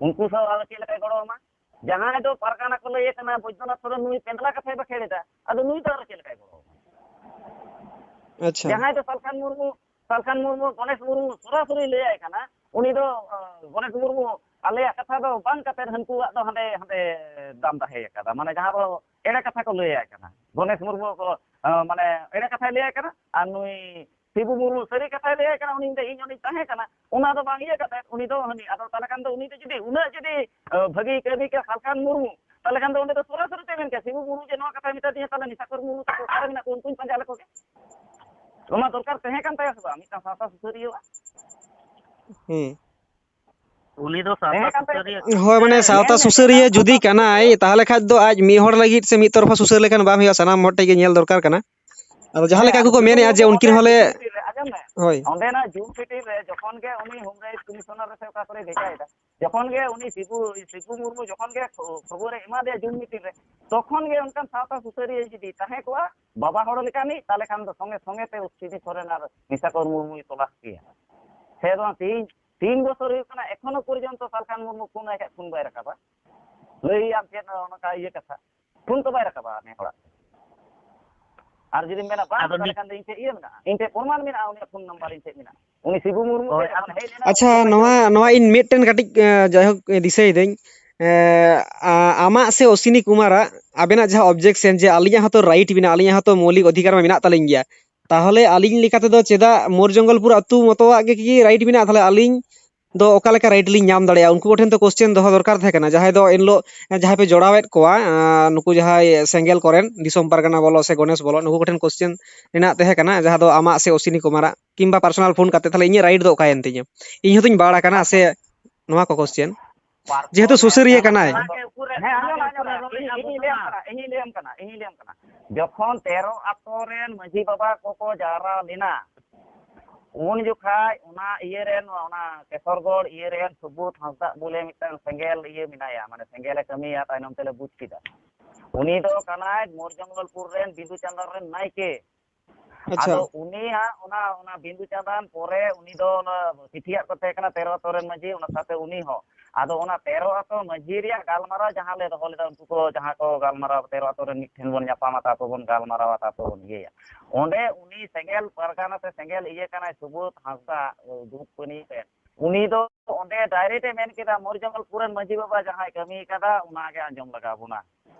ᱩᱱᱠᱩ ᱥᱟᱶ ᱟᱫᱚ ᱪᱮᱫ ᱞᱮᱠᱟᱭ ᱜᱚᱲᱚ ᱟᱢᱟ? ᱡᱟᱦᱟᱸᱭ ᱫᱚ ᱯᱟᱨᱜᱟᱱᱟ ᱠᱚ ᱞᱟᱹᱭᱮ ᱠᱟᱱᱟ, ᱵᱳᱭᱫᱚᱱᱟᱛᱷ ᱥᱚᱨᱮᱱ, ᱱᱩᱭ ᱯᱮᱸᱫᱽᱞᱟ ᱠᱟᱛᱷᱟᱭ ᱵᱟᱠᱷᱮᱲ ᱮᱫᱟ, ᱟᱫᱚ ᱱᱩᱭ ᱫᱚ ᱟᱨᱚ ᱪᱮᱫ ᱞᱮᱠᱟᱭ ᱜᱚᱲᱚ ᱟᱢᱟ? ᱟᱪᱪᱷᱟ᱾ ᱡᱟᱦᱟᱸᱭ ᱫᱚ ᱥᱟᱞᱠᱷᱟᱱ ᱢᱩᱨᱢᱩ, ᱥᱟᱞᱠᱷᱟᱱ ᱢᱩᱨᱢᱩ, ᱜᱚᱱᱮᱥ ᱢᱩᱨᱢᱩ ᱥᱚᱨᱟᱥᱚᱨᱤ ᱞᱟᱹᱭᱟᱭ ᱠᱟᱱᱟ, ᱩᱱᱤ ᱫᱚ, ᱟᱸ, ᱜᱚᱱᱮᱥ ᱢᱩᱨᱢᱩ ᱟᱞᱮᱭᱟᱜ ᱠᱟᱛᱷᱟ ᱫᱚ ᱵᱟᱝ ᱠᱟᱛᱮ ᱦᱟᱹᱱᱠᱩᱣᱟᱜ ᱫᱚ ᱦᱟᱸᱰᱮ, ᱦᱟᱸᱰᱮ ᱫᱟᱢ ᱫᱟᱦᱮ ᱟᱠᱟᱫᱟ, ᱢᱟᱱᱮ ᱡᱟᱦᱟᱸ ᱫᱚ ᱮᱲᱮ ᱠᱟᱛᱷᱟ ᱠᱚ ᱞᱟᱹᱭᱟᱭ ᱠᱟᱱᱟ᱾ ᱜᱚᱱᱮᱥ ᱢᱩᱨᱢᱩ ᱠᱚ, ᱟᱸ, ᱢᱟᱱᱮ ᱮᱲᱮ ᱠᱟᱛᱷᱟᱭ ᱞᱟᱹᱭᱟᱭ ᱠᱟᱱᱟ, ᱟᱨ ᱱᱩᱭ ᱥᱤᱵᱩ ᱢᱩᱨᱢᱩ ᱥᱟᱹᱨᱤ ᱠᱟᱛᱷᱟᱭ ᱞᱟᱹᱭᱟᱭ ᱠᱟᱱᱟ, ᱩᱱᱤ ᱢᱮᱱᱫᱟ, "ᱤᱧ ᱚᱸᱰᱮᱧ ᱛᱟᱦᱮᱸ ᱠᱟᱱᱟ", ᱚᱱᱟ ᱫᱚ ᱵᱟᱝ ᱤᱭᱟᱹ ᱠᱟᱛᱮ ᱩᱱᱤ ᱫᱚ ᱦᱟᱹᱱᱤ, ᱟᱫᱚ ᱛᱟᱦᱚᱞᱮ ᱠᱷᱟᱱ ᱫᱚ ᱩᱱᱤ ᱫᱚ ᱡᱩᱫᱤ ᱩᱱᱟᱹᱜ ᱡᱩᱫᱤ, ᱟᱸ, ᱵᱷᱟᱹᱜᱤ ᱠᱟᱹᱢᱤ ᱠᱮᱭᱟ ᱥᱟᱞᱠᱷᱟᱱ ᱢᱩᱨᱢᱩ, ᱛᱟᱦᱚᱞᱮ ᱠᱷᱟᱱ ᱫᱚ ᱚᱸᱰᱮ ᱫᱚ ᱥᱚᱨᱟᱥᱚᱨᱤ ᱛᱮ ᱢᱮᱱ ᱠᱮᱭᱟ, "ᱥᱤᱵᱩ ᱢᱩᱨᱢᱩ ᱡᱮ ᱱᱚᱣᱟ ᱠᱟᱛᱷᱟᱭ ᱢᱮᱛᱟ ᱫᱤᱧᱟ, ᱛᱟᱦᱚᱞᱮ ᱱᱤᱥᱟᱠᱚᱨ ᱢᱩᱨᱢᱩ ᱛᱟᱠᱚ ᱚᱠᱟᱨᱮ ᱢᱮᱱᱟᱜ ᱠᱚᱣᱟ, ᱩᱱᱠᱩᱧ ᱯᱟᱸᱡᱟ ᱞᱮᱠᱚ ᱜᱮ?" ᱚᱱᱟ ᱫᱚᱨᱠᱟᱨ ᱛᱟᱦᱮᱸ ᱠᱟᱱ ᱛᱟᱭᱟ ᱥᱮ ᱵᱟᱝ ᱢᱤᱫᱴᱟᱝ ᱥᱟᱶᱛᱟ ᱥᱩᱥᱟᱹᱨᱤᱭᱟᱹᱣᱟᱜ? ᱦᱩᱸ᱾ ᱩᱱᱤ ᱫᱚ ᱦᱮᱸ, ᱥᱟᱶᱛᱟ ᱠᱟᱛᱮ ᱥᱩᱥᱟᱹᱨᱤᱭᱟᱹ᱾ ᱦᱳᱭ, ᱢᱟᱱᱮ ᱥᱟᱶᱛᱟ ᱦᱮᱸ, ᱥᱩᱥᱟᱹᱨᱤᱭᱟᱹ ᱢᱤᱫᱴᱟᱝ ᱡᱩᱫᱤ ᱥᱟᱶᱛᱟ ᱠᱟᱱᱟᱭ, ᱛᱟᱦᱚᱞᱮ ᱠᱷᱟᱡ ᱫᱚ ᱟᱡ ᱢᱤᱫ ᱦᱚᱲ ᱞᱟᱹᱜᱤᱫ ᱥᱮ ᱢᱤᱫ ᱛᱚᱨᱯᱷᱟ ᱥᱩᱥᱟᱹᱨ ᱞᱮᱠᱷᱟᱱ ᱵᱟᱝ ᱦᱩᱭᱩᱜᱼᱟ, ᱥᱟᱱᱟᱢ ᱦᱚᱲ ᱴᱷᱮᱡ ᱜᱮ ᱧᱮᱞ ᱫᱚᱨᱠᱟᱨ ᱠᱟᱱᱟ᱾ ᱟᱫᱚ ᱡᱟᱦᱟᱸ ᱦᱮᱸ, ᱞᱮᱠᱟ ᱟᱠᱚ ᱟᱫᱚ ᱠᱚ ᱡᱩᱫᱤ ᱢᱮᱱᱮᱫᱼᱟ ᱡᱮ ᱚᱸᱰᱮ ᱩᱱᱠᱤᱱ ᱦᱚᱸᱞᱮ, ᱡᱩᱢ meeting ᱨᱮ, ᱟᱸᱡᱚᱢ ᱢᱮ, ᱦᱳᱭ᱾ ᱚᱸᱰᱮᱱᱟᱜ ᱡᱩᱢ meeting ᱨᱮ ᱡᱚᱠᱷᱚᱱ ᱜᱮ ᱩᱱᱤ Human Rights Commissioner ᱥᱮ ᱚᱠᱟ ᱠᱚᱨᱮ ᱵᱷᱮᱡᱟᱭᱮᱫᱟ, ᱡᱚᱠᱷᱚᱱ ᱜᱮ ᱩᱱᱤ ᱥᱤᱵᱩ, ᱥᱤᱵᱩ ᱢᱩᱨᱢᱩ ᱡᱚᱠᱷᱚᱱ ᱜᱮ ᱠᱷᱚ-, ᱠᱷᱚᱵᱚᱨᱮ ᱮᱢᱟ ᱫᱮᱭᱟ ᱡᱩᱢ meeting ᱨᱮ, ᱛᱚᱠᱷᱚᱱ ᱜᱮ ᱚᱱᱠᱟᱱ ᱥᱟᱶᱛᱟ ᱥᱩᱥᱟᱹᱨᱤᱭᱟᱹ ᱡᱩᱫᱤ ᱛᱟᱦᱮᱸ ᱠᱚᱜᱼᱟ, ᱵᱟᱵᱟ ᱦᱚᱲ ᱞᱮᱠᱟᱱᱤᱡ, ᱛᱟᱦᱚᱞᱮ ᱠᱷᱟᱱ ᱫᱚ ᱥᱚᱸᱜᱮ ᱥᱚᱸᱜᱮ ᱛᱮ ᱥᱤᱫᱤ ᱥᱚᱨᱮᱱ ᱟᱨ ᱱᱤᱥᱟᱠᱚᱨ ᱢᱩᱨᱢᱩᱭ ᱛᱚᱞᱟᱥ ᱠᱮᱭᱟ᱾ ᱥᱮ ᱵᱟᱝ? ᱛᱤᱦᱤᱧ ᱛᱤᱱ ᱵᱚᱪᱷᱚᱨ ᱦᱩᱭᱩᱜ ᱠᱟᱱᱟ, ᱮᱠᱷᱚᱱᱳ ᱯᱚᱨᱡᱚᱱᱛᱚ ᱥᱟᱞᱠᱷᱟᱱ ᱢᱩᱨᱢᱩ ᱯᱷᱳᱱ ᱟᱭ ᱠᱷᱟᱡ ᱯᱷᱳᱱ ᱵᱟᱭ ᱨᱟᱠᱟᱵᱟ᱾ ᱞᱟᱹᱭᱟᱢ ᱪᱮᱫ ᱱᱚᱝᱠᱟ ᱤᱭᱟᱹ ᱠᱟᱛᱷᱟ? ᱯᱷᱳᱱ ᱛᱚ ᱵᱟᱭ ᱨᱟᱠᱟᱵᱟ ᱱᱮ ᱦᱚᱲᱟᱜ᱾ ᱟᱨ ᱡᱩᱫᱤᱢ ᱢᱮᱱᱟ ᱵᱟᱝ, ᱟᱫᱚ ᱛᱟᱦᱚᱞᱮ ᱱᱤᱛ- ᱠᱷᱟᱱ ᱫᱚ ᱤᱧ ᱴᱷᱮᱡ ᱤᱭᱟᱹ ᱢᱮᱱᱟᱜᱼᱟ, ᱤᱧ ᱴᱷᱮᱡ ᱯᱨᱚᱢᱟᱱ ᱢᱮᱱᱟᱜᱼᱟ, ᱩᱱᱤᱭᱟᱜ ᱯᱷᱳᱱ ᱱᱟᱢᱵᱟᱨ ᱤᱧ ᱴᱷᱮᱡ ᱢᱮᱱᱟᱜᱼᱟ᱾ ᱩᱱᱤ ᱥᱤᱵᱩ ᱢᱩᱨᱢᱩ ᱦᱳᱭ, ᱴᱷᱮᱡ ᱡᱚᱠᱷᱚᱱ ᱟᱫᱚ ᱦᱮᱡ ᱞᱮᱱᱟ, ᱟᱪᱪᱷᱟ, ᱩᱱᱤ ᱱᱚᱣᱟ ᱱᱚᱣᱟ ᱤᱧ ᱢᱤᱫᱴᱮᱱ ᱠᱟᱹᱴᱤᱡ, ᱮ, ᱡᱟᱭᱦᱳᱠ, ᱮ, ᱫᱤᱥᱟᱹᱭᱮᱫᱟᱹᱧ, ᱮ, ᱟ-, ᱟᱢᱟᱜ ᱥᱮ ᱚᱥᱤᱱᱤ ᱠᱩᱢᱟᱨᱟᱜ ᱟᱵᱮᱱᱟᱜ ᱡᱟᱦᱟᱸ ᱚᱵᱡᱮᱠᱥᱮᱱ, ᱡᱮ ᱟᱹᱞᱤᱧᱟᱜ ᱦᱚᱸᱛᱚ ᱨᱟᱭᱤᱴ ᱢᱮᱱᱟᱜᱼᱟ, ᱟᱹᱞᱤᱧᱟᱜ ᱦᱚᱸᱛᱚ ᱢᱳᱣᱞᱤᱠ ᱚᱫᱷᱤᱠᱟᱨ ᱢᱟ ᱢᱮᱱᱟᱜ ᱛᱟᱹᱞᱤᱧ ᱜᱮᱭᱟ, ᱛᱟᱦᱚᱞᱮ ᱟᱹᱞᱤᱧ ᱞᱮᱠᱟ ᱛᱮᱫᱚ ᱪᱮᱫᱟᱜ ᱢᱳᱨ ᱡᱚᱝᱜᱚᱞᱯᱩᱨ ᱟᱹᱛᱩ ᱢᱚᱛᱚᱣᱟᱜ ᱜᱮ ᱠᱤ ᱨᱟᱭᱤᱴ ᱢᱮᱱᱟᱜᱼᱟ? ᱛᱟᱦᱚᱞᱮ ᱟᱹᱞᱤᱧ ᱫᱚ ᱚᱠᱟ ᱞᱮᱠᱟ ᱨᱟᱭᱤᱴ ᱞᱤᱧ ᱧᱟᱢ ᱫᱟᱲᱮᱭᱟᱜᱼᱟ? ᱩᱱᱠᱩ ᱠᱚᱴᱷᱮᱱ ᱫᱚ ᱠᱚᱥᱪᱮᱱ ᱫᱚᱦᱚ ᱫᱚᱨᱠᱟᱨ ᱛᱟᱦᱮᱸ ᱠᱟᱱᱟ, ᱡᱟᱦᱟᱸᱭ ᱫᱚ ᱮᱱᱦᱤᱞᱳᱜ, ᱡᱟᱦᱟᱸᱭ ᱯᱮ ᱡᱚᱲᱟᱣᱮᱫ ᱠᱚᱣᱟ, ᱟᱸ, ᱱᱩᱠᱩ ᱡᱟᱦᱟᱸᱭ ᱥᱮᱸᱜᱮᱞ ᱠᱚᱨᱮᱱ, ᱫᱤᱥᱚᱢ ᱯᱟᱨᱜᱟᱱᱟ ᱵᱚᱞᱚ ᱥᱮ ᱜᱚᱱᱮᱥ ᱵᱚᱞᱚ, ᱱᱩᱠᱩ ᱠᱚᱴᱷᱮᱱ ᱠᱚᱥᱪᱮᱱ ᱨᱮᱱᱟᱜ ᱛᱟᱦᱮᱸ ᱠᱟᱱᱟ, ᱡᱟᱦᱟᱸ ᱫᱚ ᱟᱢᱟᱜ ᱥᱮ ᱚᱥᱤᱱᱤ ᱠᱩᱢᱟᱨᱟᱜ, ᱠᱤᱝᱵᱟ ᱯᱟᱨᱥᱚᱱᱟᱞ ᱯᱷᱳᱱ ᱠᱟᱛᱮ, ᱛᱟᱦᱚᱞᱮ ᱤᱧᱟᱹᱜ ᱨᱟᱭᱤᱴ ᱫᱚ ᱚᱠᱟᱭᱮᱱ ᱛᱤᱧᱟᱹ? ᱤᱧ ᱦᱚᱸᱛᱚᱧ ᱵᱟᱲ ᱟᱠᱟᱱᱟ ᱥᱮ, ᱱᱚᱣᱟ ᱠᱚ ᱠᱚᱥᱪᱮᱱ, ᱡᱮᱦᱮᱛᱩ ᱥᱩᱥᱟᱹᱨᱤᱭᱟᱹ ᱠᱟᱱᱟᱭ᱾ ᱦᱮᱸ, ᱟᱸᱡᱚᱢ, ᱟᱸᱡᱚᱢ, ᱤᱧ, ᱤᱧᱤᱧ ᱞᱟᱹᱭᱟᱢ ᱠᱟᱱᱟ, ᱤᱧᱤᱧ ᱞᱟᱹᱭᱟᱢ ᱠᱟᱱᱟ, ᱤᱧᱤᱧ ᱞᱟᱹᱭᱟᱢ ᱠᱟᱱᱟ᱾ ᱡᱚᱠᱷᱚᱱ ᱛᱮᱨᱚ ᱟᱛᱳ ᱨᱮᱱ ᱢᱟᱹᱡᱷᱤ ᱵᱟᱵᱟ ᱠᱚᱠᱚ ᱡᱟᱣᱨᱟ ᱞᱮᱱᱟ, ᱩᱱ ᱡᱚᱠᱷᱟᱡ ᱚᱱᱟ ᱤᱭᱟᱹ ᱨᱮᱱ, ᱚᱱᱟ ᱠᱮᱥᱚᱨᱜᱚᱲ ᱤᱭᱟᱹ ᱨᱮᱱ ᱥᱩᱵᱳᱫᱷ ᱦᱟᱸᱥᱫᱟᱜ ᱵᱚᱞᱮ ᱢᱤᱫᱴᱟᱝ ᱥᱮᱸᱜᱮᱞ ᱤᱭᱟᱹ ᱢᱮᱱᱟᱭᱟ, ᱢᱟᱱᱮ ᱥᱮᱸᱜᱮᱞᱮ ᱠᱟᱹᱢᱤᱭᱟ, ᱛᱟᱭᱱᱚᱢ ᱛᱮᱞᱮ ᱵᱩᱡ ᱠᱮᱫᱟ᱾ ᱩᱱᱤ ᱫᱚ ᱠᱟᱱᱟᱭ ᱢᱳᱨ ᱡᱚᱝᱜᱚᱞᱯᱩᱨ ᱨᱮᱱ ᱵᱤᱸᱫᱩ ᱪᱟᱸᱫᱟᱱ ᱨᱮᱱ ᱱᱟᱭᱠᱮ᱾ ᱟᱪᱪᱷᱟ᱾ ᱟᱫᱚ ᱩᱱᱤᱭᱟᱜ ᱚᱱᱟ, ᱚᱱᱟ ᱵᱤᱸᱫᱩ ᱪᱟᱸᱫᱟᱱ ᱯᱚᱨᱮ ᱩᱱᱤ ᱫᱚ ᱚᱱᱟ ᱪᱤᱴᱷᱤᱭᱟᱜ ᱠᱚ ᱛᱟᱦᱮᱸ ᱠᱟᱱᱟ ᱛᱮᱨᱚ ᱟᱛᱳ ᱨᱮᱱ ᱢᱟᱹᱡᱷᱤ, ᱚᱱᱟ ᱥᱟᱶᱛᱮ ᱩᱱᱤ ᱦᱚᱸ᱾ ᱟᱫᱚ ᱚᱱᱟ ᱛᱮᱨᱚ ᱟᱛᱳ ᱢᱟᱹᱡᱷᱤ ᱨᱮᱭᱟᱜ ᱜᱟᱞᱢᱟᱨᱟᱣ ᱡᱟᱦᱟᱸ ᱞᱮ ᱫᱚᱦᱚ ᱞᱮᱫᱟ, ᱩᱱᱠᱩ ᱠᱚ ᱡᱟᱦᱟᱸ ᱠᱚ ᱜᱟᱞᱢᱟᱨᱟᱣ, ᱛᱮᱨᱚ ᱟᱛᱳ ᱨᱮᱱ ᱢᱤᱫ ᱴᱷᱮᱱ ᱵᱚᱱ ᱧᱟᱯᱟᱢᱟ, ᱛᱟᱨᱯᱚᱨ ᱵᱚᱱ ᱜᱟᱞᱢᱟᱨᱟᱣᱟ, ᱛᱟᱨᱯᱚᱨ ᱵᱚᱱ ᱤᱭᱟᱹᱭᱟ᱾ ᱚᱸᱰᱮ ᱩᱱᱤ ᱥᱮᱸᱜᱮᱞ ᱯᱟᱨᱜᱟᱱᱟ ᱥᱮ ᱥᱮᱸᱜᱮᱞ ᱤᱭᱟᱹ ᱠᱟᱱᱟᱭ ᱥᱩᱵᱳᱫᱷ ᱦᱟᱸᱥᱫᱟ, ᱫᱩᱠᱯᱟᱹᱱᱤ ᱨᱮ᱾ ᱩᱱᱤ ᱫᱚ ᱚᱸᱰᱮ ᱰᱟᱭᱨᱮᱠᱴ ᱮ ᱢᱮᱱ ᱠᱮᱫᱟ, ᱢᱚᱨᱡᱚᱝᱜᱚᱞᱯᱩᱨ ᱨᱮᱱ ᱢᱟᱹᱡᱷᱤ ᱵᱟᱵᱟ ᱡᱟᱦᱟᱸᱭ ᱠᱟᱹᱢᱤ ᱠᱟᱫᱟ, ᱚᱱᱟᱜᱮ ᱟᱸᱡᱚᱢ ᱞᱟᱜᱟᱣ ᱵᱚᱱᱟ᱾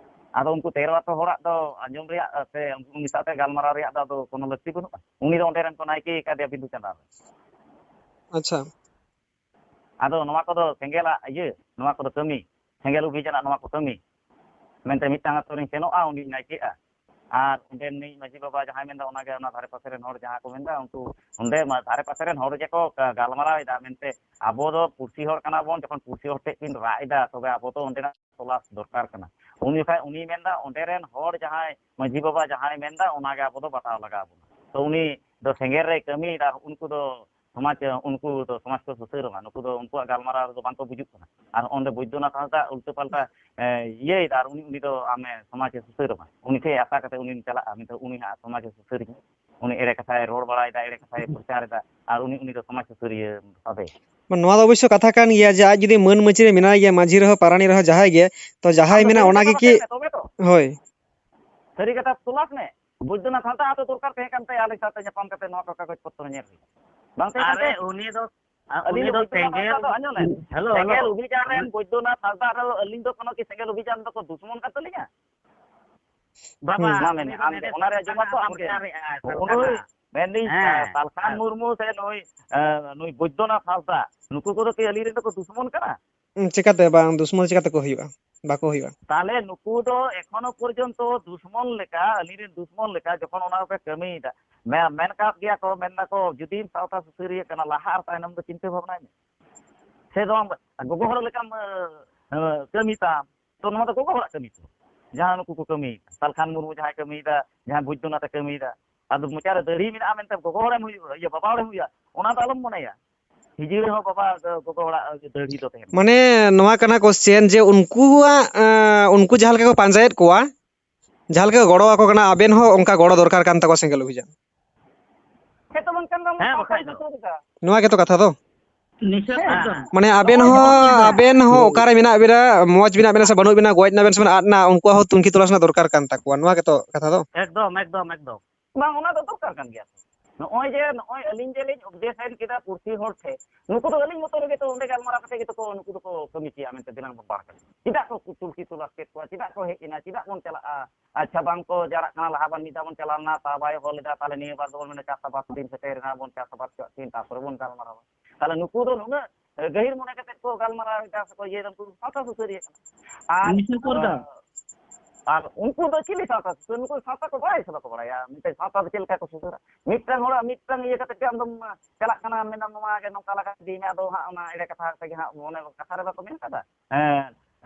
ᱟᱫᱚ ᱩᱱᱠᱩ ᱛᱮᱨᱚ ᱟᱛᱳ ᱦᱚᱲᱟᱜ ᱫᱚ ᱟᱸᱡᱚᱢ ᱨᱮᱭᱟᱜ ᱥᱮ ᱩᱱᱠᱩ ᱢᱮᱥᱟ ᱛᱮ ᱜᱟᱞᱢᱟᱨᱟᱣ ᱨᱮᱭᱟᱜ ᱫᱚ ᱟᱫᱚ ᱠᱳᱱᱳ ᱞᱟᱹᱠᱛᱤ ᱵᱟᱹᱱᱩᱜᱼᱟ᱾ ᱩᱱᱤ ᱫᱚ ᱚᱸᱰᱮ ᱨᱮᱱ ᱠᱚ ᱱᱟᱭᱠᱮ ᱠᱟᱫᱮᱭᱟ ᱵᱤᱸᱫᱩ ᱪᱟᱸᱫᱟᱱ ᱨᱮ᱾ ᱟᱪᱪᱷᱟ᱾ ᱟᱫᱚ ᱱᱚᱣᱟ ᱠᱚᱫᱚ ᱥᱮᱸᱜᱮᱞᱟᱜ ᱤᱭᱟᱹ, ᱱᱚᱣᱟ ᱠᱚᱫᱚ ᱠᱟᱹᱢᱤ, ᱥᱮᱸᱜᱮᱞ ᱚᱵᱷᱤᱡᱟᱱᱟᱜ ᱱᱚᱣᱟ ᱠᱚ ᱠᱟᱹᱢᱤ ᱢᱮᱱᱛᱮ ᱢᱤᱫᱴᱟᱝ ᱟᱛᱳ ᱨᱤᱧ ᱥᱮᱱᱚᱜᱼᱟ, ᱩᱱᱤᱧ ᱱᱟᱭᱠᱮᱜᱼᱟ᱾ ᱟᱨ ᱚᱸᱰᱮ ᱨᱤᱱᱤᱡ ᱢᱟᱹᱡᱷᱤ ᱵᱟᱵᱟ ᱡᱟᱦᱟᱸᱭ ᱢᱮᱱᱫᱟ, ᱚᱱᱟᱜᱮ ᱚᱱᱟ ᱫᱷᱟᱨᱮ ᱯᱟᱥᱮ ᱨᱮᱱ ᱦᱚᱲ ᱡᱟᱦᱟᱸ ᱠᱚ ᱢᱮᱱᱫᱟ, ᱩᱱᱠᱩ ᱚᱸᱰᱮ ᱢᱟ ᱫᱷᱟᱨᱮ ᱯᱟᱥᱮ ᱨᱮᱱ ᱦᱚᱲ ᱜᱮᱠᱚ ᱜᱟ-, ᱜᱟᱞᱢᱟᱨᱟᱣ ᱮᱫᱟ ᱢᱮᱱᱛᱮ, ᱟᱵᱚ ᱫᱚ ᱯᱩᱲᱥᱤ ᱦᱚᱲ ᱠᱟᱱᱟ ᱵᱚᱱ, ᱡᱚᱠᱷᱚᱱ ᱯᱩᱲᱥᱤ ᱦᱚᱲ ᱴᱷᱮᱡ ᱠᱤᱱ ᱨᱟᱜ ᱮᱫᱟ, ᱛᱚᱵᱮ ᱟᱵᱚ ᱫᱚ ᱚᱸᱰᱮᱱᱟᱜ ᱛᱚᱞᱟᱥ ᱫᱚᱨᱠᱟᱨ ᱠᱟᱱᱟ᱾ ᱩᱱ ᱡᱚᱠᱷᱟᱡ ᱩᱱᱤ ᱢᱮᱱᱫᱟ, ᱚᱸᱰᱮ ᱨᱮᱱ ᱦᱚᱲ ᱡᱟᱦᱟᱸᱭ ᱢᱟᱹᱡᱷᱤ ᱵᱟᱵᱟ ᱡᱟᱦᱟᱸᱭ ᱢᱮᱱᱫᱟ, ᱚᱱᱟᱜᱮ ᱟᱵᱚ ᱫᱚ ᱵᱟᱛᱟᱣ ᱞᱟᱜᱟᱣ ᱵᱚᱱᱟ᱾ ᱛᱚ ᱩᱱᱤ ᱫᱚ ᱥᱮᱸᱜᱮᱞ ᱨᱮᱭ ᱠᱟᱹᱢᱤᱭᱮᱫᱟ, ᱩᱱᱠᱩ ᱫᱚ ᱥᱚᱢᱟᱡᱽ, ᱩᱱᱠᱩ ᱫᱚ ᱥᱚᱢᱟᱡᱽ ᱠᱚ ᱥᱩᱥᱟᱹᱨ ᱢᱟ, ᱱᱩᱠᱩ ᱫᱚ ᱩᱱᱠᱩᱣᱟᱜ ᱜᱟᱞᱢᱟᱨᱟᱣ ᱨᱮᱫᱚ ᱵᱟᱝᱠᱚ ᱵᱩᱡᱩᱜ ᱠᱟᱱᱟ᱾ ᱟᱨ ᱚᱸᱰᱮ ᱵᱳᱭᱫᱚᱱᱟᱛᱷ ᱦᱟᱸᱥᱫᱟ ᱩᱞᱴᱟᱹ ᱯᱟᱞᱴᱟ, ᱮ, ᱤᱭᱟᱹᱭᱮᱫᱟ, ᱟᱨ ᱩᱱᱤ, ᱩᱱᱤ ᱫᱚ ᱟᱢᱮ ᱥᱚᱢᱟᱡᱽ ᱮ ᱥᱩᱥᱟᱹᱨ ᱢᱟ, ᱩᱱᱤ ᱴᱷᱮᱱ ᱟᱥᱟ ᱠᱟᱛᱮ ᱩᱱᱤᱢ ᱪᱟᱞᱟᱜᱼᱟ, ᱢᱮᱱᱛᱮ ᱩᱱᱤ ᱦᱟᱸᱜ ᱥᱚᱢᱟᱡᱽ ᱮ ᱥᱩᱥᱟᱹᱨ ᱢᱟ᱾ ᱩᱱᱤ ᱮᱲᱮ ᱠᱟᱛᱷᱟᱭ ᱨᱚᱲ ᱵᱟᱲᱟᱭᱮᱫᱟ, ᱮᱲᱮ ᱠᱟᱛᱷᱟᱭ ᱯᱨᱚᱪᱟᱨᱮᱫᱟ, ᱟᱨ ᱩᱱᱤ, ᱩᱱᱤ ᱫᱚ ᱥᱚᱢᱟᱡᱽ ᱥᱩᱥᱟᱹᱨᱤᱭᱟᱹ ᱥᱟᱵᱮ᱾ ᱱᱚᱣᱟ ᱫᱚ ᱚᱵᱚᱥᱥᱚ ᱠᱟᱛᱷᱟ ᱠᱟᱱ ᱜᱮᱭᱟ ᱡᱮ ᱟᱡ ᱡᱩᱫᱤ ᱢᱟᱹᱱ ᱢᱟᱹᱪᱤ ᱨᱮ ᱢᱮᱱᱟᱭ ᱜᱮᱭᱟ, ᱢᱟᱹᱡᱷᱤ ᱨᱮᱦᱚᱸ, ᱯᱟᱨᱟᱱᱤ ᱨᱮᱦᱚᱸ, ᱡᱟᱦᱟᱸᱭ ᱜᱮ, ᱛᱚ ᱡᱟᱦᱟᱸᱭ ᱟᱢ ᱫᱚ ᱢᱮᱱᱟ ᱥᱟᱹᱨᱤ ᱚᱱᱟ ᱠᱟᱛᱷᱟ ᱜᱮ ᱢᱟᱥᱮ ᱠᱤ? ᱞᱟᱹᱭ ᱢᱮ, ᱛᱚᱵᱮ ᱛᱚ᱾ ᱦᱳᱭ᱾ ᱥᱟᱹᱨᱤ ᱠᱟᱛᱷᱟ ᱛᱚᱞᱟᱥ ᱢᱮ᱾ ᱵᱳᱭᱫᱚᱱᱟᱛᱷ ᱦᱟᱸᱥᱫᱟ ᱟᱛᱳ ᱫᱚᱨᱠᱟᱨ ᱛᱟᱦᱮᱸ ᱠᱟᱱ ᱛᱟᱭᱟ, ᱟᱞᱮ ᱥᱟᱶᱛᱮ ᱧᱟᱯᱟᱢ ᱠᱟᱛᱮ ᱱᱚᱣᱟ ᱠᱚ ᱠᱟᱜᱚᱡᱽ ᱯᱚᱛᱨᱚ ᱧᱮᱞ ᱦᱩᱭᱩᱜᱼᱟ᱾ ᱵᱟᱝ ᱛᱟᱦᱮᱸ ᱠᱟᱱ ᱟᱨᱮ, ᱛᱟᱭᱟ? ᱩᱱᱤ ᱫᱚ, ᱟ, ᱟᱹᱞᱤᱧ ᱩᱱᱤ ᱫᱚ ᱫᱚ ᱵᱳᱭᱫᱚᱱᱟᱛᱷ ᱥᱮᱸᱜᱮᱞ, ᱦᱟᱸᱥᱫᱟ ᱫᱚ, ᱟᱸᱡᱚᱢ ᱞᱮᱢ, ᱦᱮᱞᱳ, ᱥᱮᱸᱜᱮᱞ ᱦᱮᱞᱳ᱾ ᱚᱵᱷᱤᱡᱟᱱ ᱨᱮᱱ ᱵᱳᱭᱫᱚᱱᱟᱛᱷ ᱦᱟᱸᱥᱫᱟ ᱫᱚ ᱟᱹᱞᱤᱧ ᱫᱚ ᱠᱳᱱᱳ ᱠᱤ ᱥᱮᱸᱜᱮᱞ ᱚᱵᱷᱤᱡᱟᱱ ᱫᱚᱠᱚ ᱫᱩᱥᱢᱚᱱ ᱠᱟᱱ ᱛᱟᱹᱞᱤᱧᱟ? ᱵᱟᱵᱟ, ᱦᱩᱸ᱾ ᱢᱟ ᱢᱮᱱᱮᱫ, ᱟᱢ ᱜᱮ, ᱚᱱᱟ ᱨᱮᱭᱟᱜ ᱡᱚᱵᱟᱵ ᱫᱚ ᱟᱢ ᱜᱮ᱾ ᱯᱨᱚᱪᱟᱨᱮᱜᱼᱟ, ᱚ-, ᱥᱟᱨᱠᱟᱨ᱾ ᱩᱱᱤ, ᱢᱮᱱᱫᱟᱹᱧ, ᱦᱮᱸ, ᱥᱟᱞᱠᱷᱟᱱ ᱦᱮᱸ᱾ ᱢᱩᱨᱢᱩ ᱥᱮ ᱱᱩᱭ, ᱮ, ᱱᱩᱭ ᱵᱳᱭᱫᱚᱱᱟᱛᱷ ᱦᱟᱸᱥᱫᱟ, ᱱᱩᱠᱩ ᱠᱚᱫᱚ ᱠᱤ ᱟᱹᱞᱤᱧ ᱨᱮᱱ ᱫᱚᱠᱚ ᱫᱩᱥᱢᱚᱱ ᱠᱟᱱᱟ? ᱦᱩᱸ, ᱪᱮᱠᱟᱛᱮ ᱵᱟᱝ? ᱫᱩᱥᱢᱚᱱ ᱪᱮᱠᱟᱛᱮ ᱠᱚ ᱦᱩᱭᱩᱜᱼᱟ? ᱵᱟᱠᱚ ᱦᱩᱭᱩᱜᱼᱟ᱾ ᱛᱟᱦᱞᱮ ᱱᱩᱠᱩ ᱫᱚ ᱮᱠᱷᱚᱱᱳ ᱯᱚᱨᱡᱚᱱᱛᱚ ᱫᱩᱥᱢᱚᱱ ᱞᱮᱠᱟ, ᱟᱹᱞᱤᱧ ᱨᱮᱱ ᱫᱩᱥᱢᱚᱱ ᱞᱮᱠᱟ ᱡᱚᱠᱷᱚᱱ ᱚᱱᱟ ᱠᱚᱯᱮ ᱠᱟᱹᱢᱤᱭᱮᱫᱟ, ᱢᱮ-, ᱢᱮᱱ ᱠᱟᱫ ᱜᱮᱭᱟ ᱠᱚ, ᱢᱮᱱ ᱫᱟᱠᱚ, "ᱡᱩᱫᱤᱢ ᱥᱟᱶᱛᱟ ᱥᱩᱥᱟᱹᱨᱤᱭᱟᱹ ᱠᱟᱱᱟ, ᱞᱟᱦᱟ ᱟᱨ ᱛᱟᱭᱱᱚᱢ ᱫᱚ ᱪᱤᱱᱛᱟᱹ ᱵᱷᱟᱵᱽᱱᱟᱭ ᱢᱮ᱾ ᱥᱮ ᱫᱚ ᱟᱢ ᱜᱚᱜᱚ ᱦᱚᱲ ᱞᱮᱠᱟᱢ, ᱮ, ᱮ, ᱠᱟᱹᱢᱤ ᱛᱟᱢ, ᱛᱚ ᱱᱚᱣᱟ ᱫᱚ ᱜᱚᱜᱚ ᱦᱚᱲᱟᱜ ᱠᱟᱹᱢᱤ ᱛᱚ, ᱡᱟᱦᱟᱸ ᱱᱩᱠᱩ ᱠᱚ ᱠᱟᱹᱢᱤᱭᱮᱫᱟ, ᱥᱟᱞᱠᱷᱟᱱ ᱢᱩᱨᱢᱩ ᱡᱟᱦᱟᱸᱭ ᱠᱟᱹᱢᱤᱭᱮᱫᱟ, ᱡᱟᱦᱟᱸᱭ ᱵᱳᱭᱫᱚᱱᱟᱛᱷ ᱮ ᱠᱟᱹᱢᱤᱭᱮᱫᱟ, ᱟᱫᱚ ᱢᱚᱪᱟ ᱨᱮ ᱫᱟᱹᱲᱦᱤ ᱢᱮᱱᱟᱜᱼᱟ ᱢᱮᱱᱛᱮ ᱜᱚᱜᱚ ᱦᱚᱲᱮᱢ ᱦᱩᱭᱩᱜᱼᱟ, ᱤᱭᱟᱹ, ᱵᱟᱵᱟ ᱦᱚᱲᱮᱢ ᱦᱩᱭᱩᱜᱼᱟ, ᱚᱱᱟ ᱫᱚ ᱟᱞᱚᱢ ᱢᱚᱱᱮᱭᱟ᱾ ᱦᱤᱡᱲᱟᱹ ᱦᱚᱸ ᱵᱟᱵᱟ ᱜᱚᱜᱚ ᱦᱚᱲᱟᱜ ᱫᱟᱹᱲᱦᱤ ᱫᱚ ᱛᱟᱦᱮᱱᱟ᱾ ᱢᱟᱱᱮ ᱱᱚᱣᱟ ᱠᱟᱱᱟ ᱠᱚᱥᱪᱮᱱ ᱡᱮ ᱩᱱᱠᱩᱣᱟᱜ, ᱮᱸ, ᱩᱱᱠᱩ ᱡᱟᱦᱟᱸ ᱞᱮᱠᱟ ᱠᱚ ᱯᱟᱸᱡᱟᱭᱮᱫ ᱠᱚᱣᱟ, ᱡᱟᱦᱟᱸ ᱞᱮᱠᱟ ᱠᱚ ᱜᱚᱲᱚ ᱟᱠᱚ ᱠᱟᱱᱟ, ᱟᱵᱮᱱ ᱦᱚᱸ ᱚᱱᱠᱟ ᱜᱚᱲᱚ ᱫᱚᱨᱠᱟᱨ ᱠᱟᱱ ᱛᱟᱠᱚᱣᱟ ᱥᱮᱸᱜᱮᱞ ᱚᱵᱷᱤᱡᱟᱱ᱾ ᱦᱮᱸ ᱛᱚ, ᱵᱟᱝᱠᱷᱟᱱ ᱫᱚ ᱦᱮᱸ, ᱵᱟᱠᱷᱟᱡ ᱫᱚ᱾ ᱱᱚᱣᱟ ᱜᱮᱛᱚ ᱠᱟᱛᱷᱟ ᱫᱚ᱾ ᱱᱤᱥᱟᱹ ᱦᱮᱸ᱾ ᱮᱠᱫᱚᱢ᱾ ᱢᱟᱱᱮ ᱟᱵᱮᱱ ᱱᱚᱜᱼᱚᱭ ᱦᱚᱸ, ᱡᱮᱢᱚᱱ ᱟᱵᱮᱱ ᱦᱚᱸ ᱚᱠᱟᱨᱮ ᱢᱮᱱᱟᱜ ᱵᱮᱱᱟ, ᱢᱚᱡᱽ ᱢᱮᱱᱟᱜ ᱵᱮᱱᱟ ᱥᱮ ᱵᱟᱹᱱᱩᱜ ᱵᱮᱱᱟ, ᱜᱚᱡ ᱱᱟᱵᱮᱱ ᱥᱮ ᱵᱮᱱ ᱟᱫ ᱱᱟ, ᱩᱱᱠᱩᱣᱟᱜ ᱦᱚᱸ ᱛᱩᱱᱠᱷᱤ ᱛᱚᱞᱟᱥ ᱨᱮᱱᱟᱜ ᱫᱚᱨᱠᱟᱨ ᱠᱟᱱ ᱛᱟᱠᱚᱣᱟ᱾ ᱱᱚᱣᱟ ᱜᱮᱛᱚ ᱠᱟᱛᱷᱟ ᱫᱚ᱾ ᱮᱠᱫᱚᱢ, ᱮᱠᱫᱚᱢ, ᱮᱠᱫᱚᱢ᱾ ᱵᱟᱝ, ᱚᱱᱟ ᱫᱚ ᱫᱚᱨᱠᱟᱨ ᱠᱟᱱ ᱜᱮᱭᱟ᱾ ᱱᱚᱜᱼᱚᱭ ᱡᱮ, ᱱᱚᱜᱼᱚᱭ ᱟᱹᱞᱤᱧ ᱡᱮᱞᱤᱧ objection ᱠᱮᱫᱟ ᱯᱩᱲᱥᱤ ᱦᱚᱲ ᱴᱷᱮᱱ, ᱱᱩᱠᱩ ᱫᱚ ᱟᱹᱞᱤᱧ ᱢᱚᱛᱚ ᱨᱮᱜᱮ ᱛᱚ ᱚᱸᱰᱮ ᱜᱟᱞᱢᱟᱨᱟᱣ ᱠᱟᱛᱮ ᱜᱮᱛᱚ ᱠᱚ, ᱱᱩᱠᱩ ᱫᱚᱠᱚ ᱠᱟᱹᱢᱤ ᱠᱮᱭᱟ ᱢᱮᱱᱛᱮ ᱫᱤᱱᱟᱹᱢ ᱵᱟᱨ ᱠᱟᱛᱮ᱾ ᱪᱮᱫᱟᱜ ᱠᱚ ᱛᱩᱞᱠᱷᱤ ᱛᱚᱞᱟᱥ ᱠᱮᱫ ᱠᱚᱣᱟ? ᱪᱮᱫᱟᱜ ᱠᱚ ᱦᱮᱡ ᱮᱱᱟ? ᱪᱮᱫᱟᱜ ᱵᱚᱱ ᱪᱟᱞᱟᱜᱼᱟ? ᱟᱪᱪᱷᱟ, ᱵᱟᱝ ᱠᱚ ᱡᱟᱣᱨᱟᱜ ᱠᱟᱱᱟ, ᱞᱟᱦᱟ ᱵᱟᱨ ᱢᱤᱫ ᱫᱷᱟᱣ ᱵᱚᱱ ᱪᱟᱞᱟᱣ ᱞᱮᱱᱟ, ᱛᱟ ᱵᱟᱭ ᱦᱚᱦᱚ ᱞᱮᱫᱟ, ᱛᱟᱦᱞᱮ ᱱᱤᱭᱟᱹ ᱵᱟᱨ ᱫᱚᱵᱚᱱ ᱢᱮᱱᱟ ᱪᱟᱥ ᱟᱵᱟᱫ ᱫᱤᱱ ᱥᱮᱴᱮᱨ ᱮᱱᱟ, ᱵᱚᱱ ᱪᱟᱥ ᱟᱵᱟᱫ ᱦᱚᱪᱚᱣᱟᱜ ᱠᱤᱱ, ᱛᱟᱨᱯᱚᱨᱮ ᱵᱚᱱ ᱜᱟᱞᱢᱟᱨᱟᱣᱟ᱾ ᱛᱟᱦᱞᱮ ᱱᱩᱠᱩ ᱫᱚ ᱱᱩᱱᱟᱹᱜ ᱜᱟᱹᱦᱤᱨ ᱢᱚᱱᱮ ᱠᱟᱛᱮ ᱠᱚ ᱜᱟᱞᱢᱟᱨᱟᱣ ᱮᱫᱟ ᱥᱮ ᱠᱚ ᱤᱭᱟᱹᱭᱮᱫᱟ, ᱩᱱᱠᱩ ᱥᱟᱶᱛᱟ ᱥᱩᱥᱟᱹᱨᱤᱭᱟᱹ ᱠᱟᱱᱟ᱾ ᱟᱨ, ᱱᱤᱥᱟᱹ ᱠᱚᱨ ᱫᱟ᱾ ᱟᱨ ᱩᱱᱠᱩ ᱫᱚ ᱪᱤᱞᱤ ᱥᱟᱶᱛᱟ ᱥᱩᱥᱟᱹᱨ? ᱱᱩᱠᱩ ᱥᱟᱶᱛᱟ ᱠᱚ ᱵᱟᱲᱟᱭᱟ ᱥᱮ ᱵᱟᱠᱚ ᱵᱟᱲᱟᱭᱟ? ᱢᱤᱫᱴᱮᱱ ᱥᱟᱶᱛᱟ ᱫᱚ ᱪᱮᱫ ᱞᱮᱠᱟ ᱠᱚ ᱥᱩᱥᱟᱹᱨᱟ? ᱢᱤᱫᱴᱟᱝ ᱦᱚᱲᱟᱜ ᱢᱤᱫᱴᱟᱝ ᱤᱭᱟᱹ ᱠᱟᱛᱮ ᱜᱮ ᱟᱢ ᱫᱚᱢ ᱪᱟᱞᱟᱜ ᱠᱟᱱᱟ, ᱢᱮᱱᱟᱢ ᱱᱚᱣᱟ ᱜᱮ ᱱᱚᱝᱠᱟ ᱞᱟᱜᱟᱣ ᱤᱫᱤᱭ ᱢᱮ, ᱟᱫᱚ ᱦᱟᱸᱜ ᱚᱱᱟ ᱮᱲᱮ ᱠᱟᱛᱷᱟ ᱛᱮᱜᱮ ᱦᱟᱸᱜ ᱚᱱᱮ ᱠᱟᱛᱷᱟ ᱨᱮ ᱵᱟᱠᱚ ᱢᱮᱱ ᱠᱟᱫᱟ, ᱦᱮᱸ,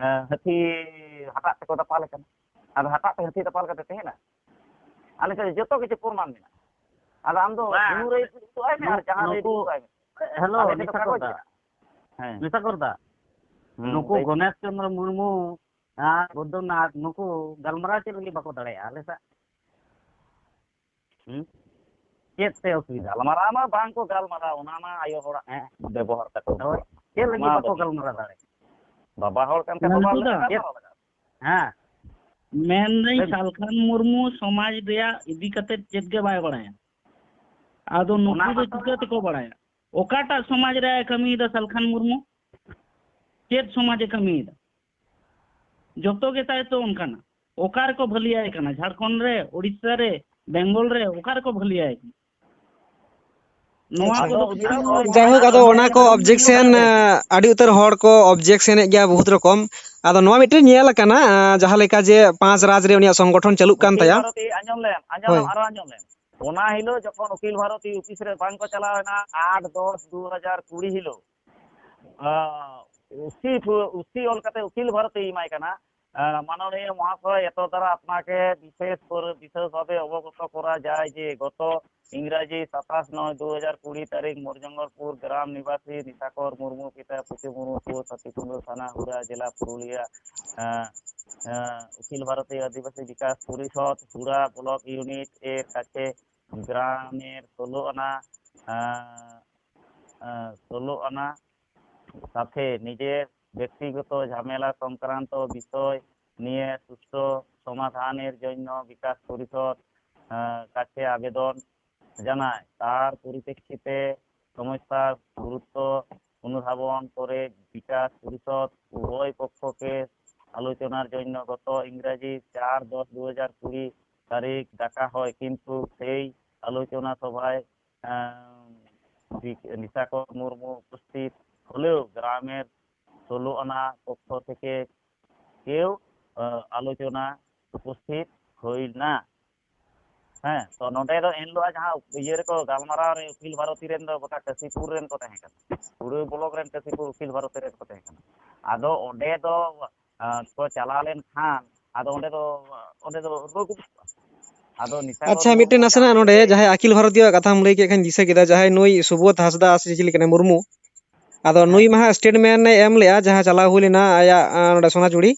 ᱦᱟᱹᱛᱤ ᱦᱟᱴᱟᱜ ᱛᱮᱠᱚ ᱫᱟᱯᱟᱞ ᱠᱟᱱᱟ᱾ ᱟᱫᱚ ᱦᱟᱴᱟᱜ ᱛᱮ ᱦᱟᱹᱛᱤ ᱫᱟᱯᱟᱞ ᱠᱟᱛᱮ ᱛᱟᱦᱮᱱᱟ? ᱟᱞᱮ ᱥᱮᱫ ᱡᱚᱛᱚ ᱠᱤᱪᱷᱩ ᱯᱨᱚᱢᱟᱱ ᱢᱮᱱᱟᱜᱼᱟ᱾ ᱟᱫᱚ ᱟᱢ ᱫᱚ ᱵᱟᱝ᱾ ᱵᱩᱨᱩ ᱨᱮ ᱩᱫᱩᱜ ᱟᱭ ᱢᱮ ᱟᱨ ᱡᱟᱦᱟᱸ ᱨᱮ ᱱᱩᱠᱩ, ᱩᱫᱩᱜ ᱟᱭ ᱢᱮ᱾ ᱦᱮᱞᱳ, ᱟᱞᱮ ᱴᱷᱮᱱ ᱫᱚ ᱱᱤᱥᱟ ᱠᱟᱜᱚᱡᱽ ᱠᱚᱨᱫᱟ᱾ ᱢᱮᱱᱟᱜᱼᱟ᱾ ᱦᱮᱸ᱾ ᱱᱤᱥᱟ ᱠᱚᱨᱫᱟ᱾ ᱦᱩᱸ, ᱱᱩᱠᱩ ᱞᱟᱹᱭ ᱢᱮ᱾ ᱜᱚᱱᱮᱥ ᱪᱚᱱᱫᱨᱚ ᱢᱩᱨᱢᱩ ᱟᱨ ᱵᱩᱫᱽᱫᱷᱚᱱᱟᱛᱷ ᱱᱩᱠᱩ ᱜᱟᱞᱢᱟᱨᱟᱣ ᱪᱮᱫ ᱞᱟᱹᱜᱤᱫ ᱵᱟᱠᱚ ᱫᱟᱲᱮᱭᱟᱜᱼᱟ ᱟᱞᱮ ᱥᱟᱶ? ᱦᱩᱸ? ᱪᱮᱫ ᱛᱮ ᱚᱥᱩᱵᱤᱫᱷᱟ? ᱜᱟᱞᱢᱟᱨᱟᱣ ᱢᱟ ᱵᱟᱝ ᱠᱚ ᱜᱟᱞᱢᱟᱨᱟᱣ, ᱚᱱᱟ ᱢᱟ ᱟᱭᱳ ᱦᱚᱲᱟᱜ ᱦᱮᱸ᱾ ᱵᱮᱵᱚᱦᱟᱨ ᱛᱟᱠᱚ᱾ ᱦᱳᱭ᱾ ᱪᱮᱫ ᱞᱟᱹᱜᱤᱫ ᱚᱱᱟ ᱵᱟᱠᱚ ᱫᱚ ᱜᱟᱞᱢᱟᱨᱟᱣ ᱫᱟᱲᱮᱭᱟᱜᱼᱟ? ᱵᱟᱵᱟ ᱦᱚᱲ ᱠᱟᱱ ᱠᱷᱟᱱ ᱵᱟᱵᱟ ᱱᱟᱹᱱᱴᱩ ᱦᱚᱲ ᱫᱟ᱾ ᱞᱮᱠᱟ ᱪᱮᱫ? ᱜᱟᱞᱢᱟᱨᱟᱣ ᱞᱟᱜᱟᱜᱼᱟ᱾ ᱦᱮᱸ᱾ ᱢᱮᱱᱫᱟᱹᱧ ᱞᱟᱹᱭ ᱢᱮ᱾ ᱥᱟᱞᱠᱷᱟᱱ ᱢᱩᱨᱢᱩ ᱥᱚᱢᱟᱡᱽ ᱨᱮᱭᱟᱜ ᱤᱫᱤ ᱠᱟᱛᱮ ᱪᱮᱫ ᱜᱮ ᱵᱟᱭ ᱵᱟᱲᱟᱭᱟ᱾ ᱟᱫᱚ ᱱᱩᱠᱩ ᱚᱱᱟ ᱫᱚ ᱢᱟᱛᱚ ᱪᱤᱠᱟᱹ ᱛᱮᱠᱚ ᱵᱟᱲᱟᱭᱟ? ᱚᱠᱟᱴᱟᱜ ᱥᱚᱢᱟᱡᱽ ᱨᱮ ᱠᱟᱹᱢᱤᱭᱮᱫᱟ ᱥᱟᱞᱠᱷᱟᱱ ᱢᱩᱨᱢᱩ? ᱪᱮᱫ ᱥᱚᱢᱟᱡᱽ ᱮ ᱠᱟᱹᱢᱤᱭᱮᱫᱟ? ᱡᱚᱛᱚ ᱜᱮ ᱛᱟᱭ ᱛᱚ ᱚᱱᱠᱟᱱᱟ᱾ ᱚᱠᱟ ᱨᱮᱠᱚ ᱵᱷᱟᱹᱞᱤᱭᱟᱭ ᱠᱟᱱᱟ? ᱡᱷᱟᱲᱠᱷᱚᱸᱰ ᱨᱮ, ᱳᱰᱤᱥᱟ ᱨᱮ, ᱵᱮᱝᱜᱚᱞ ᱨᱮ, ᱚᱠᱟ ᱨᱮᱠᱚ ᱵᱷᱟᱹᱞᱤᱭᱟᱭ ᱠᱟᱱᱟ? ᱱᱚᱣᱟ ᱟᱪᱪᱷᱟ᱾ ᱠᱚᱫᱚ ᱟᱫᱚ ᱩᱱᱤ ᱫᱚ ᱡᱟᱭᱦᱳᱠ, ᱟᱫᱚ ᱚᱱᱟ ᱠᱚ ᱚᱵᱡᱮᱠᱥᱮᱱ, ᱟᱹᱰᱤ ᱩᱛᱟᱹᱨ ᱦᱚᱲ ᱠᱚ ᱚᱵᱡᱮᱠᱥᱮᱱ ᱮᱫ ᱜᱮᱭᱟ ᱵᱚᱦᱩᱛ ᱨᱚᱠᱚᱢ᱾ ᱟᱫᱚ ᱱᱚᱣᱟ ᱢᱤᱫᱴᱮᱱ ᱧᱮᱞ ᱟᱠᱟᱱᱟ, ᱟᱸ, ᱡᱟᱦᱟᱸ ᱞᱮᱠᱟ ᱡᱮ ᱯᱟᱸᱪ ᱨᱟᱡᱽ ᱨᱮ ᱩᱱᱤᱭᱟᱜ ᱥᱚᱝᱜᱚᱴᱷᱚᱱ ᱪᱟᱹᱞᱩᱜ ᱠᱟᱱ ᱩᱠᱤᱞ ᱛᱟᱭᱟ᱾ ᱵᱷᱟᱨᱚᱛᱤ, ᱟᱸᱡᱚᱢ ᱞᱮᱢ, ᱟᱸᱡᱚᱢ ᱦᱳᱭ᱾ ᱞᱮᱢ, ᱟᱨᱚ ᱟᱸᱡᱚᱢ ᱞᱮᱢ᱾ ᱚᱱᱟ ᱦᱤᱞᱳᱜ ᱡᱚᱠᱷᱚᱱ ᱩᱠᱤᱞ ᱵᱷᱟᱨᱚᱛᱤ ᱚᱯᱷᱤᱥ ᱨᱮ ᱵᱟᱝ ᱠᱚ ᱪᱟᱞᱟᱣ ᱮᱱᱟ, ᱟᱴ ᱫᱚᱥ ᱫᱩ ᱦᱟᱡᱟᱨ ᱠᱩᱲᱤ ᱦᱤᱞᱳᱜ, ᱟᱸ, ᱩᱥᱤ ᱯᱷᱩ-, ᱩᱥᱤ ᱚᱞ ᱠᱟᱛᱮ ᱩᱠᱤᱞ ᱵᱷᱟᱨᱚᱛᱤ ᱮᱢᱟᱭ ᱠᱟᱱᱟ᱾ ᱟᱸ, ᱢᱟᱱᱚᱱᱤᱭᱚ ᱢᱚᱦᱟᱥᱚᱭ, ᱮᱛᱚ ᱫᱟᱨᱟ ᱟᱯᱱᱟᱠᱮ ᱵᱤᱥᱮᱥ ᱠᱚᱨᱮ, ᱵᱤᱥᱮᱥ ᱵᱷᱟᱵᱮ ᱚᱵᱚᱜᱚᱛ ᱠᱚᱨᱟ ᱡᱟᱭ ᱡᱮ ᱜᱚᱛᱚ ᱤᱝᱨᱟᱡᱤ ᱥᱟᱛᱟᱥ ᱱᱚᱭ ᱫᱩ ᱦᱟᱡᱟᱨ ᱠᱩᱲᱤ ᱛᱟᱹᱨᱤᱠᱷ ᱢᱚᱨᱡᱚᱝᱜᱚᱞᱯᱩᱨ ᱜᱨᱟᱢ ᱱᱤᱵᱟᱥᱤ ᱱᱤᱥᱟᱠᱚᱨ ᱢᱩᱨᱢᱩ ᱯᱤᱛᱟ ᱯᱩᱪᱩ ᱢᱩᱨᱢᱩ ᱯᱩ ᱥᱟᱛᱤ ᱠᱩᱢᱵᱟᱹ ᱛᱷᱟᱱᱟ ᱦᱩᱲᱟ ᱡᱮᱞᱟ ᱯᱩᱨᱩᱞᱤᱭᱟ, ᱟᱸ, ᱟᱸ, ᱩᱠᱤᱞ ᱵᱷᱟᱨᱚᱛᱤ ᱟᱹᱫᱤᱵᱟᱹᱥᱤ ᱵᱤᱠᱟᱥ ᱯᱚᱨᱤᱥᱚᱫ ᱦᱩᱲᱟ ᱵᱞᱚᱠ ᱤᱭᱩᱱᱤᱴ ᱮᱨ ᱠᱟᱪᱷᱮ ᱜᱨᱟᱢᱮᱨ ᱥᱳᱞᱳ ᱟᱱᱟ, ᱟᱸ, ᱟᱸ, ᱥᱳᱞᱳ ᱟᱱᱟ ᱥᱟᱛᱷᱮ ᱱᱤᱡᱮᱨ ᱵᱮᱠᱛᱤᱜᱚᱛᱚ ᱡᱷᱟᱢᱮᱞᱟ ᱥᱚᱝᱠᱨᱟᱱᱛᱚ ᱵᱤᱥᱚᱭ ᱱᱤᱭᱮ ᱥᱩᱥᱴᱷᱩ ᱥᱚᱢᱟᱫᱷᱟᱱᱮᱨ ᱡᱚᱱᱭᱚ ᱵᱤᱠᱟᱥ ᱯᱚᱨᱤᱥᱚᱫ, ᱟᱸ, ᱠᱟᱪᱷᱮ ᱟᱵᱮᱫᱚᱱ ᱡᱟᱱᱟᱭ᱾ ᱛᱟᱨ ᱯᱚᱨᱤᱯᱮᱠᱠᱷᱤᱛᱮ ᱥᱚᱢᱚᱥᱥᱟᱨ ᱜᱩᱨᱩᱛᱛᱚ অনুধাবন করে বিকাশ পরিষদ উভয় পক্ষকে আলোচনার জন্য গত ইংরাজি চার দশ দু হাজার কুড়ি তারিখ ডাকা হয়, কিন্তু সেই আলোচনা সভায়, আহ, বি-, নিশাকর মুর্মু উপস্থিত হলেও গ্রামের ষোলো আনা পক্ষ থেকে কেউ, আহ, আলোচনা উপস্থিত হই না। ᱦᱮᱸ, ᱛᱚ ᱱᱚᱰᱮ ᱫᱚ ᱮᱱ ᱦᱤᱞᱳᱜ ᱡᱟᱦᱟᱸ ᱤᱭᱟᱹ ᱨᱮᱠᱚ ᱜᱟᱞᱢᱟᱨᱟᱣ ᱨᱮ ᱩᱠᱤᱞ ᱵᱷᱟᱨᱚᱛᱤ ᱨᱮᱱ ᱫᱚ ᱜᱚᱴᱟ ᱠᱟᱹᱥᱤᱯᱩᱨ ᱨᱮᱱ ᱠᱚ ᱛᱟᱦᱮᱸ ᱠᱟᱱᱟ, ᱦᱩᱲᱟᱹ ᱵᱞᱚᱠ ᱨᱮᱱ ᱠᱟᱹᱥᱤᱯᱩᱨ ᱩᱠᱤᱞ ᱵᱷᱟᱨᱚᱛᱤ ᱨᱮᱱ ᱠᱚ ᱛᱟᱦᱮᱸ ᱠᱟᱱᱟ᱾ ᱟᱫᱚ ᱚᱸᱰᱮ ᱫᱚ, ᱟᱸ, ᱠᱚ ᱪᱟᱞᱟᱣ ᱞᱮᱱᱠᱷᱟᱱ ᱟᱫᱚ ᱚᱸᱰᱮ ᱫᱚ, ᱚᱸᱰᱮ ᱫᱚ ᱨᱳᱜᱽ ᱩᱫᱩᱜ ᱠᱚᱜᱼᱟ᱾ ᱟᱫᱚ ᱱᱮᱛᱟᱨ ᱟᱪᱪᱷᱟ, ᱫᱚ ᱢᱤᱫᱴᱮᱱ ᱱᱚᱝᱠᱟ ᱱᱟᱥᱮᱱᱟᱜ ᱱᱚᱰᱮ ᱡᱮ ᱡᱟᱦᱟᱸᱭ ᱟᱹᱠᱤᱞ ᱵᱷᱟᱨᱚᱛᱤᱭᱚ ᱠᱟᱛᱷᱟᱢ ᱞᱟᱹᱭ ᱠᱮᱫ ᱠᱷᱟᱱ ᱫᱤᱥᱟᱹ ᱠᱮᱫᱟ, ᱡᱟᱦᱟᱸᱭ ᱱᱩᱭ ᱥᱩᱵᱳᱫᱷ ᱦᱟᱸᱥᱫᱟ ᱥᱮ ᱪᱤᱞᱤ ᱠᱟᱱᱟᱭ, ᱢᱩᱨᱢᱩ, ᱟᱫᱚ ᱱᱩᱭ ᱦᱮᱸ᱾ ᱢᱟ ᱦᱟᱸᱜ statement ᱮ ᱮᱢ ᱞᱮᱜᱼᱟ, ᱡᱟᱦᱟᱸ ᱪᱟᱞᱟᱣ ᱦᱩᱭ ᱞᱮᱱᱟ ᱟᱭᱟᱜ, ᱟᱸ, ᱱᱚᱰᱮ ᱥᱚᱱᱟᱡᱩᱲᱤ᱾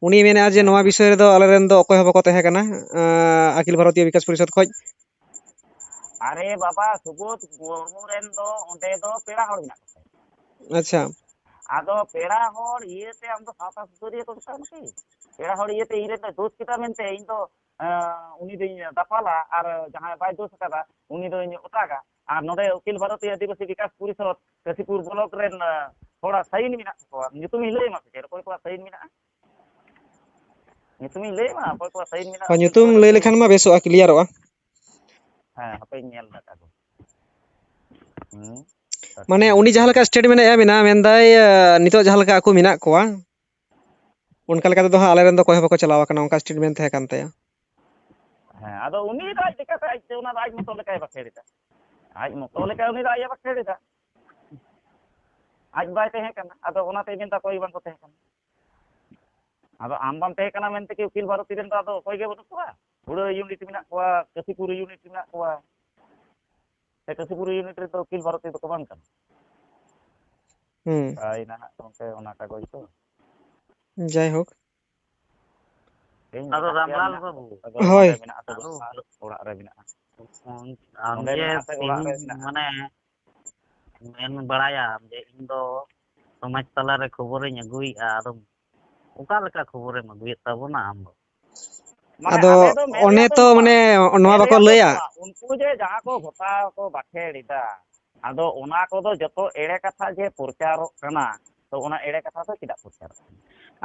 ᱩᱱᱤ ᱢᱮᱱᱮᱫᱼᱟ ᱡᱮ ᱦᱮᱸ, ᱱᱚᱣᱟ ᱦᱮᱸ᱾ ᱵᱤᱥᱚᱭ ᱨᱮᱫᱚ ᱟᱞᱮ ᱨᱮᱱ ᱫᱚ ᱚᱠᱚᱭ ᱦᱚᱸ ᱵᱟᱠᱚ ᱛᱟᱦᱮᱸ ᱠᱟᱱᱟ, ᱟᱸ, ᱟᱹᱠᱤᱞ ᱵᱷᱟᱨᱚᱛᱤᱭᱚ ᱵᱤᱠᱟᱥ ᱯᱚᱨᱤᱥᱚᱫᱽ ᱠᱷᱚᱡ᱾ ᱟᱨᱮ ᱵᱟᱵᱟ, ᱥᱩᱵᱳᱫᱷ ᱢᱩᱨᱢᱩ ᱨᱮᱱ ᱫᱚ ᱚᱸᱰᱮ ᱫᱚ ᱯᱮᱲᱟ ᱦᱚᱲ ᱢᱮᱱᱟᱜ ᱠᱚ ᱛᱟᱭᱟ᱾ ᱟᱪᱪᱷᱟ᱾ ᱟᱫᱚ ᱯᱮᱲᱟ ᱦᱚᱲ ᱤᱭᱟᱹᱛᱮ ᱟᱢ ᱫᱚ ᱥᱟᱶᱛᱟ ᱥᱩᱥᱟᱹᱨᱤᱭᱟᱹ ᱠᱚ ᱢᱮᱛᱟᱢᱟ ᱠᱤ? ᱯᱮᱲᱟ ᱦᱚᱲ ᱤᱭᱟᱹᱛᱮ ᱤᱧ ᱨᱮᱱ ᱫᱚᱭ ᱫᱳᱥ ᱠᱮᱫᱟ ᱢᱮᱱᱛᱮ ᱤᱧ ᱫᱚ, ᱟᱸ, ᱩᱱᱤ ᱫᱚᱧ ᱫᱟᱯᱟᱞᱟ ᱟᱨ ᱡᱟᱦᱟᱸᱭ ᱵᱟᱭ ᱫᱳᱥ ᱟᱠᱟᱫᱟ ᱩᱱᱤ ᱫᱚᱧ ᱚᱴᱟᱜᱟ᱾ ᱟᱨ ᱱᱚᱰᱮ ᱚᱠᱷᱤᱞ ᱵᱷᱟᱨᱚᱛᱤᱭᱚ ᱟᱹᱫᱤᱵᱟᱹᱥᱤ ᱵᱤᱠᱟᱥ ᱯᱚᱨᱤᱥᱚᱫᱽ ᱠᱟᱥᱤᱯᱩᱨ ᱵᱞᱚᱠ ᱨᱮᱱ, ᱟᱸ, ᱦᱚᱲᱟᱜ ᱥᱟᱭᱤᱱ ᱢᱮᱱᱟᱜ ᱛᱟᱠᱚᱣᱟ᱾ ᱧᱩᱛᱩᱢᱤᱧ ᱞᱟᱹᱭ ᱟᱢᱟ ᱥᱮ ᱪᱮᱫ? ᱚᱠᱚᱭ ᱠᱚᱣᱟᱜ ᱥᱟᱭᱤᱱ ᱢᱮᱱᱟᱜᱼᱟ? ᱧᱩᱛᱩᱢᱤᱧ ᱞᱟᱹᱭ ᱟᱢᱟ, ᱚᱠᱚᱭ ᱠᱚᱣᱟᱜ ᱥᱟᱭᱤᱱ ᱢᱮᱱᱟᱜᱼᱟ, ᱦᱳᱭ, ᱩᱠᱤᱞ ᱧᱩᱛᱩᱢ ᱵᱷᱟᱨᱚᱛᱤ ᱞᱟᱹᱭ ᱨᱮᱱ? ᱞᱮᱠᱷᱟᱱ ᱢᱟ ᱵᱮᱥᱚᱜᱼᱟ, ᱠᱞᱤᱭᱟᱨᱚᱜᱼᱟ᱾ ᱦᱮᱸ, ᱦᱟᱯᱮᱧ ᱧᱮᱞ ᱫᱟ ᱟᱠᱚ᱾ ᱦᱩᱸ᱾ ᱢᱟᱱᱮ ᱩᱱᱤ ᱡᱟᱦᱟᱸ ᱞᱮᱠᱟ statement ᱮ ᱮᱢ ᱮᱱᱟ, ᱢᱮᱱᱫᱟᱭ, ᱮ, ᱱᱤᱛᱚᱜ ᱡᱟᱦᱟᱸ ᱞᱮᱠᱟ ᱟᱠᱚ ᱢᱮᱱᱟᱜ ᱠᱚᱣᱟ, ᱚᱱᱠᱟ ᱞᱮᱠᱟ ᱛᱮᱫᱚ ᱦᱟᱸᱜ ᱟᱞᱮ ᱨᱮᱱ ᱫᱚ ᱚᱠᱚᱭ ᱦᱚᱸ ᱵᱟᱠᱚ ᱪᱟᱞᱟᱣ ᱟᱠᱟᱱᱟ, ᱚᱱᱠᱟ statement ᱛᱟᱦᱮᱸ ᱠᱟᱱ ᱛᱟᱭᱟ᱾ ᱦᱮᱸ, ᱟᱫᱚ ᱩᱱᱤ ᱫᱚ ᱟᱡ ᱞᱮᱠᱟᱛᱮ ᱟᱡ ᱛᱮ ᱚᱱᱟ ᱫᱚ ᱟᱡ ᱢᱚᱛᱚ ᱞᱮᱠᱟᱭ ᱵᱟᱠᱷᱮᱲ ᱮᱫᱟ᱾ ᱟᱡ ᱢᱚᱛᱚ ᱞᱮᱠᱟ ᱩᱱᱤ ᱫᱚ ᱟᱡ ᱮ ᱵᱟᱠᱷᱮᱲ ᱮᱫᱟ᱾ ᱟᱡ ᱵᱟᱭ ᱛᱟᱦᱮᱸ ᱠᱟᱱᱟ, ᱟᱫᱚ ᱚᱱᱟᱛᱮ ᱢᱮᱱᱫᱟ ᱚᱠᱚᱭ ᱵᱟᱝ ᱠᱚ ᱛᱟᱦᱮᱸ ᱠᱟᱱᱟ᱾ ᱟᱫᱚ ᱟᱢ ᱵᱟᱢ ᱛᱟᱦᱮᱸ ᱠᱟᱱᱟ ᱢᱮᱱᱛᱮ ᱠᱤ ᱩᱠᱤᱞ ᱵᱷᱟᱨᱚᱛᱤ ᱨᱮᱱ ᱫᱚ ᱟᱫᱚ ᱚᱠᱚᱭ ᱜᱮ ᱵᱟᱹᱱᱩᱜ ᱠᱚᱣᱟ? ᱦᱩᱲᱟᱹ unit ᱢᱮᱱᱟᱜ ᱠᱚᱣᱟ, ᱠᱟᱹᱥᱤᱯᱩᱨ unit ᱢᱮᱱᱟᱜ ᱠᱚᱣᱟ᱾ ᱥᱮ ᱠᱟᱹᱥᱤᱯᱩᱨ unit ᱨᱮᱫᱚ ᱩᱠᱤᱞ ᱵᱷᱟᱨᱚᱛᱤ ᱫᱚᱠᱚ ᱵᱟᱝ ᱠᱟᱱᱟ? ᱦᱩᱸ᱾ ᱟᱭ ᱱᱟᱦᱟᱜ ᱜᱚᱢᱠᱮ ᱚᱱᱟ ᱠᱟᱜᱚᱡᱽ ᱫᱚ᱾ ᱡᱟᱭᱦᱳᱠ᱾ ᱤᱧ ᱟᱫᱚ ᱢᱮᱛᱟᱫ ᱯᱮᱭᱟ ᱨᱟᱢᱞᱟᱞ ᱢᱮᱱᱟᱜ ᱵᱟᱹᱵᱩ᱾ ᱠᱚᱣᱟ᱾ ᱦᱳᱭ᱾ ᱱᱚᱰᱮ ᱢᱮᱱᱟᱜ ᱟᱥᱮ ᱟᱫᱚ ᱵᱟᱹᱱᱩᱜᱼᱟ? ᱚᱲᱟᱜ ᱨᱮ ᱢᱮᱱᱟᱜᱼᱟ᱾ ᱟᱢ ᱱᱚᱰᱮ ᱡᱮ ᱢᱮᱱᱟᱜ ᱟᱥᱮ ᱚᱲᱟᱜ ᱨᱮ ᱛᱮᱦᱮᱧ ᱢᱮᱱᱟᱜᱼᱟ? ᱢᱟᱱᱮ ᱢᱮᱱ ᱵᱟᱲᱟᱭᱟᱢ ᱡᱮ ᱤᱧ ᱫᱚ ᱥᱚᱢᱟᱡᱽ ᱛᱟᱞᱟᱨᱮ ᱠᱷᱚᱵᱚᱨᱤᱧ ᱟᱹᱜᱩᱭᱮᱫᱼᱟ, ᱟᱫᱚ ᱚᱠᱟ ᱞᱮᱠᱟ ᱠᱷᱚᱵᱚᱨᱮᱢ ᱟᱹᱜᱩᱭᱮᱫ ᱛᱟᱵᱚᱱᱟ ᱟᱢ ᱫᱚ? ᱢᱟᱱᱮ ᱟᱫᱚ ᱟᱞᱮ ᱫᱚ ᱢᱮᱱ ᱚᱱᱮ ᱨᱮᱭᱟᱜ ᱫᱚ ᱛᱚ ᱵᱟᱹᱱᱩᱜᱼᱟ᱾ ᱢᱟᱱᱮ ᱱᱚᱣᱟ ᱢᱮᱱ ᱵᱟᱠᱚ ᱨᱮᱭᱟᱜ ᱫᱚ ᱞᱟᱹᱭᱟ᱾ ᱵᱟᱹᱱᱩᱜᱼᱟ᱾ ᱩᱱᱠᱩ ᱡᱮ ᱡᱟᱦᱟᱸ ᱠᱚ ᱜᱚᱴᱟ ᱠᱚ ᱵᱟᱠᱷᱮᱲ ᱮᱫᱟ, ᱟᱫᱚ ᱚᱱᱟ ᱠᱚᱫᱚ ᱡᱚᱛᱚ ᱮᱲᱮ ᱠᱟᱛᱷᱟ ᱡᱮ ᱯᱨᱚᱪᱟᱨᱚᱜ ᱠᱟᱱᱟ, ᱛᱚ ᱚᱱᱟ ᱮᱲᱮ ᱠᱟᱛᱷᱟ ᱫᱚ ᱪᱮᱫᱟᱜ ᱯᱨᱚᱪᱟᱨᱚᱜ ᱠᱟᱱᱟ?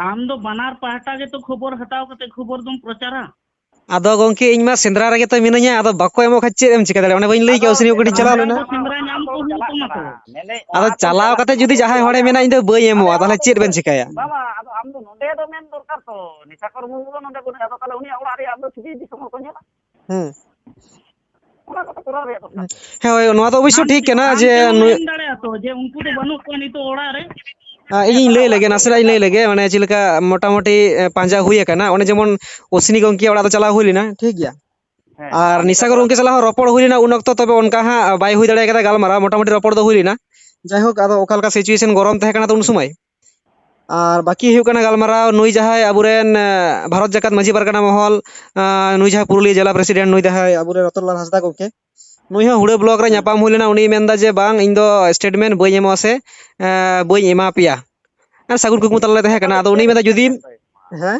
ᱟᱢ ᱫᱚ ᱵᱟᱱᱟᱨ ᱯᱟᱦᱴᱟ ᱜᱮᱛᱚ ᱠᱷᱚᱵᱚᱨ ᱦᱟᱛᱟᱣ ᱠᱟᱛᱮ ᱠᱷᱚᱵᱚᱨ ᱫᱚᱢ ᱯᱨᱚᱪᱟᱨᱟ᱾ ᱟᱫᱚ ᱜᱚᱝᱠᱮ, ᱤᱧ ᱢᱟ ᱥᱮᱸᱫᱽᱨᱟ ᱨᱮᱜᱮ ᱛᱚ ᱢᱤᱱᱟᱹᱧᱟ, ᱟᱫᱚ ᱵᱟᱠᱚ ᱮᱢᱚᱜ ᱠᱷᱟᱡ ᱪᱮᱫ ᱮᱢ ᱪᱤᱠᱟᱹ ᱫᱟᱲᱮᱭᱟᱜᱼᱟ? ᱚᱱᱮ ᱵᱟᱹᱧ ᱞᱟᱹᱭ ᱟᱫᱚ ᱠᱮᱜᱼᱟ, ᱩᱥᱱᱤ ᱠᱟᱹᱴᱤᱡ ᱥᱮᱸᱫᱽᱨᱟ ᱪᱟᱞᱟᱣ ᱨᱮᱱᱟᱜ ᱞᱮᱱᱟ᱾ ᱫᱚ ᱥᱮᱸᱫᱽᱨᱟ ᱧᱟᱢ ᱠᱚ ᱦᱩᱭᱩᱜ ᱛᱟᱢᱟ ᱛᱚ᱾ ᱟᱫᱚ ᱪᱟᱞᱟᱣ ᱠᱟᱛᱮ ᱡᱩᱫᱤ ᱡᱟᱦᱟᱸᱭ ᱦᱚᱲᱮ ᱢᱮᱱᱟ, "ᱤᱧ ᱫᱚ ᱵᱟᱹᱧ ᱮᱢᱚᱜᱼᱟ", ᱛᱟᱦᱚᱞᱮ ᱪᱮᱫ ᱵᱮᱱ ᱪᱤᱠᱟᱹᱭᱟ? ᱵᱟᱵᱟ, ᱟᱫᱚ ᱟᱢ ᱫᱚ ᱱᱚᱰᱮ ᱫᱚ ᱢᱮᱱ ᱫᱚᱨᱠᱟᱨ ᱛᱚ, ᱱᱤᱥᱟᱠᱚᱨ ᱢᱩᱨᱢᱩ ᱫᱚ ᱱᱚᱰᱮ ᱵᱟᱹᱱᱩᱜ, ᱟᱫᱚ ᱛᱟᱦᱚᱞᱮ ᱩᱱᱤᱭᱟᱜ ᱚᱲᱟᱜ ᱨᱮᱭᱟᱜ ᱟᱢ ᱫᱚ ᱪᱷᱩᱵᱤ ᱫᱤᱥᱚᱢ ᱦᱚᱲ ᱠᱚ ᱧᱮᱞᱟ᱾ ᱦᱩᱸ᱾ ᱚᱱᱟ ᱠᱚᱫᱚ ᱠᱚᱨᱟᱣ ᱨᱮᱭᱟᱜ ᱫᱚᱨᱠᱟᱨ᱾ ᱦᱮᱸ, ᱦᱳᱭ, ᱱᱚᱣᱟ ᱫᱚ ᱚᱵᱚᱥᱥᱚ ᱟᱢ ᱴᱷᱤᱠ ᱛᱮᱢ, ᱠᱟᱱᱟ ᱟᱢ ᱡᱮ ᱛᱮᱢ ᱱᱩᱭ ᱢᱮᱱ ᱫᱟᱲᱮᱭᱟᱜᱼᱟ ᱛᱚ ᱡᱮ ᱩᱱᱠᱩ ᱫᱚ ᱵᱟᱹᱱᱩᱜ ᱠᱚᱣᱟ ᱱᱤᱛᱚᱜ ᱚᱲᱟᱜ ᱨᱮ? ᱟ, ᱦᱮᱸ, ᱤᱧᱤᱧ ᱢᱟᱱᱮ ᱞᱟᱹᱭ ᱚᱲᱟᱜ ᱞᱮᱜᱮ, ᱠᱚᱨᱮ ᱱᱟᱥᱮᱱᱟᱜ ᱤᱧ ᱞᱟᱹᱭ ᱞᱮᱜᱮ, ᱢᱟᱱᱮ ᱪᱮᱫ ᱞᱮᱠᱟ ᱢᱚᱴᱟᱢᱩᱴᱤ, ᱮ, ᱯᱟᱸᱡᱟ ᱦᱩᱭ ᱟᱠᱟᱱᱟ᱾ ᱚᱱᱮ ᱡᱮᱢᱚᱱ ᱚᱥᱱᱤ ᱜᱚᱝᱠᱮ ᱚᱲᱟᱜ ᱫᱚ ᱪᱟᱞᱟᱣ ᱦᱩᱭ ᱞᱮᱱᱟ, ᱴᱷᱤᱠ ᱜᱮᱭᱟ? ᱦᱮᱸ, ᱟᱨ ᱟᱨ ᱱᱤᱥᱟᱜᱚᱨ ᱱᱤᱥᱟᱜᱚᱨ ᱜᱚᱢᱠᱮ ᱥᱟᱞᱟᱜ ᱦᱚᱸ ᱨᱚᱯᱚᱲ ᱦᱩᱭ ᱞᱮᱱᱟ ᱩᱱ ᱚᱠᱛᱚ, ᱛᱚᱵᱮ ᱚᱱᱠᱟ ᱦᱟᱸᱜ ᱵᱟᱭ ᱦᱩᱭ ᱫᱟᱲᱮ ᱠᱟᱫᱟ ᱜᱟᱞᱢᱟᱨᱟᱣ, ᱢᱚᱴᱟᱢᱩᱴᱤ ᱨᱚᱯᱚᱲ ᱫᱚ ᱦᱩᱭ ᱞᱮᱱᱟ᱾ ᱡᱟᱭᱦᱳᱠ, ᱟᱫᱚ ᱚᱠᱟ ᱞᱮᱠᱟ situation ᱜᱚᱨᱚᱢ ᱛᱟᱦᱮᱸ ᱠᱟᱱᱟ ᱛᱚ ᱩᱱ ᱥᱚᱢᱚᱭ᱾ ᱟᱨ ᱵᱟᱹᱠᱤ ᱦᱩᱭᱩᱜ ᱠᱟᱱᱟ ᱜᱟᱞᱢᱟᱨᱟᱣ ᱱᱩᱭ ᱡᱟᱦᱟᱸᱭ ᱟᱵᱚᱨᱮᱱ, ᱮ, ᱵᱷᱟᱨᱚᱛ ᱡᱟᱠᱟᱛ ᱢᱟᱹᱡᱷᱤ ᱯᱟᱨᱜᱟᱱᱟ ᱢᱚᱦᱚᱞ, ᱮ, ᱱᱩᱭ ᱡᱟᱦᱟᱸᱭ ᱯᱩᱨᱩᱞᱤᱭᱟᱹ ᱡᱮᱞᱟ president, ᱱᱩᱭ ᱡᱟᱦᱟᱸᱭ ᱟᱵᱚᱨᱮᱱ ᱨᱚᱛᱚᱱᱞᱟᱞ ᱦᱟᱸᱥᱫᱟ ᱜᱚᱢᱠᱮ, ᱱᱩᱭ ᱦᱚᱸ ᱦᱩᱲᱟᱹ block ᱨᱮ ᱦᱩᱸ᱾ ᱧᱟᱯᱟᱢ ᱦᱩᱭ ᱞᱮᱱᱟ᱾ ᱩᱱᱤᱭ ᱢᱮᱱᱫᱟ ᱡᱮ, "ᱵᱟᱝ, ᱤᱧ ᱫᱚ statement ᱵᱟᱹᱧ ᱮᱢᱚᱜᱼᱟ ᱥᱮ, ᱮ, ᱵᱟᱹᱧ ᱮᱢᱟ ᱯᱮᱭᱟ᱾" ᱟᱨ ᱥᱟᱹᱜᱩᱱ ᱠᱩᱠᱢᱩ ᱛᱟᱞᱟᱨᱮ ᱛᱟᱦᱮᱸ ᱠᱟᱱᱟ᱾ ᱟᱫᱚ ᱩᱱᱤᱭ ᱢᱮᱱᱫᱟ, ᱡᱩᱫᱤ, ᱦᱮᱸ?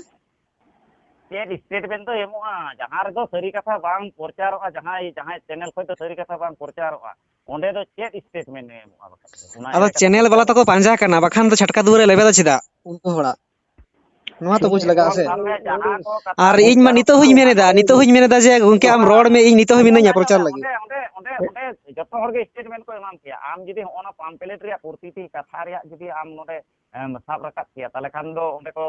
ᱪᱮᱫ statement ᱫᱚᱭ ᱮᱢᱚᱜᱼᱟ? ᱡᱟᱦᱟᱸ ᱨᱮᱫᱚ ᱥᱟᱹᱨᱤ ᱠᱟᱛᱷᱟ ᱵᱟᱝ ᱯᱨᱚᱪᱟᱨᱚᱜᱼᱟ, ᱡᱟᱦᱟᱸᱭ, ᱡᱟᱦᱟᱸᱭ channel ᱠᱷᱚᱱ ᱫᱚ ᱥᱟᱹᱨᱤ ᱠᱟᱛᱷᱟ ᱵᱟᱝ ᱯᱨᱚᱪᱟᱨᱚᱜᱼᱟ, ᱚᱸᱰᱮ ᱫᱚ ᱪᱮᱫ statement ᱮ ᱮᱢᱚᱜᱼᱟ ᱵᱟᱠᱷᱟᱡ ᱫᱚ? ᱚᱱᱟ ᱟᱫᱚ ᱮᱲᱮ ᱠᱟᱛᱷᱟ channel ᱵᱟᱞᱟ ᱯᱨᱚᱪᱟᱨᱚᱜᱼᱟ᱾ ᱛᱟᱠᱚ ᱯᱟᱸᱡᱟ ᱠᱟᱱᱟ, ᱵᱟᱠᱷᱟᱱ ᱫᱚ ᱪᱷᱟᱴᱠᱟ ᱫᱩᱣᱟᱹᱨ ᱨᱮ ᱞᱮᱵᱮᱫᱟ ᱪᱮᱫᱟᱜ ᱩᱱᱠᱩ ᱦᱚᱲᱟᱜ? ᱱᱚᱣᱟ ᱛᱚ ᱵᱩᱡᱽ ᱞᱟᱜᱟᱜᱼᱟ ᱥᱮ᱾ ᱟᱨ ᱤᱧ ᱢᱟ ᱱᱤᱛᱚᱜ ᱦᱚᱸᱧ ᱢᱮᱱᱮᱫᱟ, ᱱᱤᱛᱚᱜ ᱦᱚᱸᱧ ᱢᱮᱱᱮᱫᱟ ᱡᱮ, ᱜᱚᱢᱠᱮ, ᱟᱢ ᱨᱚᱲ ᱢᱮ, ᱤᱧ ᱱᱤᱛᱚᱜ ᱦᱚᱸ ᱢᱤᱱᱟᱹᱧᱟ ᱯᱨᱚᱪᱟᱨ ᱞᱟᱹᱜᱤᱫ᱾ ᱚᱸᱰᱮ, ᱚᱸᱰᱮ, ᱚᱸᱰᱮ ᱡᱚᱛᱚ ᱦᱚᱲ ᱜᱮ statement ᱠᱚ ᱮᱢᱟᱢ ᱠᱮᱭᱟ᱾ ᱟᱢ ᱡᱩᱫᱤ ᱦᱚᱸᱜᱼᱚ ᱱᱟ pamphlet ᱨᱮᱭᱟᱜ ᱯᱨᱚᱛᱤᱴᱤ ᱠᱟᱛᱷᱟ ᱨᱮᱭᱟᱜ ᱡᱩᱫᱤ ᱟᱢ ᱱᱚᱰᱮ ᱮᱢ ᱥᱟᱵ ᱨᱟᱠᱟᱵ ᱠᱮᱭᱟ, ᱛᱟᱦᱚᱞᱮ ᱠᱷᱟᱱ ᱫᱚ ᱚᱸᱰᱮ ᱠᱚ,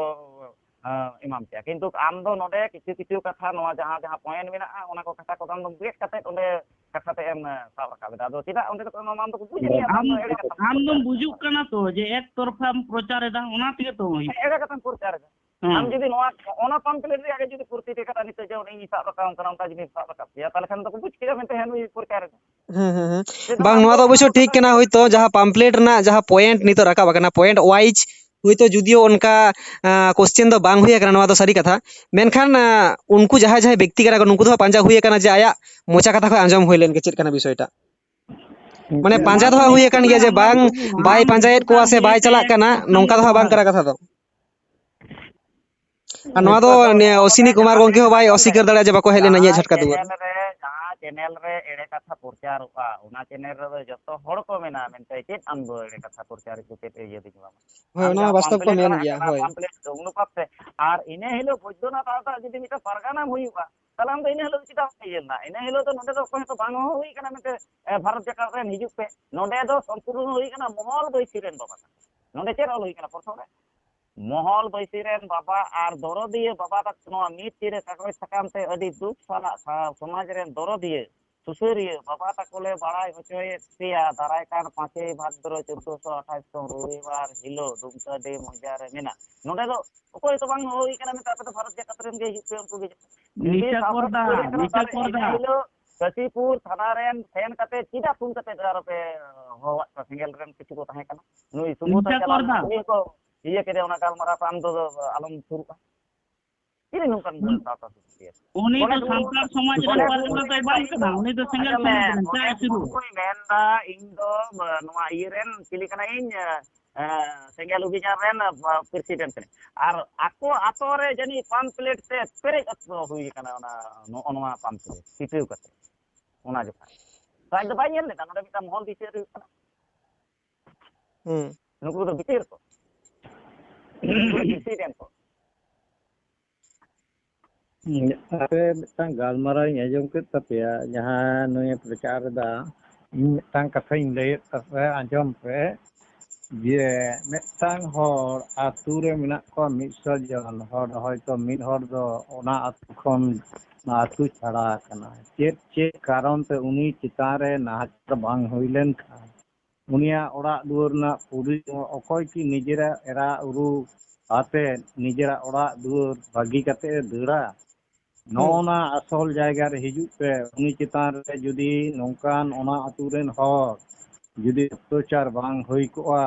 ᱮᱸ, ᱮᱢᱟᱢ ᱠᱮᱭᱟ᱾ ᱠᱤᱱᱛᱩ ᱟᱢ ᱫᱚ ᱱᱚᱰᱮ ᱠᱤᱪᱷᱩ ᱠᱤᱪᱷᱩ ᱠᱟᱛᱷᱟ, ᱱᱚᱣᱟ ᱡᱟᱦᱟᱸ, ᱡᱟᱦᱟᱸ point ᱢᱮᱱᱟᱜᱼᱟ, ᱚᱱᱟ ᱠᱚ ᱠᱟᱛᱷᱟ ᱠᱚ ᱟᱢ ᱫᱚ ᱜᱮᱫ ᱠᱟᱛᱮ ᱚᱸᱰᱮ ᱠᱟᱛᱷᱟ ᱛᱮ ᱮᱢ, ᱮ, ᱥᱟᱵ ᱨᱟᱠᱟᱵ ᱮᱫᱟ᱾ ᱟᱫᱚ ᱪᱮᱫᱟᱜ ᱚᱸᱰᱮ ᱫᱚᱠᱚ ᱮᱢᱟᱢᱟ? ᱟᱢ ᱫᱚᱠᱚ ᱵᱩᱡᱽ ᱜᱮᱭᱟ ᱟᱢ ᱟᱢ ᱫᱚ ᱫᱚᱢ, ᱮᱲᱮ ᱠᱟᱛᱷᱟᱢ ᱟᱢ ᱫᱚᱢ ᱯᱨᱚᱪᱟᱨ ᱵᱩᱡᱩᱜ ᱠᱟᱱᱟ ᱛᱚ ᱡᱮ ᱮᱠ ᱛᱚᱨᱯᱷᱟᱢ ᱯᱨᱚᱪᱟᱨ ᱮᱫᱟ, ᱚᱱᱟ ᱛᱮᱜᱮ ᱛᱚ ᱦᱩᱭᱩᱜ ᱦᱮᱸ, ᱮᱲᱮ ᱠᱟᱛᱷᱟᱢ ᱯᱨᱚᱪᱟᱨ ᱮᱫᱟ᱾ ᱦᱮᱸ᱾ ᱟᱢ ᱡᱩᱫᱤ ᱱᱚᱣᱟ, ᱚᱱᱟ pamphlet ᱨᱮᱭᱟᱜ ᱜᱮ ᱡᱩᱫᱤ ᱯᱨᱚᱛᱤᱴᱤ ᱠᱟᱛᱷᱟ ᱱᱤᱛᱚᱜ ᱡᱮ ᱩᱱᱤ ᱥᱟᱵ ᱨᱟᱠᱟᱵ ᱠᱟᱱᱟ, ᱚᱱᱠᱟ ᱡᱩᱫᱤ ᱥᱟᱵ ᱨᱟᱠᱟᱵ ᱠᱮᱭᱟ, ᱛᱟᱦᱚᱞᱮ ᱠᱷᱟᱱ ᱫᱚᱠᱚ ᱵᱩᱡᱽ ᱠᱮᱭᱟ ᱢᱮᱱᱛᱮ, ᱦᱮᱸ, ᱱᱩᱭ ᱯᱨᱚᱪᱟᱨ ᱮᱫᱟ᱾ ᱦᱮᱸ, ᱦᱮᱸ, ᱦᱮᱸ᱾ ᱥᱮ ᱵᱟᱝ, ᱱᱚᱣᱟ ᱫᱚ ᱚᱵᱚᱥᱥᱳᱭ ᱴᱷᱤᱠ ᱠᱟᱱᱟ, ᱦᱳᱭᱛᱳ ᱡᱟᱦᱟᱸ pamphlet ᱨᱮᱱᱟᱜ ᱡᱟᱦᱟᱸ point ᱱᱤᱛᱚᱜ ᱨᱟᱠᱟᱵ ᱟᱠᱟᱱᱟ, point wise ᱦᱳᱭᱛᱳ ᱡᱩᱫᱤᱭᱳ ᱚᱱᱠᱟ, ᱟᱸ, question ᱫᱚ ᱵᱟᱝ ᱦᱩᱭ ᱟᱠᱟᱱᱟ, ᱱᱚᱣᱟ ᱫᱚ ᱥᱟᱹᱨᱤ ᱠᱟᱛᱷᱟ᱾ ᱢᱮᱱᱠᱷᱟᱱ, ᱟᱸ, ᱩᱱᱠᱩ ᱡᱟᱦᱟᱸᱭ, ᱡᱟᱦᱟᱸᱭ ᱵᱮᱠᱛᱤ ᱠᱟᱱᱟ ᱠᱚ, ᱱᱩᱠᱩ ᱫᱚ ᱦᱟᱸᱜ ᱯᱟᱸᱡᱟ ᱦᱩᱭ ᱟᱠᱟᱱᱟ ᱡᱮ ᱟᱭᱟᱜ ᱢᱚᱪᱟ ᱠᱟᱛᱷᱟ ᱠᱷᱚᱱ ᱟᱸᱡᱚᱢ ᱦᱩᱭ ᱞᱮᱱ ᱜᱮ ᱪᱮᱫ ᱠᱟᱱᱟ ᱵᱤᱥᱚᱭᱴᱟ᱾ ᱢᱟᱱᱮ ᱯᱟᱸᱡᱟ ᱫᱚ ᱦᱟᱸᱜ ᱦᱩᱭ ᱟᱠᱟᱱ ᱜᱮᱭᱟ ᱡᱮ ᱵᱟᱝ, ᱵᱟᱭ ᱯᱟᱸᱡᱟᱭᱮᱫ ᱠᱚᱣᱟ ᱥᱮ ᱵᱟᱭ ᱪᱟᱞᱟᱜ ᱠᱟᱱᱟ, ᱱᱚᱝᱠᱟ ᱫᱚ ᱦᱟᱸᱜ ᱵᱟᱝ ᱠᱟᱱᱟ ᱠᱟᱛᱷᱟ ᱫᱚ᱾ ᱟᱨ ᱱᱚᱣᱟ ᱫᱚ ᱱᱤᱛᱚᱜ ᱫᱚ ᱱᱤᱭᱟᱹ ᱱᱚᱜᱼᱚ ᱚᱥᱤᱱᱤ ᱱᱚᱰᱮ ᱠᱩᱢᱟᱨ ᱡᱟᱦᱟᱸ ᱜᱚᱢᱠᱮ ᱦᱚᱸ ᱵᱟᱭ ᱪᱮᱱᱮᱞ ᱨᱮ, ᱚᱥᱤᱠᱟᱹᱨ ᱫᱟᱲᱮᱭᱟᱜᱼᱟ ᱡᱮ ᱵᱟᱠᱚ ᱦᱮᱡ ᱞᱮᱱᱟ ᱤᱧᱟᱹᱜ ᱡᱟᱦᱟᱸ ᱪᱷᱟᱴᱠᱟ ᱫᱩᱣᱟᱹᱨ᱾ ᱪᱮᱱᱮᱞ ᱨᱮ, ᱡᱟᱦᱟᱸ ᱪᱮᱱᱮᱞ ᱨᱮ ᱮᱲᱮ ᱠᱟᱛᱷᱟ ᱯᱨᱚᱪᱟᱨᱚᱜᱼᱟ, ᱚᱱᱟ ᱪᱮᱱᱮᱞ ᱨᱮᱫᱚ ᱡᱚᱛᱚ ᱦᱚᱲ ᱠᱚ ᱢᱮᱱᱟ ᱢᱮᱱᱛᱮ, ᱪᱮᱫ ᱟᱢ ᱫᱚ ᱮᱲᱮ ᱠᱟᱛᱷᱟ ᱯᱨᱚᱪᱟᱨ ᱤᱫᱤ ᱠᱟᱛᱮ ᱤᱭᱟᱹ ᱫᱚᱧ ᱮᱢᱟᱢᱟ? ᱦᱳᱭ, ᱟᱢ ᱚᱱᱟ ᱢᱟ ᱡᱟᱦᱟᱸ ᱵᱟᱥᱛᱚᱵ ᱠᱚ ᱯᱟᱢᱯᱞᱮᱴ ᱢᱮᱱ ᱚᱱᱟ ᱜᱮᱭᱟ, ᱠᱟᱱᱟ, ᱦᱳᱭ᱾ ᱯᱟᱢᱯᱞᱮᱴ ᱫᱚ ᱚᱱᱩᱯᱟᱛ ᱛᱮ, ᱟᱨ ᱤᱱᱟᱹ ᱦᱤᱞᱳᱜ ᱵᱳᱭᱫᱚᱱᱟᱛᱷ ᱦᱟᱸᱥᱫᱟ ᱡᱩᱫᱤ ᱢᱤᱫᱴᱟᱝ ᱯᱟᱨᱜᱟᱱᱟᱢ ᱦᱩᱭᱩᱜᱼᱟ, ᱛᱟᱦᱞᱮ ᱟᱢ ᱫᱚ ᱤᱱᱟᱹ ᱦᱤᱞᱳᱜ ᱪᱮᱫᱟᱜ ᱮᱢ ᱤᱭᱟᱹ ᱞᱮᱱᱟ? ᱤᱱᱟᱹ ᱦᱤᱞᱳᱜ ᱫᱚ ᱱᱚᱰᱮ ᱫᱚ ᱚᱠᱚᱭ ᱦᱚᱸᱛᱚ ᱵᱟᱝ ᱦᱚᱦᱚ ᱦᱩᱭ ᱠᱟᱱᱟ ᱢᱮᱱᱛᱮ, ᱮ, ᱵᱷᱟᱨᱚᱛ ᱡᱟᱠᱟᱛ ᱨᱮᱱ ᱦᱤᱡᱩᱜ ᱯᱮ᱾ ᱱᱚᱰᱮ ᱫᱚ ᱥᱚᱢᱯᱩᱨᱱᱚ ᱦᱩᱭ ᱠᱟᱱᱟ ᱢᱚᱦᱚᱞ ᱵᱟᱹᱭᱥᱤ ᱨᱮᱱ ᱵᱟᱵᱟ ᱛᱟᱠᱚ᱾ ᱱᱚᱰᱮ ᱪᱮᱫ ᱚᱞ ᱦᱩᱭ ᱠᱟᱱᱟ ᱯᱨᱚᱛᱷᱚᱢ ᱨᱮ? ᱢᱚᱦᱚᱞ ᱵᱟᱹᱭᱥᱤ ᱨᱮᱱ ᱵᱟᱵᱟ ᱟᱨ ᱫᱚᱨᱚᱫᱤᱭᱟᱹ ᱵᱟᱵᱟ ᱛᱟᱠᱚ ᱱᱚᱣᱟ ᱢᱤᱫ ᱛᱤᱨᱮ ᱠᱟᱜᱚᱡᱽ ᱥᱟᱠᱟᱢ ᱛᱮ ᱟᱹᱰᱤ ᱫᱩᱠ ᱥᱟᱞᱟᱜ ᱥᱟ-, ᱥᱚᱢᱟᱡᱽ ᱨᱮᱱ ᱫᱚᱨᱚᱫᱤᱭᱟᱹ ᱥᱩᱥᱟᱹᱨᱤᱭᱟᱹ ᱵᱟᱵᱟ ᱛᱟᱠᱚ ᱞᱮ ᱵᱟᱲᱟᱭ ᱦᱚᱪᱚᱭᱮᱫ ᱯᱮᱭᱟ, ᱫᱟᱨᱟᱭ ᱠᱟᱱ ᱯᱟᱸᱪᱮᱭ ᱵᱷᱟᱫᱨᱚ ᱪᱳᱫᱽᱫᱳᱥᱚ ᱟᱴᱷᱟᱥ ᱠᱷᱚᱱ ᱨᱚᱵᱤᱵᱟᱨ ᱦᱤᱞᱳᱜ ᱰᱩᱢᱠᱟᱹᱰᱤ ᱢᱚᱭᱫᱟᱱ ᱨᱮ ᱢᱮᱱᱟᱜ᱾ ᱱᱚᱰᱮ ᱫᱚ ᱚᱠᱚᱭ ᱦᱚᱸ ᱵᱟᱝ ᱦᱚᱦᱚ ᱦᱩᱭ ᱠᱟᱱᱟ, ᱢᱮᱱᱛᱮ ᱟᱯᱮ ᱫᱚ ᱵᱷᱟᱨᱚᱛ ᱡᱟᱠᱟᱛ ᱨᱮᱱ ᱜᱮ ᱦᱤᱡᱩᱜ ᱯᱮ, ᱩᱱᱠᱩ ᱜᱮ ᱦᱤᱡᱩᱜ ᱯᱮ᱾ ᱱᱤᱥᱟ ᱡᱩᱫᱤ ᱥᱟᱶᱛᱟ ᱠᱚᱨᱫᱟ, ᱥᱩᱥᱟᱹᱨᱤᱭᱟᱹ ᱠᱟᱱᱟ, ᱱᱤᱥᱟ ᱛᱟᱦᱚᱞᱮ ᱠᱚᱨᱫᱟ᱾ ᱤᱱᱟᱹ ᱦᱤᱞᱳᱜ ᱠᱟᱹᱥᱤᱯᱩᱨ ᱛᱷᱟᱱᱟ ᱨᱮᱱ ᱥᱮᱱ ᱠᱟᱛᱮ ᱪᱮᱫᱟᱜ ᱯᱷᱳᱱ ᱠᱟᱛᱮ ᱟᱨᱚ ᱯᱮ ᱦᱚᱦᱚᱣᱟᱫ ᱠᱚᱣᱟ? ᱥᱮᱸᱜᱮᱞ ᱨᱮᱱ ᱠᱤᱪᱷᱩ ᱠᱚ ᱛᱟᱦᱮᱸ ᱠᱟᱱᱟ, ᱱᱩᱭ ᱥᱩᱵᱳᱫᱷ ᱱᱤᱥᱟ ᱪᱟᱞᱟᱣ ᱠᱚᱨᱫᱟ᱾ ᱞᱮᱱᱟ, ᱩᱱᱤ ᱦᱚᱸᱠᱚ ᱤᱭᱟᱹ ᱠᱮᱫᱮ ᱚᱱᱟ ᱜᱟᱞᱢᱟᱨᱟᱣ ᱠᱚ, ᱟᱢ ᱫᱚ ᱟᱞᱚᱢ ᱥᱩᱨᱩᱜᱼᱟ᱾ ᱪᱤᱞᱤ ᱱᱚᱝᱠᱟᱱ ᱩᱱ-, ᱥᱟᱶᱛᱟ ᱥᱩᱥᱟᱹᱨᱤᱭᱟᱹ? ᱩᱱᱤ ᱫᱚ ᱜᱚᱰᱮᱛ ᱢᱩᱨᱢᱩ, ᱥᱟᱱᱛᱟᱲ ᱥᱚᱢᱟᱡᱽ ᱨᱮᱱ ᱜᱚᱰᱮᱛ ᱯᱟᱨᱜᱟᱱᱟ ᱢᱩᱨᱢᱩ ᱫᱚᱭ ᱵᱟᱝ ᱠᱟᱱᱟ, ᱩᱱᱤ ᱫᱚ ᱥᱮᱸᱜᱮᱞ ᱟᱸᱡᱚᱢ ᱢᱮ, ᱥᱚᱢᱟᱡᱽ ᱨᱮᱱ ᱪᱟᱭ ᱜᱚᱰᱮᱛ ᱥᱤᱫᱷᱩ᱾ ᱢᱩᱨᱢᱩᱭ ᱢᱮᱱᱫᱟ, ᱤᱧ ᱫᱚ, ᱵᱟ, ᱱᱚᱣᱟ ᱤᱭᱟᱹ ᱨᱮᱱ ᱪᱤᱞᱤ ᱠᱟᱱᱟᱭᱤᱧ, ᱮ, ᱮ, ᱥᱮᱸᱜᱮᱞ ᱚᱵᱷᱤᱡᱟᱱ ᱨᱮᱱ, ᱮ, ᱯᱨᱮᱥᱤᱰᱮᱱᱴ ᱠᱟᱱᱟᱭ᱾ ᱟᱨ ᱟᱠᱚ ᱟᱛᱳ ᱨᱮ ᱡᱟᱹᱱᱤᱡ ᱯᱟᱢᱯᱞᱮᱴ ᱛᱮ ᱯᱮᱨᱮᱡ ᱚᱠᱛᱚ ᱦᱩᱭ ᱠᱟᱱᱟ, ᱚᱱᱟ, ᱱᱚᱜᱼᱚ ᱱᱚᱣᱟ ᱯᱟᱢᱯᱞᱮᱴ ᱪᱷᱤᱴᱟᱹᱣ ᱠᱟᱛᱮ᱾ ᱚᱱᱟ ᱡᱚᱠᱷᱟᱡ ᱟᱡ ᱫᱚ ᱵᱟᱭ ᱧᱮᱞ ᱞᱮᱫᱟ, ᱱᱚᱰᱮ ᱢᱤᱫᱴᱟᱝ ᱢᱚᱦᱚᱞ ᱵᱤᱪᱟᱹᱨ ᱦᱩᱭᱩᱜ ᱠᱟᱱᱟ᱾ ᱦᱩᱸ᱾ ᱱᱩᱠᱩ ᱫᱚ ᱵᱤᱪᱟᱹᱨ ᱠᱚ᱾ ᱯᱨᱮᱥᱤᱰᱮᱱᱴ ᱠᱚ᱾ ᱦᱩᱸ, ᱟᱯᱮ ᱢᱤᱫᱴᱟᱝ ᱜᱟᱞᱢᱟᱨᱟᱣ ᱤᱧ ᱟᱸᱡᱚᱢ ᱠᱮᱫ ᱛᱟᱯᱮᱭᱟ, ᱡᱟᱦᱟᱸ ᱱᱩᱭᱮ ᱯᱨᱚᱪᱟᱨ ᱮᱫᱟ᱾ ᱤᱧ ᱢᱤᱫᱴᱟᱝ ᱠᱟᱛᱷᱟᱧ ᱞᱟᱹᱭᱮᱫ ᱛᱟᱯᱮᱭᱟ, ᱟᱸᱡᱚᱢ ᱯᱮ, ᱡᱮ ᱢᱤᱫᱴᱟᱝ ᱦᱚᱲ ᱟᱛᱳ ᱨᱮ ᱢᱮᱱᱟᱜ ᱠᱚᱣᱟ ᱢᱤᱫ ᱥᱚ ᱡᱚᱱ ᱦᱚᱲ, ᱦᱚᱭᱛᱚ ᱢᱤᱫ ᱦᱚᱲ ᱫᱚ ᱚᱱᱟ ᱟᱛᱳ ᱠᱷᱚᱱ, ᱚᱱᱟ ᱟᱛᱳ ᱪᱷᱟᱲᱟ ᱟᱠᱟᱱᱟᱭ᱾ ᱪᱮᱫ, ᱪᱮᱫ ᱠᱟᱨᱚᱱ ᱛᱮ ᱩᱱᱤ ᱪᱮᱛᱟᱱ ᱨᱮ ᱱᱟᱦᱟᱪᱟᱨ ᱵᱟᱝ ᱦᱩᱭ ᱞᱮᱱᱠᱷᱟᱱ, ᱩᱱᱤᱭᱟᱜ ᱚᱲᱟᱜ ᱫᱩᱣᱟᱹᱨ ᱨᱮᱱᱟᱜ ᱯᱩᱨᱤ ᱚᱠᱚᱭ ᱠᱤ ᱱᱤᱡᱮᱨᱟᱜ ᱮᱨᱟ ᱩᱨᱩ ᱟᱛᱮ ᱱᱤᱡᱮᱨᱟᱜ ᱚᱲᱟᱜ ᱫᱩᱣᱟᱹᱨ ᱵᱟᱹᱜᱤ ᱠᱟᱛᱮ ᱮ ᱫᱟᱹᱲᱟ? ᱱᱚᱜᱼᱚ ᱱᱟ ᱟᱥᱚᱞ ᱡᱟᱭᱜᱟ ᱨᱮ ᱦᱤᱡᱩᱜ ᱯᱮ᱾ ᱩᱱᱤ ᱪᱮᱛᱟᱱ ᱨᱮ ᱡᱩᱫᱤ ᱱᱚᱝᱠᱟᱱ ᱚᱱᱟ ᱟᱹᱛᱩ ᱨᱮᱱ ᱦᱚᱲ ᱡᱩᱫᱤ ᱚᱛᱛᱟᱪᱟᱨ ᱵᱟᱝ ᱦᱩᱭ ᱠᱚᱜᱼᱟ,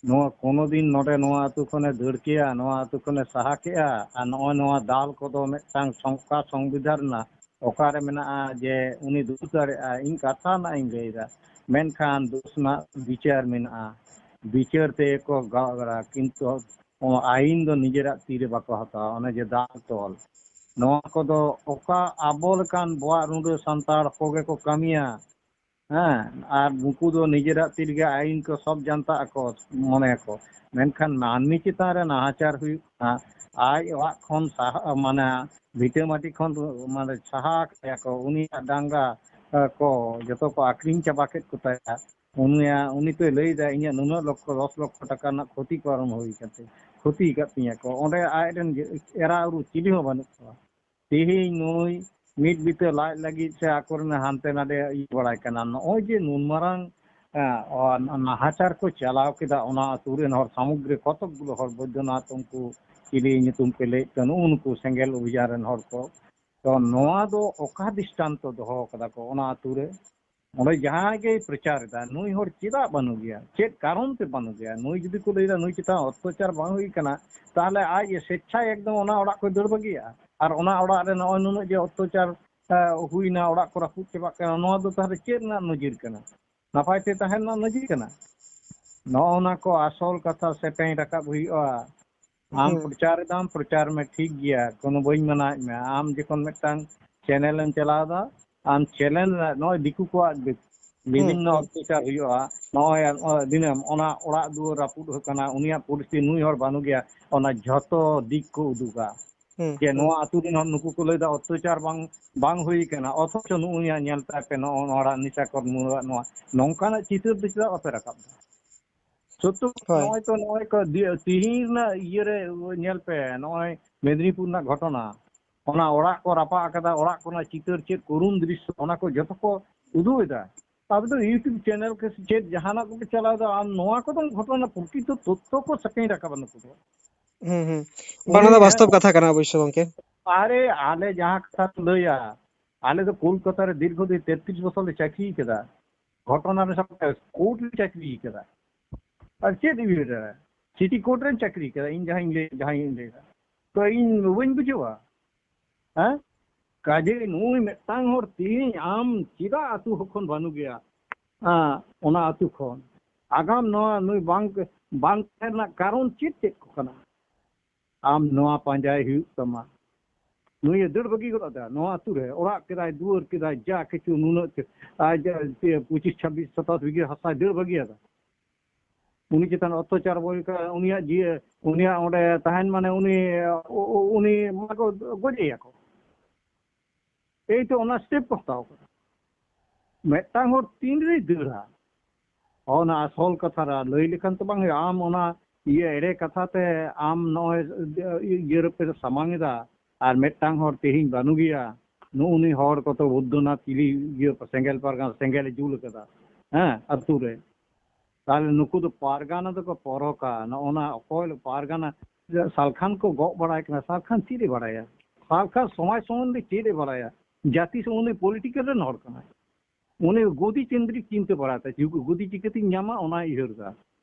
ᱱᱚᱣᱟ ᱠᱳᱱᱳ ᱫᱤᱱ ᱱᱚᱰᱮ ᱱᱚᱣᱟ ᱟᱹᱛᱩ ᱠᱷᱚᱱᱮ ᱫᱟᱹᱲ ᱠᱮᱭᱟ, ᱱᱚᱣᱟ ᱟᱹᱛᱩ ᱠᱷᱚᱱᱮ ᱥᱟᱦᱟ ᱠᱮᱜᱼᱟ? ᱟᱨ ᱱᱚᱜᱼᱚᱭ ᱱᱚᱣᱟ ᱫᱟᱞ ᱠᱚᱫᱚ ᱢᱤᱫᱴᱟᱝ ᱥᱚᱝ-, ᱚᱠᱟ ᱥᱚᱝᱵᱤᱫᱷᱟᱱ ᱨᱮᱱᱟᱜ ᱚᱠᱟᱨᱮ ᱢᱮᱱᱟᱜᱼᱟ ᱡᱮ ᱩᱱᱤ ᱫᱩᱥ ᱫᱟᱲᱮᱭᱟᱜᱼᱟ? ᱤᱧ ᱠᱟᱛᱷᱟ ᱨᱮᱱᱟᱜ ᱤᱧ ᱞᱟᱹᱭᱫᱟ, ᱢᱮᱱᱠᱷᱟᱱ ᱫᱩᱥ ᱨᱮᱱᱟᱜ ᱵᱤᱪᱟᱹᱨ ᱢᱮᱱᱟᱜᱼᱟ, ᱵᱤᱪᱟᱹᱨ ᱛᱮᱜᱮ ᱠᱚ ᱜᱟᱣᱨᱟ, ᱠᱤᱱᱛᱩ ᱟᱭᱤᱱ ᱫᱚ ᱱᱤᱡᱮᱨᱟᱜ ᱛᱤᱨᱮ ᱵᱟᱠᱚ ᱦᱟᱛᱟᱣᱟ᱾ ᱚᱱᱮ ᱡᱮ ᱫᱟᱞ ᱛᱚᱞ, ᱱᱚᱣᱟ ᱠᱚᱫᱚ ᱚᱠᱟ ᱟᱵᱚ ᱞᱮᱠᱟᱱ ᱵᱚᱦᱟᱜ ᱨᱩᱸᱰᱟᱹ ᱥᱟᱱᱛᱟᱲ ᱠᱚᱜᱮ ᱠᱚ ᱠᱟᱹᱢᱤᱭᱟ᱾ ᱦᱮᱸ, ᱟᱨ ᱩᱱᱠᱩ ᱫᱚ ᱱᱤᱡᱮᱨᱟᱜ ᱛᱤ ᱨᱮᱜᱮ ᱟᱭᱤᱱ ᱠᱚ ᱥᱚᱵ ᱡᱟᱱᱛᱟᱜ ᱟᱠᱚ, ᱢᱚᱱᱮᱭᱟᱠᱚ᱾ ᱢᱮᱱᱠᱷᱟᱱ ᱢᱟᱹᱱᱢᱤ ᱪᱮᱛᱟᱱ ᱨᱮ ᱱᱟᱦᱟᱪᱟᱨ ᱦᱩᱭᱩᱜ ᱠᱟᱱᱟ, ᱟᱡ ᱚᱲᱟᱜ ᱠᱷᱚᱱ ᱥᱟᱦᱟ, ᱢᱟᱱᱮ ᱵᱷᱤᱴᱟᱹ ᱢᱟᱹᱴᱤ ᱠᱷᱚᱱ ᱢᱟᱱᱮ ᱥᱟᱦᱟ ᱠᱟᱭᱟ ᱠᱚ, ᱩᱱᱤᱭᱟᱜ ᱰᱟᱝᱜᱟ, ᱮ, ᱠᱚ ᱡᱚᱛᱚ ᱠᱚ ᱟᱠᱷᱨᱤᱧ ᱪᱟᱵᱟ ᱠᱮᱫ ᱠᱚ ᱛᱟᱭᱟ᱾ ᱩᱱᱤᱭᱟᱜ, ᱩᱱᱤ ᱛᱚᱭ ᱞᱟᱹᱭᱫᱟ, "ᱤᱧᱟᱹᱜ ᱱᱩᱱᱟᱹᱜ ᱞᱚᱠᱠᱷᱚ, ᱫᱚᱥ ᱞᱚᱠᱠᱷᱚ ᱴᱟᱠᱟ ᱨᱮᱱᱟᱜ ᱠᱷᱚᱛᱤ ᱯᱩᱨᱚᱱ ᱦᱩᱭ ᱠᱟᱛᱮ, ᱠᱷᱚᱛᱤ ᱟᱠᱟᱫ ᱛᱤᱧᱟᱹ ᱠᱚ᱾" ᱚᱸᱰᱮ ᱟᱡᱨᱮᱱ ᱡᱮ ᱮᱨᱟ ᱩᱨᱩ ᱪᱤᱞᱤ ᱦᱚᱸ ᱵᱟᱹᱱᱩᱜ ᱠᱚᱣᱟ᱾ ᱛᱮᱦᱮᱧ ᱱᱩᱭ ᱢᱤᱫ ᱵᱤᱛᱟᱹ ᱞᱟᱡ ᱞᱟᱹᱜᱤᱫ ᱥᱮ ᱟᱠᱚᱨᱮᱱ ᱦᱟᱱᱛᱮ ᱱᱟᱰᱮ ᱤᱭᱟᱹ ᱵᱟᱲᱟᱭ ᱠᱟᱱᱟ᱾ ᱱᱚᱜᱼᱚᱭ ᱡᱮ ᱱᱩᱱ ᱢᱟᱨᱟᱝ, ᱮ, ᱚ, ᱱᱟᱦᱟᱪᱟᱨ ᱠᱚ ᱪᱟᱞᱟᱣ ᱠᱮᱫᱟ, ᱚᱱᱟ ᱟᱹᱛᱩ ᱨᱮᱱ ᱦᱚᱲ, ᱥᱟᱢᱚᱜᱽᱨᱤ ᱠᱚᱛᱚᱠ ᱜᱩᱞᱳ ᱦᱚᱲ, ᱵᱳᱭᱫᱚᱱᱟᱛᱷ, ᱩᱱᱠᱩ ᱪᱤᱞᱤ ᱧᱩᱛᱩᱢ ᱯᱮ ᱞᱟᱹᱭᱮᱫ ᱠᱟᱱ, ᱩᱱᱠᱩ ᱥᱮᱸᱜᱮᱞ ᱚᱵᱷᱤᱡᱟᱱ ᱨᱮᱱ ᱦᱚᱲ ᱠᱚ, ᱛᱚ ᱱᱚᱣᱟ ᱫᱚ ᱚᱠᱟ ᱫᱨᱤᱥᱴᱟᱱᱛᱚ ᱫᱚᱦᱚ ᱠᱟᱫᱟ ᱠᱚ ᱚᱱᱟ ᱟᱹᱛᱩ ᱨᱮ? ᱚᱸᱰᱮ ᱡᱟᱦᱟᱸᱭ ᱜᱮᱭ ᱯᱨᱚᱪᱟᱨ ᱮᱫᱟ, ᱱᱩᱭ ᱦᱚᱲ ᱪᱮᱫᱟᱜ ᱵᱟᱹᱱᱩᱜ ᱜᱮᱭᱟ? ᱪᱮᱫ ᱠᱟᱨᱚᱱ ᱛᱮ ᱵᱟᱹᱱᱩᱜ ᱜᱮᱭᱟ? ᱱᱩᱭ ᱡᱩᱫᱤ ᱠᱚ ᱞᱟᱹᱭᱫᱟ ᱱᱩᱭ ᱪᱮᱛᱟᱱ ᱚᱛᱛᱟᱪᱟᱨ ᱵᱟᱝ ᱦᱩᱭ ᱠᱟᱱᱟ, ᱛᱟᱦᱚᱞᱮ ᱟᱡ ᱥᱮᱪᱪᱷᱟᱭ ᱮᱠᱫᱚᱢ ᱚᱱᱟ ᱚᱲᱟᱜ ᱠᱚᱭ ᱫᱟᱹᱲ ᱵᱟᱹᱜᱤᱭᱟᱜᱼᱟ᱾ ᱟᱨ ᱚᱱᱟ ᱚᱲᱟᱜ ᱨᱮ ᱱᱚᱜᱼᱚᱭ ᱱᱩᱱᱟᱹᱜ ᱡᱮ ᱚᱛᱛᱟᱪᱟᱨ, ᱮ, ᱦᱩᱭᱱᱟ, ᱚᱲᱟᱜ ᱠᱚ ᱨᱟᱹᱯᱩᱫ ᱪᱟᱵᱟᱜ ᱠᱟᱱᱟ, ᱱᱚᱣᱟ ᱫᱚ ᱛᱟᱦᱚᱞᱮ ᱪᱮᱫ ᱨᱮᱱᱟᱜ ᱱᱚᱡᱤᱨ ᱠᱟᱱᱟ? ᱱᱟᱯᱟᱭ ᱛᱮ ᱛᱟᱦᱮᱱ ᱨᱮᱱᱟᱜ ᱱᱚᱡᱤᱨ ᱠᱟᱱᱟ? ᱱᱚᱜᱼᱚ ᱱᱟ ᱠᱚ ᱟᱥᱚᱞ ᱠᱟᱛᱷᱟ ᱥᱮᱴᱮᱧ ᱨᱟᱠᱟᱵ ᱦᱩᱭᱩᱜᱼᱟ᱾ ᱟᱢ ᱦᱩᱸ᱾ ᱯᱨᱚᱪᱟᱨ ᱮᱫᱟᱢ, ᱯᱨᱚᱪᱟᱨ ᱢᱮ, ᱴᱷᱤᱠ ᱜᱮᱭᱟ, ᱠᱳᱱᱳ ᱵᱟᱹᱧ ᱢᱟᱱᱟᱣᱮᱫ ᱢᱮᱭᱟ᱾ ᱟᱢ ᱡᱚᱠᱷᱚᱱ ᱢᱤᱫᱴᱟᱝ ᱪᱮᱱᱮᱞ ᱮᱢ ᱪᱟᱞᱟᱣ ᱮᱫᱟ, ᱟᱢ ᱪᱮᱱᱮᱞ ᱨᱮ ᱱᱚᱜᱼᱚᱭ ᱫᱤᱠᱩ ᱠᱚᱣᱟᱜ ᱵᱤ-, ᱦᱩᱸ, ᱵᱤᱵᱷᱤᱱᱱᱚ ᱦᱩᱸ᱾ ᱚᱛᱛᱟᱪᱟᱨ ᱦᱩᱭᱩᱜᱼᱟ, ᱱᱚᱜᱼᱚᱭ, ᱱᱚᱜᱼᱚᱭ ᱫᱤᱱᱟᱹᱢ ᱚᱱᱟ ᱚᱲᱟᱜ ᱫᱩᱣᱟᱹᱨ ᱨᱟᱹᱯᱩᱫ ᱟᱠᱟᱱᱟ, ᱩᱱᱤᱭᱟᱜ ᱯᱚᱨᱤᱥᱛᱷᱤᱛᱤ, ᱱᱩᱭ ᱦᱚᱲ ᱵᱟᱹᱱᱩᱜ ᱜᱮᱭᱟ, ᱚᱱᱟ ᱡᱷᱚᱛᱚ ᱫᱤᱠ ᱠᱚ ᱩᱫᱩᱜᱟ᱾ ᱦᱩᱸ, ᱡᱮ ᱦᱩᱸ᱾ ᱱᱚᱣᱟ ᱟᱹᱛᱩ ᱨᱮᱱ ᱦᱚᱲ ᱱᱩᱠᱩ ᱠᱚ ᱞᱟᱹᱭᱫᱟ ᱚᱛᱛᱟᱪᱟᱨ ᱵᱟᱝ, ᱵᱟᱝ ᱦᱩᱭ ᱠᱟᱱᱟ, ᱚᱛᱷᱚᱪᱚ ᱱᱩᱜᱼᱩᱭᱟᱜ ᱧᱮᱞ ᱛᱟᱭ ᱯᱮ, ᱱᱚᱜᱼᱚ ᱱᱚᱣᱟ ᱱᱤᱥᱟ ᱠᱚᱨᱢᱚ ᱱᱚᱣᱟ, ᱱᱚᱝᱠᱟᱱᱟᱜ ᱪᱤᱛᱟᱹᱨ ᱫᱚ ᱪᱮᱫᱟᱜ ᱵᱟᱯᱮ ᱨᱟᱠᱟᱵ ᱫᱟ? ᱥᱚᱛᱛᱚ, ᱦᱳᱭ᱾ ᱱᱚᱜᱼᱚᱭ ᱛᱚ, ᱱᱚᱜᱼᱚᱭ ᱠᱚ ᱫᱤ-, ᱛᱤᱦᱤᱧ ᱨᱮᱱᱟᱜ ᱤᱭᱟᱹ ᱨᱮ ᱧᱮᱞ ᱯᱮ, ᱱᱚᱜᱼᱚᱭ ᱢᱮᱫᱽᱱᱤᱯᱩᱨ ᱨᱮᱱᱟᱜ ᱜᱷᱚᱴᱚᱱᱟ, ᱚᱱᱟ ᱚᱲᱟᱜ ᱠᱚ ᱨᱟᱯᱟᱜ ᱟᱠᱟᱫᱟ, ᱚᱲᱟᱜ ᱠᱚᱨᱮᱱᱟᱜ ᱪᱤᱛᱟᱹᱨ ᱪᱮᱫ ᱠᱚᱨᱩᱱ ᱫᱨᱤᱥᱥᱚ, ᱚᱱᱟ ᱠᱚ ᱡᱚᱛᱚ ᱠᱚ ᱩᱫᱩᱜ ᱮᱫᱟ᱾ ᱟᱵᱚ ᱫᱚ YouTube ᱪᱮᱱᱮᱞ ᱠᱚ ᱥᱮ ᱪᱮᱫ ᱡᱟᱦᱟᱱᱟᱜ ᱠᱚᱯᱮ ᱪᱟᱞᱟᱣ ᱮᱫᱟ, ᱟᱢ ᱱᱚᱣᱟ ᱠᱚᱫᱚ ᱜᱷᱚᱴᱚᱱᱟ ᱯᱨᱚᱠᱨᱤᱛᱚ ᱛᱚᱛᱛᱷᱚ ᱠᱚ ᱥᱟᱯᱮᱧ ᱨᱟᱠᱟᱵᱟ ᱱᱩᱠᱩ ᱫᱚ᱾ ᱦᱩᱸ, ᱦᱩᱸ᱾ ᱵᱟᱝ, ᱚᱱᱟ ᱫᱚ ᱩᱱᱤ ᱵᱟᱥᱛᱚᱵ ᱠᱟᱛᱷᱟ ᱠᱟᱱᱟ ᱚᱵᱚᱥᱥᱚ ᱜᱚᱝᱠᱮ᱾ ᱟᱨᱮ, ᱟᱞᱮ ᱡᱟᱦᱟᱸ ᱠᱟᱛᱷᱟ ᱠᱚ ᱞᱟᱹᱭᱟ, ᱟᱞᱮ ᱫᱚ ᱠᱳᱞᱠᱟᱛᱟ ᱨᱮ ᱫᱤᱨᱜᱷᱚ ᱫᱤᱱ ᱛᱮᱛᱨᱤᱥ ᱵᱚᱪᱷᱚᱨ ᱞᱮ ᱪᱟᱹᱠᱨᱤ ᱠᱮᱫᱟ᱾ ᱜᱷᱚᱴᱚᱱᱟ ᱨᱮ ᱥᱟᱵ ᱠᱟᱜ ᱢᱮ, ᱠᱳᱨᱴ ᱨᱮ ᱪᱟᱹᱠᱨᱤ ᱠᱮᱫᱟ᱾ ᱟᱨ ᱪᱮᱫ ᱤᱧ ᱞᱟᱹᱭ ᱫᱟᱲᱮᱭᱟᱜᱼᱟ? ᱥᱤᱴᱤ ᱠᱳᱨᱴ ᱨᱮᱧ ᱪᱟᱹᱠᱨᱤ ᱠᱮᱫᱟ, ᱤᱧ ᱡᱟᱦᱟᱸᱧ ᱞᱟᱹᱭ, ᱡᱟᱦᱟᱸᱧ ᱞᱟᱹᱭ ᱫᱟ᱾ ᱛᱚ ᱤᱧ ᱵᱟᱹᱧ ᱵᱩᱡᱷᱟᱹᱣᱟ? ᱦᱮᱸ? ᱠᱟᱡᱮ ᱱᱩᱭ ᱢᱤᱫᱴᱟᱝ ᱦᱚᱲ ᱛᱮᱦᱮᱧ ᱟᱢ ᱪᱮᱫᱟᱜ ᱟᱹᱛᱩ ᱠᱷᱚᱱ ᱵᱟᱹᱱᱩᱜ ᱜᱮᱭᱟ? ᱦᱮᱸ, ᱚᱱᱟ ᱟᱹᱛᱩ ᱠᱷᱚᱱ᱾ ᱟᱜᱟᱢ ᱱᱚᱣᱟ ᱱᱩᱭ ᱵᱟᱝ, ᱵᱟᱝ ᱛᱟᱦᱮᱸ ᱨᱮᱱᱟᱜ ᱠᱟᱨᱚᱱ ᱪᱮᱫ ᱪᱮᱫ ᱠᱚ ᱠᱟᱱᱟ? ᱟᱢ ᱱᱚᱣᱟ ᱯᱟᱸᱡᱟᱭ ᱦᱩᱭᱩᱜ ᱛᱟᱢᱟ᱾ ᱱᱩᱭᱮ ᱫᱟᱹᱲ ᱵᱟᱹᱜᱤ ᱜᱚᱫ ᱟᱫᱟ ᱱᱚᱣᱟ ᱟᱹᱛᱩ ᱨᱮ, ᱚᱲᱟᱜ ᱠᱮᱫᱟᱭ, ᱫᱩᱣᱟᱹᱨ ᱠᱮᱫᱟᱭ, ᱡᱟ ᱠᱤᱪᱷᱩ ᱱᱩᱱᱟᱹᱜ ᱪᱮ-, ᱟᱡ ᱡᱟ ᱪᱮ ᱯᱚᱸᱪᱤᱥ ᱪᱷᱟᱵᱵᱤᱥ ᱥᱟᱛᱟᱥ ᱵᱤᱜᱷᱟᱹ ᱦᱟᱥᱟᱭ ᱫᱟᱹᱲ ᱵᱟᱹᱜᱤ ᱟᱫᱟ᱾ ᱩᱱᱤ ᱪᱮᱛᱟᱱ ᱚᱛᱛᱟᱪᱟᱨ ᱵᱚᱭ ᱠᱟ-, ᱩᱱᱤᱭᱟᱜ ᱡᱤᱭᱟᱹ-, ᱩᱱᱤᱭᱟᱜ ᱚᱸᱰᱮ ᱛᱟᱦᱮᱱ ᱢᱟᱱᱮ ᱩᱱᱤ, ᱩ-, ᱩ-, ᱩᱱᱤ ᱢᱟ ᱠᱚ ᱜᱚᱡᱮᱭᱟ ᱠᱚ᱾ ᱮᱭ ᱛᱚ ᱚᱱᱟ step ᱠᱚ ᱦᱟᱛᱟᱣ ᱠᱟᱫᱟ᱾ ᱢᱤᱫᱴᱟᱝ ᱦᱚᱲ ᱛᱤᱱ ᱨᱮᱭ ᱫᱟᱹᱲᱟ? ᱚᱱᱟ ᱟᱥᱚᱞ ᱠᱟᱛᱷᱟ ᱨᱮ ᱞᱟᱹᱭ ᱞᱮᱠᱷᱟᱱ ᱛᱚ ᱵᱟᱝ ᱦᱩᱭᱩᱜᱼᱟ᱾ ᱟᱢ ᱚᱱᱟ ᱤᱭᱟᱹ ᱮᱲᱮ ᱠᱟᱛᱷᱟ ᱛᱮ ᱟᱢ ᱱᱚᱜᱼᱚᱭ ᱤᱭᱟᱹ ᱨᱮᱯᱮ ᱥᱟᱢᱟᱝ ᱮᱫᱟ, ᱟᱨ ᱢᱤᱫᱴᱟᱝ ᱦᱚᱲ ᱛᱮᱦᱮᱧ ᱵᱟᱹᱱᱩᱜᱮᱭᱟ, ᱱᱩᱜᱼᱩ ᱱᱩᱭ ᱦᱚᱲ ᱠᱚᱫᱚ ᱵᱩᱫᱽᱫᱷᱚᱱᱟᱛᱷ ᱤᱫᱤ ᱤᱭᱟᱹ ᱥᱮᱸᱜᱮᱞ ᱯᱟᱨᱜᱟᱱᱟ ᱥᱮᱸᱜᱮᱞᱮ ᱡᱩᱞ ᱠᱟᱫᱟ, ᱦᱮᱸ, ᱟᱹᱛᱩ ᱨᱮ᱾ ᱛᱟᱦᱞᱮ ᱱᱩᱠᱩ ᱫᱚ ᱯᱟᱨᱜᱟᱱᱟ ᱫᱚᱠᱚ ᱯᱚᱨᱚᱠᱟ᱾ ᱱᱚᱜᱼᱚ ᱱᱟ ᱚᱠᱚᱭ ᱯᱟᱨᱜᱟᱱᱟ, ᱥᱟᱞᱠᱷᱟᱱ ᱠᱚ ᱜᱚᱜ ᱵᱟᱲᱟᱭ ᱠᱟᱱᱟ, ᱥᱟᱞᱠᱷᱟᱱ ᱪᱮᱫ ᱮ ᱵᱟᱲᱟᱭᱟ? ᱥᱟᱞᱠᱷᱟᱱ ᱥᱚᱢᱟᱡᱽ ᱥᱚᱢᱵᱚᱱᱫᱷᱮ ᱪᱮᱫ ᱮ ᱵᱟᱲᱟᱭᱟ? ᱡᱟᱹᱛᱤ ᱥᱚᱢᱵᱚᱱᱫᱷᱮ ᱯᱚᱞᱤᱴᱤᱠᱟᱞ ᱨᱮᱱ ᱦᱚᱲ ᱠᱟᱱᱟᱭ᱾ ᱩᱱᱤ ᱜᱚᱫᱤ ᱠᱮᱱᱫᱨᱤᱠ ᱪᱤᱱᱛᱟᱹ ᱵᱟᱲᱟᱭ ᱛᱟᱭ, ᱡᱩᱜᱽ ᱜᱚᱫᱤ ᱪᱤᱠᱟᱹᱛᱤᱧ ᱧᱟᱢᱟ, ᱚᱱᱟᱭ ᱩᱭᱦᱟᱹᱨ ᱫᱟ᱾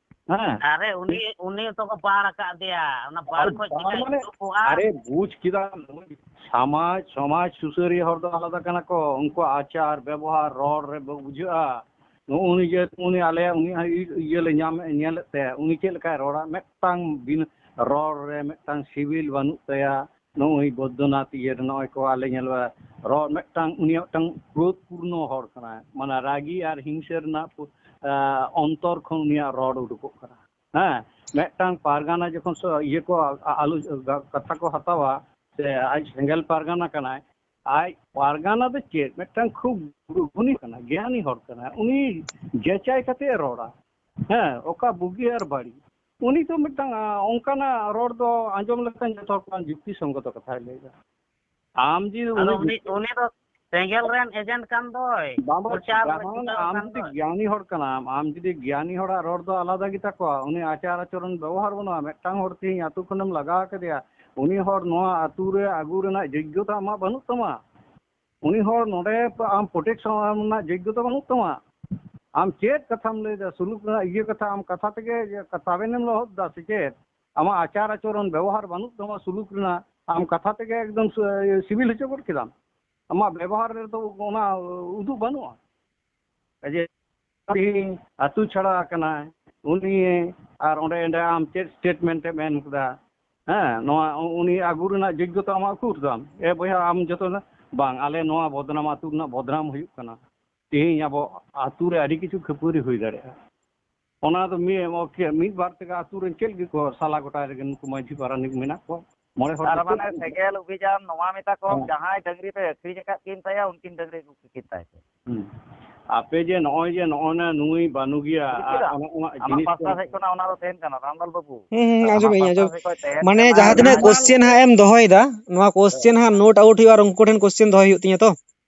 ᱦᱮᱸ᱾ ᱟᱨᱮ, ᱩᱱᱤ, ᱩᱱᱤ ᱛᱚᱠᱚ ᱵᱟᱲ ᱟᱠᱟᱫᱮᱭᱟ, ᱚᱱᱟ ᱵᱟᱲ ᱟᱨᱮ ᱠᱷᱚᱡ ᱵᱟᱲ ᱪᱤᱠᱟᱹ ᱢᱟᱱᱮ, ᱦᱤᱡᱩᱜ ᱠᱚᱜᱼᱟ? ᱟᱨᱮ, ᱵᱩᱡᱽ ᱠᱮᱫᱟᱢ, ᱱᱩᱭ ᱥᱚᱢᱟᱡᱽ, ᱥᱚᱢᱟᱡᱽ ᱥᱩᱥᱟᱹᱨᱤᱭᱟᱹ ᱦᱚᱲ ᱫᱚ ᱟᱞᱟᱫᱟ ᱠᱟᱱᱟ ᱠᱚ᱾ ᱩᱱᱠᱩᱣᱟᱜ ᱟᱪᱟᱨ ᱵᱮᱵᱚᱦᱟᱨ, ᱨᱚᱲ ᱨᱮ ᱵᱩᱡᱷᱟᱹᱜᱼᱟ᱾ ᱱᱩᱜᱼᱩ ᱱᱩᱭ ᱡᱮ, ᱩᱱᱤ ᱟᱞᱮᱭᱟᱜ, ᱩᱱᱤ ᱤᱭᱟᱹ ᱞᱮ ᱧᱟᱢ, ᱧᱮᱞᱮᱫ ᱛᱟᱭᱟ, ᱩᱱᱤ ᱪᱮᱫ ᱞᱮᱠᱟᱭ ᱨᱚᱲᱟ, ᱢᱤᱫᱴᱟᱝ ᱵᱤᱱ, ᱨᱚᱲ ᱨᱮ ᱢᱤᱫᱴᱟᱝ ᱥᱤᱵᱤᱞ ᱵᱟᱹᱱᱩᱜ ᱛᱟᱭᱟ᱾ ᱱᱩᱜᱼᱩᱭ ᱵᱳᱫᱽᱫᱷᱚᱱᱟᱛᱷ ᱤᱭᱟᱹ ᱨᱮ ᱱᱚᱜᱼᱚᱭ ᱠᱚ ᱟᱞᱮ ᱧᱮᱞ ᱵᱟᱲᱟ, ᱨᱚᱲ ᱢᱤᱫᱴᱟᱝ, ᱩᱱᱤᱭᱟᱜ ᱢᱤᱫᱴᱟᱝ ᱠᱨᱳᱫᱷ ᱯᱩᱨᱱᱚ ᱦᱚᱲ ᱠᱟᱱᱟᱭ, ᱢᱟᱱᱮ ᱨᱟᱹᱜᱤ ᱟᱨ ᱦᱤᱝᱥᱟᱹ ᱨᱮᱱᱟᱜ ᱯᱩ-, ᱟ, ᱚᱱᱛᱚᱨ ᱠᱷᱚᱱ ᱩᱱᱤᱭᱟᱜ ᱨᱚᱲ ᱩᱰᱩᱠᱚᱜ ᱠᱟᱱᱟ᱾ ᱦᱮᱸ, ᱢᱤᱫᱴᱟᱝ ᱯᱟᱨᱜᱟᱱᱟ ᱡᱚᱠᱷᱚᱱ ᱥᱚ-, ᱤᱭᱟᱹ ᱠᱚ ᱟ-, ᱟᱞᱚ, ᱠᱟᱛᱷᱟ ᱠᱚ ᱦᱟᱛᱟᱣᱟ, ᱥᱮ ᱟᱡ ᱥᱮᱸᱜᱮᱞ ᱯᱟᱨᱜᱟᱱᱟ ᱠᱟᱱᱟᱭ, ᱟᱡ ᱯᱟᱨᱜᱟᱱᱟ ᱫᱚ ᱪᱮᱫ? ᱢᱤᱫᱴᱟᱝ ᱠᱷᱩᱵ ᱜᱩᱱᱤ ᱠᱟᱱᱟ, ᱜᱮᱭᱟᱱᱤ ᱦᱚᱲ ᱠᱟᱱᱟ᱾ ᱩᱱᱤ ᱡᱟᱪᱟᱭ ᱠᱟᱛᱮ ᱮ ᱨᱚᱲᱟ᱾ ᱦᱮᱸ, ᱚᱠᱟ ᱵᱩᱜᱤ ᱟᱨ ᱵᱟᱹᱲᱤᱡ᱾ ᱩᱱᱤ ᱫᱚ ᱢᱤᱫᱴᱟᱝ, ᱟ, ᱚᱱᱠᱟᱱᱟᱜ ᱨᱚᱲ ᱫᱚ ᱟᱸᱡᱚᱢ ᱞᱮᱠᱷᱟᱱ ᱡᱚᱛᱚ ᱦᱚᱲ ᱠᱷᱚᱱ ᱡᱩᱠᱛᱤ ᱥᱚᱝᱜᱚᱛᱚ ᱠᱟᱛᱷᱟᱭ ᱞᱟᱹᱭᱫᱟ᱾ ᱟᱢ ᱡᱩᱫᱤ ᱟᱫᱚ ᱩᱱᱤ ᱩᱱᱤ, ᱩᱱᱤ ᱫᱚ ᱥᱮᱸᱜᱮᱞ ᱨᱮᱱ ᱮᱡᱮᱱᱴ ᱠᱟᱱ ᱫᱚᱭ, ᱵᱟᱵᱟ, ᱯᱨᱚᱪᱟᱨ ᱨᱮ ᱡᱟᱦᱟᱸ ᱪᱷᱩᱴᱟᱹᱣ ᱟᱢ ᱟᱠᱟᱱ ᱡᱩᱫᱤ ᱫᱚᱭ᱾ ᱜᱮᱭᱟᱱᱤ ᱦᱚᱲ ᱠᱟᱱᱟᱢ, ᱟᱢ ᱡᱩᱫᱤ ᱜᱮᱭᱟᱱᱤ ᱦᱚᱲᱟᱜ ᱨᱚᱲ ᱫᱚ ᱟᱞᱟᱫᱟ ᱜᱮᱛᱟ ᱠᱚᱣᱟ, ᱩᱱᱤ ᱟᱪᱟᱨ ᱟᱪᱚᱨᱚᱱ ᱵᱮᱵᱚᱦᱟᱨ ᱵᱟᱹᱱᱩᱜᱼᱟ᱾ ᱢᱤᱫᱴᱟᱝ ᱦᱚᱲ ᱛᱮᱦᱮᱧ ᱟᱹᱛᱩ ᱠᱷᱚᱱᱮᱢ ᱞᱟᱜᱟ ᱠᱮᱫᱮᱭᱟ, ᱩᱱᱤ ᱦᱚᱲ ᱱᱚᱣᱟ ᱟᱹᱛᱩ ᱨᱮ ᱟᱹᱜᱩ ᱨᱮᱱᱟᱜ ᱡᱳᱜᱽᱜᱚᱛᱟ ᱟᱢᱟᱜ ᱵᱟᱹᱱᱩᱜ ᱛᱟᱢᱟ᱾ ᱩᱱᱤ ᱦᱚᱲ ᱱᱚᱰᱮ ᱟᱢ ᱯᱨᱚᱴᱮᱠᱥᱚᱱ ᱮᱢ ᱨᱮᱱᱟᱜ ᱡᱳᱜᱽᱜᱚᱛᱟ ᱵᱟᱹᱱᱩᱜ ᱛᱟᱢᱟ᱾ ᱟᱢ ᱪᱮᱫ ᱠᱟᱛᱷᱟᱢ ᱞᱟᱹᱭᱫᱟ? ᱥᱩᱞᱩᱠ ᱨᱮᱱᱟᱜ ᱤᱭᱟᱹ ᱠᱟᱛᱷᱟ, ᱟᱢ ᱠᱟᱛᱷᱟ ᱛᱮᱜᱮ ᱛᱟᱵᱮᱱᱮᱢ ᱞᱚᱦᱚᱫ ᱫᱟ ᱥᱮ ᱪᱮᱫ? ᱟᱢᱟᱜ ᱟᱪᱟᱨ ᱟᱪᱚᱨᱚᱱ ᱵᱮᱵᱚᱦᱟᱨ ᱵᱟᱹᱱᱩᱜ ᱛᱟᱢᱟ ᱥᱩᱞᱩᱠ ᱨᱮᱱᱟᱜ, ᱟᱢ ᱠᱟᱛᱷᱟ ᱛᱮᱜᱮ ᱮᱠᱫᱚᱢ ᱥᱤ-, ᱥᱤᱵᱤᱞ ᱦᱚᱪᱚ ᱜᱚᱫ ᱠᱮᱫᱟᱢ᱾ ᱟᱢᱟᱜ ᱵᱮᱵᱚᱦᱟᱨ ᱨᱮᱫᱚ ᱚᱱᱟ ᱩᱫᱩᱜ ᱵᱟᱹᱱᱩᱜᱼᱟ᱾ ᱡᱮ ᱛᱮᱦᱮᱧ ᱟᱹᱛᱩ ᱪᱷᱟᱲᱟ ᱟᱠᱟᱱᱟᱭ ᱩᱱᱤ, ᱟᱨ ᱚᱸᱰᱮ ᱚᱸᱰᱮ ᱟᱢ ᱪᱮᱫ ᱥᱴᱮᱴᱢᱮᱱᱴ ᱮᱢ ᱮᱢ ᱠᱮᱫᱟ? ᱦᱮᱸ, ᱱᱚᱣᱟ ᱩᱱᱤ ᱟᱹᱜᱩ ᱨᱮᱱᱟᱜ ᱡᱳᱜᱽᱜᱚᱛᱟ ᱟᱢᱟᱜ ᱩᱠᱩᱨ ᱛᱟᱢ? ᱮ ᱵᱚᱭᱦᱟ, ᱟᱢ ᱡᱚᱛᱚ ᱱᱟ-, ᱵᱟᱝ, ᱟᱞᱮ ᱱᱚᱣᱟ ᱵᱚᱫᱱᱟᱢ ᱟᱹᱛᱩ ᱨᱮᱱᱟᱜ ᱵᱚᱫᱱᱟᱢ ᱦᱩᱭᱩᱜ ᱠᱟᱱᱟ᱾ ᱛᱮᱦᱮᱧ ᱟᱵᱚ ᱟᱹᱛᱩ ᱨᱮ ᱟᱹᱰᱤ ᱠᱤᱪᱷᱩ ᱠᱷᱟᱹᱯᱟᱹᱨᱤ ᱦᱩᱭ ᱫᱟᱲᱮᱭᱟᱜᱼᱟ᱾ ᱚᱱᱟ ᱫᱚ ᱢᱤ-, ᱢᱤᱫ ᱵᱟᱨ ᱛᱮᱜᱮ ᱟᱹᱛᱩ ᱨᱮᱱ ᱪᱮᱫ ᱜᱮᱠᱚ ᱥᱟᱞᱟ ᱜᱚᱴᱟᱭ ᱨᱮᱜᱮ ᱱᱩᱠᱩ ᱢᱟᱹᱡᱷᱤ ᱯᱟᱨᱟᱱᱤᱠ ᱢᱮᱱᱟᱜ ᱠᱚᱣᱟ, ᱢᱚᱬᱮ ᱦᱚᱲ ᱟᱨ ᱫᱚ ᱪᱮᱫ ᱢᱟᱱᱮ ᱜᱮ ᱥᱮᱸᱜᱮᱞ ᱚᱵᱷᱤᱡᱟᱱ ᱱᱚᱣᱟ ᱢᱮᱛᱟ ᱠᱚᱢ, ᱦᱮᱸ᱾ ᱡᱟᱦᱟᱸᱭ ᱰᱟᱹᱝᱨᱤ ᱯᱮ ᱟᱹᱠᱷᱨᱤᱧ ᱟᱠᱟᱫ ᱠᱤᱱ ᱛᱟᱭᱟ, ᱩᱱᱠᱤᱱ ᱰᱟᱹᱝᱨᱤ ᱟᱹᱜᱩ ᱠᱤᱱ ᱛᱟᱭ ᱯᱮ᱾ ᱦᱩᱸ᱾ ᱟᱯᱮ ᱡᱮ ᱱᱚᱜᱼᱚᱭ ᱡᱮ ᱱᱚᱜᱼᱚ ᱱᱟ ᱱᱩᱭ ᱵᱟᱹᱱᱩᱜᱤᱭᱟ, ᱵᱩᱡᱽ ᱟᱨ ᱠᱮᱫᱟ? ᱚᱱᱟ, ᱚᱱᱟ ᱟᱢᱟᱜ ᱡᱤᱱᱤᱥ ᱯᱟᱥᱴᱟ ᱠᱚ ᱥᱮᱫ ᱠᱷᱚᱱᱟᱜ ᱚᱱᱟ ᱫᱚ ᱛᱟᱦᱮᱱ ᱠᱟᱱᱟ, ᱨᱟᱢᱞᱟᱞ ᱵᱟᱹᱵᱩ᱾ ᱦᱩᱸ, ᱦᱩᱸ, ᱟᱢᱟᱜ ᱟᱸᱡᱚᱢᱮᱫ ᱟᱹᱧ, ᱯᱟᱥᱴᱟ ᱟᱸᱡᱚᱢ᱾ ᱥᱮᱫ ᱠᱷᱚᱱ ᱛᱟᱦᱮᱱ ᱢᱟᱱᱮ ᱠᱟᱱᱟ᱾ ᱡᱟᱦᱟᱸ ᱛᱤᱱᱟᱹᱜ ᱟᱢᱟᱜ question ᱦᱟᱸᱜ ᱮᱢ ᱫᱚᱦᱚᱭᱮᱫᱟ, ᱱᱚᱣᱟ question ᱦᱟᱸᱜ note out ᱦᱩᱭᱩᱜᱼᱟ ᱟᱨ ᱩᱱᱠᱩ ᱴᱷᱮᱱ question ᱫᱚᱦᱚᱭ ᱦᱩᱭᱩᱜ ᱛᱤᱧᱟ ᱛᱚ᱾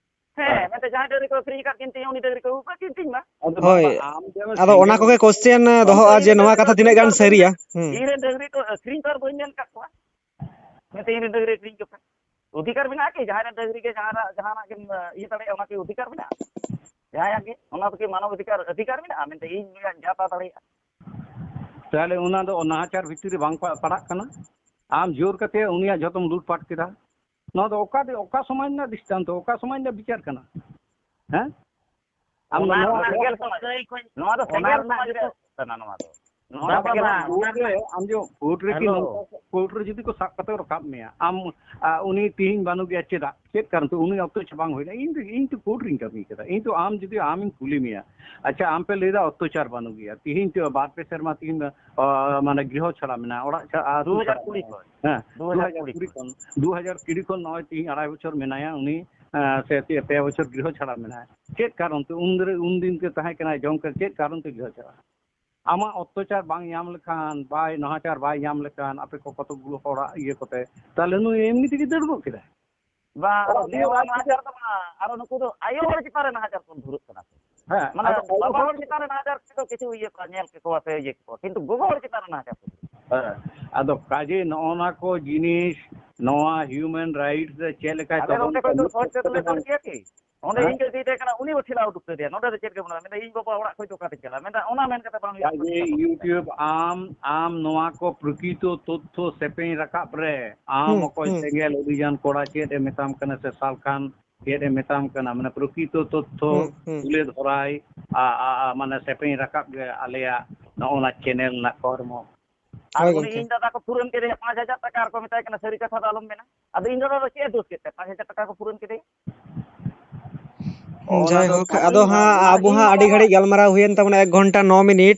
ᱦᱮᱸ, ᱢᱮᱱᱛᱮ ᱡᱟᱦᱟᱸᱭ ᱰᱟᱹᱝᱨᱤ ᱠᱚ ᱟᱹᱠᱷᱨᱤᱧ ᱟᱠᱟᱫ ᱠᱤᱱ ᱛᱤᱧᱟ, ᱩᱱᱤ ᱰᱟᱹᱝᱨᱤ ᱠᱚ ᱟᱹᱜᱩ ᱠᱟᱜ ᱠᱤᱱ ᱛᱤᱧ ᱢᱟ᱾ ᱟᱫᱚ ᱦᱳᱭ᱾ ᱵᱟᱵᱟ, ᱟᱢ ᱡᱮᱢᱚᱱ ᱟᱫᱚ ᱚᱱᱟ single ᱠᱚᱜᱮ question ᱫᱚᱦᱚᱜᱼᱟ ᱡᱮ ᱱᱚᱣᱟ ᱠᱟᱛᱷᱟ ᱛᱤᱱᱟᱹᱜ ᱜᱟᱱ ᱥᱟᱹᱨᱤᱭᱟ? ᱦᱩᱸ᱾ ᱤᱧ ᱨᱮᱱ ᱰᱟᱹᱝᱨᱤ ᱠᱚ ᱟᱹᱠᱷᱨᱤᱧ ᱛᱚ ᱟᱨ ᱵᱟᱹᱧ ᱧᱮᱞ ᱟᱠᱟᱫ ᱠᱚᱣᱟ᱾ ᱢᱮᱱᱛᱮ ᱤᱧ ᱨᱮᱱ ᱰᱟᱹᱝᱨᱤ ᱟᱹᱠᱷᱨᱤᱧ ᱠᱚᱯᱮ᱾ ᱚᱫᱷᱤᱠᱟᱨ ᱢᱮᱱᱟᱜᱼᱟ ᱠᱤ? ᱡᱟᱦᱟᱸᱭ ᱨᱮᱱ ᱰᱟᱹᱝᱨᱤ ᱜᱮ ᱡᱟᱦᱟᱱᱟᱜ, ᱡᱟᱦᱟᱱᱟᱜ ᱜᱮᱢ, ᱤᱭᱟᱹ ᱫᱟᱲᱮᱭᱟᱜᱼᱟ, ᱚᱱᱟ ᱠᱤ ᱚᱫᱷᱤᱠᱟᱨ ᱢᱮᱱᱟᱜᱼᱟ? ᱡᱟᱦᱟᱸᱭᱟᱜ ᱜᱮ, ᱚᱱᱟ ᱫᱚ ᱠᱤ ᱢᱟᱱᱚᱵ ᱚᱫᱷᱤᱠᱟᱨ, ᱚᱫᱷᱤᱠᱟᱨ ᱢᱮᱱᱟᱜᱼᱟ ᱢᱮᱱᱛᱮ ᱤᱧ ᱱᱩᱭᱟᱜ ᱡᱟᱛᱟ ᱫᱟᱲᱮᱭᱟᱜᱼᱟ? ᱛᱟᱦᱞᱮ ᱚᱱᱟ ᱫᱚ ᱱᱟᱦᱟᱪᱟᱨ ᱵᱷᱤᱛᱤᱨ ᱨᱮ ᱵᱟᱝ ᱯᱟ-, ᱯᱟᱲᱟᱜ ᱠᱟᱱᱟ? ᱟᱢ ᱡᱳᱨ ᱠᱟᱛᱮ ᱩᱱᱤᱭᱟᱜ ᱡᱷᱚᱛᱚᱢ ᱞᱩᱴᱯᱟᱴ ᱠᱮᱫᱟ᱾ ᱱᱚᱣᱟ ᱫᱚ ᱚᱠᱟ ᱫᱤ-, ᱚᱠᱟ ᱥᱚᱢᱟᱡᱽ ᱨᱮᱱᱟᱜ ᱫᱨᱤᱥᱴᱟᱱᱛᱚ, ᱚᱠᱟ ᱥᱚᱢᱟᱡᱽ ᱨᱮᱱᱟᱜ ᱵᱤᱪᱟᱨ ᱠᱟᱱᱟ? ᱦᱮᱸ? ᱟᱢ ᱚᱱᱟ ᱱᱚᱣᱟ, ᱨᱮᱱᱟᱜ ᱱᱚᱣᱟ, ᱜᱮ ᱥᱚᱢᱟᱡᱽ, ᱱᱚᱣᱟ ᱫᱚ ᱚᱱᱟ ᱥᱮᱸᱜᱮᱞ ᱨᱮᱱᱟᱜ ᱥᱚᱢᱟᱡᱽ ᱜᱮ ᱨᱮᱭᱟᱜ ᱠᱟᱱᱟ ᱱᱚᱣᱟ ᱫᱚ᱾ ᱱᱚᱣᱟ ᱫᱚ ᱵᱟᱵᱟ, ᱥᱮᱸᱜᱮᱞ ᱥᱚᱢᱟᱡᱽ᱾ ᱚᱱᱟ ᱠᱳᱨᱴ ᱨᱮ, ᱟᱢ ᱡᱮ ᱠᱳᱨᱴ ᱨᱮ ᱠᱤ ᱦᱮᱞᱳ᱾ ᱱᱚᱝᱠᱟ, ᱠᱳᱨᱴ ᱨᱮ ᱡᱩᱫᱤ ᱠᱚ ᱥᱟᱵ ᱠᱟᱛᱮ ᱨᱟᱠᱟᱵ ᱢᱮᱭᱟ, ᱟᱢ, ᱟ, ᱩᱱᱤ ᱛᱤᱦᱤᱧ ᱵᱟᱹᱱᱩᱜ ᱜᱮᱭᱟ, ᱪᱮᱫᱟᱜ? ᱪᱮᱫ ᱠᱟᱨᱚᱱ ᱛᱮ? ᱩᱱᱤ ᱚᱠᱛᱚ ᱪᱮ ᱵᱟᱝ ᱦᱩᱭᱱᱟ? ᱤᱧ ᱫᱚ, ᱤᱧ ᱛᱚ ᱠᱳᱨᱴ ᱨᱤᱧ ᱠᱟᱹᱢᱤ ᱠᱟᱫᱟ᱾ ᱤᱧ ᱛᱚ ᱟᱢ ᱡᱩᱫᱤ ᱟᱢᱤᱧ ᱠᱩᱞᱤ ᱢᱮᱭᱟ, ᱟᱪᱪᱷᱟ, ᱟᱢ ᱯᱮ ᱞᱟᱹᱭᱫᱟ ᱚᱛᱛᱚᱪᱟᱨ ᱵᱟᱹᱱᱩᱜ ᱜᱮᱭᱟ, ᱛᱤᱦᱤᱧ ᱛᱚ ᱵᱟᱨ ᱯᱮ ᱥᱮᱨᱢᱟ ᱛᱤᱦᱤᱧ ᱫᱚ, ᱟ, ᱢᱟᱱᱮ ᱜᱨᱤᱦᱚ ᱪᱷᱟᱲᱟ ᱢᱮᱱᱟᱜᱼᱟ, ᱚᱲᱟᱜ ᱪᱷᱟ-, ᱟᱹᱛᱩ ᱫᱩ ᱦᱟᱡᱟᱨ ᱪᱷᱟᱲᱟ ᱠᱩᱲᱤ ᱢᱮᱱᱟᱜᱼᱟ᱾ ᱠᱷᱚᱱ᱾ ᱦᱮᱸ, ᱫᱩ ᱦᱟᱡᱟᱨ ᱠᱩᱲᱤ ᱫᱩ ᱦᱟᱡᱟᱨ ᱠᱩᱲᱤ ᱠᱷᱚᱱ᱾ ᱠᱷᱚᱱ, ᱫᱩ ᱦᱟᱡᱟᱨ ᱠᱩᱲᱤ ᱠᱷᱚᱱ ᱱᱚᱜᱼᱚᱭ ᱛᱤᱦᱤᱧ ᱟᱲᱟᱭ ᱵᱚᱪᱷᱚᱨ ᱢᱮᱱᱟᱭᱟ ᱩᱱᱤ, ᱮᱸ, ᱥᱮ ᱪᱮᱫ ᱯᱮ ᱵᱚᱪᱷᱚᱨ ᱜᱨᱤᱦᱚ ᱪᱷᱟᱲᱟ ᱢᱮᱱᱟᱭᱟ᱾ ᱪᱮᱫ ᱠᱟᱨᱚᱱ ᱛᱮ? ᱩᱱ ᱫᱤᱱ, ᱩᱱ ᱫᱤᱱ ᱛᱮ ᱛᱟᱦᱮᱸ ᱠᱟᱱᱟᱭ ᱡᱚᱢ ᱠᱟᱛᱮ, ᱪᱮᱫ ᱠᱟᱨᱚᱱ ᱛᱮ ᱜᱨᱤᱦᱚ ᱪᱷᱟᱲᱟ? ᱟᱢᱟᱜ ᱚᱛᱛᱚᱪᱟᱨ ᱵᱟᱝ ᱧᱟᱢ ᱞᱮᱠᱷᱟᱱ, ᱵᱟᱭ ᱱᱟᱦᱟᱪᱟᱨ ᱵᱟᱭ ᱧᱟᱢ ᱞᱮᱠᱷᱟᱱ, ᱟᱯᱮ ᱠᱚ ᱠᱚᱛᱚᱠ ᱜᱩᱞᱳ ᱦᱚᱲᱟᱜ ᱤᱭᱟᱹ ᱠᱚᱛᱮ, ᱛᱟᱦᱞᱮ ᱱᱩᱭ ᱮᱢᱱᱤ ᱛᱮᱜᱮ ᱫᱟᱹᱲ ᱜᱚᱫ ᱠᱮᱫᱟᱭ᱾ ᱵᱟᱝ, ᱟᱫᱚ ᱟᱫᱚ ᱱᱤᱭᱟᱹ ᱱᱤᱭᱟᱹ ᱵᱟᱨ ᱵᱟᱨ ᱱᱟᱦᱟᱪᱟᱨ ᱫᱚ ᱵᱟᱝ, ᱟᱨᱚ ᱱᱩᱠᱩ ᱫᱚ ᱟᱭᱳ ᱦᱚᱲ ᱪᱮᱛᱟᱱ ᱨᱮ ᱱᱟᱦᱟᱪᱟᱨ ᱠᱚ ᱫᱷᱩᱨᱟᱹᱜ ᱠᱟᱱᱟ ᱠᱚ᱾ ᱦᱮᱸ, ᱢᱟᱱᱮ ᱟᱫᱚ ᱟᱭᱳ ᱵᱟᱵᱟ ᱦᱚᱲ ᱦᱚᱲ ᱪᱮᱛᱟᱱ ᱨᱮ ᱱᱟᱦᱟᱪᱟᱨ ᱠᱚ ᱠᱤᱪᱷᱩ ᱤᱭᱟᱹ ᱠᱚᱣᱟ, ᱧᱮᱞ ᱠᱮᱠᱚᱣᱟ ᱥᱮ ᱤᱭᱟᱹ ᱠᱮᱠᱚᱣᱟ, ᱠᱤᱱᱛᱩ ᱜᱚᱜᱚ ᱦᱚᱲ ᱪᱮᱛᱟᱱ ᱨᱮ ᱱᱟᱦᱟᱪᱟᱨ ᱠᱚ ᱫᱷᱩᱨᱟᱹᱜ ᱠᱟᱱᱟ᱾ ᱦᱮᱸ, ᱟᱫᱚ ᱠᱟᱡᱮ ᱱᱚᱜᱼᱚ ᱱᱟ ᱠᱚ ᱡᱤᱱᱤᱥ, ᱱᱚᱣᱟ human rights ᱨᱮ ᱪᱮᱫ ᱞᱮᱠᱟᱭ ᱟᱞᱮ ᱛᱚᱫᱚᱱᱛ ᱱᱚᱛᱮ ᱠᱷᱚᱱ ᱫᱚ ᱠᱟᱹᱢᱤ ᱥᱚᱦᱚᱡ ᱛᱮ ᱠᱟᱱᱟ ᱥᱮ ᱫᱟᱹᱲ ᱵᱟᱝ? ᱠᱮᱭᱟ ᱠᱤ? ᱚᱸᱰᱮ ᱦᱮᱸ? ᱤᱧ ᱠᱚ ᱤᱫᱤᱭᱮ ᱠᱟᱱᱟ, ᱩᱱᱤ ᱵᱚ ᱴᱷᱮᱞᱟᱣ ᱩᱰᱩᱠ ᱠᱮᱫᱮᱭᱟ᱾ ᱱᱚᱸᱰᱮ ᱫᱚ ᱪᱮᱫ ᱜᱮ ᱵᱟᱹᱱᱩᱜᱼᱟ᱾ ᱢᱮᱱᱫᱟ, "ᱤᱧ ᱵᱟᱵᱟ ᱚᱲᱟᱜ ᱠᱷᱚᱡ ᱫᱚ ᱚᱠᱟᱛᱮᱧ ᱪᱟᱞᱟᱜᱼᱟ?" ᱢᱮᱱᱫᱟ, "ᱚᱱᱟ ᱢᱮᱱ ᱠᱟᱛᱮ ᱵᱟᱝ ᱦᱩᱭᱩᱜᱼᱟ, ᱠᱟᱡᱮ ᱠᱷᱚᱨᱪᱟ ᱠᱚ ᱫᱚ ᱠᱟᱛᱮ ᱪᱟᱞᱟᱜᱼᱟ᱾" YouTube ᱟᱢ, ᱟᱢ ᱱᱚᱣᱟ ᱠᱚ ᱯᱨᱚᱠᱤᱛᱚ ᱛᱚᱛᱛᱷᱚ ᱥᱮᱯᱮᱧ ᱨᱟᱠᱟᱵ ᱨᱮ ᱟᱢ ᱦᱩᱸ, ᱚᱠᱚᱭ ᱦᱩᱸ᱾ ᱥᱮᱸᱜᱮᱞ ᱚᱵᱷᱤᱡᱟᱱ ᱠᱚᱲᱟ ᱪᱮᱫ ᱮ ᱢᱮᱛᱟᱢ ᱠᱟᱱᱟ ᱥᱮ ᱥᱟᱞᱠᱷᱟᱱ ᱪᱮᱫ ᱮ ᱢᱮᱛᱟᱢ ᱠᱟᱱᱟ, ᱢᱟᱱᱮ ᱯᱨᱚᱠᱤᱛᱚ ᱛᱚᱛᱛᱷᱚ ᱦᱩᱸ, ᱦᱩᱸ᱾ ᱛᱩᱞᱟᱹ ᱫᱷᱚᱨᱟᱭ, ᱟ, ᱟ, ᱟ, ᱢᱟᱱᱮ ᱥᱮᱯᱮᱧ ᱨᱟᱠᱟᱵ ᱜᱮ ᱟᱞᱮᱭᱟᱜ ᱱᱚᱜᱼᱚ ᱱᱟ channel ᱨᱮᱱᱟᱜ ᱠᱚᱨᱢᱚ᱾ ᱟᱨ ᱦᱳᱭ ᱩᱱᱤ ᱜᱚᱝᱠᱮ᱾ ᱤᱧ ᱫᱟᱫᱟ ᱠᱚ ᱯᱩᱨᱟᱹᱱ ᱠᱮᱫᱮᱭᱟ ᱯᱟᱸᱪ ᱦᱟᱡᱟᱨ ᱴᱟᱠᱟ ᱟᱨ ᱠᱚ ᱢᱮᱛᱟᱭ ᱠᱟᱱᱟ, ᱥᱟᱹᱨᱤ ᱠᱟᱛᱷᱟ ᱫᱚ ᱟᱞᱚᱢ ᱢᱮᱱᱟ᱾ ᱟᱫᱚ ᱤᱧ ᱫᱟᱫᱟ ᱫᱚ ᱪᱮᱫ ᱮ ᱫᱳᱥ ᱠᱮᱫ ᱛᱟᱭᱟ? ᱯᱟᱸᱪ ᱦᱟᱡᱟᱨ ᱴᱟᱠᱟ ᱠᱚ ᱯᱩᱨᱟᱹᱱ ᱠᱮᱫᱮᱭᱟ᱾ ᱚᱱᱟ ᱫᱚ ᱡᱟᱭᱦᱳᱠ, ᱯᱟᱹᱦᱤᱞ ᱟᱫᱚ ᱦᱟᱸᱜ ᱢᱟᱢᱟ ᱟᱵᱚ ᱤᱧ ᱦᱟᱸᱜ ᱟᱹᱰᱤ ᱵᱟᱵᱟ ᱜᱷᱟᱹᱲᱤᱡ ᱜᱟᱞᱢᱟᱨᱟᱣ ᱦᱩᱭᱮᱱ ᱛᱟᱵᱚᱱᱟ, ᱮᱠ ᱜᱷᱚᱱᱴᱟ ᱱᱚ ᱢᱤᱱᱤᱴ᱾